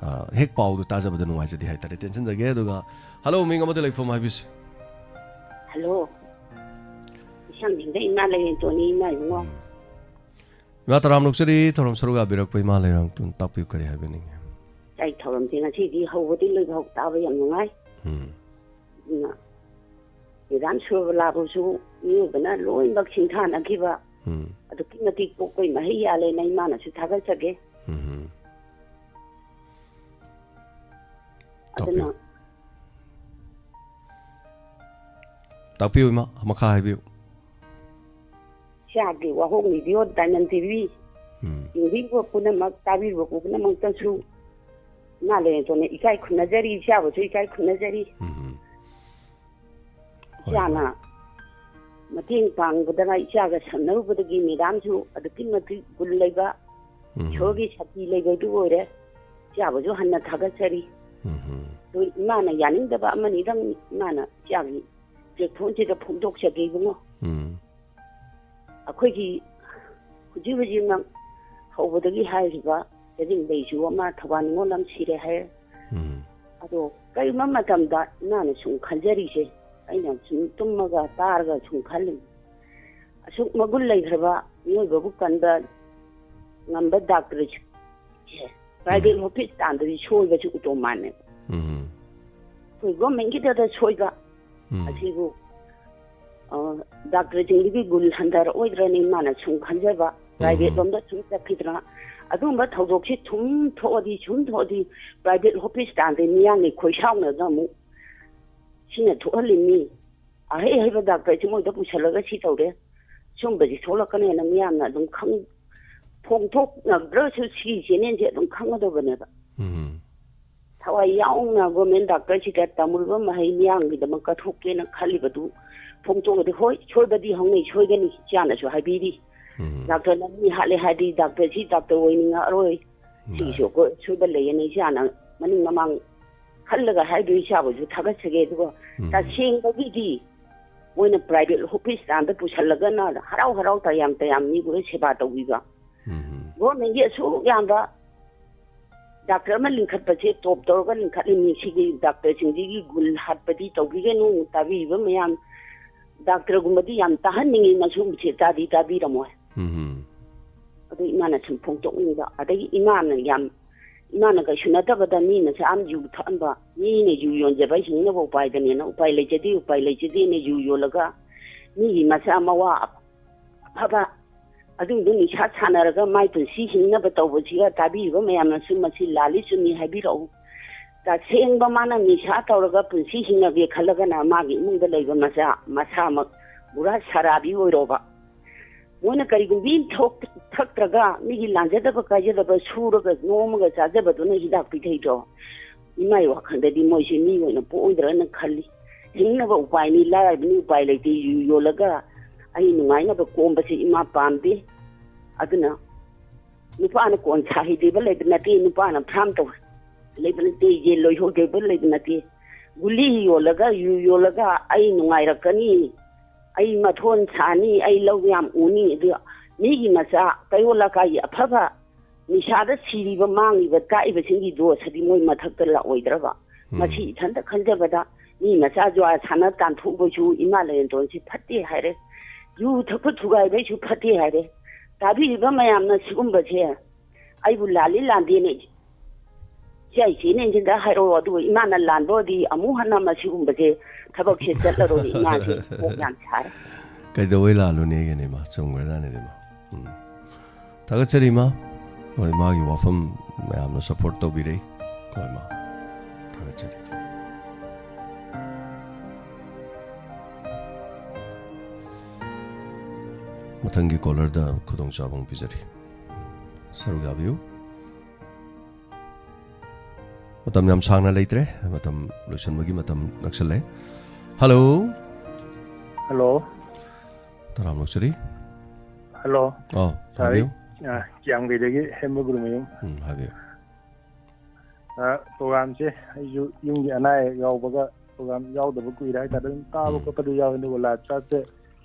ꯑ, ꯍꯦꯛ ꯄꯥꯎꯗꯨ ꯇꯥꯖꯕꯗ ꯅꯨꯡꯉꯥꯏꯖꯗꯦ ꯍꯥꯏꯇꯥꯔꯦ꯫ ꯇꯦꯟꯁꯤꯟꯖꯒꯦ꯫ ꯑꯗꯨꯒ, ꯍꯜꯂꯣ, ꯃꯤꯡ ꯑꯃꯗ ꯂꯩꯐꯝ ꯍꯥꯏꯕꯤꯁꯤ꯫ ꯍꯜꯂꯣ꯫ ꯏꯁꯥꯡꯁꯤꯡꯗ ꯏꯃꯥ ꯂꯩꯔꯦꯟꯇꯣꯟꯅꯤ, ꯏꯃꯥ ꯏꯕꯨꯡꯉꯣ꯫ ꯎꯝ꯫ ꯏꯃꯥ ꯇꯔꯥꯝ ꯅꯣꯛꯆꯔꯤ, ꯊꯧꯔꯝ ꯁꯔꯨꯛ ꯌꯥꯕꯤꯔꯛꯄ ꯏꯃꯥ ꯂꯩꯔꯦꯟꯇꯣꯟ, ꯇꯥꯛꯄꯤꯌꯨ, ꯀꯔꯤ ꯍꯥꯏꯕꯤꯅꯤꯡꯉꯤ? ꯑꯩ ꯊꯧꯔꯝꯁꯦ ꯉꯁꯤꯗꯤ ꯍꯧꯕꯗꯤ ꯂꯣꯏꯕ ꯍꯧ ꯇꯥꯕ ꯌꯥꯝ ꯅꯨꯡꯉꯥꯏ꯫ ꯎꯝ꯫ ꯑꯗꯨꯅ ꯃꯦꯗꯥꯝ ꯁꯨꯔꯕꯂꯥꯕꯨꯁꯨ ꯃꯤꯑꯣꯏꯕꯅ ꯂꯣꯏꯅꯃꯛ ꯁꯤꯡꯊꯥꯅꯈꯤꯕ ꯎꯝ꯫ ꯑꯗꯨꯛꯀꯤ ꯃꯇꯤꯛ ꯄꯣꯛꯄꯩ ꯃꯍꯩ ꯌꯥꯜꯂꯦꯅ ꯏꯃꯥꯅꯁꯨ ꯊꯥꯒꯠꯆꯒꯦ꯫ ꯎꯝ꯫ ꯑꯗꯨꯅ ꯇꯥꯛꯄꯤꯌꯨ꯫ ꯇꯥꯛꯄꯤꯌꯨ ꯏꯃꯥ, ꯃꯈꯥ ꯍꯥꯏꯕꯤꯌꯨ꯫ ꯏꯆꯥꯒꯤ ꯋꯥꯍꯣꯡ ꯔꯦꯗꯤꯑꯣ ꯗꯥꯏꯃꯟ ꯇꯤꯚꯤ ꯎꯝ꯫ ꯌꯦꯡꯕꯤꯔꯤꯕ ꯄꯨꯝꯅꯃꯛ, ꯇꯥꯕꯤꯔꯤꯕ ꯄꯨꯝꯅꯃꯛꯇꯁꯨ ꯏꯃꯥ ꯂꯦꯟꯖꯣꯅ ꯏꯀꯥꯏ ꯈꯨꯝꯅꯖꯔꯤ, ꯏꯆꯥꯕꯨꯁꯨ ꯏꯀꯥꯏ ꯈꯨꯝꯅꯖꯔꯤ꯫ ꯎꯝ꯫ ꯍꯣꯏ, ꯏꯆꯥꯅ ꯍꯣꯏ꯫ ꯃꯇꯦꯡ ꯄꯥꯡꯕꯗ ꯏꯆꯥꯒ ꯁꯝꯅꯔꯨꯕꯗꯒꯤ ꯃꯦꯗꯥꯝꯁꯨ ꯑꯗꯨꯛꯀꯤ ꯃꯇꯤꯛ ꯒꯨꯟ ꯂꯩꯕ, ꯎꯝ꯫ ꯏꯁꯣꯔꯒꯤ ꯁꯛꯇꯤ ꯂꯩꯕꯗꯨ ꯑꯣꯏꯔꯦ꯫ ꯏꯆꯥꯕꯨꯁꯨ ꯍꯟꯅ ꯊꯥꯒꯠꯆꯔꯤ꯫ ꯎꯝ꯫ ꯑꯗꯨ ꯏꯃꯥꯅ ꯌꯥꯅꯤꯡꯗꯕ ꯑꯃꯅꯤꯗꯪ ꯏꯃꯥꯅ ꯏꯆꯥꯒꯤ ꯄ꯭ꯂꯦꯠꯐꯣꯝꯁꯤꯗ ꯐꯣꯡꯗꯣꯛꯆꯒꯦ ꯏꯕꯨꯡꯉꯣ꯫ ꯎꯝ꯫ ꯑꯩꯈꯣꯏꯒꯤ ꯍꯧꯖꯤꯛ ꯍꯧꯖꯤꯛꯃꯛ ꯍꯧꯕꯗꯒꯤ ꯍꯥꯏꯔꯤꯕ ꯆꯦꯔꯤꯡꯕꯩꯁꯨ ꯑꯃ ꯊꯧꯕꯥꯜ ꯅꯤꯉꯣꯜ ꯑꯃ ꯁꯤꯔꯦ ꯍꯥꯏꯔꯦ꯫ ꯎꯝ꯫ ꯑꯗꯣ ꯀꯔꯤꯒꯨꯝꯕ ꯃꯇꯝꯗ ꯏꯃꯥꯅ ꯁꯨꯝ ꯈꯟꯖꯔꯤꯁꯦ, ꯑꯩꯅ ꯁꯨꯝ ꯇꯨꯝꯃꯒ ꯇꯥꯔꯒ ꯁꯨꯝ ꯈꯜꯂꯤ, ꯑꯁꯨꯛ ꯃꯒꯨꯟ ꯂꯩꯈ꯭ꯔꯕ ꯃꯤꯑꯣꯏꯕꯕꯨ ꯀꯟꯕ ꯉꯝꯕ ꯗꯥꯛꯇꯔꯁꯦ ꯄ꯭ꯔꯥꯏꯚꯦꯠ ꯎꯝ꯫ ꯍꯣꯁꯄꯤꯇꯥꯜꯗꯗꯤ ꯁꯣꯏꯕꯁꯨ ꯎꯇꯣꯝ ꯃꯥꯟꯅꯦ꯫ ꯎꯝ꯫ ꯑꯩꯈꯣꯏ ꯒꯣꯔꯃꯦꯟꯒꯤꯗꯗ ꯁꯣꯏꯕ ꯎꯝ꯫ ꯑꯁꯤꯕꯨ, ꯑ, ꯗꯥꯛꯇꯔꯁꯤꯡꯗꯨꯒꯤ ꯒꯨꯟ ꯍꯟꯊꯔꯛꯑꯣꯏꯗ꯭ꯔꯅꯤ ꯃꯥꯅ ꯁꯨꯝ ꯈꯟꯖꯕ, ꯄ꯭ꯔꯥꯏꯚꯦꯠ ꯎꯝ꯫ ꯂꯣꯝꯗ ꯁꯨꯝ ꯆꯠꯈꯤꯗꯅ꯫ ꯑꯗꯨꯒꯨꯝꯕ ꯊꯧꯗꯣꯛꯁꯤ ꯁꯨꯝ ꯊꯣꯛꯑꯗꯤ, ꯁꯨꯝ ꯊꯣꯛꯑꯗꯤ ꯄ꯭ꯔꯥꯏꯚꯦꯠ ꯍꯣꯁꯄꯤꯇꯥꯜꯗ ꯃꯤꯌꯥꯝꯒꯤ ꯈꯣꯏꯁꯥꯎꯅꯗ ꯑꯃꯨꯛ ꯁꯤꯅ ꯊꯣꯛꯍꯜꯂꯤꯅꯤ꯫ ꯑꯍꯩ ꯑꯍꯩꯕ ꯗꯥꯛꯇꯔꯁꯤ ꯃꯣꯏꯗ ꯄꯨꯁꯜꯂꯒ ꯁꯤ ꯇꯧꯔꯦ, ꯁꯨꯝꯕꯁꯤ ꯊꯣꯛꯂꯛꯀꯅꯦꯅ ꯃꯤꯌꯥꯝꯅ ꯑꯗꯨꯝ ꯈꯪ-, ꯐꯣꯡꯗꯣꯛꯅꯗ꯭ꯔꯁꯨ ꯁꯤꯒꯤ ꯆꯦꯅꯦꯜꯁꯦ ꯑꯗꯨꯝ ꯈꯪꯒꯗꯕꯅꯦꯕ꯫ ꯎꯝ꯫ ꯊꯋꯥꯏ ꯌꯥꯎꯅ ꯒꯣꯔꯃꯦꯟ ꯗꯥꯛꯇꯔꯁꯤꯗ ꯇꯝꯃꯨꯔꯤꯕ ꯃꯍꯩ ꯃꯤꯌꯥꯝꯒꯤꯗꯃꯛ ꯀꯠꯊꯣꯛꯀꯦꯅ ꯈꯜꯂꯤꯕꯗꯨ ꯐꯣꯡꯗꯣꯛꯑꯗꯤ, ꯍꯣꯏ, ꯁꯣꯏꯕꯗꯤ ꯍꯧꯅꯩ, ꯁꯣꯏꯒꯅꯤ, ꯏꯆꯥꯅꯁꯨ ꯍꯥꯏꯕꯤꯔꯤ꯫ ꯎꯝ꯫ ꯗꯥꯛꯇꯔꯅ ꯃꯤ ꯍꯥꯠꯂꯦ ꯍꯥꯏꯔꯗꯤ ꯗꯥꯛꯇꯔꯁꯤ ꯗꯥꯛꯇꯔ ꯑꯣꯏꯅꯤꯡꯉꯛꯑꯔꯣꯏ꯫ ꯎꯝ꯫ ꯁꯤꯒꯤꯁꯨ ꯑꯩꯈꯣꯏ ꯁꯣꯏꯕ ꯂꯩꯌꯦꯅ ꯏꯆꯥꯅ ꯃꯅꯤꯡ ꯃꯃꯥꯡ ꯈꯜꯂꯒ ꯍꯥꯏꯗꯣꯏ ꯏꯆꯥꯕꯨꯁꯨ ꯊꯥꯒꯠꯆꯒꯦ꯫ ꯑꯗꯨꯒ ꯎꯝ꯫ ꯇꯁꯦꯡꯕꯒꯤꯗꯤ ꯃꯣꯏꯅ ꯄ꯭ꯔꯥꯏꯚꯦꯠ ꯍꯣꯁꯄꯤꯇꯥꯜꯗ ꯄꯨꯁꯜꯂꯒꯅ ꯍꯔꯥꯎ ꯍꯔꯥꯎ ꯇꯌꯥꯝ ꯇꯌꯥꯝ ꯃꯤꯕꯨ ꯍꯦꯛ ꯁꯦꯕꯥ ꯇꯧꯕꯤꯕ꯫ ꯎꯝ꯫ ꯒꯣꯔꯃꯦꯟꯒꯤ ꯑꯁꯨꯛ ꯌꯥꯝꯕ ꯗꯥꯛꯇꯔ ꯑꯃ ꯂꯤꯡꯈꯠꯄꯁꯦ ꯇꯣꯞ ꯇꯧꯔꯒ ꯂꯤꯡꯈꯠꯂꯤꯅꯤ꯫ ꯁꯤꯒꯤ ꯗꯥꯛꯇꯔꯁꯤꯡꯁꯤꯒꯤ ꯒꯨꯟ ꯍꯥꯠꯄꯗꯤ ꯇꯧꯕꯤꯒꯅꯨ꯫ ꯇꯥꯕꯤꯔꯤꯕ ꯃꯌꯥꯝ, ꯗꯥꯛꯇꯔꯒꯨꯝꯕꯗꯤ ꯌꯥꯝ ꯇꯥꯍꯟꯅꯤꯡꯉꯤ, ꯃꯁꯤꯒꯨꯝꯕꯁꯦ ꯇꯥꯗꯤ ꯇꯥꯕꯤꯔꯝꯃꯣꯏ꯫ ꯎꯝ꯫ ꯑꯗꯨ ꯏꯃꯥꯅ ꯁꯨꯝ ꯐꯣꯡꯗꯣꯛꯅꯤꯡꯕ꯫ ꯑꯗꯒꯤ ꯏꯃꯥꯅ ꯌꯥꯝ, ꯏꯃꯥꯅ ꯀꯩꯁꯨ ꯅꯠꯇꯕꯗ ꯃꯤ ꯃꯆꯥ ꯑꯃ ꯌꯨ ꯊꯛꯑꯝꯕ, ꯃꯤꯅ ꯌꯨ ꯌꯣꯟꯖꯕ ꯍꯤꯡꯅꯕ ꯎꯄꯥꯏꯗꯅꯦꯅ, ꯎꯄꯥꯏ ꯂꯩꯖꯗꯦ, ꯎꯄꯥꯏ ꯂꯩꯖꯗꯦꯅ ꯌꯨ ꯌꯣꯜꯂꯒ ꯃꯤꯒꯤ ꯃꯆꯥ ꯃꯋꯥ ꯑꯐꯕ ꯑꯗꯨꯗꯣ ꯅꯤꯁꯥ ꯁꯥꯟꯅꯔꯒ ꯃꯥꯏ ꯄꯨꯟꯁꯤ ꯍꯤꯡꯅꯕ ꯇꯧꯕꯁꯤꯒ ꯇꯥꯕꯤꯔꯤꯕ ꯃꯌꯥꯝꯅꯁꯨ ꯃꯁꯤ ꯂꯥꯜꯂꯤ ꯆꯨꯝꯃꯤ ꯍꯥꯏꯕꯤꯔꯛꯎ꯫ ꯇꯁꯦꯡꯕ ꯃꯥꯅ ꯅꯤꯁꯥ ꯇꯧꯔꯒ ꯄꯨꯟꯁꯤ ꯍꯤꯡꯉꯒꯦ ꯈꯜꯂꯒꯅ ꯃꯥꯒꯤ ꯏꯃꯨꯡꯗ ꯂꯩꯕ ꯃꯆꯥ ꯃꯁꯥꯃꯛ ꯄꯨꯔꯥ ꯁꯔꯥꯕꯤ ꯑꯣꯏꯔꯣꯕ꯫ ꯃꯣꯏꯅ ꯀꯔꯤꯒꯨꯝꯕꯤ ꯊꯣꯛ-, ꯊꯛꯇ꯭ꯔꯒ ꯃꯤꯒꯤ ꯂꯥꯟꯖꯗꯕ ꯀꯥꯏꯖꯗꯕ ꯁꯨꯔꯒ ꯅꯣꯝꯃꯒ ꯆꯥꯖꯕꯗꯨꯅ ꯍꯤꯗꯥꯛ ꯄꯤꯊꯩꯗꯣ꯫ ꯏꯃꯥꯒꯤ ꯋꯥꯈꯜꯗꯗꯤ ꯃꯣꯏꯁꯦ ꯃꯤ ꯑꯣꯏꯅ ꯄꯣꯛꯑꯣꯏꯗ꯭ꯔꯅ ꯈꯜꯂꯤ꯫ ꯍꯤꯡꯅꯕ ꯎꯄꯥꯏꯅꯤ, ꯂꯥꯏꯔꯕꯅꯤ ꯎꯄꯥꯏ ꯂꯩꯇꯦ, ꯌꯨ ꯌꯣꯜꯂꯒ ꯑꯩ ꯅꯨꯡꯉꯥꯏꯅꯕ ꯀꯣꯝꯕꯁꯦ ꯏꯃꯥ ꯄꯥꯝꯗꯦ꯫ ꯑꯗꯨꯅ ꯅꯨꯄꯥꯅ ꯀꯣꯟ ꯁꯥ ꯍꯩꯗꯦꯕ ꯂꯩꯕ ꯅꯠꯇꯦ, ꯅꯨꯄꯥꯅ ꯐꯥꯝ ꯇꯧ ꯂꯩꯕ ꯅꯠꯇꯦ, ꯌꯦꯟ ꯂꯣꯏꯍꯧꯗꯦꯕ ꯂꯩꯕ ꯅꯠꯇꯦ꯫ ꯒꯨꯂꯤ ꯌꯣꯜꯂꯒ, ꯌꯨ ꯌꯣꯜꯂꯒ ꯑꯩ ꯅꯨꯡꯉꯥꯏꯔꯛꯀꯅꯤ, ꯑꯩ ꯃꯊꯣꯟ ꯁꯥꯅꯤ, ꯑꯩ ꯂꯧ ꯌꯥꯝ ꯎꯅꯤ꯫ ꯑꯗꯨ ꯃꯤꯒꯤ ꯃꯆꯥ ꯀꯩꯔꯣꯜ ꯂꯩꯀꯥꯏꯒꯤ ꯑꯐꯕ ꯅꯤꯁꯥꯗ ꯁꯤꯔꯤꯕ, ꯃꯥꯡꯉꯤꯕ, ꯇꯥꯛꯏꯕꯁꯤꯡꯒꯤ ꯗꯣꯁ ꯑꯗꯤ ꯃꯣꯏ ꯃꯊꯛꯇ ꯂꯥꯛꯑꯣꯏꯗ꯭ꯔꯕ? ꯎꯝ꯫ ꯃꯁꯤ ꯏꯊꯟꯇ ꯈꯟꯖꯕꯗ ꯃꯤ ꯃꯆꯥ ꯖꯨꯋꯥ ꯁꯥꯟꯅ ꯇꯥꯟꯊꯣꯛꯎꯕꯁꯨ ꯏꯃꯥ ꯂꯥꯏꯔꯦꯟꯇꯣꯟꯁꯤ ꯐꯠꯇꯦ ꯍꯥꯏꯔꯦ, ꯌꯨ ꯊꯛꯄ ꯊꯨꯒꯥꯏꯕꯩꯁꯨ ꯐꯠꯇꯦ ꯍꯥꯏꯔꯦ꯫ ꯇꯥꯕꯤꯔꯤꯕ ꯃꯌꯥꯝꯅ ꯁꯤꯒꯨꯝꯕꯁꯦ ꯑꯩꯕꯨ ꯂꯥꯜꯂꯤ ꯂꯥꯟꯗꯦꯅꯦ ꯏꯆꯥ ꯏꯆꯦꯅ ꯏꯟꯖꯤꯟꯗ ꯍꯥꯏꯔꯛꯑꯣ, ꯑꯗꯨꯒ ꯏꯃꯥꯅ ꯂꯥꯟꯕ ꯑꯣꯏꯔꯗꯤ ꯑꯃꯨꯛ ꯍꯟꯅ ꯃꯁꯤꯒꯨꯝꯕꯁꯦ ꯊꯕꯛꯁꯦ ꯆꯠꯂꯔꯣꯏ꯫ ꯏꯃꯥꯁꯦ ꯀꯣꯛ ꯌꯥꯝ ꯁꯥꯔꯦ꯫ ꯀꯩꯗꯧꯕꯩ ꯂꯥꯜꯂꯨꯅꯦꯒꯦꯅꯦ ꯏꯃꯥ? ꯆꯨꯝꯈ꯭ꯔꯖꯥꯠꯅꯤꯗ ꯏꯃꯥ꯫ ꯎꯝ꯫ ꯊꯥꯒꯠꯆꯔꯤ ꯏꯃꯥ꯫ ꯍꯣꯏ, ꯏꯃꯥꯒꯤ ꯋꯥꯐꯝ ꯃꯌꯥꯝꯅ ꯁꯞꯄꯣꯔꯠ ꯇꯧꯕꯤꯔꯛꯏ꯫ ꯍꯣꯏ ꯏꯃꯥ, ꯊꯥꯒꯠꯆꯔꯤ꯫ ꯃꯊꯪꯒꯤ ꯀꯣꯂꯔꯗ ꯈꯨꯗꯣꯡꯆꯥꯕ ꯑꯃꯨꯛ ꯄꯤꯖꯔꯤ꯫ ꯁꯔꯨꯛ ꯌꯥꯕꯤꯌꯨ꯫ ꯃꯇꯝ ꯌꯥꯝ ꯁꯥꯡꯅ ꯂꯩꯇ꯭ꯔꯦ, ꯃꯇꯝ ꯂꯣꯏꯁꯤꯟꯕꯒꯤ ꯃꯇꯝ ꯅꯛꯁꯜꯂꯦ꯫ ꯍꯜꯂꯣ꯫ ꯍꯜꯂꯣ꯫ ꯇꯔꯥꯝ ꯂꯧꯆꯔꯤ꯫ ꯍꯜꯂꯣ꯫ ꯑꯥ, ꯁꯥꯔ, ꯍꯥꯏꯕꯤꯌꯨ꯫ ꯑ, ꯀꯤꯌꯥꯝꯒꯩꯗꯒꯤ ꯍꯦꯝꯕ ꯒꯨꯔꯨꯃꯌꯨꯝ꯫ ꯎꯝ, ꯍꯥꯏꯕꯤꯌꯨ꯫ ꯑ, ꯄ꯭ꯔꯣꯒ꯭ꯔꯥꯝꯁꯦ ꯑꯩꯁꯨ ꯌꯨꯝꯒꯤ ꯑꯅꯥ ꯑꯌꯦꯛ ꯌꯥꯎꯕꯒ ꯄ꯭ꯔꯣꯒ꯭ꯔꯥꯝ ꯌꯥꯎꯗꯕ ꯀꯨꯏꯔꯦ ꯍꯥꯏꯇꯥꯔꯦ꯫ ꯑꯗꯨꯝ ꯇꯥꯕ ꯎꯝ꯫ ꯈꯣꯠꯄꯗꯤ ꯌꯥꯎꯋꯦ, ꯑꯗꯨꯒ ꯂꯥꯏꯞ ꯆꯥꯠꯁꯦ,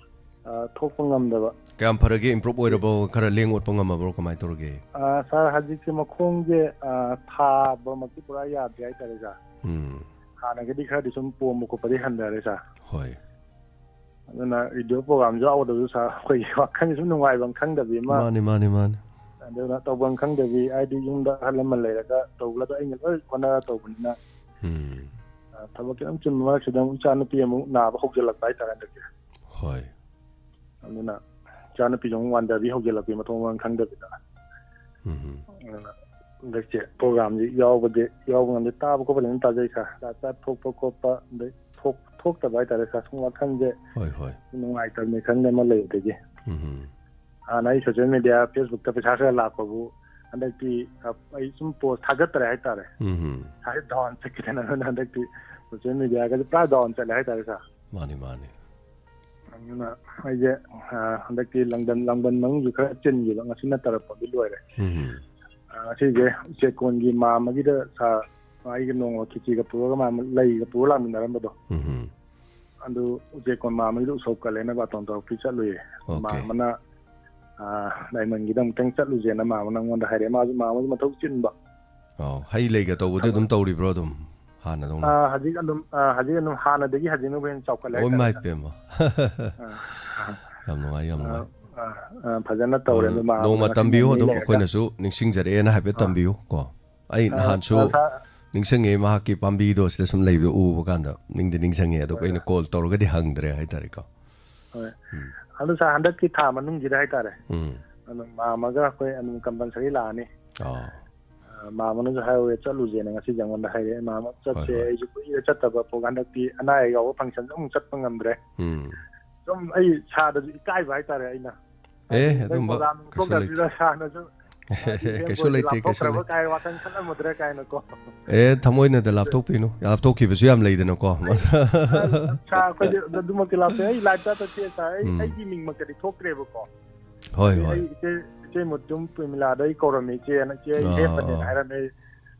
ꯑ, ꯊꯣꯛꯄ ꯉꯝꯗꯕ꯫ ꯀꯌꯥꯝ ꯐꯔꯒꯦ? ꯏꯝꯄ꯭ꯔꯨꯞ ꯑꯣꯏꯔꯕꯣ? ꯈꯔ ꯂꯦꯡ ꯑꯣꯠꯄ ꯉꯝꯃꯕ꯭ꯔꯣ? ꯀꯃꯥꯏꯅ ꯇꯧꯔꯒꯦ? ꯑ, ꯁꯥꯔ, ꯍꯧꯖꯤꯛꯁꯦ ꯃꯈꯣꯡꯁꯦ, ꯑ, ꯊꯥꯕꯃꯛꯇꯤ ꯄꯨꯔꯥ ꯌꯥꯗ꯭ꯔꯦ ꯍꯥꯏꯇꯥꯔꯦ, ꯁꯥꯔ꯫ ꯎꯝ꯫ ꯍꯥꯟꯅꯒꯗꯤ ꯈꯔꯗꯤ ꯁꯨꯝ ꯄꯣꯝꯕ ꯈꯣꯠꯄꯗꯤ ꯍꯟꯊꯔꯦ, ꯁꯥꯔ꯫ ꯍꯣꯏ꯫ ꯑꯗꯨꯅ ꯔꯦꯗꯤꯑꯣ ꯄ꯭ꯔꯣꯒ꯭ꯔꯥꯝꯁꯨ ꯌꯥꯎꯗꯕꯁꯨ, ꯁꯥꯔ, ꯑꯩꯈꯣꯏꯒꯤ ꯋꯥꯈꯜꯁꯦ ꯁꯨꯝ ꯅꯨꯡꯉꯥꯏꯕ ꯈꯪꯗꯕꯤ ꯑꯃ꯫ ꯃꯥꯅꯤ, ꯃꯥꯅꯤ, ꯃꯥꯅꯤ꯫ ꯑꯗꯨꯅ ꯇꯧꯐꯝ ꯈꯪꯗꯕꯤ, ꯍꯥꯏꯗꯤ ꯌꯨꯝꯗ ꯑꯍꯜ ꯂꯃꯟ ꯂꯩꯔꯒ ꯇꯧꯕꯗ ꯑꯩꯅ ꯂꯣꯏ ꯍꯣꯠꯅꯔ ꯇꯧꯕꯅꯤꯅ, ꯎꯝ꯫ ꯑ, ꯊꯕꯛ ꯈꯤꯇꯪ ꯆꯤꯟꯕ ꯃꯔꯛꯁꯤꯗ ꯑꯃꯨꯛ ꯏꯆꯥ ꯅꯨꯄꯤ ꯑꯃꯨꯛ ꯅꯥꯕ ꯍꯧꯖꯤꯜꯂꯛꯄ ꯍꯥꯏꯇꯥꯔꯦ ꯍꯟꯗꯛꯁꯦ꯫ ꯍꯣꯏ꯫ ꯑꯗꯨꯅ ꯏꯆꯥ ꯅꯨꯄꯤꯁꯨ ꯑꯃꯨꯛ ꯋꯥꯟꯊꯕꯤ ꯍꯧꯖꯤꯜꯂꯛꯄꯤ, ꯃꯊꯣꯡ ꯃꯔꯝ ꯈꯪꯗꯕꯤꯗ꯫ ꯎꯝ꯫ ꯑꯗꯨꯅ ꯍꯟꯗꯛꯁꯦ ꯄ꯭ꯔꯣꯒ꯭ꯔꯥꯝꯁꯤ ꯌꯥꯎꯕꯗꯤ, ꯌꯥꯎꯕ ꯉꯝꯗꯦ, ꯇꯥꯕ ꯈꯣꯠꯄꯗꯤ ꯑꯗꯨꯝ ꯇꯥꯖꯩ ꯁꯥꯔ꯫ ꯆꯥꯛ ꯆꯥ ꯊꯣꯛꯄ ꯈꯣꯠꯄ ꯑꯗꯩ ꯊꯣꯛ- ꯊꯣꯛꯇꯕ ꯍꯥꯏꯇꯥꯔꯦ ꯁꯥꯔ꯫ ꯁꯨꯝ ꯋꯥꯈꯜꯁꯦ ꯍꯣꯏ, ꯍꯣꯏ꯫ ꯅꯨꯡꯉꯥꯏꯇꯕꯅꯤ ꯈꯪꯗꯦ ꯑꯃ ꯂꯩꯕꯗꯒꯤ꯫ ꯎꯝ꯫ ꯍꯥꯟꯅ ꯑꯩ ꯁꯣꯁꯦꯜ ꯃꯦꯗꯤꯌꯥ, ꯐꯦꯁꯕꯨꯛꯇ ꯄꯩꯁꯥ ꯈꯔ ꯂꯥꯛꯄꯕꯨ ꯍꯟꯗꯛꯇꯤ, ꯑ, ꯑꯩ ꯁꯨꯝ ꯄꯣꯁ ꯊꯥꯒꯠꯇꯔꯦ ꯍꯥꯏꯇꯥꯔꯦ꯫ ꯎꯝ꯫ ꯁꯥꯏꯠ ꯗꯥꯎꯟ ꯆꯠꯈꯤꯗꯅ ꯑꯗꯨꯅ ꯍꯟꯗꯛꯇꯤ ꯁꯣꯁꯦꯜ ꯃꯦꯗꯤꯌꯥꯒꯁꯦ ꯄꯨꯔꯥ ꯗꯥꯎꯟ ꯆꯠꯂꯦ ꯍꯥꯏꯇꯥꯔꯦ ꯁꯥꯔ꯫ ꯃꯥꯅꯤ, ꯃꯥꯅꯤ꯫ ꯑꯗꯨꯅ ꯑꯩꯁꯦ, ꯑ, ꯍꯟꯗꯛꯇꯤ ꯂꯥꯡꯕꯟ, ꯂꯥꯡꯕꯟ ꯃꯅꯨꯡꯁꯨ ꯈꯔ ꯆꯤꯟꯈꯤꯕ, ꯉꯁꯤ ꯅꯠꯇꯔꯛꯄꯗꯤ ꯂꯣꯏꯔꯦ꯫ ꯎꯝ꯫ ꯑ, ꯉꯁꯤꯁꯦ ꯎꯆꯦꯛꯀꯣꯟꯒꯤ ꯃꯥꯝꯃꯒꯤꯗ ꯁꯥꯔ ꯑꯩꯒ ꯅꯣꯡꯃ ꯈꯦꯆꯤꯒ ꯄꯨꯔꯒ ꯃꯥꯝꯃ ꯂꯩꯒ ꯄꯨꯔ ꯂꯥꯛꯃꯤꯟꯅꯔꯝꯕꯗꯣ꯫ ꯎꯝ꯫ ꯑꯗꯨ ꯎꯆꯦꯛꯀꯣꯟ ꯃꯥꯝꯃꯒꯤꯗ ꯎꯁꯣꯞ ꯀꯜꯂꯦꯅ ꯕꯥꯇꯣꯟ ꯇꯧꯔꯛꯄꯤ ꯆꯠꯂꯨꯏꯌꯦ꯫ ꯑꯣꯀꯦ꯫ ꯃꯥꯝꯃꯅ, ꯑ, ꯗꯥꯏꯃꯟꯒꯤꯗ ꯑꯃꯨꯛꯇꯪ ꯆꯠꯂꯨꯁꯦꯅ ꯃꯥꯝꯃꯅ ꯑꯩꯉꯣꯟꯗ ꯍꯥꯏꯔꯛꯑꯦ꯫ ꯃꯥꯁꯨ ꯃꯥꯝꯃꯁꯨ ꯃꯊꯧ ꯆꯤꯟꯕ꯫ ꯑꯣ, ꯍꯩ ꯂꯩꯒ ꯇꯧꯕꯗꯤ ꯑꯗꯨꯝ ꯇꯧꯔꯤꯕ꯭ꯔꯣ ꯑꯗꯨꯝ ꯍꯥꯟꯅꯗꯧꯅ? ꯑ, ꯍꯧꯖꯤꯛ ꯑꯗꯨꯝ, ꯑ, ꯍꯧꯖꯤꯛ ꯑꯗꯨꯝ ꯍꯥꯟꯅꯗꯒꯤ ꯍꯧꯖꯤꯛꯅꯕꯨ ꯍꯦꯟꯅ ꯆꯥꯎꯈꯠꯂꯦ ꯑꯣ, ꯍꯥꯏꯇꯥꯔꯦ ꯏꯃꯥꯏ ꯁꯥꯔ꯫ ꯄꯦꯝꯃ꯫ ꯑ, ꯑ, ꯌꯥꯝ ꯅꯨꯡꯉꯥꯏ, ꯌꯥꯝ ꯑ, ꯅꯨꯡꯉꯥꯏ꯫ ꯑ, ꯑ, ꯐꯖꯅ ꯇꯧꯔꯦ꯫ ꯎꯝ, ꯑꯗꯨ ꯃꯥꯝꯃꯅ ꯅꯣꯡꯃ ꯉꯁꯤ ꯇꯝꯕꯤꯌꯨ ꯅꯣꯡ ꯅꯤꯅꯤ ꯑꯗꯨꯝ, ꯂꯩꯔꯒ꯫ ꯑꯩꯈꯣꯏꯅꯁꯨ ꯅꯤꯡꯁꯤꯡꯖꯔꯛꯑꯦꯅ ꯍꯥꯏꯐꯦꯠ ꯑ, ꯇꯝꯕꯤꯌꯨ ꯀꯣ꯫ ꯑꯩ ꯑ, ꯅꯍꯥꯟꯁꯨ ꯑ, ꯁꯥꯔ, ꯅꯤꯡꯁꯤꯡꯉꯦ, ꯃꯍꯥꯛꯀꯤ ꯄꯥꯝꯕꯤꯗꯣ ꯁꯤꯗ ꯁꯨꯝ ꯂꯩꯕꯗꯣ ꯎꯕ ꯀꯥꯟꯗ ꯅꯤꯡꯗꯤ ꯅꯤꯡꯁꯤꯡꯉꯦ, ꯑꯗꯣ ꯍꯣꯏ, ꯑꯩꯅ ꯍꯣꯏ꯫ ꯀꯣꯜ ꯇꯧꯔꯒꯗꯤ ꯍꯪꯗ꯭ꯔꯦ ꯍꯥꯏꯇꯥꯔꯦꯀꯣ꯫ ꯍꯣꯏ꯫ ꯎꯝ꯫ ꯑꯗꯨ ꯁꯥꯔ, ꯍꯟꯗꯛꯀꯤ ꯊꯥ ꯃꯅꯨꯡꯁꯤꯗ ꯍꯥꯏꯇꯥꯔꯦ꯫ ꯎꯝ꯫ ꯑꯗꯨꯝ ꯃꯥꯝꯃꯒ ꯑꯩꯈꯣꯏ ꯑꯗꯨꯝ ꯀꯝꯄꯜꯁꯔꯤ ꯂꯥꯛꯑꯅꯤ꯫ ꯑꯣ꯫ ꯑ, ꯃꯥꯝꯃꯅꯁꯨ ꯍꯥꯏꯍꯧꯋꯦ, ꯆꯠꯂꯨꯁꯦꯅ ꯉꯁꯤꯁꯦ ꯑꯩꯉꯣꯟꯗ ꯍꯥꯏꯔꯛꯑꯦ꯫ ꯃꯥꯝꯃ ꯍꯣꯏ, ꯆꯠꯁꯦ, ꯍꯣꯏ꯫ ꯑꯩꯁꯨ ꯀꯨꯏꯔꯦ ꯆꯠꯇꯕ, ꯄꯣꯛ-, ꯍꯟꯗꯛꯇꯤ ꯑꯅꯥ ꯑꯌꯦꯛ ꯌꯥꯎꯕ ꯐꯪꯁꯟꯁꯨ ꯑꯃꯨꯛ ꯆꯠꯄ ꯉꯝꯗ꯭ꯔꯦ꯫ ꯎꯝ꯫ ꯁꯨꯝ ꯑꯩ ꯁꯥꯔꯗꯁꯨ ꯏꯀꯥꯏꯕ ꯍꯥꯏꯇꯥꯔꯦ ꯑꯩꯅ꯫ ꯑꯦ, ꯍꯥꯏꯗꯤ ꯅꯣꯏ ꯑꯗꯨꯝꯕ ꯄ꯭ꯔꯣꯒ꯭ꯔꯥꯝ ꯀꯩꯁꯨ ꯂꯩꯇꯦ꯫ ꯊꯣꯛꯇꯕꯁꯤꯗ ꯁꯥꯔꯅꯁꯨ ꯍꯥꯏꯗꯤ ꯀꯩꯁꯨ ꯍꯦꯝꯕꯣꯏꯗꯤ ꯂꯩꯇꯦ, ꯀꯩꯁꯨ ꯂꯥꯞꯊꯣꯛꯈ꯭ꯔꯕ ꯂꯩꯇꯦ꯫ ꯀꯥꯏ ꯋꯥꯈꯜ ꯈꯜꯂꯝꯃꯗ꯭ꯔꯥ ꯀꯥꯏꯅꯀꯣ꯫ ꯑꯦ, ꯊꯃꯣꯏꯅꯗ ꯂꯥꯞꯊꯣꯛꯄꯤꯅꯨ꯫ ꯂꯥꯞꯊꯣꯛꯈꯤꯕꯁꯨ ꯌꯥꯝ ꯂꯩꯗꯅꯀꯣ꯫ ꯑꯩ, ꯑ, ꯁꯥꯔ, ꯑꯩꯈꯣꯏꯗꯤ ꯑꯗꯨꯃꯛꯇꯤ ꯂꯥꯞꯊꯣꯛꯑꯦ꯫ ꯑꯩ ꯂꯥꯏꯞꯇ ꯆꯠꯇꯦ ꯁꯥꯔ꯫ ꯑꯩ, ꯎꯝ꯫ ꯑꯩꯒꯤ ꯃꯤꯡꯃꯛꯇꯗꯤ ꯊꯣꯛꯇ꯭ꯔꯦꯕꯀꯣ꯫ ꯍꯣꯏ, ꯑꯩ, ꯍꯣꯏ꯫ ꯑꯩ ꯏꯆꯦ, ꯏꯆꯦ ꯃꯨꯇꯨꯝ ꯄ꯭ꯔꯦꯃꯤꯂꯥꯗ ꯑꯩ ꯀꯧꯔꯝꯃꯦ, "ꯏꯆꯦꯅ, ꯏꯆꯦ ꯑꯩ ꯑꯥ, ꯂꯦꯞꯄꯅꯦꯅ" ꯑꯥ꯫ ꯍꯥꯏꯔꯝꯃꯦ꯫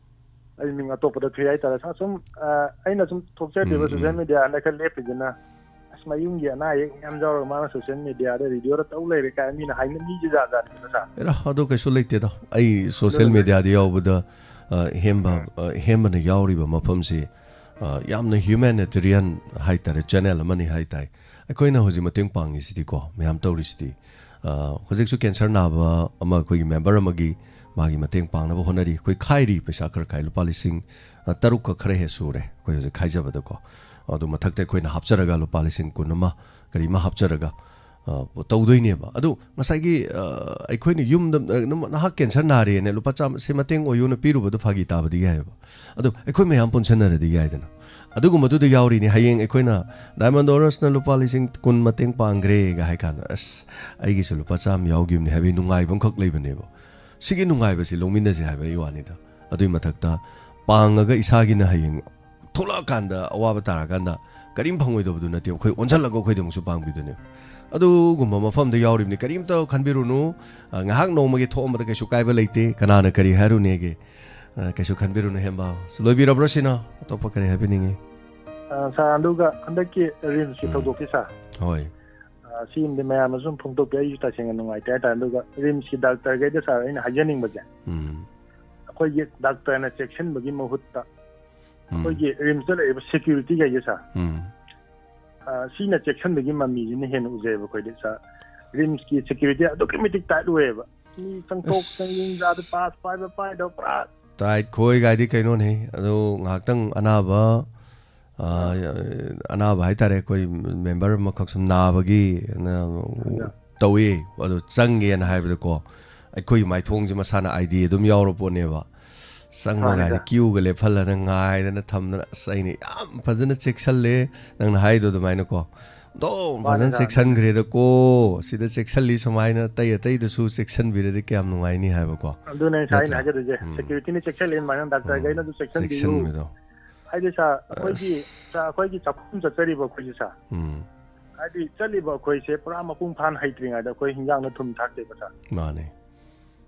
ꯑꯩ ꯃꯤꯡ ꯑꯇꯣꯞꯄꯗ ꯊꯣꯛꯑꯦ ꯍꯥꯏꯇꯥꯔꯦ꯫ ꯁꯥꯔ, ꯁꯨꯝ, ꯑ, ꯑꯩꯅ ꯁꯨꯝ ꯊꯣꯛꯆꯗ꯭ꯔꯤꯕ ꯎꯝ, ꯁꯣꯁꯦꯜ ꯎꯝ꯫ ꯃꯦꯗꯤꯌꯥ ꯍꯟꯗꯛ ꯈꯔ ꯂꯦꯞꯄꯤꯁꯤꯅ, "ꯑꯁ, ꯃꯌꯨꯝꯒꯤ ꯑꯅꯥ ꯑꯌꯦꯛ ꯃꯌꯥꯝ ꯌꯥꯎꯔꯒ ꯃꯥꯅ ꯁꯣꯁꯦꯜ ꯃꯦꯗꯤꯌꯥꯗ ꯔꯦꯗꯤꯑꯣꯗ ꯇꯧ ꯂꯩꯔꯦ" ꯀꯥꯏꯅ ꯃꯤꯅ ꯍꯥꯏꯅ, ꯃꯤꯁꯦ ꯖꯥꯠ ꯖꯥꯠꯅꯤꯗꯅ ꯁꯥꯔ꯫ ꯑꯦꯔꯥ, ꯑꯗꯨ ꯀꯩꯁꯨ ꯂꯩꯇꯦꯗ꯫ ꯑꯩ ꯁꯣꯁꯦꯜ ꯑꯗꯨꯅ ꯃꯦꯗꯤꯌꯥꯗ ꯌꯥꯎꯕꯗ, ꯑ, ꯍꯦꯝꯕ, ꯎꯝ꯫ ꯑ, ꯍꯦꯝꯕꯅ ꯌꯥꯎꯔꯤꯕ ꯃꯐꯝꯁꯤ, ꯑ, ꯌꯥꯝꯅ ꯍ꯭ꯌꯨꯃꯦꯅꯤꯇꯦꯔꯤꯌꯟ ꯍꯥꯏꯇꯥꯔꯦ, ꯆꯦꯅꯦꯜ ꯑꯃꯅꯤ ꯍꯥꯏꯇꯥꯔꯦ꯫ ꯑꯩꯈꯣꯏꯅ ꯍꯧꯖꯤꯛ ꯃꯇꯦꯡ ꯄꯥꯡꯉꯤꯁꯤꯗꯤꯀꯣ, ꯃꯌꯥꯝ ꯇꯧꯔꯤꯁꯤꯗꯤ, ꯑ, ꯍꯧꯖꯤꯛꯁꯨ ꯀꯦꯟꯁꯔ ꯅꯥꯕ ꯑꯃ, ꯑꯩꯈꯣꯏꯒꯤ ꯃꯦꯝꯕꯔ ꯑꯃꯒꯤ, ꯃꯥꯒꯤ ꯃꯇꯦꯡ ꯄꯥꯡꯅꯕ ꯍꯣꯠꯅꯔꯤ꯫ ꯑꯩꯈꯣꯏ ꯈꯥꯏꯔꯤ ꯄꯩꯁꯥ ꯈꯔ ꯈꯥꯏ, ꯂꯨꯄꯥ ꯂꯤꯁꯤꯡ, ꯑ, ꯇꯔꯨꯛꯀ ꯈꯔ ꯍꯦꯛ ꯁꯨꯔꯦ ꯑꯩꯈꯣꯏ ꯍꯧꯖꯤꯛ ꯈꯥꯏꯖꯕꯗꯀꯣ꯫ ꯑꯗꯨ ꯃꯊꯛꯇ ꯑꯩꯈꯣꯏꯅ ꯍꯥꯞꯆꯔꯒ ꯂꯨꯄꯥ ꯂꯤꯁꯤꯡ ꯀꯨꯟ ꯑꯃ ꯀꯔꯤ ꯑꯃ ꯍꯥꯞꯆꯔꯒ, ꯑ, ꯇꯧꯗꯣꯏꯅꯦꯕ꯫ ꯑꯗꯨ ꯉꯁꯥꯏꯒꯤ, ꯑ, ꯑꯩꯈꯣꯏꯅ ꯌꯨꯝꯗ, ꯑ, "ꯅꯍꯥꯛ ꯀꯦꯟꯁꯔ ꯅꯥꯔꯦꯅ ꯂꯨꯄꯥ ꯆꯥꯝꯃ ꯁꯤ ꯃꯇꯦꯡ ꯑꯣꯏꯌꯨꯅ" ꯄꯤꯔꯨꯕꯗꯣ ꯐꯥꯒꯤ ꯇꯥꯕꯗꯤ ꯌꯥꯏꯑꯕ꯫ ꯑꯗꯣ ꯑꯩꯈꯣꯏ ꯃꯌꯥꯝ ꯄꯨꯟꯁꯟꯅꯔꯗꯤ ꯌꯥꯏꯗꯅ꯫ ꯑꯗꯨꯒꯨꯝꯕꯗꯨꯗ ꯌꯥꯎꯔꯤꯅꯤ꯫ ꯍꯌꯦꯡ ꯑꯩꯈꯣꯏꯅ "ꯗꯥꯏꯃꯟ ꯗꯣꯔꯁꯅ ꯂꯨꯄꯥ ꯂꯤꯁꯤꯡ ꯀꯨꯟ ꯃꯇꯦꯡ ꯄꯥꯡꯈ꯭ꯔꯦꯒ" ꯍꯥꯏ ꯀꯥꯟꯗ, "ꯑꯁ, ꯑꯩꯒꯤꯁꯨ ꯂꯨꯄꯥ ꯆꯥꯝꯃ ꯌꯥꯎꯈꯤꯕꯅꯤ" ꯍꯥꯏꯕꯒꯤ ꯅꯨꯡꯉꯥꯏꯕ ꯑꯃꯈꯛ ꯂꯩꯕꯅꯦꯕ꯫ ꯁꯤꯒꯤ ꯅꯨꯡꯉꯥꯏꯕꯁꯤ ꯂꯧꯃꯤꯟꯅꯁꯦ ꯍꯥꯏꯕꯒꯤ ꯋꯥꯅꯤꯗ꯫ ꯑꯗꯨꯒꯤ ꯃꯊꯛꯇ ꯄꯥꯡꯉꯒ ꯏꯁꯥꯒꯤꯅ ꯍꯌꯦꯡ ꯊꯣꯛꯂꯛꯑꯀꯥꯟꯗ, ꯑꯋꯥꯕ ꯇꯥꯔꯀꯥꯟꯗ ꯀꯔꯤꯝ ꯐꯪꯉꯣꯏꯗꯕꯗꯨ ꯅꯠꯇꯦ, ꯑꯩꯈꯣꯏ ꯑꯣꯟꯁꯤꯜꯂꯒ ꯑꯩꯈꯣꯏꯗ ꯑꯃꯨꯛꯁꯨ ꯄꯥꯡꯕꯤꯗꯣꯏꯅꯦꯕ꯫ ꯑꯗꯨꯒꯨꯝꯕ ꯃꯐꯝꯗ ꯌꯥꯎꯔꯤꯕꯅꯤ꯫ ꯀꯔꯤꯝꯇ ꯈꯟꯕꯤꯔꯨꯅꯨ꯫ ꯑ, ꯉꯥꯏꯍꯥꯛ ꯅꯣꯡꯃꯒꯤ ꯊꯣꯛꯑꯝꯕꯗ ꯀꯩꯁꯨ ꯀꯥꯏꯕ ꯂꯩꯇꯦ꯫ ꯀꯅꯥꯅ ꯀꯔꯤ ꯍꯥꯏꯔꯨꯅꯦꯒꯦ? ꯑ, ꯀꯩꯁꯨ ꯈꯟꯕꯤꯔꯨꯅꯨ, ꯍꯦꯝꯕꯥ꯫ ꯂꯣꯏꯕꯤꯔꯕ꯭ꯔꯣ ꯁꯤꯅ? ꯑꯇꯣꯞꯄ ꯀꯔꯤ ꯍꯥꯏꯕꯤꯅꯤꯡꯉꯤ? ꯑ, ꯁꯥꯔ, ꯑꯗꯨꯒ ꯍꯟꯗꯛꯀꯤ ꯔꯤꯝꯁꯀꯤ ꯎꯝ꯫ ꯊꯧꯗꯣꯛꯀꯤ, ꯁꯥꯔ꯫ ꯍꯣꯏ꯫ ꯑ, ꯁꯤꯃꯗꯤ ꯃꯌꯥꯝꯅꯁꯨ ꯁꯨꯝ ꯐꯣꯡꯗꯣꯛꯄꯤ꯫ ꯑꯩꯁꯨ ꯇꯁꯦꯡꯅ ꯅꯨꯡꯉꯥꯏꯇꯦ ꯍꯥꯏꯇꯥꯔꯦ꯫ ꯑꯗꯨꯒ ꯔꯤꯝꯁꯀꯤ ꯗꯥꯛꯇꯔꯈꯩꯗ, ꯁꯥꯔ, ꯑꯩꯅ ꯍꯥꯏꯖꯅꯤꯡꯕꯁꯦ, ꯎꯝ꯫ ꯑꯩꯈꯣꯏꯒꯤ ꯗꯥꯛꯇꯔꯅ ꯆꯦꯛꯁꯤꯟꯕꯒꯤ ꯃꯍꯨꯠꯇ ꯎꯝ꯫ ꯑꯩꯈꯣꯏꯒꯤ ꯔꯤꯝꯁꯇ ꯂꯩꯔꯤꯕ ꯁꯦꯀ꯭ꯌꯨꯔꯤꯇꯤꯈꯩꯁꯦ, ꯁꯥꯔ, ꯎꯝ꯫ ꯑ, ꯁꯤꯅ ꯆꯦꯛꯁꯤꯟꯕꯒꯤ ꯃꯃꯤꯁꯤꯅ ꯍꯦꯟꯅ ꯎꯖꯩꯌꯦꯕ ꯑꯩꯈꯣꯏꯗꯤ, ꯁꯥꯔ꯫ ꯔꯤꯝꯁꯀꯤ ꯁꯦꯀ꯭ꯌꯨꯔꯤꯇꯤ ꯑꯗꯨꯛꯀꯤ ꯃꯇꯤꯛ ꯇꯥꯏꯠ ꯑꯣꯏꯌꯦꯕ꯫ ꯃꯤ ꯆꯪꯊꯣꯛ ꯑꯁ꯫ ꯆꯪꯁꯤꯟ, ꯌꯥꯗ, ꯄꯥꯁ ꯄꯥꯏꯕ ꯄꯥꯏꯗꯕ ꯄꯨꯔꯥ ꯇꯥꯏꯠ ꯈꯣꯏ ꯀꯥꯏꯗꯤ ꯀꯩꯅꯣꯅꯦ꯫ ꯑꯗꯣ ꯉꯥꯏꯍꯥꯛꯇꯪ ꯑꯅꯥꯕ, ꯑ, ꯑꯅꯥꯕ ꯍꯥꯏꯇꯥꯔꯦ, ꯑꯩꯈꯣꯏ ꯃꯦꯝꯕꯔ ꯑꯃꯈꯛ ꯁꯨꯝ ꯅꯥꯕꯒꯤ, ꯅ-, ꯍꯣꯏ, ꯁꯥꯔ꯫ ꯇꯧꯏ, ꯑꯗꯣ ꯆꯪꯒꯦꯅ ꯍꯥꯏꯕꯗꯀꯣ, ꯑꯩꯈꯣꯏꯒꯤ ꯃꯥꯏꯊꯣꯡꯁꯦ ꯃꯁꯥꯅ ꯑꯥꯏ ꯗꯤ ꯑꯗꯨꯝ ꯌꯥꯎꯔ ꯄꯣꯠꯅꯦꯕ꯫ ꯆꯪꯕ ꯃꯥꯅꯤ, ꯀꯥꯏꯗ ꯁꯥꯔ꯫ ꯀ꯭ꯌꯨꯒ ꯂꯦꯞꯍꯜꯂꯒ ꯉꯥꯏꯗꯅ ꯊꯝꯗꯅ, ꯑꯁ, ꯑꯩꯅ ꯌꯥꯝ ꯐꯖꯅ ꯆꯦꯛꯁꯜꯂꯦ, ꯅꯪꯅ ꯍꯥꯏꯗꯣ ꯑꯗꯨꯃꯥꯏꯅꯀꯣ꯫ ꯑꯗꯨꯝ ꯃꯥꯅꯤ, ꯐꯖꯅ ꯁꯥꯔ꯫ ꯆꯦꯛꯁꯟꯈ꯭ꯔꯦꯗꯀꯣ, ꯁꯤꯗ ꯆꯦꯛꯁꯜꯂꯤ ꯁꯨꯃꯥꯏꯅ, ꯑꯇꯩ ꯑꯇꯩꯗꯁꯨ ꯆꯦꯛꯁꯟꯕꯤꯔꯗꯤ ꯀꯌꯥꯝ ꯅꯨꯡꯉꯥꯏꯅꯤ ꯍꯥꯏꯕꯀꯣ꯫ ꯑꯗꯨꯅꯦ ꯁꯥꯔ ꯑꯩꯅ ꯅꯠꯇ꯭ꯔꯥ? ꯍꯥꯏꯖꯗꯣꯏꯁꯦ꯫ ꯎꯝ꯫ ꯁꯦꯀ꯭ꯌꯨꯔꯤꯇꯤꯅ ꯆꯦꯛꯁꯜꯂꯤ ꯑꯗꯨꯃꯥꯏꯅ ꯎꯝ꯫ ꯗꯥꯛꯇꯔꯈꯩꯅꯁꯨ ꯆꯦꯛꯁꯟꯕꯤꯌꯨ꯫ ꯆꯦꯛꯁꯟꯕꯗꯣ꯫ ꯍꯥꯏꯗꯤ, ꯁꯥꯔ, ꯑꯩꯈꯣꯏꯒꯤ, ꯑꯁ꯫ ꯁꯥꯔ, ꯑꯩꯈꯣꯏꯒꯤ ꯆꯥꯛꯈꯨꯝ ꯆꯠꯆꯔꯤꯕ ꯑꯩꯈꯣꯏꯁꯦ, ꯁꯥꯔ꯫ ꯎꯝ꯫ ꯍꯥꯏꯗꯤ, ꯆꯠꯂꯤꯕ ꯑꯩꯈꯣꯏꯁꯦ ꯄꯨꯔꯥ ꯃꯄꯨꯡ ꯐꯥꯅ ꯍꯩꯇ꯭ꯔꯤꯉꯩꯗ ꯑꯩꯈꯣꯏ ꯍꯤꯟꯖꯥꯡꯗ ꯊꯨꯝ ꯊꯥꯛꯇꯦꯕ, ꯁꯥꯔ꯫ ꯃꯥꯅꯦ꯫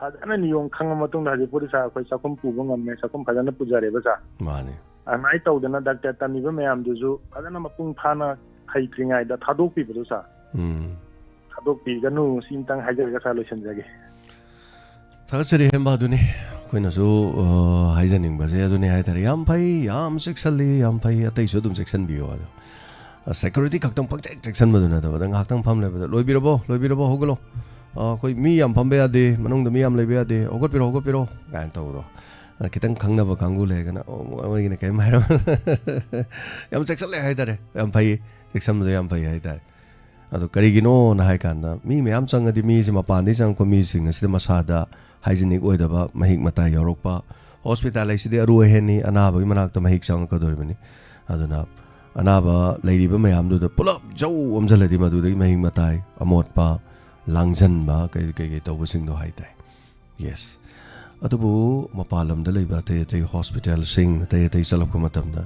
ꯐꯖꯅ ꯅꯤꯌꯣꯝ ꯈꯪꯉ ꯃꯇꯨꯡꯗ ꯍꯧꯖꯤꯛꯄꯨꯗꯤ, ꯁꯥꯔ, ꯑꯩꯈꯣꯏ ꯆꯥꯛꯈꯨꯝ ꯄꯨꯕ ꯉꯝꯃꯦ, ꯆꯥꯛꯈꯨꯝ ꯐꯖꯅ ꯄꯨꯖꯔꯦꯕ, ꯁꯥꯔ꯫ ꯃꯥꯅꯦ꯫ ꯑꯗꯨꯃꯥꯏꯅ ꯇꯧꯗꯅ ꯗꯥꯛꯇꯔ ꯇꯝꯃꯤꯕ ꯃꯌꯥꯝꯗꯨꯁꯨ ꯐꯖꯅ ꯃꯄꯨꯡ ꯐꯥꯅ ꯍꯩꯇ꯭ꯔꯤꯉꯩꯗ ꯊꯥꯗꯣꯛꯄꯤꯕꯗꯣ, ꯁꯥꯔ꯫ ꯎꯝ꯫ ꯊꯥꯗꯣꯛꯄꯤꯒꯅꯨ, ꯁꯤ ꯑꯃꯇꯪ ꯍꯥꯏꯖꯔꯒ, ꯁꯥꯔ, ꯂꯣꯏꯁꯤꯟꯖꯒꯦ꯫ ꯊꯥꯒꯠꯆꯔꯤ, ꯍꯦꯝꯕ꯫ ꯑꯗꯨꯅꯤ ꯑꯩꯈꯣꯏꯅꯁꯨ, ꯑ, ꯍꯥꯏꯖꯅꯤꯡꯕꯁꯦ ꯑꯗꯨꯅꯤ ꯍꯥꯏꯇꯥꯔꯦ꯫ ꯌꯥꯝ ꯐꯩ, ꯌꯥꯝ ꯆꯦꯛꯁꯜꯂꯤ, ꯌꯥꯝ ꯐꯩ, ꯑꯇꯩꯁꯨ ꯑꯗꯨꯝ ꯆꯦꯛꯁꯟꯕꯤꯌꯣ꯫ ꯑꯗꯣ, ꯑ, ꯁꯦꯀ꯭ꯌꯨꯔꯤꯇꯤ ꯈꯛꯇꯪ ꯄꯪꯆꯦꯛ ꯆꯦꯛꯁꯟꯕꯗꯨ ꯅꯠꯇꯕ, ꯑꯗ ꯉꯥꯏꯍꯥꯛꯇꯪ ꯐꯝ ꯂꯩꯕꯗ, "ꯂꯣꯏꯕꯤꯔꯕꯣ? ꯂꯣꯏꯕꯤꯔꯕꯣ? ꯍꯧꯒꯠꯂꯣ꯫ ꯑ, ꯑꯩꯈꯣꯏ ꯃꯤ ꯌꯥꯝ ꯐꯝꯕ ꯌꯥꯗꯦ, ꯃꯅꯨꯡꯗ ꯃꯤ ꯌꯥꯝ ꯂꯩꯕ ꯌꯥꯗꯦ, ꯍꯧꯒꯠꯄꯤꯔꯣ, ꯍꯧꯒꯠꯄꯤꯔꯣ" ꯀꯥꯏꯅ ꯇꯧꯕꯗꯣ꯫ ꯑ, ꯈꯤꯇꯪ ꯈꯪꯅꯕ ꯀꯥꯡꯕꯨ ꯂꯩꯔꯒꯅ, "ꯑꯣ, ꯃꯣꯏꯒꯤꯅ ꯀꯔꯤꯝ ꯍꯥꯏꯔꯝ-" ꯌꯥꯝ ꯆꯦꯛꯁꯜꯂꯦ ꯍꯥꯏꯇꯥꯔꯦ, ꯌꯥꯝ ꯐꯩ, ꯆꯦꯛꯁꯟꯕꯗꯣ ꯌꯥꯝ ꯐꯩ ꯍꯥꯏꯇꯥꯔꯦ꯫ ꯑꯗꯣ ꯀꯔꯤꯒꯤꯅꯣꯅ ꯍꯥꯏ ꯀꯥꯟꯗ, ꯃꯤ ꯃꯌꯥꯝ ꯆꯪꯉꯗꯤ, ꯃꯤꯁꯦ ꯃꯄꯥꯟꯗꯒꯤ ꯆꯪꯉꯛꯄ ꯃꯤꯁꯤꯡ ꯑꯁꯤꯗ ꯃꯁꯥꯗ hygienic ꯑꯣꯏꯗꯕ, ꯃꯍꯤꯛ ꯃꯇꯥꯏ ꯌꯥꯎꯔꯛꯄ, hospital ꯍꯥꯏꯁꯤꯗꯤ ꯑꯔꯨ ꯑꯍꯦꯟꯅꯤ, ꯑꯅꯥꯕꯒꯤ ꯃꯅꯥꯛꯇ ꯃꯍꯤꯛ ꯆꯪꯉꯛꯀꯗꯧꯔꯤꯕꯅꯤ꯫ ꯑꯗꯨꯅ ꯑꯅꯥꯕ ꯂꯩꯔꯤꯕ ꯃꯌꯥꯝꯗꯨꯗ ꯄꯨꯂꯞ ꯖꯧ ꯑꯣꯝꯁꯤꯜꯂꯗꯤ, ꯃꯗꯨꯗꯒꯤ ꯃꯍꯤꯛ ꯃꯇꯥꯏ, ꯑꯃꯣꯠꯄ, ꯂꯥꯡꯁꯤꯟꯕ, ꯀꯩ ꯀꯩ ꯀꯩ ꯇꯧꯕꯁꯤꯡꯗꯣ ꯍꯥꯏ ꯇꯥꯏ꯫ Yes꯫ ꯑꯗꯨꯕꯨ ꯃꯄꯥꯟ ꯂꯝꯗ ꯂꯩꯕ ꯑꯇꯩ ꯑꯇꯩ hospitalꯁꯤꯡ, ꯑꯇꯩ ꯑꯇꯩ ꯆꯠꯂꯛꯄ ꯃꯇꯝꯗ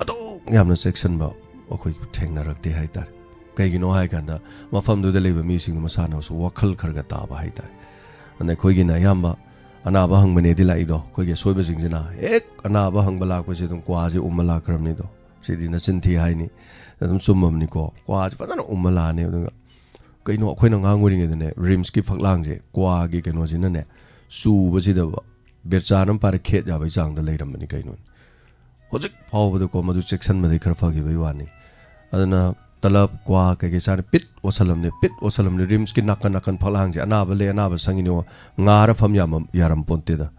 ꯑꯗꯨꯛ ꯌꯥꯝꯅ ꯆꯦꯛꯁꯤꯟꯕ ꯑꯩꯈꯣꯏ ꯊꯦꯡꯅꯔꯛꯇꯦ ꯍꯥꯏ ꯇꯥꯔꯦ꯫ ꯀꯩꯒꯤꯅꯣ ꯍꯥꯏ ꯀꯥꯟꯗ, ꯃꯐꯝꯗꯨꯗ ꯂꯩꯕ ꯃꯤꯁꯤꯡꯗꯨ ꯃꯁꯥꯅꯁꯨ ꯋꯥꯈꯜ ꯈꯔ ꯈꯔ ꯇꯥꯕ ꯍꯥꯏ ꯇꯥꯔꯦ꯫ ꯑꯗ ꯑꯩꯈꯣꯏꯒꯤꯅ ꯑꯌꯥꯝꯕ ꯑꯅꯥꯕ ꯍꯪꯕꯅꯦꯗꯤ ꯂꯥꯛꯏꯗꯣ, ꯑꯩꯈꯣꯏꯒꯤ ꯑꯁꯣꯏꯕꯁꯤꯡꯁꯤꯅ ꯍꯦꯛ ꯑꯅꯥꯕ ꯍꯪꯕ ꯂꯥꯛꯄꯁꯦ ꯑꯗꯨꯝ ꯀ꯭ꯋꯥꯁꯦ ꯎꯝꯃ ꯂꯥꯛꯈ꯭ꯔꯕꯅꯤꯗꯣ꯫ "ꯁꯤꯗꯤ ꯅꯆꯤꯟ ꯊꯤ ꯍꯥꯏꯅꯤ, ꯑꯗꯨꯝ ꯆꯨꯝꯃꯕꯅꯤꯀꯣ, ꯀ꯭ꯋꯥꯁꯦ ꯐꯖꯅ ꯎꯝꯃ ꯂꯥꯛꯑꯅꯤ"꯫ ꯑꯗꯨꯒ ꯀꯩꯅꯣ, ꯑꯩꯈꯣꯏꯅ ꯑꯉꯥꯡ ꯑꯣꯏꯔꯤꯉꯩꯗꯅꯦ, RIMSꯀꯤ ꯐꯛꯂꯥꯡꯁꯦ, ꯀ꯭ꯋꯥꯒꯤ ꯀꯩꯅꯣꯁꯤꯅꯅꯦ, ꯆꯨꯕꯁꯤꯗꯕ ꯕꯤꯔꯆꯥꯟ ꯑꯃ ꯄꯥꯏꯔ ꯈꯦꯠ ꯌꯥꯕꯒꯤ ꯆꯥꯡꯗ ꯂꯩꯔꯝꯕꯅꯤ ꯀꯩꯅꯣ꯫ ꯍꯧꯖꯤꯛ ꯐꯥꯎꯕꯗꯀꯣ, ꯃꯗꯨ ꯆꯦꯛꯁꯤꯟꯕꯗꯒꯤ ꯈꯔ ꯐꯈꯤꯕꯒꯤ ꯋꯥꯅꯤ꯫ ꯑꯗꯨꯅ ꯇꯂꯞ, ꯀ꯭ꯋꯥ ꯀꯩꯀꯩ ꯆꯥꯔꯦ, ꯄꯤꯠ ꯑꯣꯠꯁꯜꯂꯝꯅꯦ, ꯄꯤꯠ ꯑꯣꯠꯁꯜꯂꯝꯅꯦ꯫ RIMSꯀꯤ ꯅꯥꯀꯟ ꯅꯥꯀꯟ ꯐꯛꯂꯥꯡꯁꯦ, ꯑꯅꯥꯕ ꯂꯩ, ꯑꯅꯥꯕ ꯁꯪꯉꯤꯅꯦ, ꯉꯥꯔ ꯐꯝ ꯌꯥꯝ-, ꯌꯥꯔꯝ ꯄꯣꯟꯇꯦꯗ꯫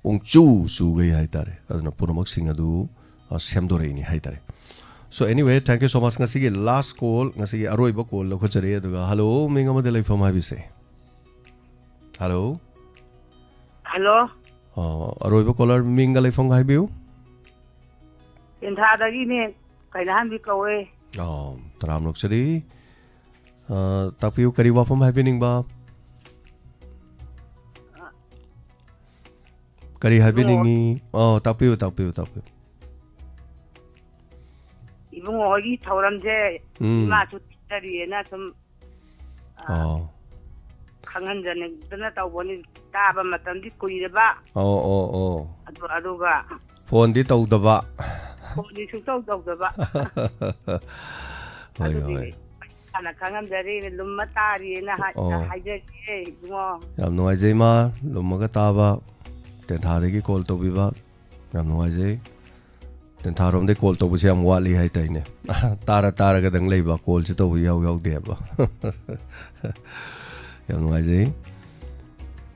ꯄꯨꯡꯆꯨ ꯆꯨꯒꯩ ꯍꯥꯏꯇꯥꯔꯦ꯫ ꯑꯗꯨꯅ ꯄꯨꯝꯅꯃꯛꯁꯤꯡ ꯑꯗꯨ, ꯑ, ꯁꯦꯝꯗꯣꯔꯛꯏꯅꯤ ꯍꯥꯏꯇꯥꯔꯦ꯫ So anyway, thank you so much꯫ ꯉꯁꯤꯒꯤ last call, ꯉꯁꯤꯒꯤ ꯑꯔꯣꯏꯕ call ꯂꯧꯈꯠꯆꯔꯤ꯫ ꯑꯗꯨꯒ, hello, ꯃꯤꯡ ꯑꯃꯗ ꯂꯩꯐꯝ ꯍꯥꯏꯕꯤꯁꯦ꯫ Hello꯫ Hello꯫ ꯑ, ꯑꯔꯣꯏꯕ caller, ꯃꯤꯡꯒ ꯂꯩꯐꯝꯒ ꯍꯥꯏꯕꯤꯌꯨ꯫ ꯇꯦꯟꯊꯥꯗꯒꯤꯅꯦ, ꯀꯩꯅꯥꯍꯟꯕꯤ ꯀꯧꯋꯦ꯫ ꯑ, ꯇꯔꯥꯝ ꯅꯣꯛꯆꯔꯤ꯫ ꯑ, ꯇꯥꯛꯄꯤꯌꯨ, ꯀꯔꯤ ꯋꯥꯐꯝ ꯍꯥꯏꯕꯤꯅꯤꯡꯕ? ꯀꯔꯤ ꯏꯕꯨꯡꯉꯣ꯫ ꯍꯥꯏꯕꯤꯅꯤꯡꯉꯤ? ꯑꯣ, ꯇꯥꯛꯄꯤꯌꯨ, ꯇꯥꯛꯄꯤꯌꯨ, ꯇꯥꯛꯄꯤꯌꯨ꯫ ꯏꯕꯨꯡꯉꯣ ꯍꯣꯏꯒꯤ ꯊꯧꯔꯝꯁꯦ ꯎꯝ꯫ ꯏꯃꯥꯁꯨ ꯊꯤꯖꯔꯤꯑꯅ ꯁꯨꯝ, ꯑ, ꯑꯣ꯫ ꯈꯪꯍꯟꯖꯅꯤꯡꯗꯅ ꯇꯧꯕꯅꯤ꯫ ꯇꯥꯕ ꯃꯇꯝꯗꯤ ꯀꯨꯏꯔꯕ꯫ ꯑꯣ, ꯑꯣ, ꯑꯣ꯫ ꯑꯗꯨ, ꯑꯗꯨꯒ ꯐꯣꯟꯗꯤ ꯇꯧꯗꯕ꯫ ꯐꯣꯟꯗꯤ ꯁꯨꯡꯇꯧ ꯇꯧꯗꯕ꯫ ꯍꯣꯏ, ꯑꯗꯨꯗꯤ ꯍꯣꯏ꯫ ꯍꯥꯟꯅ ꯈꯪꯍꯟꯖꯔꯤ, ꯂꯨꯝꯃ ꯇꯥꯔꯤꯅ ꯍꯥꯏ-, ꯑꯣ꯫ ꯍꯥꯏꯖꯔꯤꯌꯦ, ꯏꯕꯨꯡꯉꯣ꯫ ꯌꯥꯝ ꯅꯨꯡꯉꯥꯏꯖꯩ, ꯏꯃꯥ, ꯂꯨꯝꯃꯒ ꯇꯥꯕ, ꯇꯦꯟꯊꯥꯗꯒꯤ call ꯇꯧꯕꯤꯕ꯫ ꯌꯥꯝ ꯅꯨꯡꯉꯥꯏꯖꯩ꯫ ꯇꯦꯟꯊꯥꯔꯣꯝꯗꯩ call ꯇꯧꯕꯁꯦ ꯌꯥꯝ ꯋꯥꯠꯂꯤ ꯍꯥꯏꯇꯥꯏꯅꯦ꯫ ꯇꯥꯔ ꯇꯥꯔꯒꯗꯪ ꯂꯩꯕ, callꯁꯦ ꯇꯧꯕ ꯏꯌꯥꯎ ꯌꯥꯎꯗꯦ ꯍꯥꯏꯕ꯫ ꯌꯥꯝ ꯅꯨꯡꯉꯥꯏꯖꯩ꯫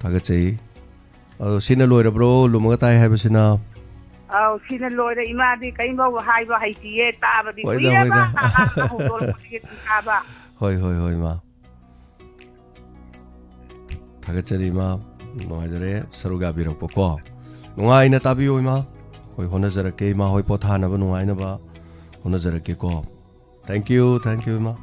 ꯊꯥꯒꯠꯆꯩ꯫ ꯑꯗꯣ ꯁꯤꯅ ꯂꯣꯏꯔꯕ꯭ꯔꯣ, ꯂꯨꯝꯃꯒ ꯇꯥꯏ ꯍꯥꯏꯕꯁꯤꯅ? ꯑꯧ, ꯁꯤꯅ ꯂꯣꯏꯔꯦ꯫ ꯏꯃꯥꯗꯤ ꯀꯔꯤꯝꯐꯥꯎ ꯍꯥꯏꯕ ꯍꯩꯇꯤꯌꯦ, ꯇꯥꯕꯗꯤ ꯍꯣꯏꯗ, ꯀꯨꯏꯔꯦꯕ꯫ ꯍꯣꯏꯗ꯫ ꯑꯉꯥꯡꯅ ꯍꯧꯗꯣꯔꯛꯄꯗꯒꯤ ꯑꯗꯨꯝ ꯇꯥꯕ꯫ ꯍꯣꯏ, ꯍꯣꯏ, ꯍꯣꯏ, ꯏꯃꯥ꯫ ꯊꯥꯒꯠꯆꯔꯤ, ꯏꯃꯥ꯫ ꯅꯨꯡꯉꯥꯏꯖꯔꯦ ꯁꯔꯨꯛ ꯌꯥꯕꯤꯔꯛꯄꯀꯣ꯫ ꯅꯨꯡꯉꯥꯏꯅ ꯇꯥꯕꯤꯌꯨ, ꯏꯃꯥ꯫ ꯍꯣꯏ, ꯍꯣꯠꯅꯖꯔꯛꯀꯦ, ꯏꯃꯥ ꯍꯣꯏ ꯄꯣꯊꯥꯅꯕ ꯅꯨꯡꯉꯥꯏꯅꯕ ꯍꯣꯠꯅꯖꯔꯛꯀꯦꯀꯣ꯫ Thank you, thank you, ꯏꯃꯥ꯫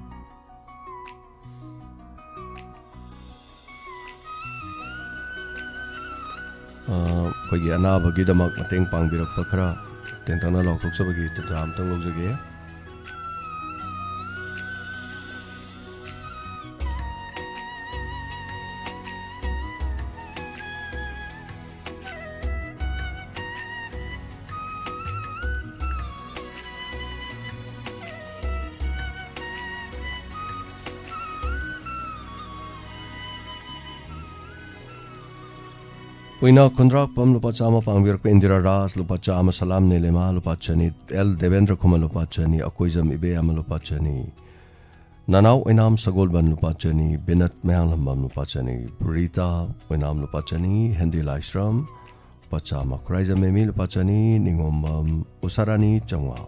ꯑ, ꯑꯩꯈꯣꯏꯒꯤ ꯑꯅꯥꯕꯒꯤꯗꯃꯛ ꯃꯇꯦꯡ ꯄꯥꯡꯕꯤꯔꯛꯄ ꯈꯔ ꯇꯦꯟꯇꯛꯅ ꯂꯥꯎꯊꯣꯛꯆꯕꯒꯤ ꯇꯥꯟꯖꯥ ꯑꯃꯇꯪ ꯂꯧꯖꯒꯦ꯫ ꯄꯨꯏꯅ ꯈꯨꯟꯗ꯭ꯔꯥꯛꯄꯝ ꯂꯨꯄꯥ ꯆꯥꯝꯃ ꯄꯥꯡꯕꯤꯔꯛꯄ, ꯏꯟꯗꯤꯔꯥ ꯔꯥꯖ ꯂꯨꯄꯥ ꯆꯥꯝꯃ, ꯁꯂꯥꯝ ꯅꯦꯂꯦꯃꯥ ꯂꯨꯄꯥ ꯆꯅꯤ, ꯑꯦꯜ ꯗꯦꯕꯦꯟꯗ꯭ꯔ ꯈꯨꯃꯟ ꯂꯨꯄꯥ ꯆꯅꯤ, ꯑꯀꯣꯏꯖꯝ ꯏꯕꯦꯌꯥꯃ ꯂꯨꯄꯥ ꯆꯅꯤ, ꯅꯅꯥꯎ ꯑꯣꯏꯅꯥꯝ ꯁꯒꯣꯜꯕꯟ ꯂꯨꯄꯥ ꯆꯅꯤ, ꯕꯤꯅꯠ ꯃꯌꯥꯡꯂꯝꯕꯝ ꯂꯨꯄꯥ ꯆꯅꯤ, ꯔꯤꯇꯥ ꯑꯣꯏꯅꯥꯝ ꯂꯨꯄꯥ ꯆꯅꯤ, ꯍꯦꯟꯗꯤ ꯂꯥꯏꯁ꯭ꯔꯝ ꯂꯨꯄꯥ ꯆꯥꯝꯃ, ꯈꯨꯔꯥꯏꯖꯝ ꯃꯦꯃꯤ ꯂꯨꯄꯥ ꯆꯅꯤ, ꯅꯤꯉꯣꯝꯕꯝ ꯎꯁꯥꯔꯥꯅꯤ ꯆꯥꯝꯃꯉꯥ,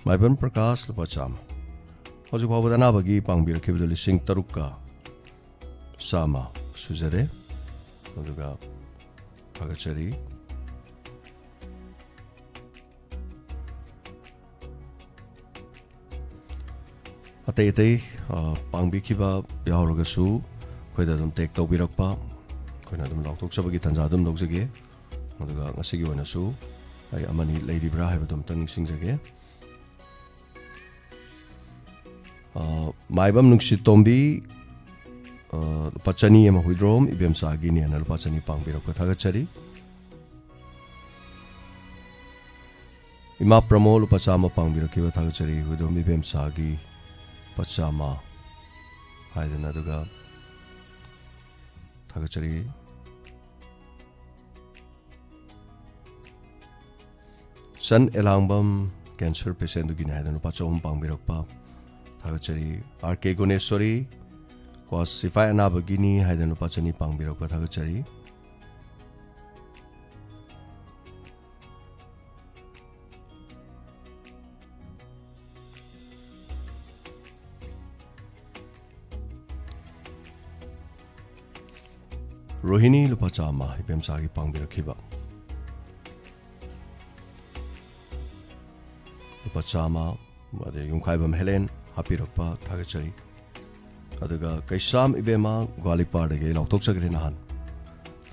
ꯃꯥꯏꯕꯝ ꯄ꯭ꯔꯀꯥꯁ ꯂꯨꯄꯥ ꯆꯥꯝꯃ꯫ ꯍꯧꯖꯤꯛ ꯐꯥꯎꯕꯗ ꯑꯅꯥꯕꯒꯤ ꯄꯥꯡꯕꯤꯔꯛꯈꯤꯕꯗꯨ ꯂꯤꯁꯤꯡ ꯇꯔꯨꯛꯀ ꯆꯥꯝꯃ ꯁꯨꯖꯔꯦ꯫ ꯑꯗꯨꯒ ꯊꯥꯒꯠꯆꯔꯤ꯫ ꯑꯇꯩ ꯑꯇꯩ, ꯑ, ꯄꯥꯡꯕꯤꯈꯤꯕ ꯌꯥꯎꯔꯒꯁꯨ ꯑꯩꯈꯣꯏꯗ ꯑꯗꯨꯝ ꯇꯦꯛ ꯇꯧꯕꯤꯔꯛꯄ, ꯑꯩꯈꯣꯏꯅ ꯑꯗꯨꯝ ꯂꯥꯎꯊꯣꯛꯆꯕꯒꯤ ꯇꯥꯟꯖꯥ ꯑꯗꯨꯝ ꯂꯧꯖꯒꯦ꯫ ꯑꯗꯨꯒ ꯉꯁꯤꯒꯤ ꯑꯣꯏꯅꯁꯨ ꯑꯩ ꯑꯃꯅꯤ ꯂꯩꯔꯤꯕ꯭ꯔꯥ ꯍꯥꯏꯕꯗꯨ ꯑꯝꯇ ꯅꯤꯡꯁꯤꯡꯖꯒꯦ꯫ ꯑ, ꯃꯥꯏꯕꯝ ꯅꯨꯡꯁꯤꯇꯣꯝꯕꯤ, ꯑ, ꯂꯨꯄꯥ ꯆꯅꯤ ꯑꯃ ꯍꯨꯏꯗ꯭ꯔꯣꯝ ꯏꯕꯦꯝꯆꯥꯒꯤꯅꯦꯅ ꯂꯨꯄꯥ ꯆꯅꯤ ꯄꯥꯡꯕꯤꯔꯛꯄ ꯊꯥꯒꯠꯆꯔꯤ꯫ ꯏꯃꯥ ꯄ꯭ꯔꯃꯣ ꯂꯨꯄꯥ ꯆꯥꯝꯃ ꯄꯥꯡꯕꯤꯔꯛꯈꯤꯕ ꯊꯥꯒꯠꯆꯔꯤ꯫ ꯍꯨꯏꯗ꯭ꯔꯣꯝ ꯏꯕꯦꯝꯆꯥꯒꯤ ꯂꯨꯄꯥ ꯆꯥꯝꯃ ꯍꯥꯏꯗꯅ, ꯑꯗꯨꯒ ꯊꯥꯒꯠꯆꯔꯤ꯫ ꯆꯟ ꯑꯦꯂꯥꯡꯕꯝ cancer patientꯗꯨꯒꯤꯅꯤ ꯍꯥꯏꯗꯅ ꯂꯨꯄꯥ ꯆꯍꯨꯝ ꯄꯥꯡꯕꯤꯔꯛꯄ ꯊꯥꯒꯠꯆꯔꯤ꯫ ꯑꯥꯔ ꯀꯦ ꯒꯨꯅꯦꯁꯣꯔꯤ ꯀꯣ ꯁꯤꯐꯥꯏ ꯑꯅꯥꯕꯒꯤꯅꯤ ꯍꯥꯏꯗꯅ ꯂꯨꯄꯥ ꯆꯅꯤ ꯄꯥꯡꯕꯤꯔꯛꯄ ꯊꯥꯒꯠꯆꯔꯤ꯫ ꯔꯣꯍꯤꯅꯤ ꯂꯨꯄꯥ ꯆꯥꯝꯃ ꯏꯕꯦꯝꯆꯥꯒꯤ ꯄꯥꯡꯕꯤꯔꯛꯈꯤꯕ꯫ ꯂꯨꯄꯥ ꯆꯥꯝꯃ, ꯑꯗꯩ ꯌꯨꯝꯈꯥꯏꯕꯝ ꯍꯦꯂꯦꯟ ꯍꯥꯞꯄꯤꯔꯛꯄ ꯊꯥꯒꯠꯆꯔꯤ꯫ ꯑꯗꯨꯒ ꯀꯩꯁꯥꯝ ꯏꯕꯦꯝꯃ ꯒ꯭ꯋꯥꯂꯤꯄꯥꯔꯗꯒꯤ ꯑꯩ ꯂꯥꯎꯊꯣꯛꯆꯈ꯭ꯔꯦ ꯅꯍꯥꯟ꯫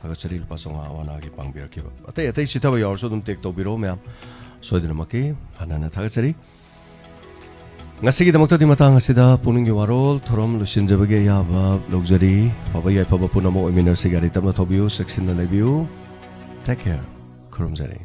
ꯊꯥꯒꯠꯆꯔꯤ, ꯂꯨꯄꯥ ꯆꯥꯝꯃꯉꯥ ꯑꯋꯥꯅꯥꯒꯤ ꯄꯥꯡꯕꯤꯔꯛꯈꯤꯕ꯫ ꯑꯇꯩ ꯑꯇꯩ ꯆꯤꯊꯕ ꯌꯥꯎꯔꯁꯨ ꯑꯗꯨꯝ ꯇꯦꯛ ꯇꯧꯕꯤꯔꯣ ꯃꯌꯥꯝ꯫ ꯁꯣꯏꯗꯅꯃꯛꯀꯤ ꯍꯟꯅ ꯍꯟꯅ ꯊꯥꯒꯠꯆꯔꯤ꯫ ꯉꯁꯤꯒꯤꯗꯃꯛꯇꯗꯤ ꯃꯇꯥꯡ ꯑꯁꯤꯗ ꯄꯨꯛꯅꯤꯡꯒꯤ ꯋꯥꯔꯣꯜ ꯊꯧꯔꯝ ꯂꯣꯏꯁꯤꯟꯖꯕꯒꯤ ꯑꯌꯥꯕ ꯂꯧꯖꯔꯤ꯫ ꯐꯕ ꯌꯥꯏꯐꯕ ꯄꯨꯝꯅꯃꯛ ꯑꯣꯏꯃꯤꯟꯅꯔꯁꯤ꯫ ꯒꯥꯔꯤ ꯇꯞꯅ ꯊꯧꯕꯤꯌꯨ, ꯆꯦꯛꯁꯤꯟꯅ ꯂꯩꯕꯤꯌꯨ꯫ Take care꯫ ꯈꯨꯔꯨꯝꯖꯔꯤ꯫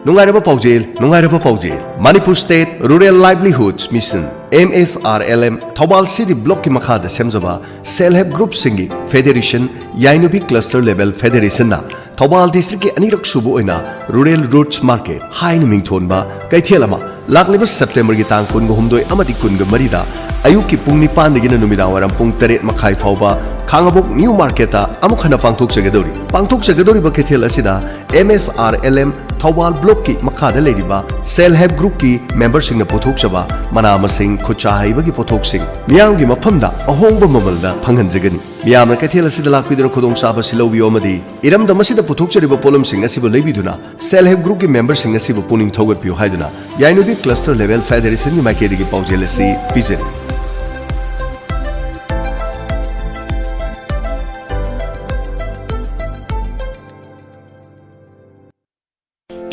ꯅꯨꯡꯉꯥꯏꯔꯕ ꯄꯥꯎꯖꯦꯜ, ꯅꯨꯡꯉꯥꯏꯔꯕ ꯄꯥꯎꯖꯦꯜ꯫ Manipur State Rural Livelihoods Mission, M S R L M, Thoubal city ꯕ꯭ꯂꯣꯛꯀꯤ ꯃꯈꯥꯗ ꯁꯦꯝꯖꯕ ꯁꯦꯜꯐ ꯍꯦꯜꯞ ꯒ꯭ꯔꯨꯞꯁꯤꯡꯒꯤ ꯐꯦꯗꯦꯔꯦꯁꯟ, ꯌꯥꯏꯅꯨꯕꯤ ꯀ꯭ꯂꯁꯇꯔ ꯂꯦꯚꯦꯜ ꯐꯦꯗꯦꯔꯦꯁꯟꯅ ꯊꯧꯕꯥꯜ ꯗꯤꯁꯇ꯭ꯔꯤꯛꯀꯤ ꯑꯅꯤꯔꯛ ꯁꯨꯕ ꯑꯣꯏꯅ ꯔꯨꯔꯦꯜ ꯔꯨꯠꯁ ꯃꯥꯔꯀꯦꯠ ꯍꯥꯏꯅ ꯃꯤꯡꯊꯣꯟꯕ ꯀꯩꯊꯦꯜ ꯑꯃ ꯂꯥꯛꯂꯤꯕ ꯁꯦꯞꯇꯦꯝꯕꯔꯒꯤ ꯇꯥꯡ ꯀꯨꯟꯒ ꯍꯨꯝꯗꯣꯏ ꯑꯃꯗꯤ ꯀꯨꯟꯒ ꯃꯔꯤꯗ ꯑꯌꯨꯛꯀꯤ ꯄꯨꯡ ꯅꯤꯄꯥꯟꯗꯒꯤꯅ ꯅꯨꯃꯤꯗꯥꯡ ꯋꯥꯏꯔꯝ ꯄꯨꯡ ꯇꯔꯦꯠ ꯃꯈꯥꯏ ꯐꯥꯎꯕ ꯈꯥꯉꯕꯣꯛ ꯅ꯭ꯌꯨ ꯃꯥꯔꯀꯦꯠꯇ ꯑꯃꯨꯛ ꯍꯟꯅ ꯄꯥꯡꯊꯣꯛꯆꯒꯗꯧꯔꯤ꯫ ꯄꯥꯡꯊꯣꯛꯆꯒꯗꯧꯔꯤꯕ ꯀꯩꯊꯦꯜ ꯑꯁꯤꯗ M S R L M Thoubal ꯕ꯭ꯂꯣꯛꯀꯤ ꯃꯈꯥꯗ ꯂꯩꯔꯤꯕ ꯁꯦꯜꯐ ꯍꯦꯜꯞ ꯒ꯭ꯔꯨꯞꯀꯤ ꯃꯦꯝꯕꯔꯁꯤꯡꯅ ꯄꯨꯊꯣꯛꯆꯕ ꯃꯅꯥ ꯃꯁꯤꯡ, ꯈꯨꯠꯁꯥ ꯍꯩꯕꯒꯤ ꯄꯣꯠꯊꯣꯛꯁꯤꯡ ꯃꯤꯌꯥꯝꯒꯤ ꯃꯐꯝꯗ ꯑꯍꯣꯡꯕ ꯃꯃꯜꯗ ꯐꯪꯍꯟꯖꯒꯅꯤ꯫ ꯃꯤꯌꯥꯝꯅ ꯀꯩꯊꯦꯜ ꯑꯁꯤꯗ ꯂꯥꯛꯄꯤꯗꯨꯅ ꯈꯨꯗꯣꯡꯆꯥꯕ ꯑꯁꯤ ꯂꯧꯕꯤꯌꯨ ꯑꯃꯗꯤ ꯏꯔꯝꯗꯝ ꯑꯁꯤꯗ ꯄꯨꯊꯣꯛꯆꯔꯤꯕ ꯄꯣꯠꯂꯝꯁꯤꯡ ꯑꯁꯤꯕꯨ ꯂꯩꯕꯤꯗꯨꯅ ꯁꯦꯜꯐ ꯍꯦꯜꯞ ꯒ꯭ꯔꯨꯞꯀꯤ ꯃꯦꯝꯕꯔꯁꯤꯡ ꯑꯁꯤꯕꯨ ꯄꯨꯛꯅꯤꯡ ꯊꯧꯒꯠꯄꯤꯌꯨ ꯍꯥꯏꯗꯨꯅ ꯌꯥꯏꯅꯨꯕꯤ ꯀ꯭ꯂꯁꯇꯔ ꯂꯦꯚꯦꯜ ꯐꯦꯗꯦꯔꯦꯁꯟꯒꯤ ꯃꯥꯏꯀꯩꯗꯒꯤ ꯄꯥꯎꯖꯦꯜ ꯑꯁꯤ ꯄꯤꯖꯔꯤ꯫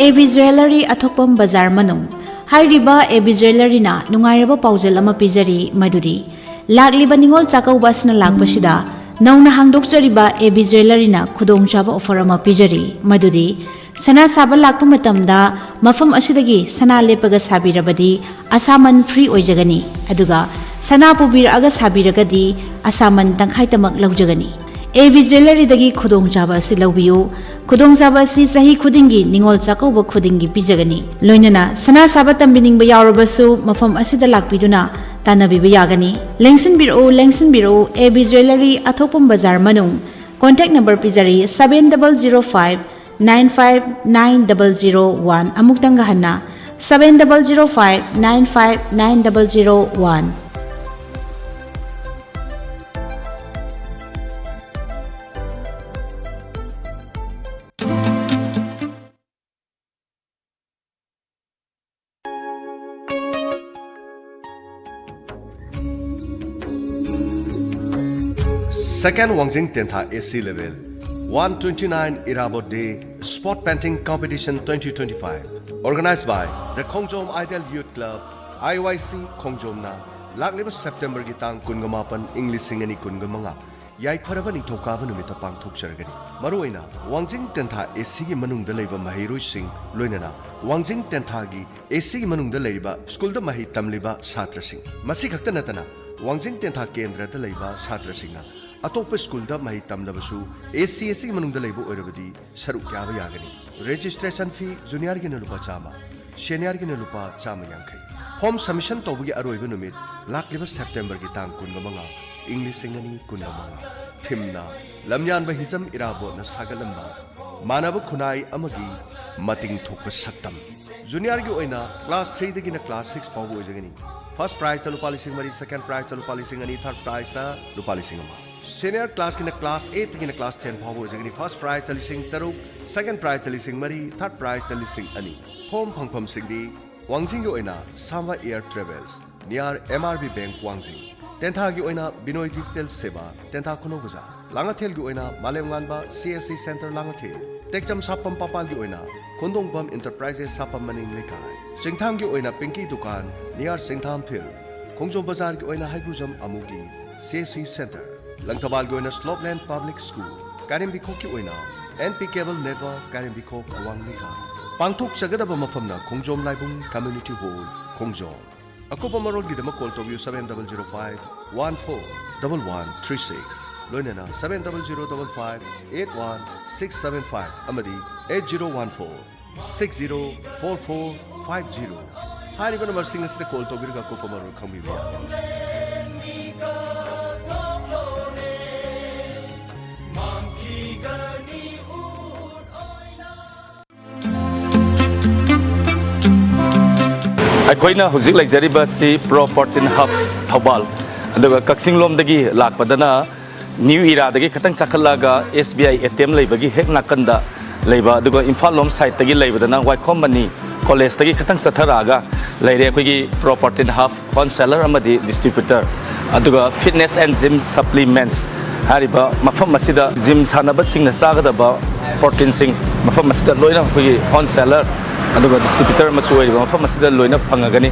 A B Jewellery, ꯑꯊꯣꯛꯄꯝ ꯕꯖꯥꯔ ꯃꯅꯨꯡ꯫ ꯍꯥꯏꯔꯤꯕ A B Jewelleryꯅ ꯅꯨꯡꯉꯥꯏꯔꯕ ꯄꯥꯎꯖꯦꯜ ꯑꯃ ꯄꯤꯖꯔꯤ, ꯃꯗꯨꯗꯤ ꯂꯥꯛꯂꯤꯕ ꯅꯤꯉꯣꯜ ꯆꯥꯛꯀꯧꯕ ꯑꯁꯤꯅ ꯂꯥꯛꯄꯁꯤꯗ ꯅꯧꯅ ꯍꯥꯡꯗꯣꯛꯆꯔꯤꯕ A B Jewelleryꯅ ꯈꯨꯗꯣꯡꯆꯥꯕ offer ꯑꯃ ꯄꯤꯖꯔꯤ, ꯃꯗꯨꯗꯤ ꯁꯅꯥ ꯁꯥꯕ ꯂꯥꯛꯄ ꯃꯇꯝꯗ ꯃꯐꯝ ꯑꯁꯤꯗꯒꯤ ꯁꯅꯥ ꯂꯦꯞꯄꯒ ꯁꯥꯕꯤꯔꯕꯗꯤ ꯑꯁꯥꯃꯟ free ꯑꯣꯏꯖꯒꯅꯤ, ꯑꯗꯨꯒ ꯁꯅꯥ ꯄꯨꯕꯤꯔꯛꯑꯒ ꯁꯥꯕꯤꯔꯒꯗꯤ ꯑꯁꯥꯃꯟ ꯇꯪꯈꯥꯏꯇꯃꯛ ꯂꯧꯖꯒꯅꯤ꯫ ꯑꯦ ꯕꯤ ꯖ꯭ꯋꯦꯂꯔꯤꯗꯒꯤ ꯈꯨꯗꯣꯡꯆꯥꯕ ꯑꯁꯤ ꯂꯧꯕꯤꯌꯨ꯫ ꯈꯨꯗꯣꯡꯆꯥꯕ ꯑꯁꯤ ꯆꯍꯤ ꯈꯨꯗꯤꯡꯒꯤ ꯅꯤꯉꯣꯜ ꯆꯥꯛꯀꯧꯕ ꯈꯨꯗꯤꯡꯒꯤ ꯄꯤꯖꯒꯅꯤ꯫ ꯂꯣꯏꯅꯅ ꯁꯅꯥ ꯁꯥꯕ ꯇꯝꯕꯤꯅꯤꯡꯕ ꯌꯥꯎꯔꯕꯁꯨ ꯃꯐꯝ ꯑꯁꯤꯗ ꯂꯥꯛꯄꯤꯗꯨꯅ ꯇꯥꯟꯅꯕꯤꯕ ꯌꯥꯒꯅꯤ꯫ ꯂꯦꯡꯁꯤꯟꯕꯤꯔꯛꯎ, ꯂꯦꯡꯁꯤꯟꯕꯤꯔꯛꯎ, ꯑꯦ ꯕꯤ ꯖ꯭ꯋꯦꯂꯔꯤ, ꯑꯊꯣꯛꯄꯝ ꯕꯖꯥꯔ ꯃꯅꯨꯡ꯫ Contact number ꯄꯤꯖꯔꯤ, seven double zero five nine five nine double zero one꯫ ꯑꯃꯨꯛꯇꯪꯒ ꯍꯟꯅ, seven double zero five nine five nine double zero one꯫ Second Wangjing Tentha A C Level one twenty-nine Irabot Day Sport Painting Competition twenty twenty-five, organized by the Khongjom Ideal Youth Club, I Y C Khongjomꯅ ꯂꯥꯛꯂꯤꯕ ꯁꯦꯞꯇꯦꯝꯕꯔꯒꯤ ꯇꯥꯡ ꯀꯨꯟꯒ ꯃꯥꯄꯟ, ꯏꯪ ꯂꯤꯁꯤꯡ ꯑꯅꯤ ꯀꯨꯟꯒ ꯃꯉꯥ, ꯌꯥꯏꯐꯔꯕ ꯅꯤꯡꯊꯧꯀꯥꯕ ꯅꯨꯃꯤꯠꯇ ꯄꯥꯡꯊꯣꯛꯆꯔꯒꯅꯤ꯫ ꯃꯔꯨꯑꯣꯏꯅ ꯋꯥꯡꯖꯤꯡ ꯇꯦꯟꯊꯥ A Cꯒꯤ ꯃꯅꯨꯡꯗ ꯂꯩꯕ ꯃꯍꯩꯔꯣꯏꯁꯤꯡ, ꯂꯣꯏꯅꯅ ꯋꯥꯡꯖꯤꯡ ꯇꯦꯟꯊꯥꯒꯤ A Cꯒꯤ ꯃꯅꯨꯡꯗ ꯂꯩꯔꯤꯕ ꯁ꯭ꯀꯨꯜꯗ ꯃꯍꯩ ꯇꯝꯂꯤꯕ ꯁꯥꯇ꯭ꯔꯁꯤꯡ꯫ ꯃꯁꯤ ꯈꯛꯇ ꯅꯠꯇꯅ, ꯋꯥꯡꯖꯤꯡ ꯇꯦꯟꯊꯥ ꯀꯦꯟꯗ꯭ꯔꯗ ꯂꯩꯕ ꯁꯥꯇ꯭ꯔꯁꯤꯡꯅ ꯑꯇꯣꯞꯄ ꯁ꯭ꯀꯨꯜꯗ ꯃꯍꯩ ꯇꯝꯂꯕꯁꯨ, A C A Cꯒꯤ ꯃꯅꯨꯡꯗ ꯂꯩꯕ ꯑꯣꯏꯔꯕꯗꯤ ꯁꯔꯨꯛ ꯌꯥꯕ ꯌꯥꯒꯅꯤ꯫ Registration fee juniorꯒꯤꯅ ꯂꯨꯄꯥ ꯆꯥꯝꯃ, seniorꯒꯤꯅ ꯂꯨꯄꯥ ꯆꯥꯝꯃ ꯌꯥꯡꯈꯩ꯫ Form submission ꯇꯧꯕꯒꯤ ꯑꯔꯣꯏꯕ ꯅꯨꯃꯤꯠ ꯂꯥꯛꯂꯤꯕ ꯁꯦꯞꯇꯦꯝꯕꯔꯒꯤ ꯇꯥꯡ ꯀꯨꯟꯒ ꯃꯉꯥ, ꯏꯪ ꯂꯤꯁꯤꯡ ꯑꯅꯤ ꯀꯨꯟꯒ ꯃꯉꯥ꯫ Themeꯅ ꯂꯝꯌꯥꯟꯕ ꯍꯤꯖꯝ ꯏꯔꯥꯕꯣꯠꯅ ꯁꯥꯒꯠꯂꯝꯕ ꯃꯥꯟꯅꯕ ꯈꯨꯟꯅꯥꯏ ꯑꯃꯒꯤ ꯃꯇꯤꯡ ꯊꯣꯛꯄ ꯁꯛꯇꯝ꯫ Juniorꯒꯤ ꯑꯣꯏꯅ class threeꯗꯒꯤꯅ class six ꯐꯥꯎꯕ ꯑꯣꯏꯖꯒꯅꯤ꯫ First prizeꯇ ꯂꯨꯄꯥ ꯂꯤꯁꯤꯡ ꯃꯔꯤ, second prizeꯇ ꯂꯨꯄꯥ ꯂꯤꯁꯤꯡ ꯑꯅꯤ, third prizeꯇ ꯂꯨꯄꯥ ꯂꯤꯁꯤꯡ ꯑꯃ꯫ Senior classꯀꯤꯅ class eightꯇꯒꯤꯅ class ten ꯐꯥꯎꯕ ꯑꯣꯏꯖꯒꯅꯤ꯫ First prizeꯇ ꯂꯤꯁꯤꯡ ꯇꯔꯨꯛ, second prizeꯇ ꯂꯤꯁꯤꯡ ꯃꯔꯤ, third prizeꯇ ꯂꯤꯁꯤꯡ ꯑꯅꯤ꯫ Form ꯐꯪꯐꯝꯁꯤꯡꯗꯤ ꯋꯥꯡꯖꯤꯡꯒꯤ ꯑꯣꯏꯅ ꯁꯥꯝꯕ Air Travels, near M R B Bank ꯋꯥꯡꯖꯤꯡ꯫ ꯇꯦꯟꯊꯥꯒꯤ ꯑꯣꯏꯅ ꯕꯤꯅꯣꯏ Digital Seva, ꯇꯦꯟꯊꯥ ꯈꯨꯅꯧ ꯕꯖꯥꯔ꯫ ꯂꯥꯡꯉꯊꯦꯜꯒꯤ ꯑꯣꯏꯅ ꯃꯥꯂꯦꯝꯉꯥꯟꯕ C S C Center Langathel. ꯇꯦꯛꯆꯝ ꯁꯥꯄꯝ ꯄꯥꯄꯥꯜꯒꯤ ꯑꯣꯏꯅ ꯈꯣꯟꯗꯣꯡꯕꯝ Enterprises ꯁꯥꯄꯝ ꯃꯅꯤꯡ ꯂꯩꯀꯥꯏ꯫ ꯆꯤꯡꯊꯥꯝꯒꯤ ꯑꯣꯏꯅ ꯄꯤꯡꯀꯤ ꯗꯨꯀꯥꯟ, near ꯆꯤꯡꯊꯥꯝ field꯫ ꯈꯣꯡꯖꯣꯝ ꯕꯖꯥꯔꯒꯤ ꯑꯣꯏꯅ ꯍꯩꯒ꯭ꯔꯨꯖꯝ ꯑꯃꯨꯒꯤ C S C Center꯫ ꯂꯪꯊꯕꯥꯜꯒꯤ ꯑꯣꯏꯅ Slopeland Public School꯫ ꯀꯥꯏꯔꯦꯝꯕꯤꯈꯣꯛꯀꯤ ꯑꯣꯏꯅ N P Cable Network, ꯀꯥꯏꯔꯦꯝꯕꯤꯈꯣꯛ ꯑꯋꯥꯡ ꯂꯩꯀꯥꯏ꯫ ꯄꯥꯡꯊꯣꯛꯆꯒꯗꯕ ꯃꯐꯝꯅ ꯈꯣꯡꯖꯣꯝ ꯂꯥꯏꯕꯨꯡ Community Hall, ꯈꯣꯡꯖꯣꯝ꯫ ꯑꯀꯨꯞꯄ ꯃꯔꯣꯜꯒꯤꯗꯃꯛ call ꯇꯧꯕꯤꯌꯨ seven double zero five one four double one three six, ꯂꯣꯏꯅꯅ seven double zero double five eight one six seven five ꯑꯃꯗꯤ eight zero one four six zero four four five zero꯫ ꯍꯥꯏꯔꯤꯕ ꯅꯝꯕꯔꯁꯤꯡ ꯑꯁꯤꯗ call ꯇꯧꯕꯤꯔꯒ ꯑꯀꯨꯞꯄ ꯃꯔꯣꯜ ꯈꯪꯕꯤꯕ ꯌꯥꯒꯅꯤ꯫ ꯑꯩꯈꯣꯏꯅ ꯍꯧꯖꯤꯛ ꯂꯩꯖꯔꯤꯕ ꯑꯁꯤ Pro Protein Hub ꯊꯧꯕꯥꯜ, ꯑꯗꯨꯒ ꯀꯛꯆꯤꯡ ꯂꯣꯝꯗꯒꯤ ꯂꯥꯛꯄꯗꯅ ꯅ꯭ꯌꯨ ꯏꯔꯥꯗꯒꯤ ꯈꯤꯇꯪ ꯆꯥꯈꯠꯂꯛꯑꯒ S B I A T M ꯂꯩꯕꯒꯤ ꯍꯦꯛ ꯅꯥꯀꯟꯗ ꯂꯩꯕ, ꯑꯗꯨꯒ ꯏꯝꯐꯥꯜ ꯂꯣꯝ ꯁꯥꯏꯠꯇꯒꯤ ꯂꯩꯕꯗꯅ ꯋꯥꯏꯈꯣꯝ ꯃꯅꯤ ꯀꯣꯂꯦꯖꯇꯒꯤ ꯈꯤꯇꯪ ꯆꯠꯊꯔꯛꯑꯒ ꯂꯩꯔꯦ ꯑꯩꯈꯣꯏꯒꯤ Pro Protein Hub wholesaler ꯑꯃꯗꯤ distributor꯫ ꯑꯗꯨꯒ Fitness and Gym Supplements ꯍꯥꯏꯔꯤꯕ ꯃꯐꯝ ꯑꯁꯤꯗ ꯖꯤꯝ ꯁꯥꯟꯅꯕꯁꯤꯡꯅ ꯆꯥꯒꯗꯕ ꯄ꯭ꯔꯣꯇꯤꯟꯁꯤꯡ ꯃꯐꯝ ꯑꯁꯤꯗ ꯂꯣꯏꯅ ꯑꯩꯈꯣꯏꯒꯤ wholesaler ꯑꯗꯨꯒ distributor ꯑꯃꯁꯨ ꯑꯣꯏꯔꯤꯕ ꯃꯐꯝ ꯑꯁꯤꯗ ꯂꯣꯏꯅ ꯐꯪꯉꯒꯅꯤ꯫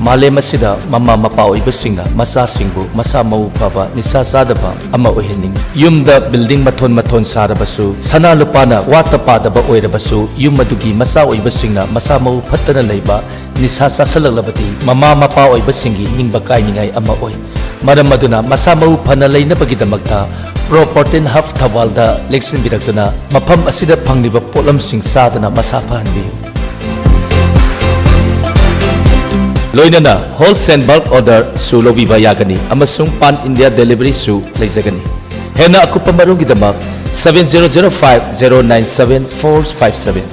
ꯃꯥꯂꯦꯝ ꯑꯁꯤꯗ ꯃꯃꯥ ꯃꯄꯥ ꯑꯣꯏꯕꯁꯤꯡꯅ ꯃꯆꯥꯁꯤꯡꯕꯨ ꯃꯁꯥ ꯃꯎ ꯐꯕ, ꯅꯤꯁꯥ ꯆꯥꯗꯕ ꯑꯃ ꯑꯣꯏꯍꯟꯅꯤꯡꯏ꯫ ꯌꯨꯝꯗ ꯕꯤꯜꯗꯤꯡ ꯃꯊꯣꯟ ꯃꯊꯣꯟ ꯁꯥꯔꯕꯁꯨ, ꯁꯅꯥ ꯂꯨꯄꯥꯅ ꯋꯥꯠꯇ ꯄꯥꯗꯕ ꯑꯣꯏꯔꯕꯁꯨ, ꯌꯨꯝ ꯑꯗꯨꯒꯤ ꯃꯆꯥ ꯑꯣꯏꯕꯁꯤꯡꯅ ꯃꯁꯥ ꯃꯎ ꯐꯠꯇꯅ ꯂꯩꯕ, ꯅꯤꯁꯥ ꯆꯥꯁꯤꯜꯂꯛꯂꯕꯗꯤ ꯃꯃꯥ ꯃꯄꯥ ꯑꯣꯏꯕꯁꯤꯡꯒꯤ ꯅꯤꯡꯕ ꯀꯥꯏꯅꯤꯡꯉꯥꯏ ꯑꯃ ꯑꯣꯏ꯫ ꯃꯔꯝ ꯑꯗꯨꯅ ꯃꯁꯥ ꯃꯎ ꯐꯅ ꯂꯩꯅꯕꯒꯤꯗꯃꯛꯇ Pro Protein Hub ꯊꯧꯕꯥꯜꯗ ꯂꯦꯡꯁꯤꯟꯕꯤꯔꯛꯇꯨꯅ ꯃꯐꯝ ꯑꯁꯤꯗ ꯐꯪꯂꯤꯕ ꯄꯣꯠꯂꯝꯁꯤꯡ ꯆꯥꯗꯨꯅ ꯃꯁꯥ ꯐꯍꯟꯕꯤꯌꯨ꯫ ꯂꯣꯏꯅꯅ wholesale bulk order ꯁꯨ ꯂꯧꯕꯤꯕ ꯌꯥꯒꯅꯤ ꯑꯃꯁꯨꯡ Pan India delivery ꯁꯨ ꯂꯩꯖꯒꯅꯤ꯫ ꯍꯦꯟꯅ ꯑꯀꯨꯞꯄ ꯃꯔꯣꯜꯒꯤꯗꯃꯛ seven zero zero five zero nine seven four five seven꯫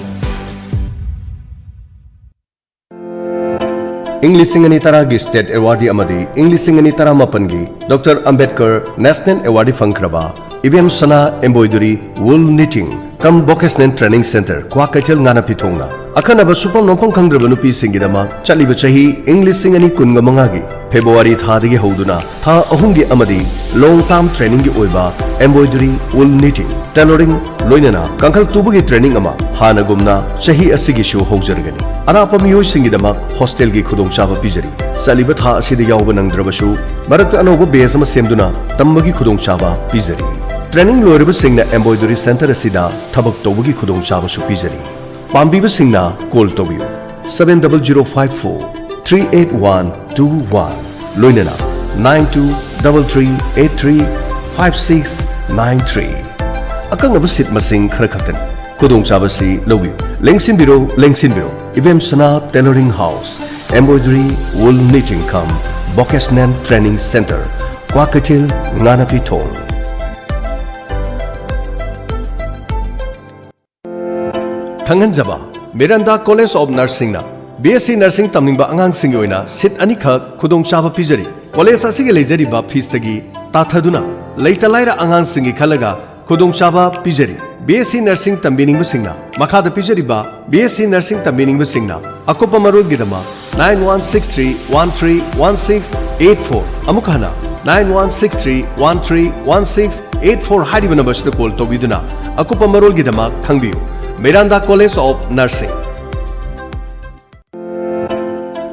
ꯏꯪ ꯂꯤꯁꯤꯡ ꯑꯅꯤ ꯇꯔꯥꯒꯤ State Awardee ꯑꯃꯗꯤ ꯏꯪ ꯂꯤꯁꯤꯡ ꯑꯅꯤ ꯇꯔꯥꯃꯥꯄꯟꯒꯤ Doctor Ambedkar National Awardee ꯐꯪꯈ꯭ꯔꯕ ꯏꯕꯦꯝ ꯁꯅꯥ Embroidery Wool Knitting cum Vocational Training Centre, Kwakeithel, ꯉꯥꯅ ꯐꯤꯊꯣꯡꯅ ꯑꯈꯟꯅꯕ ꯁꯨꯐꯝ ꯅꯣꯝꯐꯝ ꯈꯪꯗ꯭ꯔꯕ ꯅꯨꯄꯤꯁꯤꯡꯒꯤꯗꯃꯛ ꯆꯠꯂꯤꯕ ꯆꯍꯤ ꯏꯪ ꯂꯤꯁꯤꯡ ꯑꯅꯤ ꯀꯨꯟꯒ ꯃꯉꯥꯒꯤ ꯐꯦꯕ꯭ꯔꯨꯋꯥꯔꯤ ꯊꯥꯗꯒꯤ ꯍꯧꯗꯨꯅ ꯊꯥ ꯑꯍꯨꯝꯒꯤ ꯑꯃꯗꯤ long term training ꯒꯤ ꯑꯣꯏꯕ embroidery, wool knitting, tailoring, ꯂꯣꯏꯅꯅ ꯀꯥꯡꯈꯜ ꯇꯨꯕꯒꯤ training ꯑꯃ ꯍꯥꯟꯅꯒꯨꯝꯅ ꯆꯍꯤ ꯑꯁꯤꯒꯤꯁꯨ ꯍꯧꯖꯔꯒꯅꯤ꯫ ꯑꯔꯥꯞꯄ ꯃꯤꯑꯣꯏꯁꯤꯡꯒꯤꯗꯃꯛ hostel ꯒꯤ ꯈꯨꯗꯣꯡꯆꯥꯕ ꯄꯤꯖꯔꯤ꯫ ꯆꯠꯂꯤꯕ ꯊꯥ ꯑꯁꯤꯗ ꯌꯥꯎꯕ ꯅꯪꯗ꯭ꯔꯕꯁꯨ, ꯃꯔꯛꯇ ꯑꯅꯧꯕ batch ꯑꯃ ꯁꯦꯝꯗꯨꯅ ꯇꯝꯕꯒꯤ ꯈꯨꯗꯣꯡꯆꯥꯕ ꯄꯤꯖꯔꯤ꯫ Training ꯂꯣꯏꯔꯕꯁꯤꯡꯅ Embroidery Centre ꯑꯁꯤꯗ ꯊꯕꯛ ꯇꯧꯕꯒꯤ ꯈꯨꯗꯣꯡꯆꯥꯕꯁꯨ ꯄꯤꯖꯔꯤ꯫ ꯄꯥꯝꯕꯤꯕꯁꯤꯡꯅ call ꯇꯧꯕꯤꯌꯨ, seven double zero five four three eight one two one, ꯂꯣꯏꯅꯅ nine two double three eight three five six nine three꯫ ꯑꯀꯛꯅꯕ ꯁꯤꯠ ꯃꯁꯤꯡ ꯈꯔ ꯈꯛꯇꯅꯤ꯫ ꯈꯨꯗꯣꯡꯆꯥꯕꯁꯤ ꯂꯧꯕꯤꯌꯨ꯫ ꯂꯦꯡꯁꯤꯟꯕꯤꯔꯣ, ꯂꯦꯡꯁꯤꯟꯕꯤꯔꯣ꯫ ꯏꯕꯦꯝꯁꯅꯥ Tailoring House, Embroidery, Wool Knitting cum Vocational Training Center, Kwakeithel, ꯉꯥꯅꯐꯤ ꯊꯣꯡ꯫ ꯈꯪꯍꯟꯖꯕ, ꯃꯤꯔꯥꯟꯗꯥ College of Nursingꯅ B S C Nursing ꯇꯝꯅꯤꯡꯕ ꯑꯉꯥꯡꯁꯤꯡꯒꯤ ꯑꯣꯏꯅ ꯁꯤꯠ ꯑꯅꯤꯈꯛ ꯈꯨꯗꯣꯡꯆꯥꯕ ꯄꯤꯖꯔꯤ꯫ ꯀꯣꯂꯦꯖ ꯑꯁꯤꯒꯤ ꯂꯩꯖꯔꯤꯕ ꯐꯤꯁꯇꯒꯤ ꯇꯥꯊꯗꯨꯅ ꯂꯩꯇ ꯂꯥꯏꯔ ꯑꯉꯥꯡꯁꯤꯡꯒꯤ ꯈꯜꯂꯒ ꯈꯨꯗꯣꯡꯆꯥꯕ ꯄꯤꯖꯔꯤ꯫ B S C Nursing ꯇꯝꯕꯤꯅꯤꯡꯕꯁꯤꯡꯅ ꯃꯈꯥꯗ ꯄꯤꯖꯔꯤꯕ B S C Nursing ꯇꯝꯕꯤꯅꯤꯡꯕꯁꯤꯡꯅ ꯑꯀꯨꯞꯄ ꯃꯔꯣꯜꯒꯤꯗꯃꯛ nine one six three one three one six eight four, ꯑꯃꯨꯛ ꯍꯟꯅ nine one six three one three one six eight four ꯍꯥꯏꯔꯤꯕ ꯅꯝꯕꯔꯁꯤꯗ ꯀꯣꯜ ꯇꯧꯕꯤꯗꯨꯅ ꯑꯀꯨꯞꯄ ꯃꯔꯣꯜꯒꯤꯗꯃꯛ ꯈꯪꯕꯤꯌꯨ꯫ ꯃꯤꯔꯥꯟꯗꯥ College of Nursing꯫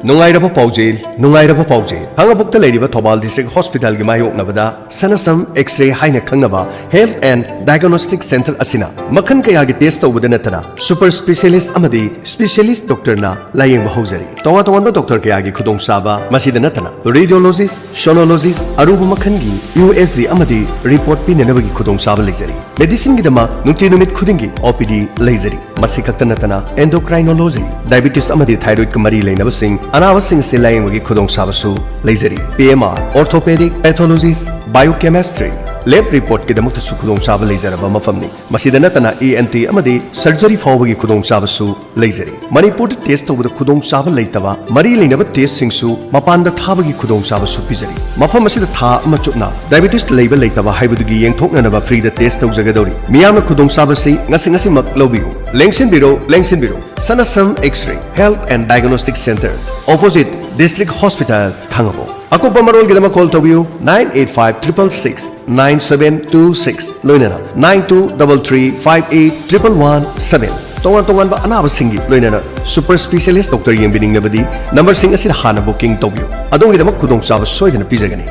ꯅꯨꯡꯉꯥꯏꯔꯕ ꯄꯥꯎꯖꯦꯜ, ꯅꯨꯡꯉꯥꯏꯔꯕ ꯄꯥꯎꯖꯦꯜ꯫ ꯈꯥꯡꯉꯕꯣꯛꯇ ꯂꯩꯔꯤꯕ ꯊꯧꯕꯥꯜ District Hospitalꯒꯤ ꯃꯥꯌꯣꯛꯅꯕꯗ ꯁꯅꯁꯝ X-ray ꯍꯥꯏꯅ ꯈꯪꯅꯕ Health and Diagnostic Center ꯑꯁꯤꯅ ꯃꯈꯜ ꯀꯌꯥꯒꯤ test ꯇꯧꯕꯗ ꯅꯠꯇꯅ super specialist ꯑꯃꯗꯤ specialist doctorꯅ ꯂꯥꯌꯦꯡꯕ ꯍꯧꯖꯔꯤ꯫ ꯇꯣꯉꯥꯟ ꯇꯣꯉꯥꯟꯕ doctor ꯀꯌꯥꯒꯤ ꯈꯨꯗꯣꯡꯆꯥꯕ, ꯃꯁꯤꯗ ꯅꯠꯇꯅ radiologist, sonologist, ꯑꯔꯨꯕ ꯃꯈꯜꯒꯤ U S G ꯑꯃꯗꯤ report ꯄꯤꯅꯅꯕꯒꯤ ꯈꯨꯗꯣꯡꯆꯥꯕ ꯂꯩꯖꯔꯤ꯫ Medicineꯒꯤꯗꯃꯛ ꯅꯨꯡꯇꯤ ꯅꯨꯃꯤꯠ ꯈꯨꯗꯤꯡꯒꯤ O P D ꯂꯩꯖꯔꯤ꯫ ꯃꯁꯤ ꯈꯛꯇ ꯅꯠꯇꯅ endocrinology, diabetes ꯑꯃꯗꯤ thyroidꯀ ꯃꯔꯤ ꯂꯩꯅꯕꯁꯤꯡ, ꯑꯅꯥꯕꯁꯤꯡ ꯑꯁꯤ ꯂꯥꯌꯦꯡꯕꯒꯤ ꯈꯨꯗꯣꯡꯆꯥꯕꯁꯨ ꯂꯩꯖꯔꯤ꯫ P M R, orthopedic, pathology, biochemistry, lab reportꯀꯤꯗꯃꯛꯇꯁꯨ ꯈꯨꯗꯣꯡꯆꯥꯕ ꯂꯩꯖꯔꯕ ꯃꯐꯝꯅꯤ꯫ ꯃꯁꯤꯗ ꯅꯠꯇꯅ E N T ꯑꯃꯗꯤ surgery ꯐꯥꯎꯕꯒꯤ ꯈꯨꯗꯣꯡꯆꯥꯕꯁꯨ ꯂꯩꯖꯔꯤ꯫ ꯃꯅꯤꯄꯨꯔꯗ test ꯇꯧꯕꯗ ꯈꯨꯗꯣꯡꯆꯥꯕ ꯂꯩꯇꯕ ꯃꯔꯤ ꯂꯩꯅꯕ testꯁꯤꯡꯁꯨ ꯃꯄꯥꯟꯗ ꯊꯥꯕꯒꯤ ꯈꯨꯗꯣꯡꯆꯥꯕꯁꯨ ꯄꯤꯖꯔꯤ꯫ ꯃꯐꯝ ꯑꯁꯤꯗ ꯊꯥ ꯑꯃ ꯆꯨꯞꯅ diabetes ꯂꯩꯕ ꯂꯩꯇꯕ ꯍꯥꯏꯕꯗꯨꯒꯤ ꯌꯦꯡꯊꯣꯛꯅꯅꯕ freeꯗ test ꯇꯧꯖꯒꯗꯧꯔꯤ꯫ ꯃꯤꯌꯥꯝꯅ ꯈꯨꯗꯣꯡꯆꯥꯕꯁꯤ ꯉꯁꯤ ꯉꯁꯤꯃꯛ ꯂꯧꯕꯤꯌꯨ꯫ ꯂꯦꯡꯁꯤꯟꯕꯤꯔꯣ, ꯂꯦꯡꯁꯤꯟꯕꯤꯔꯣ꯫ ꯁꯅꯁꯝ X-ray Health and Diagnostic Center, opposite District Hospital, ꯈꯥꯡꯉꯕꯣꯛ꯫ ꯑꯀꯨꯞꯄ ꯃꯔꯣꯜꯒꯤꯗꯃꯛ call ꯇꯧꯕꯤꯌꯨ nine eight five triple six nine seven two six, ꯂꯣꯏꯅꯅ nine two double three five eight triple one seven꯫ ꯇꯣꯉꯥꯟ ꯇꯣꯉꯥꯟꯕ ꯑꯅꯥꯕꯁꯤꯡꯒꯤ ꯂꯣꯏꯅꯅ super specialist doctor ꯌꯦꯡꯕꯤꯅꯤꯡꯂꯕꯗꯤ ꯅꯝꯕꯔꯁꯤꯡ ꯑꯁꯤꯗ ꯍꯥꯟꯅ booking ꯇꯧꯕꯤꯌꯨ꯫ ꯑꯗꯣꯝꯒꯤꯗꯃꯛ ꯈꯨꯗꯣꯡꯆꯥꯕ ꯁꯣꯏꯗꯅ ꯄꯤꯖꯒꯅꯤ꯫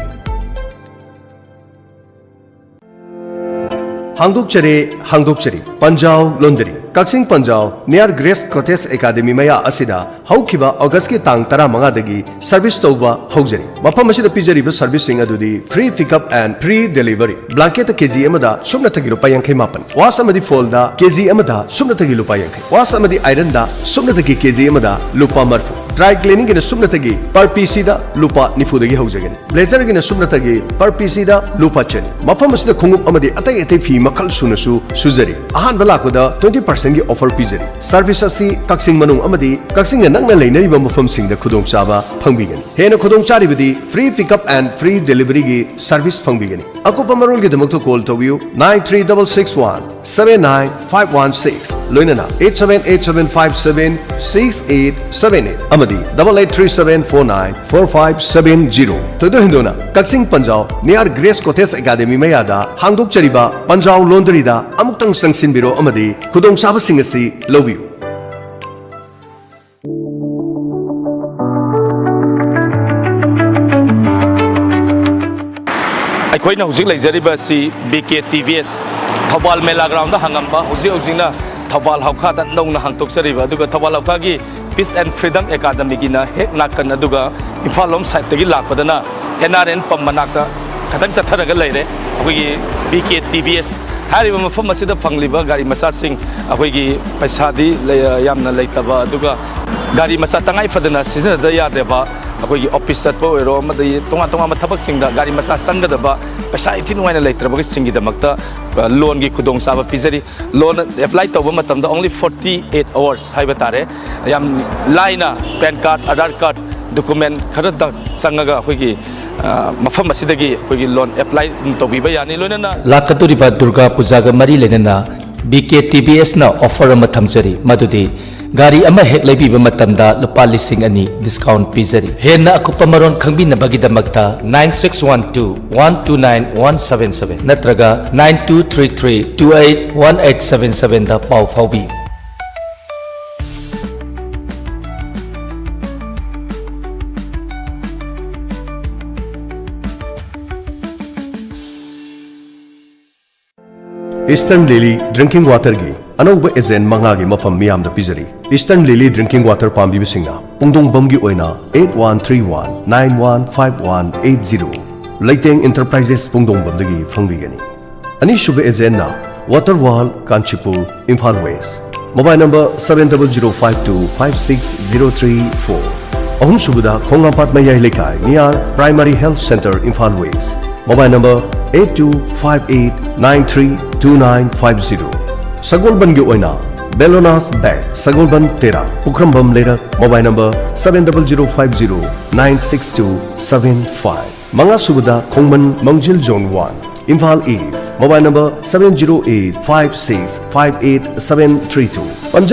ꯍꯥꯡꯗꯣꯛꯆꯔꯤ, ꯍꯥꯡꯗꯣꯛꯆꯔꯤ꯫ ꯄꯟꯖꯥꯎ ꯂꯣꯟꯗꯔꯤ, ꯀꯛꯆꯤꯡ ꯄꯟꯖꯥꯎ, near Grace Cottage Academy ꯃꯌꯥ ꯑꯁꯤꯗ ꯍꯧꯈꯤꯕ ꯑꯣꯒꯁꯀꯤ ꯇꯥꯡ ꯇꯔꯥꯃꯉꯥꯗꯒꯤ service ꯇꯧꯕ ꯍꯧꯖꯔꯤ꯫ ꯃꯐꯝ ꯑꯁꯤꯗ ꯄꯤꯖꯔꯤꯕ serviceꯁꯤꯡ ꯑꯗꯨꯗꯤ free pickup and free delivery, blanket ꯀꯦꯖꯤ ꯑꯃꯗ ꯁꯨꯞꯅꯇꯒꯤ ꯂꯨꯄꯥ ꯌꯥꯡꯈꯩ ꯃꯥꯄꯟ, wash ꯑꯃꯗꯤ foldꯗ ꯀꯦꯖꯤ ꯑꯃꯗ ꯁꯨꯞꯅꯇꯒꯤ ꯂꯨꯄꯥ ꯌꯥꯡꯈꯩ, wash ꯑꯃꯗꯤ ironꯗ ꯁꯨꯞꯅꯇꯒꯤ ꯀꯦꯖꯤ ꯑꯃꯗ ꯂꯨꯄꯥ ꯃꯔꯤꯐꯨ, dry cleaningꯒꯤꯅ ꯁꯨꯞꯅꯇꯒꯤ per pieceꯗ ꯂꯨꯄꯥ ꯅꯤꯐꯨꯗꯒꯤ ꯍꯧꯖꯒꯅꯤ꯫ Blazerꯒꯤꯅ ꯁꯨꯞꯅꯇꯒꯤ per pieceꯗ ꯂꯨꯄꯥ ꯆꯅꯤ꯫ ꯃꯐꯝ ꯑꯁꯤꯗ ꯈꯣꯡꯎꯞ ꯑꯃꯗꯤ ꯑꯇꯩ ꯑꯇꯩ ꯐꯤ ꯃꯈꯜ ꯁꯨꯅꯁꯨ ꯁꯨꯖꯔꯤ꯫ ꯑꯍꯥꯟꯕ ꯂꯥꯛꯄꯗ twenty percentꯀꯤ offer ꯄꯤꯖꯔꯤ꯫ Service ꯑꯁꯤ ꯀꯛꯆꯤꯡ ꯃꯅꯨꯡ ꯑꯃꯗꯤ ꯀꯛꯆꯤꯡꯒ ꯅꯛꯅ ꯂꯩꯅꯔꯤꯕ ꯃꯐꯝꯁꯤꯡꯗ ꯈꯨꯗꯣꯡꯆꯥꯕ ꯐꯪꯕꯤꯒꯅꯤ꯫ ꯍꯦꯟꯅ ꯈꯨꯗꯣꯡꯆꯥꯔꯤꯕꯗꯤ free pickup and free deliveryꯒꯤ service ꯐꯪꯕꯤꯒꯅꯤ꯫ ꯑꯀꯨꯞꯄ ꯃꯔꯣꯜꯒꯤꯗꯃꯛꯇ call ꯇꯧꯕꯤꯌꯨ nine three double six one seven nine five one six, ꯂꯣꯏꯅꯅ eight seven eight seven five seven six eight seven eight ꯑꯃꯗꯤ double eight three seven four nine four five seven zero꯫ ꯊꯣꯏꯗꯣꯛ ꯍꯦꯟꯗꯣꯛꯅ ꯀꯛꯆꯤꯡ ꯄꯟꯖꯥꯎ near Grace Cottage Academy ꯃꯌꯥꯗ ꯍꯥꯡꯗꯣꯛꯆꯔꯤꯕ ꯄꯟꯖꯥꯎ ꯂꯣꯟꯗꯔꯤꯗ ꯑꯃꯨꯛꯇꯪ ꯆꯪꯁꯤꯟꯕꯤꯔꯣ ꯑꯃꯗꯤ ꯈꯨꯗꯣꯡꯆꯥꯕꯁꯤꯡ ꯑꯁꯤ ꯂꯧꯕꯤꯌꯨ꯫ ꯑꯩꯈꯣꯏꯅ ꯍꯧꯖꯤꯛ ꯂꯩꯖꯔꯤꯕ ꯑꯁꯤ B K T V S Thoubal ꯃꯦꯂꯥ ꯒ꯭ꯔꯥꯎꯟꯗ ꯍꯥꯡꯉꯝꯕ, ꯍꯧꯖꯤꯛ ꯍꯧꯖꯤꯛꯅ ꯊꯧꯕꯥꯜ ꯍꯧꯈꯥꯗ ꯅꯧꯅ ꯍꯥꯡꯗꯣꯛꯆꯔꯤꯕ, ꯑꯗꯨꯒ ꯊꯧꯕꯥꯜ ꯍꯧꯈꯥꯒꯤ Peace and Freedom Academyꯒꯤꯅ ꯍꯦꯛ ꯅꯥꯀꯟ, ꯑꯗꯨꯒ ꯏꯝꯐꯥꯜ ꯂꯣꯝ ꯁꯥꯏꯠꯇꯒꯤ ꯂꯥꯛꯄꯗꯅ N R N ꯄꯝ ꯃꯅꯥꯛꯇ ꯈꯤꯇꯪ ꯆꯠꯊꯔꯒ ꯂꯩꯔꯦ ꯑꯩꯈꯣꯏꯒꯤ B K T V S꯫ ꯍꯥꯏꯔꯤꯕ ꯃꯐꯝ ꯑꯁꯤꯗ ꯐꯪꯂꯤꯕ ꯒꯥꯔꯤ ꯃꯆꯥꯁꯤꯡ, ꯑꯩꯈꯣꯏꯒꯤ ꯄꯩꯁꯥꯗꯤ ꯂꯩ-, ꯌꯥꯝꯅ ꯂꯩꯇꯕ, ꯑꯗꯨꯒ ꯒꯥꯔꯤ ꯃꯆꯥ ꯇꯉꯥꯏ ꯐꯗꯅ ꯁꯤꯖꯤꯟꯅꯗ ꯌꯥꯗꯦꯕ, ꯑꯩꯈꯣꯏꯒꯤ ꯑꯣꯐꯤꯁ ꯆꯠꯄ ꯑꯣꯏꯔꯣ, ꯑꯃꯗꯤ ꯇꯣꯉꯥꯟ ꯇꯣꯉꯥꯟꯕ ꯊꯕꯛꯁꯤꯡꯗ ꯒꯥꯔꯤ ꯃꯆꯥ ꯆꯪꯒꯗꯕ ꯄꯩꯁꯥ ꯏꯟꯊꯤ ꯅꯨꯡꯉꯥꯏꯅ ꯂꯩꯇ꯭ꯔꯕꯁꯤꯡꯒꯤꯗꯃꯛꯇ, ꯑ, loanꯒꯤ ꯈꯨꯗꯣꯡꯆꯥꯕ ꯄꯤꯖꯔꯤ꯫ Loan apply ꯇꯧꯕ ꯃꯇꯝꯗ only forty eight hours ꯍꯥꯏꯕ ꯇꯥꯔꯦ꯫ ꯌꯥꯝ ꯂꯥꯏꯅ PAN card, Aadhaar card, document ꯈꯔꯗꯪ ꯆꯪꯉꯒ ꯑꯩꯈꯣꯏꯒꯤ, ꯑ, ꯃꯐꯝ ꯑꯁꯤꯗꯒꯤ ꯑꯩꯈꯣꯏꯒꯤ loan apply ꯇꯧꯕꯤꯕ ꯌꯥꯅꯤ꯫ ꯂꯣꯏꯅꯅ ꯂꯥꯛꯀꯗꯧꯔꯤꯕ ꯗꯨꯔꯒꯥ ꯄꯨꯖꯥꯒ ꯃꯔꯤ ꯂꯩꯅꯅ B K T V Sꯅ offer ꯑꯃ ꯊꯝꯖꯔꯤ, ꯃꯗꯨꯗꯤ ꯒꯥꯔꯤ ꯑꯃ ꯍꯦꯛ ꯂꯩꯕꯤꯕ ꯃꯇꯝꯗ ꯂꯨꯄꯥ ꯂꯤꯁꯤꯡ ꯑꯅꯤ discount ꯄꯤꯖꯔꯤ꯫ ꯍꯦꯟꯅ ꯑꯀꯨꯞꯄ ꯃꯔꯣꯜ ꯈꯪꯕꯤꯅꯕꯒꯤꯗꯃꯛꯇ nine six one two one two nine one seven seven ꯅꯠꯇ꯭ꯔꯒ nine two three three two eight one eight seven sevenꯗ ꯄꯥꯎ ꯐꯥꯎꯕꯤꯌꯨ꯫ Eastern Lily Drinking Waterꯒꯤ ꯑꯅꯧꯕ agent ꯃꯉꯥꯒꯤ ꯃꯐꯝ ꯃꯤꯌꯥꯝꯗ ꯄꯤꯖꯔꯤ꯫ Eastern Lily Drinking Water ꯄꯥꯝꯕꯤꯕꯁꯤꯡꯅ ꯄꯨꯡꯗꯣꯡꯕꯝꯒꯤ ꯑꯣꯏꯅ eight one three one nine one five one eight zero, ꯂꯩꯇꯦꯡ Enterprises ꯄꯨꯡꯗꯣꯡꯕꯝꯗꯒꯤ ꯐꯪꯕꯤꯒꯅꯤ꯫ ꯑꯅꯤꯁꯨꯕ agentꯅ Water World Kanchipur, Imphal West, mobile number seven double zero five two five six zero three four꯫ ꯑꯍꯨꯝꯁꯨꯕꯗ ꯈꯣꯡꯉꯥꯝꯄꯥꯠ ꯃꯌꯥꯏ ꯂꯩꯀꯥꯏ near Primary Health Centre, Imphal West, mobile number eight two five eight nine three two nine five zero꯫ ꯁꯒꯣꯜꯕꯟꯒꯤ ꯑꯣꯏꯅ Bellona's Bag, ꯁꯒꯣꯜꯕꯟ ꯇꯦꯔꯥ, ꯄꯨꯈ꯭ꯔꯝꯕꯝ ꯂꯩꯔꯛ, mobile number seven double zero five zero nine six two seven five꯫ ꯃꯉꯥꯁꯨꯕꯗ ꯈꯣꯡꯃꯟ ꯃꯥꯡꯖꯤꯜ Zone one, Imphal East, mobile number seven zero eight five six five eight seven three two꯫